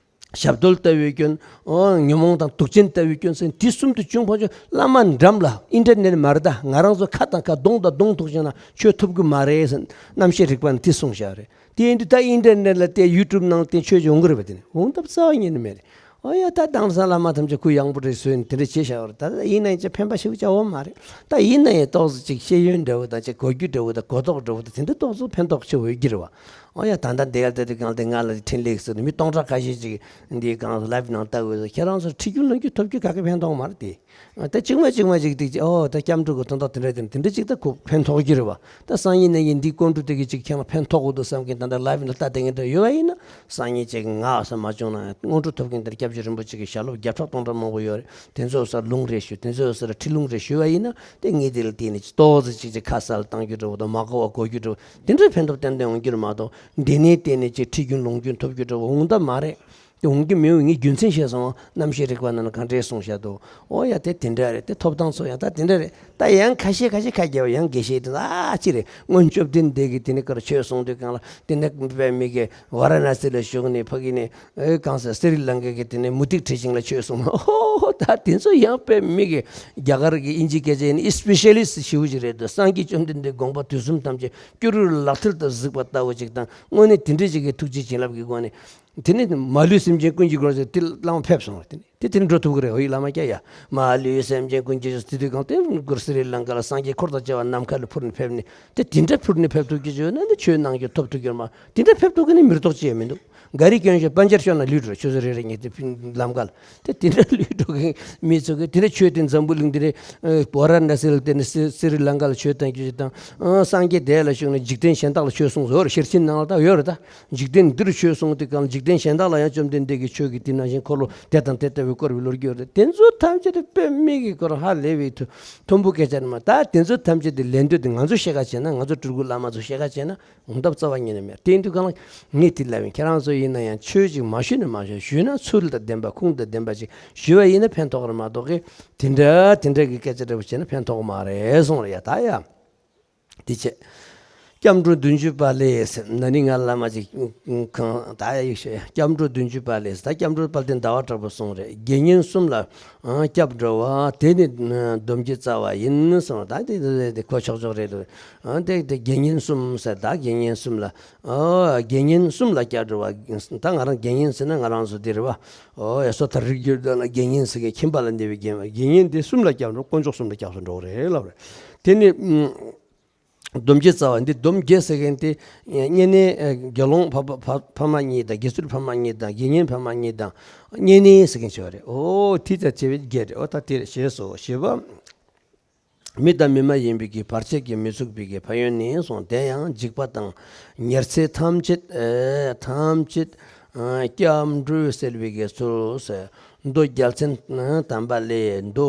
ཞབས་རྡོལ་ལྟ་བུའི་སྐྱོན། ཨོ་ཉོན་མོངས་དང་དུག་ཅན་ལྟ་བུའི་སྐྱོན་ཟེར་འདི་གསུམ་དུ་བྱུང་བ་ཆོས་བླ་མ་འགྲམ་ལ་ཨིན་ཊར་ནེཊ་མ་རེད། ད་ང་རང་ཚོ་ཁ་དང་ཁ་གདོང་དང་གདོང་ཐུག་བྱས་ན་ཆོས་ཐོབ་གི་མ་རེད་ཟེར་རྣམ་ཤེས་རིག་པ་ནས་འདི་གསུངས་བཞག་རེད། དེ་ཡིན་དུས་ད་ཨིན་ཊར་ནེཊ་ལ་བལྟས་ཡུ་ཊུབ་ནང་བལྟས་ཆོས་ཅིག་འོང་གི་རེད་པ། དེ་ནི་འོང་ཐབས་རྩ་བ་ཉིད་ནས་མེད་རེད། ཨོ་ཡ་ད་དེང་སང་བླ་མ་ཐམས་ཅད་སྐུ་ཡངས་པོ་རེད་བཟོས་ནས་དེ་འདྲ་བྱས་བཞག་པ་རེད། ད་ཡིན་ན་ཡང་ཅིག་ཕན་པ་ཞིག་བྱ་འོང་མ་རེད། ད་ཡིན་ན་ཡང་ཏོག་ཙམ་ཅིག་ཤེས་ཡོན་འདྲ་བོ་དང་ཅིག་གོ་རྒྱུ་འདྲ་བོ་དང་གོ་རྟོགས་འདྲ་བོ་དང་དེ་འདྲ་ཏོག་ཙམ་ཕན་ཐོགས་ཆེ་བོ་ཡོད་ཀྱི་རེད་བ། ཨོ་ཡ་ད་ལྟ་འདི་ག་ལྟ་དུས་སྒང་དེ་ང་ལ་འཕྲིན་ལས་ཟེར་ནས་མི་སྟོང་ཕྲག་ཁ་ཤས་ཅིག་འདིའི་སྒང་ལའིབ་ནང་ལྟ་དགོས་ཟེར། ཁྱེད་རང་ཚོར་ཁྲིད་རྒྱུ་ལོན་རྒྱུ་ཐོབ་རྒྱུ་ག་གེ་ཕན་ཐོགས་མ་རེད་དེ། ད་གཅིག་མ་གཅིག་མ་གཅིག་ཏིག་ཅིག་ཨོ་ད་སྐྱབས་འགྲོ་གི་དོན་དག་དེ་འདྲ་དེ་འདྲ་དེ་འདྲ་ཅིག་ད་ཁོ་ཕན་ཐོགས་ཀྱི་རེད་བ། ད་སང་ཉིན་གནངས་ཉིན་འདི་ཀོང་སྤྲུལ་དེ་གི་ཅིག་ཁྱེད་ལ་ཕན་ཐོགས་དགོས་འདུག་བསམ་མཁན་ད་ལྟ་ལའིབ་ནང་ལྟ་བསྡད་མཁན་འདྲ་ཡོད་པ་ཡིན་ན་སང་ཉིན་ཅིག་ང་ཨ་ས་མ་བྱུང་ན་དངོས་གྲུབ་ཐོབ་མཁན་དེར་སྐྱབས་རྗེ་རིན་པོ་ཆེ་གི་ཞལ་སློབ་བརྒྱ་ཕྲག་སྟོང་ཕྲག་མང་པོ་ཡོད་རེད། དེ་ཚོ་སར་ལུང་རེ་ཞུ། དེ་ཚོ་སར་ཁྲིད་ལུང་རེ་ཞུ་བ་ཡིན་ན་དེ་ངས་དེ་ལ་བརྟེན་ནས་ཅིག་ཏོག་ཙམ་ཅིག་ཅིག་ཁ་གསལ་བཏང་རྒྱུ་འདྲ་བོ་དང་མ་གོ་བ་གོ་རྒྱུ་འདྲ་བོ་དེ་འདྲ་ཕན་ཐོགས་ཏན་ཏན་ཡོང་རྒྱུ་རེད་མ་གཏོགས་འདི་ནས་བརྟེན་ནས་ཅིག་ཁྲིད་རྒྱུན་ལུང་རྒྱུན་ཐོབ་རྒྱུ་འདྲ་བོ་འོང་ཐབས་མ་རེད། དེ་འོང་རྒྱུ་མི་འོང་ངས་རྒྱུ་མཚན་བཤད་སོང་། རྣམ་ཤེས་རིག་པ་ནང་ལ་གང་འདྲས་གསུངས་བཞག་འདུག་ཨོ་ཡ་དེ་དེ་འདྲ་རེད། དེ་ཐོབ་ཐང་ཚོ་ཡང་ད་དེ་འདྲ་རེད། ད་ཡང་ཁ་ཤས་ཁ་ཤས་ཁ་རྒྱབ་ཡང་དགེ་བཤེས་དེ་ཨ་ཅི་རེད། སྔོན་བཅོམ་ལྡན་འདས་ཀྱིས་དེ་ནས་ཀར་ཆོས་གསུངས་དུས་སྒང་ལ་དེ་ནས་དཔེ་མི་སྲིད་ཝཱ་ར་ཎ་སི་ལ་བཞུགས་ནས་ཕ་གི་ནས་ཨེ་གང་ཟེར་སི་རི་ལང་ཀ་གི་དེ་ནས་མུ་སྟེགས་ཁྲི་ཆེན་ལ་ཆོས་གསུངས། ཨོ་ད་དེ་ཚོ་ཡང་དཔེ་མི་སྲིད་རྒྱ་གར་གྱི་ཨིན་ཇི་སྐད་ཆ་ཡིན་ན་སི་པེ་ཤ་ལི་སི་ཊི་ཞེ་པོ་ཅིག་རེད་འདུག་སངས་རྒྱས་བཅོམ་ལྡན་འདས་དགོངས་པ་དུས་གསུམ་ཐམས་ཅད་སྐྱུ་རུ་ལག་མཐིལ་དུ་གཟིགས་པ་ལྟ་བུ་ཅིག་དང་དངོས་གནས་དེ་འདྲ་ཅིག་གི་ཐུགས་རྗེ་བྱིན་རླབས་ཀྱི་སྒོ་ནས། དེ་ནས་མ་ལུས་སེམས་ཅན་ཀུན་གྱི་སྒོ་ནས་དེ་བླ་མ་ཕེབས་སོང་བ། དེ་ནས་དེ་དེ་ནས་འགྲོ་ཐུབ་ཀྱི་རེད། འོ་ཡི་བླ་མ་སྐྱ་ཡ། མ་ལུས་སེམས་ཅན་ཀུན་གྱི་དེ་དུས་གང་དེ་གུར་སི་རི་ལང་ཀ་ལ་སངས་རྒྱས་འཁོར་དང་བཅས་པ་ནམ་མཁའ་ལ་འཕུར་ནས་ཕེབས་ནས་དེ་དེ་འདྲ་འཕུར་ནས་ཕེབས་ཐུབ་ཀྱི་བྱོས་ན་འདི་ཆོས་གནང་རྒྱུ་ཐོབ་ཐུབ་ཀྱི་རེད་མ། དེ་འདྲ་ཕེབས་ཐུབ་ཀྱི་ནི་མི་རྟོག་ཅི་ཡང་མི་འདུག་ག་རི་གྱོན་ཞིང་པན་ཇར་ཤོར་ན་ལུས་འགྲོ། ཆུ་ཚོད་རེ་རེ་ཉིད་དེ་ལམ་ཀ་ལ་དེ་དེ་འདྲ་ལུས་འགྲོ་མཁན་མི་ཚོ་གི་དེ་འདྲ་ཆོས་དེ་འཛམ་བུ་གླིང་དེ་རེད། ཝཱ་ར་ཎ་སི་ལ་དེ་ནས་སི་རི་ལང་ཀ་ལ་ཆོས་བསྟན་རྒྱུ་ཞིག་དང་། སངས་རྒྱས་དེ་ལ་བཞུགས་ནས་འཇིག་རྟེན་གཞན་དག་ལ་ཆོས་གསུངས་སོ། ཤེར་ཕྱིན་ནང་ལ་ད་ཡོད་རེད་ད། འཇིག་རྟེན་འདིར་ཆོས་གསུངས་དུས་གང་འཇིག་རྟེན་གཞན་དག་ལ་ཡང་བཅོམ་ལྡན་འདས་ཀྱིས་ཆོས་ཀྱི་དེ་ནང་བཞིན་འཁོར་ལོ་དེ་དང་དེ་ལྟ་བུའི་བསྐོར་བའི་ལོ་རྒྱུས་ཡོད་རེད། དེ་ཚོ་ཐམས་ཅད་དེ་དཔེ་མི་སྲིད་ཀྱི་ཁོ་རང་ཧ་ལས་པའི་མཐུ་མཐུན་པོ་སྐད་ཆ་ནི་མ། ད་དེ་ཚོ་ཐམས་ཅད་དེ་ལན་འདེབས་དེ་ང་ཚོ་ཤེས་ཀ་བྱས་ན་ང་ཚོ་སྤྲུལ་སྐུ་བླ་མ་ཚོ་ཤེས་ཀ་བྱས་ན་འོང་ཐབས་རྩ་བ་ཉིད་ནས་མེད། དེ་ཡིན་དུས་གང་ལ་ངས་དེ་ལབ་ཡིན། ཁྱེད་རང་ཚོ་ཡིན་ན་ཡང་ཆོས་ཅིག་མ་ཞུས་ན་མ་ཞུ། ཞུས་ན་ཚུལ་དང་ལྡན་པ་ཁུངས་དང་ལྡན་པ་ཅིག་ཞུས་པ་ཡིན་ན་ཕན་ཐོགས་རེད་མ་གཏོགས་གི་དེ་འདྲ་དེ་འདྲ་གི་སྐད་ཆ་འདྲ་པོ་བྱས་ན་ཕན་ཐོགས་མ་རེད་གསུངས་རེད་ཡ། ད་ཡ། དེ་བྱས། སྐྱབས་འགྲོ་བདུན་ཅུ་པ་ལས་ན་ནི་ང་བླ་མ་ཅིག་གང་ད་ཡིག་ཤེས། སྐྱབས་འགྲོ་བདུན་ཅུ་པ་ལས་ད་སྐྱབས་འགྲོ་དཔལ་ལྡན་ཟླ་བ་གྲགས་པས་གསུངས་རེད། དགེ་བསྙེན་གསུམ་ལ་སྐྱབས་འགྲོ་བ་དེ་ནི་སྡོམ་རྒྱུ་རྩ་བ་ཡིན་གསུངས། ད་དེ་དེ་གོ་ཆོག་ཆོག་རེད་འདུག་དེ་དེ་དགེ་བསྙེན་གསུམ་ཟེར། ད་དགེ་བསྙེན་གསུམ་ལ་དགེ་བསྙེན་གསུམ་ལ་སྐྱབས་འགྲོ་བ། ད་ང་རང་དགེ་བསྙེན་ཟེར་ན་ང་རང་ཚོ་འདི་རེད་བ། ཨོ་ཡ་སོ་ཐར་རིགས་རྒྱུད་ལ་དགེ་བསྙེན་ཟེར་མཁན་ཁྱིམ་པ་ལ་གནས་པའི་དགེ་བསྙེན་དེ་གསུམ་ལ་སྐྱབས་འགྲོ། དཀོན་མཆོག་གསུམ་ལ་སྐྱབས་སུ་འགྲོ་བ་རེད་ལབ་རེད། དེ་ནི། སྡོམ་རྒྱུ་རྩ་བ་འདི་སྡོམ་རྒྱུ་ཟེར་མཁན་དེ་བསྙེན་གནས་དགེ་སློང་ཕ་ཕ་ཕ་མ་གཉིས་དང་དགེ་ཚུལ་ཕ་མ་གཉིས་དང་དགེ་བསྙེན་ཕ་མ་གཉིས་དང་བསྙེན་གནས་ཟེར་མཁན་ཆེ་བ་རེད། ཨོ་དེ་ཙམ་བྱས་པའི་རྒྱུ་རེད། ཨོ་ད་དེ་རེད། ཞེས་སོ། བཞི་པ། མི་དང་མི་མ་ཡིན་པའི་གི་བར་ཆད་ཀྱིས་མི་ཚུགས་པའི་གི་ཕན་ཡོན་ནི་གསུངས། དེ་ཡང་འཇིགས་པ་དང་ཉེར་འཚེ་ཐམས་ཅད་ཨེ་ཐམས་ཅད་ཨ་སྐྱབས་འགྲོས་སེལ་བའི་གི་ཚུལ་ཟེར། མདོ་རྒྱལ་མཚན་དམ་པ་ལས། མདོ་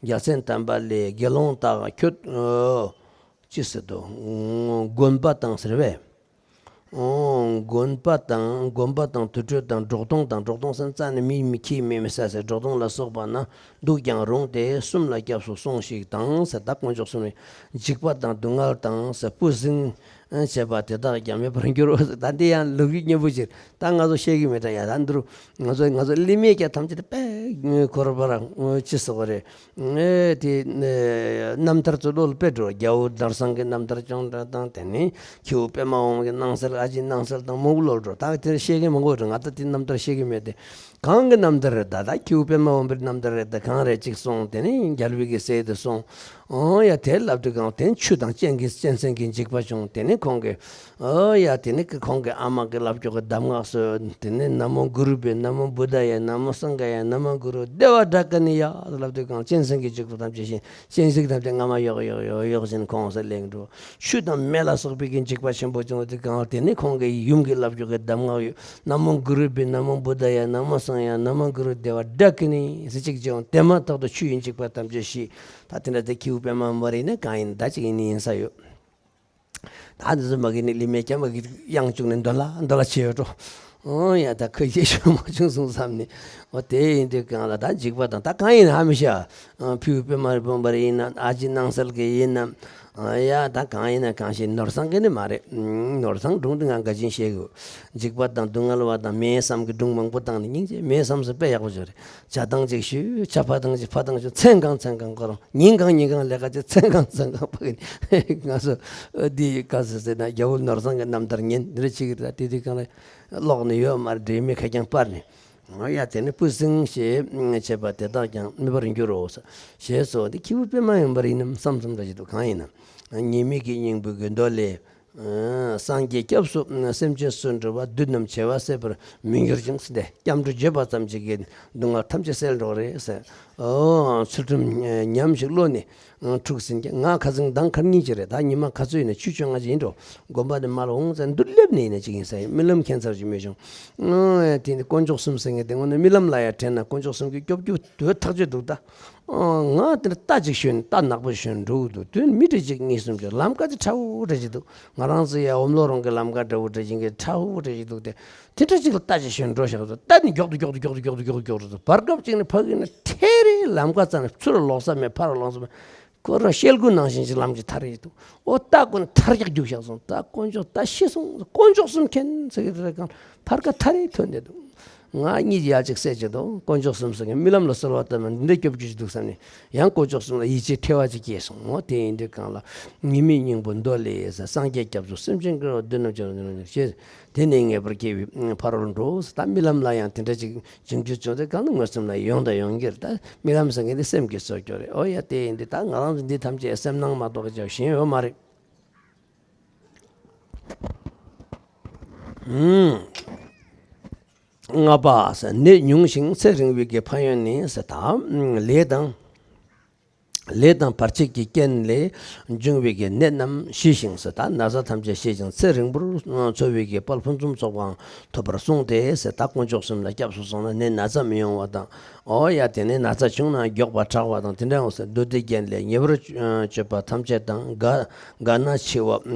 རྒྱལ་མཚན་དམ་པ་ལས། དགེ་སློང་དག་ཁྱོད་ཨོ་ཅི་ཟེར་དོ། དགོན་པ་དང་ཟེར་བས། ཨོ། དགོན་པ་དང་དགོན་པ་དང་དུར་ཁྲོད་དང་འབྲོག་སྟོང་དང་། འབྲོག་སྟོང་ཟེར་ན་རྩ་ནས་མི་མི་ཁྱི་མི་མི་ཟ་ཟེར། འབྲོག་སྟོང་ལ་སོགས་པ་ན་འདུག་ཀྱང་རུང་སྟེ་གསུམ་ལ་སྐྱབས་སུ་སོང་ཞིག་དང་ཟེར། ད་དཀོན་མཆོག་གསུམ་ནི་འཇིགས་པ་དང་སྡུག་བསྔལ་དང་ཟེར། སྤུ་ཟིང་བྱེད་པ་དེ་དག་ཀྱང་མེད་པར་འགྱུར་རོ་ཟེར། ད་འདི་ཡང་ལོ་རྒྱུས་སྙན་པོ་ཅིག་ད་ང་ཚོ་ཤེས་ཀྱི་མེད་ད་ཡ། ད་འདི་རུ་ང་ཚོ་ང་ཚོ་ལི་མེད་ཀྱང་ཐམས་ཅད་དཔེ་ཁོ་ར་པ་ར་ཅི་ཟེར་བ་རེད། ཨེ་དེ་ནས་རྣམ་ཐར་ཚོ་བློ་ལ་དཔེ་འགྲོ། རྒྱལ་པོ་ནོར་བཟང་གི་རྣམ་ཐར་ཅུང་འདྲ་དང་། དེ་ནས་ཁྱེའུ་པདྨ་འོན་གྱི་སྣང་གསལ། ཨ་ཅེ་སྣང་གསལ་དང་མང་པོ་བློ་འགྲོ། ད་དེ་ཤེས་མཁན་མང་པོ་འགྲོ། ང་ད་དེ་རྣམ་ཐར་ཤེས་ཀྱི་མེད་དེ། གང་གི་རྣམ་ཐར་རེད། ད་ད་ཁྱེའུ་པདྨ་འོན་པའི་རྣམ་ཐར་རེད། ད་གང་རེད་ཅིག་སོང་། དེ་ནས་རྒྱལ་པོའི་གི་སྲས་དེ་སོང་། ཨོ་ཡ་དེ་ལབ་དུས་གང་དེ་ཆུ་དང་གཅན་གྱི་གཅན་གཟན་གྱི་འཇིགས་པ་བྱུང་། དེ་ནས་ཁོང་གི་ཨོ་ཡ་དེ་ནི་ཁོང་གི་ཨ་མ་གི་ལབ་ཀྱོག་གི་གདམས་ངག་སོ། དེ་ནི་ན་མོ་གུ་རུ་པའི་ན་མོ་བུདྡྷ་ཡ་ན་མོ་སངྒ་ཡ་ན་མོ་གུ་རུ་དེ་བ་དྲག་གི་ནི་ཡ་ལབ་དུས་གང་གཅན་གཟན་གྱི་འཇིགས་པ་ཐམས་ཅད་ཞི། གཅན་གཟན་ཐམས་ཅད་རྔ་མ་གཡོག་གཡོག་གཡོག་གཡོག་བཞིན་ཁོང་སར་ལེགས་འགྲོ། ཆུ་དང་མེ་ལ་སོགས་པའི་གི་འཇིགས་པ་ཆེན་པོ་བྱུང་དུས་གང་དེ་ནི་ཁོང་གི་ཡུམ་གྱི་ལབ་ཀྱོག་གི་གདམས་ངག་ཡོད། ན་མོ་གུ་རུ་པའི་ན་མོ་བུདྡྷ་ཡ་ན་མོ་སངྒ་ཡ་ན་མོ་གུ་རུ་དེ་བ་དྲག་གི་ནི་ཟེར་ཅིག་བྱུང་། དེ་མ་ཐག་ཏུ་ཆུ་ཡི་འཇིགས་པ་ཐམས་ཅད་ཞི། ད་དེ་འདྲ་དེ་ཁྱེའུ་པདྨ་འོན་པ་རེད་ན་གང་ཡིན་ད་ཅིག་ཡིན་ཡིན་ས་ཡོད། ད་འདི་ཚོ་མ་གི་ནི་ལི་མེ་སྐྱ་མ་གི་དབྱངས་བཅུག་ནས་འདོན་ལ་འདོན་ལ་བྱེད་ཡོད་འགྲོ། ཨོ་ཡ་ད་ཁོས་ཡེ་ཤོད་མ་བྱུང་སོང་བསམ་ནས། ཨོ་དེ་ཡིན་དུས་གང་ལ་ད་འཇིགས་པ་དང་ད་གང་ཡིན་ཧ་མི་ཤ། ཨ་ཕུ་པདྨ་འོན་པ་རེད་ཡིན་ན། ཨ་ཅེ་སྣང་གསལ་གི་ཡིན་ན། ཨ་ཡ་ད་གང་ཡིན་ན་གང་ཞིག་ནོར་བཟང་གི་ནི་མ་རེད། ནོར་བཟང་སྒྲུང་དེ་ང་འགའ་ཅན་ཤེས་གི། འཇིགས་པ་དང་སྡུག་བསྔལ་བ་དང་མེད་བསམ་གི་སྒྲུང་མང་པོ་བཏང་ནས་སྙིང་རྗེ་མེད་བསམ་སོ་དཔེ་ཡག་པོ་བྱོས་རེད། ཇ་བཏང་ཅིག་ཞུ། ཇ་ཕ་བཏང་ཅིག་ཕ་བཏང་ཅིག་མཚན་གང་མཚན་གང་ཁོ་རང་ཉིན་གང་ཉིན་གང་ལས་ཀ་ཅིག་མཚན་གང་མཚན་གང་ཕ་གི་ནི་ང་ཚོ་འདི་ག་ཟེར་ཟེར་ན་རྒྱལ་པོ་ནོར་བཟང་གི་རྣམ་ཐར་ཉན་འདི་རེ་ཆིག་རེད། དེ་དུས་གང་ལ་ཀློག་ནི་ཡོད་མ་རེད། འདྲེ་མི་ཁ་རྐྱང་སྤར་ནས། ཨོ་ཡ་དེ་ནི་སྤུ་ཟིང་ཞེས་བྱེད་པ་དེ་དག་ཀྱང་མེད་པར་འགྱུར་རོ། ཞེས་སོ། འདི་ཁྱེའུ་པདྨ་འོན་པ་རེད་ཡིན་ནམ་བསམ་བསམ་འདྲ་ཞིག་འདུག་གང་ཡིན་ན་ཉེས་དམིགས་ཀྱི་སྙིང་པོའི་གི་མདོ་ལས། སངས་རྒྱས་སྐྱབས་སུ་སེམས་ཅན་སུ་འགྲོ་བ། བདུད་རྣམས་བྱེ་བ་བསད་པར་མི་འགྱུར་ཞིང་ཟེར་ཏེ། སྐྱབས་འགྲོ་བརྗོད་པ་ཙམ་གྱིས་ཀྱི་སྡུག་བསྔལ་ཐམས་ཅད་སེལ་འགྲོ་རེད་ཟེར། ཨོ་ཚུལ་ཁྲིམས་ཉམས་ཤིག་བློ་ནི་འཁྲུགས་ཟིན་ཀྱང་། ང་ཁ་ཚིག་མདང་ཁར་གཉིས་ཀྱི་རེད། ད་ཉི་མ་ཁ་ཚོད་ཡིན་ན་ཆུ་ཆུ་ང་ཅི་ཡིན་འགྲོ། དགོན་པ་ནས་མར་འོང་ཙང་འདུར་སླེབས་ནས་ཡིན་ན་ཅིག་ཡིན་ས་ཡིན། རྨི་ལམ་ཁྱད་མཚར་ཅིག་མེད་བྱུང་། ཨོ་དེ་ནི་དཀོན་མཆོག་གསུམ་ཟེར་མཁན་དེ་དངོས་གནས་རྨི་ལམ་ལ་ཡང་དྲན་ན་དཀོན་མཆོག་གསུམ་གྱི་སྐྱོབ་རྒྱུ་དོན་ཐག་ཆོད་འདུག་ད། ང་དེར་རྟ་ཅིག་ཞོན། རྟ་ནག་པོ་ཞོན་འགྲོ་གི་འདུག་དོན་མི་འདྲ་ཅིག་གཉིས་གསུམ་ཅིག་ལམ་ཀ་དེ་ཁྲ་བོ་འདྲ་ཅིག་འདུག་ང་རང་ཚོ་ཡ་འོམ་ལོ་རོང་གི་ལམ་ཀ་འདྲ་བོ་འདྲ་ཅིག་གི་ཁྲ་བོ་འདྲ་ཅིག་འདུག་དེ་དེ་འདྲ་ཅིག་ལ་རྟ་ཅིག་ཞོན་འགྲོ་བཞག་འདུག་རྟ་ནི་མགྱོགས་དུ་མགྱོགས་དུ་མགྱོགས་དུ་མགྱོགས་དུ་མགྱོགས་དུ་འགྲོ་འདུག་བར་སྐབས་ཅིག་ནས་ཕ་གི་ནས་ཐེ་རེ་ལམ་ཀ་རྩ་ནས་ཚུར་ལོག་ས་མེད། ཕར་ལོག་ས་མེད། ཁོ་རང་ཤེལ་སྒོ་ནང་བཞིན་གྱི་ལམ་གྱི་ཐ་རེ་འདུག་ཨོ་རྟ་ཀུན་ཐར་རྒྱག་རྒྱུག་བཞག་སོང་། ད་དཀོན་མཆོག་ད་ཤི་སོང་། དཀོན་མཆོག་གསུམ་མཁྱེན་ཟེར་གི་རེད་གང་ཕར་ཀ་ཐ་རེ་ཐོན་བསྡད་འདུག་ང་གཉིད་ཡ་གཅིག་སད་ཀྱི་འདུག་དཀོན་མཆོག་གསུམ་ཟེར་མཁན་རྨི་ལམ་ལ་གསོལ་བ་བཏབ་ན་འདི་འདྲ་སྐྱོབ་རྒྱུ་ཞིག་འདུག་བསམ་ནས་ཡང་དཀོན་མཆོག་གསུམ་ལ་ཡིད་ཆེས་ཁྲེལ་བ་ཅིག་སྐྱེས་སོང་། འོ་དེ་ཡིན་དུས་གང་ལ་ཉེས་དམིགས་སྙིང་པོ་མདོ་ལས་ཟེར། སངས་རྒྱས་སྐྱབས་སུ་སེམས་ཅན་ཀུན་ལ་བདུད་རྣམས་ཀྱང་ཞེས་དེ་ནས་ངེས་པར་སྐྱེ་བའི་ཕ་རོལ་འགྲོ་ཟེར། ད་རྨི་ལམ་ལ་ཡང་དེ་འདྲ་ཅིག་བྱུང་རྒྱུ་བྱུང་དུས་གང་ལ་མངོན་སུམ་ལ་ཡོང་དང་ཡོང་གི་རེད། ད་རྨི་ལམ་ཟེར་མཁན་དེ་སེམས་ཀྱི་སྲོལ་རྒྱུ་རེད། འོ་ཡ་དེ་ཡིན་དུས་ད་ང་རང་ཚོ་འདི་ཐམས་ཅད་སེམས་སྣང་མ་གཏོགས་ཀྱི་ཅང་གཞན་ཡོད་མ་རེད། ལྔ་པ་ཟེར། ནད་ཉུང་ཞིང་ཚེ་རིང་བའི་གི་ཕན་ཡོན་ནི་ཟེར། ད་ལས་དང་ལས་དང་བར་ཆད་ཀྱི་རྐྱེན་ལས་འབྱུང་བའི་གི་ནད་རྣམས་ཞི་ཞིང་ཟེར། ད་ན་ཚ་ཐམས་ཅད་ཞི་ཞིང་ཚེ་རིང་པོར་འཚོ་བའི་གི་དཔལ་ཕུན་སུམ་ཚོགས་པའང་ཐོབ་པར་གསུངས་ཏེ་ཟེར། ད་དཀོན་མཆོག་གསུམ་ལ་སྐྱབས་སུ་སོང་ན་ནད་ན་ཚ་མི་ཡོང་བ་དང་། འོ་ཡ་དེ་ནས་ན་ཚ་བྱུང་ན་མགྱོགས་པ་དྲག་པ་དང་དེ་འདྲ་འོང་ཟེར། བདུད་སྡེ་རྐྱེན་ལས་ཉེ་བར་སྤྱོད་པ་ཐམས་ཅད་དང་། དགའ་དགའ་ན་འཆི་བ་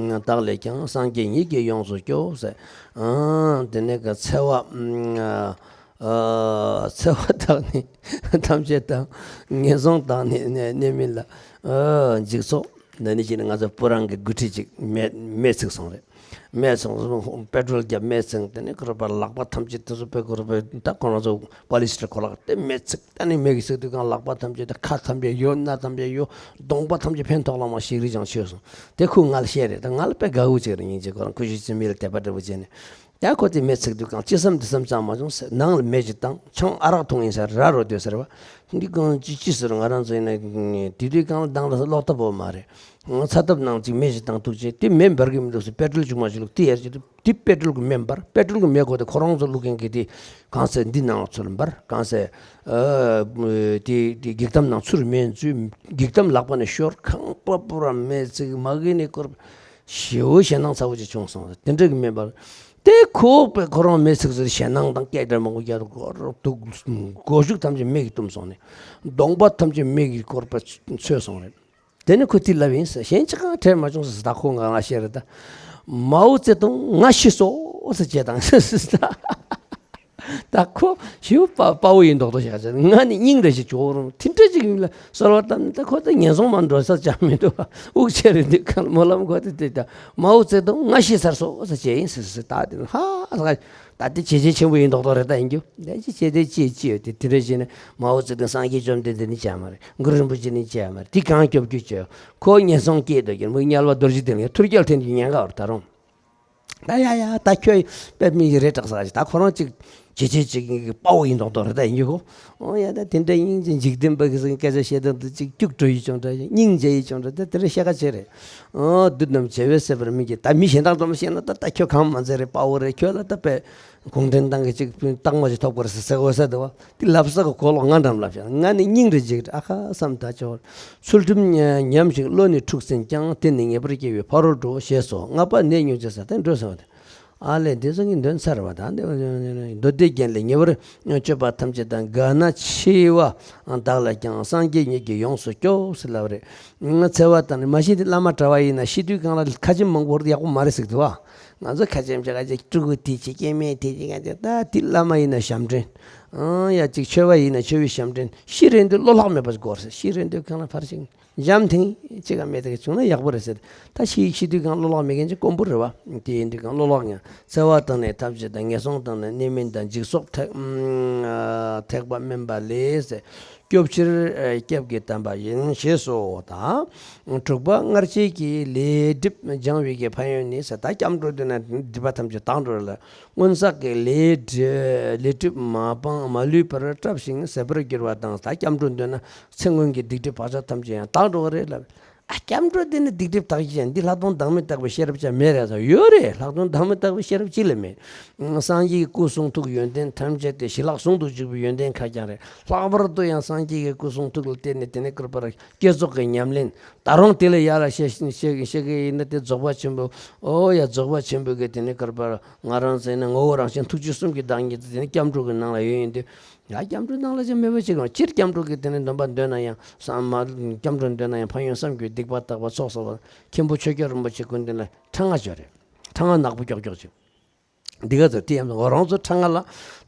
དག་ལས་ཀྱང་། སངས་རྒྱས་ཉིད་ཀྱིས་ཡོངས་སུ་སྐྱོབ་ཟེར། ཨང་དེ་ནས་ག་འཚེ་བ་འཚེ་བ་དག་ནི་ཐམས་ཅད་དང་། ངན་སོང་དག་ནི་གནས་མིན་ལ། འཇིག་ཚོགས་འདི་ནི་ཅི་ནི་ང་ཚོ་སྤུ་རང་གི་དགུ་ཁྲི་གཅིག་མེད་མེད་ཚིག་སོང་རེད། མེད་སོང་། པེ་ཏྲོལ་རྒྱབ་མེད་ཚིག་དེ་ནི་ཁོ་ར་པ་ལག་པ་ཐམས་ཅད་དེ་ཚོ་པེ་ཁོ་ར་པེ་ད་ཁོ་རང་ཚོ་པོ་ལི་སི་ཊར་གོ་ལག་དེ་མེད་ཚིག་ད་ནི་མེད་གི་ཚིག་དུས་གང་ལག་པ་ཐམས་ཅད་དེ་ཁ་ཐམས་ཅད་གཡོ། སྣ་ཐམས་ཅད་གཡོ། གདོང་པ་ཐམས་ཅད་ཕན་ཐོགས་ལ་མ་ཞིག་རི་ཅང་ཆོད་སོང་། དེ་ཁོས་ང་ལ་བཤད་རེད། ད་ང་ལ་དཔེ་དགའ་བོ་བྱེད་རེད། སྙིང་རྗེ་ཁོ་རང་ཁུ་ཤུ་ཅི་མི་ལ་དད་པ་འདྲ་བོ་བྱས་ནས། ཡང་ཁོ་དེ་མེ་ཚིག་དུས་གང་ཅི་བསམ་དེ་བསམ་ཙང་མ་བྱུང་ཟེར། ནང་ལ་མེ་ཅིག་བཏང་། ཆང་ཨ་རག་འཐུང་ཡིན་ཟེར། ར་རོ་སྡོད་ཟེར་བ། འདི་གང་ཅི་ཅི་ཟེར། ང་རང་ཚོ་ཡིན་ན་དེ་དུས་གང་ལ་དང་ལ་ལོག་ལྟ་བོ་མ་རེད། ཚ་ཐབ་ནང་ཅིག་མེ་ཅིག་བཏང་འདུག་ཅེས། དེ་མེ་འབར་གི་མི་འདུག་ཟེར། པེ་ཏྲོལ་ཅུང་མ་ཅིག་བླུགས། དེ་ཡར་ཅིག་དེ་པེ་ཏྲོལ་གི་མེ་འབར། པེ་ཏྲོལ་གི་མེ་ཁོ་དེ་ཁོ་རང་ཚོ་བླུགས་མཁན་གྱི་དེ་གང་ཟེར། འདི་ནང་ལ་ཚུར་འབར། གང་ཟེར། ཨ་དེ་དེ་འགྱིག་དམ་ནང་ཚུར་མེ་འཛུལ། འགྱིག་དམ་ལག་པ་ནས་ཤོར། ཁང་པ་པུ་ར་མེ་ཚིག་མ་གི་ནས་བསྐོར། ཞེ་བོ་ཞེད་སྣང་ཚ་བོ་ཅིག་བྱུང་སོང་། དེ་འདྲ་གི་མེ་འབར། དེ་ཁོ་པས་ཁོ་རང་མེ་ཚིག་ཟེར། ཞེད་སྣང་དང་སྐད་སྒྲ་མང་པོ་རྒྱག་འདུག་སྒོ་ཕྱུགས་ཐམས་ཅད་མེ་གིས་བཏུམས་སོང་ནས། གདོང་པ་ཐམས་ཅད་མེ་གིས་བསྐོར་བ་ཚོས་སོང་རེད། དེ་ནས་ཁོས་དེ་ལབ་ཡིན་ཟེར། གཞན་ཅི་གང་དྲན་མ་བྱུང་ཟེར། ད་ཁོ་ང་ང་ཤེས་རེད་ད། མའོ་ཙེ་ཏུང་ང་ཤི་སོང་ཟེར་བྱས་དང་ཟེར། ད་ཁོ་ཞེ་པོ་དཔའ་བོ་ཡིན་མདོག་མདོག་བྱས་ཟེར། ང་ནི་སྙིང་རེ་ཞིག་ཇོ་རུང་དེ་འདྲ་ཅིག་ཡིན་ལ་གསོལ་བ་བཏབ་ནས། ད་ཁོ་ད་ངན་སོང་མ་འགྲོ་ས་ཅང་མི་འདུག་དབུགས་ཆད་རེད་འདུག་ག། སྨོན་ལམ་ཁོ་དེ་དེ་ད་མའོ་ཙེ་ཏུང་ང་ཤི་ཚར་སོང་ཟེར་བྱས་ཡིན་ཟེར་ཟེར། ད་དེ་ཧ་ད་དེ་བྱས་རྗེས་ཆེན་པོ་ཡིན་མདོག་མདོག་རེད། ད་ཡིན་རྒྱུ་ད་ཅི་བྱས་དེ་ཅི་ཅི་ཡོད་དེ། དེ་འདྲ་བྱས་ནས་མའོ་ཙེ་ཏུང་སངས་རྒྱས་བཅོམ་ལྡན་འདས་ནི་བྱས་མ་རེད། གུ་རུ་རིན་པོ་ཆེ་ནི་བྱས་མ་རེད། དེ་གང་སྐྱོབ་རྒྱུ་བྱས། ཁོ་ངན་སོང་སྐྱེས་འདུག་ཀྱང་མི་དམྱལ་བ་རྡོ་རྗེ་གདན་ལ་ཐུར་རྒྱལ་འཐེན་གྱི་ཉེན་ཁ་བར་ད་རུང་། ད་ཡ་ཡ་ད་ཁྱོད་དཔེ་མི་རེད་དྲག་ས་ད་ཁོ་རང་ཅིག་ཇེ་ཆེ་ཅིག་གི་དཔའ་བོ་ཡིན་མདོག་མདོག་རེད། ད་ཡིན་གྱི་ཁོ། ཨོ་ཡ་ད་དེ་འདྲ་སྙིང་རྗེ་འཇིག་རྟེན་པ་གི་སྐད་ཆ་བཤད་སྟངས་དེ་ཅིག་སྐྱུག་བྲོ་ཡི་ཅུང་འདྲ། སྙིང་རྗེ་ཡི་ཅུང་འདྲ། ད་དེ་འདྲ་བཤད་ཁ་ཆེ་རེད། ཨོ་བདུད་རྣམས་བྱེ་བའི་ཟེར་བར་མི་འགྱུར། ད་མི་གཞན་དག་ཙམ་བཤད་ན་ད་ད་ཁྱོད་གང་མ་མཛད་རེད། དཔའ་བོ་རེད། ཁྱོད་ལ་ད་དཔེ་གུང་ཁྲན་ཏང་གི་ཅིག་རྟགས་མ་ཅིག་ཐོབ་དགོས་རེད་ཟེར་ཟེར་དགོས་ས་འདུག་བ། དེ་ལབ་ས་གི་གོ་ལོག་ང་འགྲམ་ལབ་བཞག་ང་ནི་སྙིང་རེ་འཇིགས། ཨ་ཁ་བསམ་ད་ཅོར། ཚུལ་ཁྲིམས་ཉམས་ཤིང་བློ་ནི་འཁྲུགས་ཟིན་ཀྱང་། དེ་ནི་ངེས་པར་སྐྱེ་བའི་ཕ་རོལ་འགྲོ། ཞེས་སོ། ལྔ་པ་ནད་སྙུང་བྱེད་ས་དེ་འགྲོ་ཟེར་བ་དེ། ཨ་ལས་འདི་ཚོ་གི་འདོན་ཚར་བ་དང་། མདོ་སྡེ་རྒྱན་ལས། ཉེ་བར་སྤྱོད་པ་ཐམས་ཅད་དང་། ག་ན་འཆི་བ་བདག་ལ་ཀྱང་། སངས་རྒྱས་ཉིད་ཀྱིས་ཡོངས་སུ་སྐྱོབ་ཟེར་ལབ་རེད། འཚེ་བ་དང་ནི་མ་གཞི་དེ་བླ་མ་གྲྭ་བ་ཡིན་ན་ཤི་དུས་གང་ལ་ཁ་ཆེམས་མང་པོ་ཡག་པོ་མ་རེད་ཟེར་གི་འདུག་བ། ང་ཚོ་ཁ་ཆེམས་བྱ་ག་ཅིག་སྤྲུལ་སྐུ་དེ་ཅིག་སྐྱེ་དམན་དེ་ཅིག་ང་ཅིག་ད་དེ་བླ་མ་ཡིན་ན་ཞབས་འདྲེན། ཨང་ཡ་ཅིག་ཆོས་པ་ཡིན་ན་ཆོས་པའི་ཞབས་འདྲེན། ཤི་རན་དུས་བློ་ལྷག་མེད་པ་དགོས་རེད། ཤི་རན་དུས་གང་ལ་ཕར་ཞིག་འཇམ་ཐིང་ཅིག་ག་མེད་དེ་ག་བྱུང་ན་ཡག་པོ་རེད་ཟེར། ད་ཤི་ཤི་དུས་གང་བློ་ལྷག་མེད་མཁན་ཅིག་དཀོན་པོ་རེད་བ། དེ་ཡིན་དུས་གང་བློ་ལྷག་ཡང་། འཚེ་བ་དང་ནི་ཐམས་ཅད་དང་། ངན་སོང་དང་ནི་གནས་མིན་དང་། འཇིག་ཚོགས་ཐེག་ཨམ་ཐེག་པ་དམན་པ་ལས་ཟེར། སྐྱོབ་ཕྱིར་ཨ་སྐྱབས་ཀྱི་བསྟན་པ་ཡིན། ཞེས་སོ། དང་། དྲུག་པ་སྔར་བྱས་ཀྱི་ལས་སྒྲིབ་སྦྱང་བའི་གི་ཕན་ཡོན་ནི་ཟེར། ད་སྐྱབས་འགྲོ་འདོན་ན་སྒྲིབ་པ་ཐམས་ཅད་དག་འགྲོ་ལ། སྔོན་བསགས་ཀྱི་ལས་སྒྲིབ་ལས་སྒྲིབ་མ་སྤངས་མ་ལུས་པར་བསྲབས་ཤིང་ཟད་པར་གྱུར་པ་དང་། ད་སྐྱབས་འགྲོ་འདོན་ན་ཚེ་སྔོན་གྱི་སྡིག་སྒྲིབ་བག་ཆགས་ཐམས་ཅད་ཡང་དག་འགྲོ་གི་རེད་ལབ། ཨ་སྐྱབས་འགྲོ་འདི་ནི་སྡིག་སྒྲིབ་དག་ཅིག་ཡང་འདི་ལྷག་མཐོང་བདག་མེད་རྟོགས་པའི་ཤེས་རབ་ཅང་མེད་རེད་ཟེར། ཡོད་རེད། ལྷག་མཐོང་བདག་མེད་རྟོགས་པའི་ཤེས་རབ་ཅིག་ལས་མེད། སངས་རྒྱས་ཀྱི་སྐུ་གསུང་ཐུགས་ཡོན་ཏན་ཐམས་ཅད་དེ་ཞི་ལྷག་ཟུང་དུ་འཇུག་པའི་ཡོན་ཏན་ཁ་རྐྱང་རེད། ལྷག་པར་དུ་ཡང་སངས་རྒྱས་ཀྱི་སྐུ་གསུང་ཐུགས་ལ་བརྟེན་ནས་དེ་ནས་བསྐུར་བར་བསྐྱེད་རྫོགས་ཀྱི་ཉམས་ལེན། ད་རུང་དེ་ལས་ཡར་ལ་བཤད་བཤད་བཤད་ཀྱི་ཡིན་ན་དེ་རྫོགས་པ་ཆེན་པོ། ཨོ་ཡ་རྫོགས་པ་ཆེན་པོ་གི་དེ་ནས་བསྐུར་བར་ང་རང་ཚོ་ཡིན་ན་ངོ་བོ་རང་བཞིན་ཐུགས་རྗེ་གསུམ་གྱི་བདག་ཉིད་དེ་ནི་སྐྱབས་འགྲོ་གི་ནང་ལ་ཡོད་ཡིན་དུས། ཡ་སྐྱབས་འགྲོ་ནང་ལ་ཅང་མེད་པ་ཅིག་ཡང་སྤྱིར་སྐྱབས་འགྲོ་གི་དེ་ནི་འདོན་པ་འདོན་ན་ཡང་བསམ་མ། སྐྱབས་འགྲོ་འདོན་ན་ཡང་ཕན་ཡོན་བསམ་རྒྱུ་སྡིག་པ་དག་པ་ཚོགས་གསོག་པ། མཁན་པོ་ཆོས་རྒྱལ་རིན་པོ་ཆེ་སྐུ་མདུན་ལ་ཁྲ་ང་ཅོ་རེད། ཁྲ་ང་ནག་པོ་ཀྱོག་ཀྱོག་ཅིག་འདི་ག་ཚོ་དེ་ཡང་ང་རང་ཚོ་ཁྲ་ང་ལ་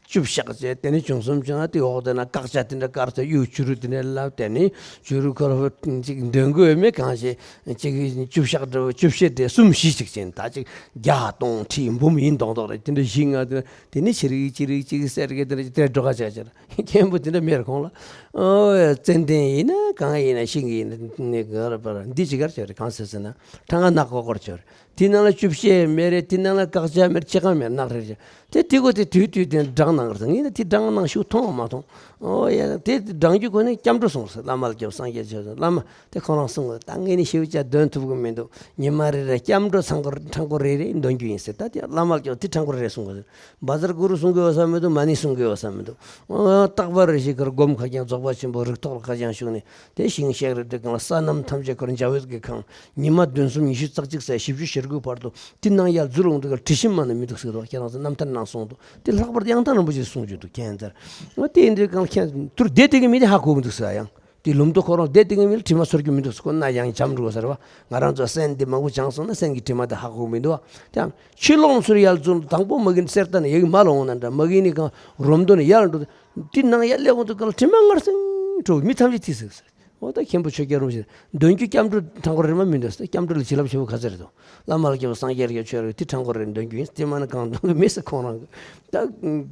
བཅུ་བཞག་བྱས། དེ་ནི་བྱུང་གསུམ་བྱུང་ན་དེ་འོག་དེ་ན་དཀར་ཆ་དེ་འདྲ་དཀར་ཆ་གཡུ་བྱུ་རུ་དེ་འདྲ་ལབ། དེ་ནི་བྱུ་རུ་ཁོ་ར་ཅིག་འདོན་དགོས་མེད་གང་ཞིག་ཅིག་བཅུ་བཞག་འདྲ་བོ་བཅུ་བཤད་དེ་གསུམ་བཞི་ཅིག་བྱས་ད་ཅིག་བརྒྱ་སྟོང་ཁྲི་འབུམ་ཡིན་མདོག་མདོག་རེད། དེ་འདྲ་བཞི་ལྔ་དེ་དེ་ནི་ཅི་རིགས་ཅི་རིགས་ཅིག་གསེར་གྱི་དེ་འདྲ་དེ་འདྲ་འགྲོ་ཁ་ཆ་ཆེར། མཁན་པོ་དེ་འདྲ་མེད་ར་ཁོང་ལ། ཨོ་ཙན་དན་ཡིན་ན་གང་ཡིན་ན་ཤིང་གི་ཡིན་ན་ག་ར་པར་འདི་ཅི་གར་བྱས་རེད། གང་ཟེར་ཟེར་ན་ཁྲ་ང་ནག་ཀོ་ཀོར་བྱས་རེད། དེ་ནང་ལ་བཅུ་བཤད་མེད་རེད། དེ་ནང་ལ་དཀར་ཆ་མེད་རེད། ཅི་གང་མེད་ནག་རེད་རེད། དེ་དེ་གོ་དེ་དུས་དུས་དེ་བགྲང་གནང་རེད། ངས་ན་དེ་བགྲང་གནང་ཞུ་མཐོང་བ་མ་མཐོང་། ཨོ་ཡ་དེ་བགྲང་རྒྱུ་གོ་ནས་སྐྱབས་འགྲོ་སོང་ཟེར། བླ་མ་ལ་སྐྱབས་སངས་རྒྱས་ཆོས་བླ་མ། དེ་ཁོ་རང་གསུང་གི། ད་ངས་ནི་ཞེ་པོ་ཅིག་འདོན་ཐུབ་ཀྱི་མི་འདུག་ཉི་མ་རེ་རེ་སྐྱབས་འགྲོ་ཚང་ཁོ་ཁྲང་ཁོ་རེ་རེ་འདོན་རྒྱུ་ཡིན་ཟེར། ད་དེ་བླ་མ་ལ་སྐྱབས་དེ་ཁྲང་ཁོ་རེ་རེ་གསུང་གི་ཟེར། བཛྲ་གུ་རུ་གསུང་གི་ཡོད་ས་མི་འདུག་མ་ཎི་གསུང་གི་ཡོད་ས་མི་འདུག་ཨོ་རྟག་པར་རེ་ཞིག་གར་སྒོམ་ཁ་རྐྱང་རྫོགས་པ་ཆེན་པོ་རིགས་ཐོག་ལ་ཁ་རྐྱང་བཞུགས་ནས་དེ་ཞིང་གཤེགས་རེ་དེ་གང་ལ་ས་རྣམས་ཐམས་ཅད་ཁོ་རང་འཇའ་འོད་ཀྱི་ཁང་ཉི་མ་བདུན་གསུམ་ཉི་ཤུ་རྩ་གཅིག་ཚེས་བཞི་བཅུ་ཞེ་དགུའི་བར་དུ་དེ་ནང་ཡར་འཛུལ་འོང་དུས་ཀ་དྲི་ཞིམ་མ་ན་མི་འདུག་ཟེར་དོ། ཁྱེད་རང་ཚོ་རྣམ་ཐར་ནང་གསུངས་འདུག་དེ་ལྷག་པར་དུ་གཡང་ཐང་རིན་པོ་ཆེས་གསུང་རྒྱུ་འདུག་ཁྱེད་ཚར་ཨོ་དེ་འདྲའི་གང་ལ་ཁྱེད་དུར་བསྡད་དེ་གི་མི་དེ་ཧ་གོ་གི་འདུག་ཟེར་ཡང་། དེ་ལུང་རྟོགས་ཁོ་རང་བསྡད་དེ་གི་མི་ལ་དྲི་མ་ཚོར་རྒྱུ་མི་འདུག་ཁོ་ན་ཡང་བྱམས་འགྲོ་ཟེར་བ། ང་རང་ཚོ་སེམས་འདི་མང་པོ་སྦྱངས་སོང་ན་སེམས་ཀྱི་དྲི་མ་དེ་ཧ་གོ་མི་འདུག་བ། དེ་ཡང་ཕྱི་ལོགས་ཚུར་ཡར་འཛུལ་དང་པོ་མ་གི་ནི་གསེར་རྟ་ནས་ཡ་གི་མ་ལ་འོང་ན་འདྲ། མ་གི་ནི་གང་རོམ་དོ་ནས་ཡར་འགྲོ། དེ་ནང་ཡར་སླེབས་འོང་དུས་གང་ལ་དྲི་མ་ངར་སེང་འགྲོ། མི་ཐམས་ཅད་དེ་ཟེར་ཟེར། འོ་ད་མཁན་པོ་ཆོས་རྒྱལ་རིན་པོ་ཆེ་འདོན་རྒྱུ་སྐྱབས་འགྲོ་ཁྲང་ཁོ་རེ་མ་མི་འདོན་ཟེར། སྐྱབས་འགྲོ་ལ་བྱིན་རླབས་ཆེན་པོ་ག་ཚོད་རེད་དོ། བླ་མ་ལ་སྐྱབས་སངས་རྒྱས་ལ་སྐྱབས་ཆོས་རེད། དེ་ཁྲང་ཁོ་རེ་འདོན་རྒྱུ་ཡིན། དེ་མ་ནི་གང་འདོན་གི་མེད་ཟེར་ཁོང་རང་གི། ད་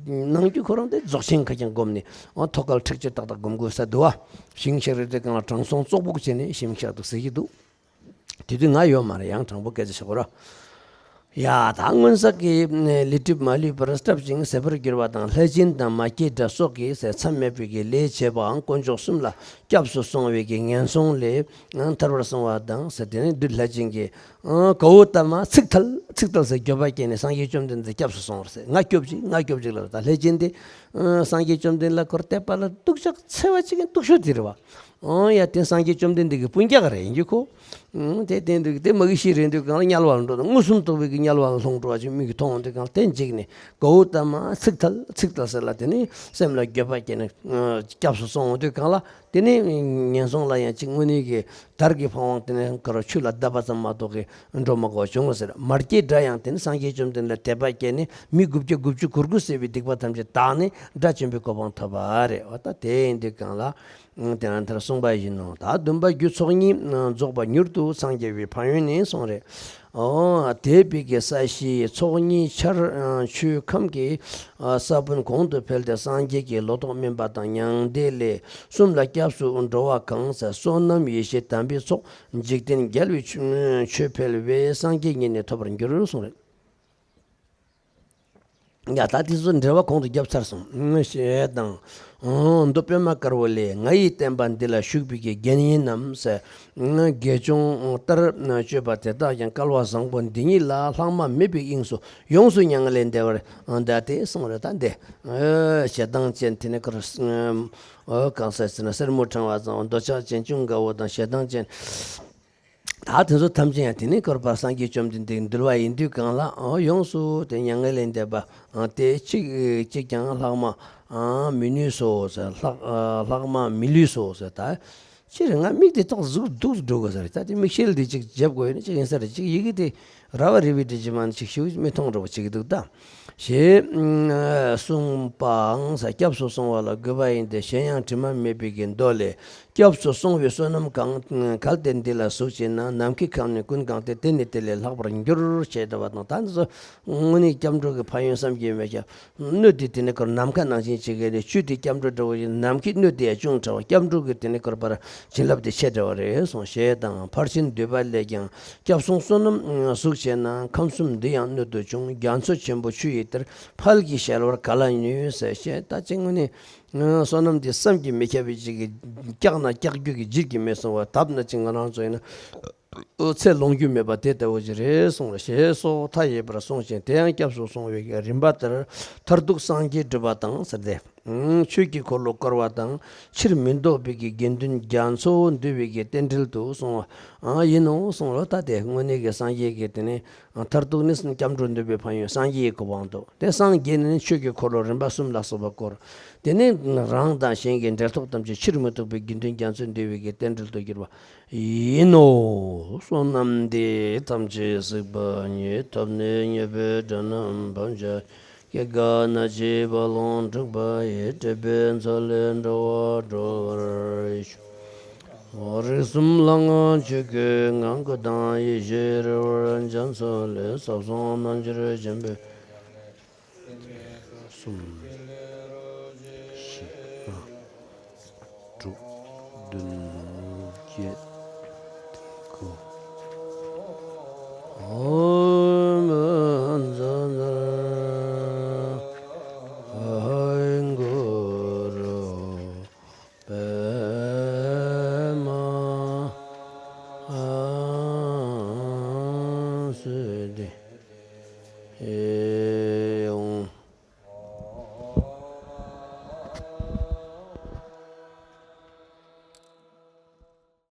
ནང་རྒྱུ་ཁོ་རང་དེ་རྫོགས་ཆེན་ཁ་རྐྱང་བསྒོམས་ནས་འོ་ཐོག་ཁ་ལ་ཁྲེགས་ཆོད་ཏག་ཏག་སྒོམ་དགོས་ས་འདུག་བ། ཞིང་གཤེགས་རེ་དེ་གང་ལ་དྲང་སྲོང་ཙོག་པུ་བྱས་ནས་ཞིང་གཤེགས་འདུག་ཟེར་གྱི་འདུག་དེ་དུས་ང་ཡོད་མ་རེད། ཡང་དྲང་པོ་སྐད་ཆ་བཤད་དགོས་ར། ཡ་ད་སྔོན་བསགས་ཀྱི་ལས་སྒྲིབ་མ་ལུས་པར་བསྲབས་ཤིང་ཟད་པར་གྱུར་པ་དང་། ལྷས་སྦྱིན་དང་མ་སྐྱེས་དགྲ་སོགས་ཀྱིས་ཟད་མཚམས་མེད་པའི་གི་ལས་བྱས་པའང་དཀོན་མཆོག་གསུམ་ལ་སྐྱབས་སུ་སོང་བའི་གི་ངན་སོང་ལས་ཐར་བར་གསུངས་པ་དང་ཟེར། དེ་ནས་བདུད་ལྷས་སྦྱིན་གྱིས་གཽ་ཏ་མ་ཚིག་ཐལ་ཚིག་ཐལ་ཟེར་འགྱོད་པ་སྐྱེས་ནས་སངས་རྒྱས་བཅོམ་ལྡན་འདས་སྐྱབས་སུ་སོང་བར་ཟེར། ང་སྐྱོབ་ཅིག་ང་སྐྱོབ་ཅིག་ལབ། ད་ལྷས་སྦྱིན་དེ་སངས་རྒྱས་བཅོམ་ལྡན་ལ་ཁོར་དད་པ་ལ་སྡུག་ཅག་འཚེ་བ་ཅིག་གི་སྡུག་ཤོས་དེ་རེད་བ། ཨང་ཡ་དེ་སངས་རྒྱས་བཅོམ་ལྡན་འདས་ཀྱི་སྤུན་ཀྱག་རེད་ཡིན་གྱི་ཁོ། ཨང་དེ་བསྟན་འདུག་དེ་མ་གི་ཤི་རེད་འདུག་གང་ལ་དམྱལ་བ་ལ་འགྲོ་དང་མངོན་སུམ་རྟོགས་པའི་གི་དམྱལ་བ་ལ་ལྷུང་འགྲོ་བ་ཅིག་མིག་གིས་མཐོང་འོང་དུས་གང་ལ་དེ་འཇིགས་ནས་གཽ་ཏ་མ་ཚིག་ཐལ་ཚིག་ཐལ་ཟེར་ལ། དེ་ནི་སེམས་ལ་འགྱོད་པ་སྐྱེས་ནས་སྐྱབས་སུ་སོང་འོང་དུས་གང་ལ་དེ་ནི་ངན་སོང་ལ་ཡང་ཅིག་དངོས་གནས་ཀྱི་དར་གྱི་ཕང་བང་དེ་ནི་ཁོ་ར་ཆུ་ལ་བརྡབས་པ་ཙམ་མ་གཏོགས་ཀྱི་འགྲོ་མ་དགོས་བྱུང་ཟེར། མ་སྐྱེས་དགྲ་ཡང་དེ་ནི་སངས་རྒྱས་བཅོམ་ལྡན་འདས་ལ་དད་པ་སྐྱེས་ནས་མི་དགུ་བརྒྱ་དགུ་བཅུ་གོ་དགུ་བསད་པའི་སྡིག་པ་ཐམས་ཅད་དག་ནས་དགྲ་བཅོམ་པའི་གོ་འཕང་ཐོབ་པ་རེད། འོ་ད་དེ་ཡིན་དུས་གང་ལ། དེ་ན་མཐར་གསུངས་པ་ཡིན་ནོ། ད་བདུན་པ་རྒྱུ་ཚོགས་གཉིས་རྫོགས་པ་མྱུར་དུ་འཚང་རྒྱ་བའི་ཕན་ཡོན་ནི་གསུངས་རེད། ཨོ་དད་པའི་གི་ས་གཞིའི་ཚོགས་གཉིས་ཆར་ཆུའི་ཁམས་ཀྱི་ས་བོན་གོང་དུ་འཕེལ་ཏེ་སངས་རྒྱས་ཀྱི་ལོ་ཏོག་སྨིན་པ་དང་། མྱང་འདས་ལས་གསུམ་ལ་སྐྱབས་སུ་འགྲོ་བ་གང་ཟེར། བསོད་ནམས་ཡེ་ཤེས་དམ་པའི་ཚོགས། འཇིག་རྟེན་རྒྱལ་བའི་ཆོས་འཕེལ་བས། སངས་རྒྱས་ཉིད་ནི་ཐོབ་པར་འགྱུར་གསུངས་རེད། ཡ་ད་དེ་ཚོ་འགྲེལ་བ་གོང་དུ་བརྒྱབ་ཚར་སོང་ཞེས་དང་། མདོ་པདྨ་དཀར་པོ་ལས། ང་ཡི་བསྟན་པ་འདི་ལ་ཞུགས་པའི་གི་རྒན་ཡིན་ནམ་ཟེར། དགེ་སྦྱོང་ལྟར་སྤྱོད་པ་དེ་དག་ཀྱང་སྐལ་བ་བཟང་པོ་འདི་ཉིད་ལ་ལྷག་མ་མེད་པའི་དབྱིངས་སུ་ཡོངས་སུ་མྱ་ངན་ལས་འདས་པར་འདོད་དེ་གསུངས་རེད། ད་འདི་ཞེ་སྡང་ཅན་དེ་ནི་ཁར་གང་ཟེར་ཟེར་ན་སེར་མོ་ཕྲེང་བ་ཙམ་འདོད་ཆགས་ཅན་ཅུང་དགའ་བོ་དང་ཞེ་སྡང་ཅན། ད་དེ་ཚོ་ཐམས་ཅད་ཡང་དེ་ནི་བསྐལ་པར་སངས་རྒྱས་བཅོམ་ལྡན་འདས་འདུལ་བ་ཡིན་དུས་གང་ལ་ཡོངས་སུ་དེ་མྱ་ངན་ལས་འདས་པ་དེ་གཅིག་གཅིག་ཀྱང་ལྷག་མ་མི་ནུས་སོ་ཟེར། ལྷག་ལྷག་མ་མི་ལུས་སོ་ཟེར། ད་སྤྱིར་ང་མིག་དེ་ཏོག་ཟུག་སྡུག་འགྲོ་དགོས་ས་རེད། ད་དེ་མིག་ཤེལ་དེ་གཅིག་བརྒྱབ་དགོས་ཡོད་ན་གཅིག་ཡིན་ས་རེད། གཅིག་ཡི་གེ་དེ་ར་བ་རི་བི་འདྲ་ཅི་མ་ཅིག་ཞུ་མི་མཐོང་འགྲོ་བ་ཅིག་འདུག་ད། ཞེས་གསུངས་པའང་ས་སྐྱབས་སུ་སོང་བ་ལ་དགོས་པ་ཡིན་ཏེ། གཞན་ཡང་དྲི་མ་མེད་པའི་གི་མདོ་ལས། སྐྱབས་སུ་སོང་བའི་བསོད་ནམས་གང་གལ་ཏེ་འདི་ལ་ཟུག་བྱེད་ན། ནམ་མཁའི་ཁམས་ནི་ཀུན་གང་སྟེ། དེ་ནི་དེ་ལས་ལྷག་པར་འགྱུར། ཞེས་བསྟན་པ་དང་། ད་འདི་ཚོ་དངོས་གནས་སྐྱབས་འགྲོ་གི་ཕན་ཡོན་བསམ་གྱིས་མི་ཁྱབ། སྣོད་དེ་དེ་ནི་ཁོར་ནམ་མཁའ་ནང་བཞིན་བྱེད་མཁན་ནི་བཅུད་དེ་སྐྱབས་འགྲོ་འདྲ་བོ་ཡིན། ནམ་མཁའི་སྣོད་དེ་ཡང་ཅུང་ཕྲ་བ། སྐྱབས་འགྲོ་གི་དེ་ནི་ཁོར་བར་བྱིན་རླབས་དེ་ཆེ་འདྲ་བ་རེད་གསུངས། ཞེས་དང་། ཕར་ཕྱིན་བསྡུས་པ་ལས་ཀྱང་། སྐྱབས་སོང་བསོད་ནམས་ཟུག་བྱས་ན། ཁམས་གསུམ་འདི་ཡང་སྣོད་དུ་འབྱུང་། རྒྱ་མཚོ་ཆེན་པོ་ཆུ་ཡི་གཏེར། ཕལ་གྱི་གཞལ་བར་ག་ལ་ནུས་ཟེར། ཞེས་ད་ཅིག་དངོས་གནས་བསོད་ནམས་འདི་བསམ་གྱིས་མི་ཁྱབ་པའི་ཅིག་གི་སྐྱག་ན་སྐྱག་རྒྱུ་གི་བརྗིད་ཀྱིས་མི་ཟུང་བ། དཔེར་ན་ཅིག་ང་རང་ཚོ་ཡིན་ན་ཚེ་ལོངས་རྒྱུ་མེད་པ་དེ་ལྟ་བུ་ཅིག་རེད་གསུངས་ལ། ཞེས་སོགས་མཐའ་ཡས་པར་གསུངས་ཤིང་། དེ་ཡང་སྐྱབས་སུ་སོང་བའི་རིམ་པ་ལྟར་མཐར་ཐུག་སངས་རྒྱས་སྒྲུབ་པ་དང་ཟེར་ཏེ། ཆོས་ཀྱི་འཁོར་ལོ་བསྐོར་བ་དང་། ཕྱིར་མི་ལྡོག་པའི་གི་དགེ་འདུན་རྒྱ་མཚོ་འདུ་བའི་གི་རྟེན་འབྲེལ་དུ་གསུངས་པ་ཡིན་ནོ་གསུངས་ལ། ད་དེ་དངོས་གནས་ཀྱི་སངས་རྒྱས་ཀྱི་དེ་ནི་མཐར་ཐུག་ནི་སྐྱབས་འགྲོ་འདུལ་བའི་ཕན་ཡོན་སངས་རྒྱས་ཀྱི་གོ་འཕང་དུ། དེ་སངས་རྒྱས་ནི་ཆོས་ཀྱི་འཁོར་ལོ་རིམ་པ་གསུམ་ལ་སོགས་པ་བསྐོར། དེ་ནི་རང་དང་གཞན་གྱི་འབྲེལ་ཐོགས་ཐམས་ཅད་ཕྱིར་མི་ལྡོག་པའི་དགེ་འདུན་རྒྱ་མཚོ་འདུ་བའི་གི་རྟེན་འབྲེལ་དུ་གྱུར་པ་ཡིན་ནོ། བསོད་ནམས་འདི་ཐམས་ཅད་གཟིགས་པ་ཉིད། ཐོབ་ནས་ཉེས་པའི་དགྲ་རྣམས་ཕམ་བྱས། སྐྱེ་རྒ་ན་འཆིའི་རྦ་ཀློང་འཁྲུགས་པ་ཡི། སྲིད་པའི་མཚོ་ལས་འགྲོ་བ་སྒྲོལ་བར་ཤོག། རིགས་གསུམ་ལྷ་དབང་ཆོས་ཀྱི་ངང་། སྐུ་དང་ཡེ་ཤེས་རོལ་པར་འཇམ་ཚུལ་ལས། ཟབ་གསང་རྣལ་འབྱོར་ཆེན་པོའི། གསུམ། བཞི། ལྔ། དྲུག། བདུན། བརྒྱད། དགུ། ཨོཾ་གུ་རུ་པདྨ་སིདྡྷི།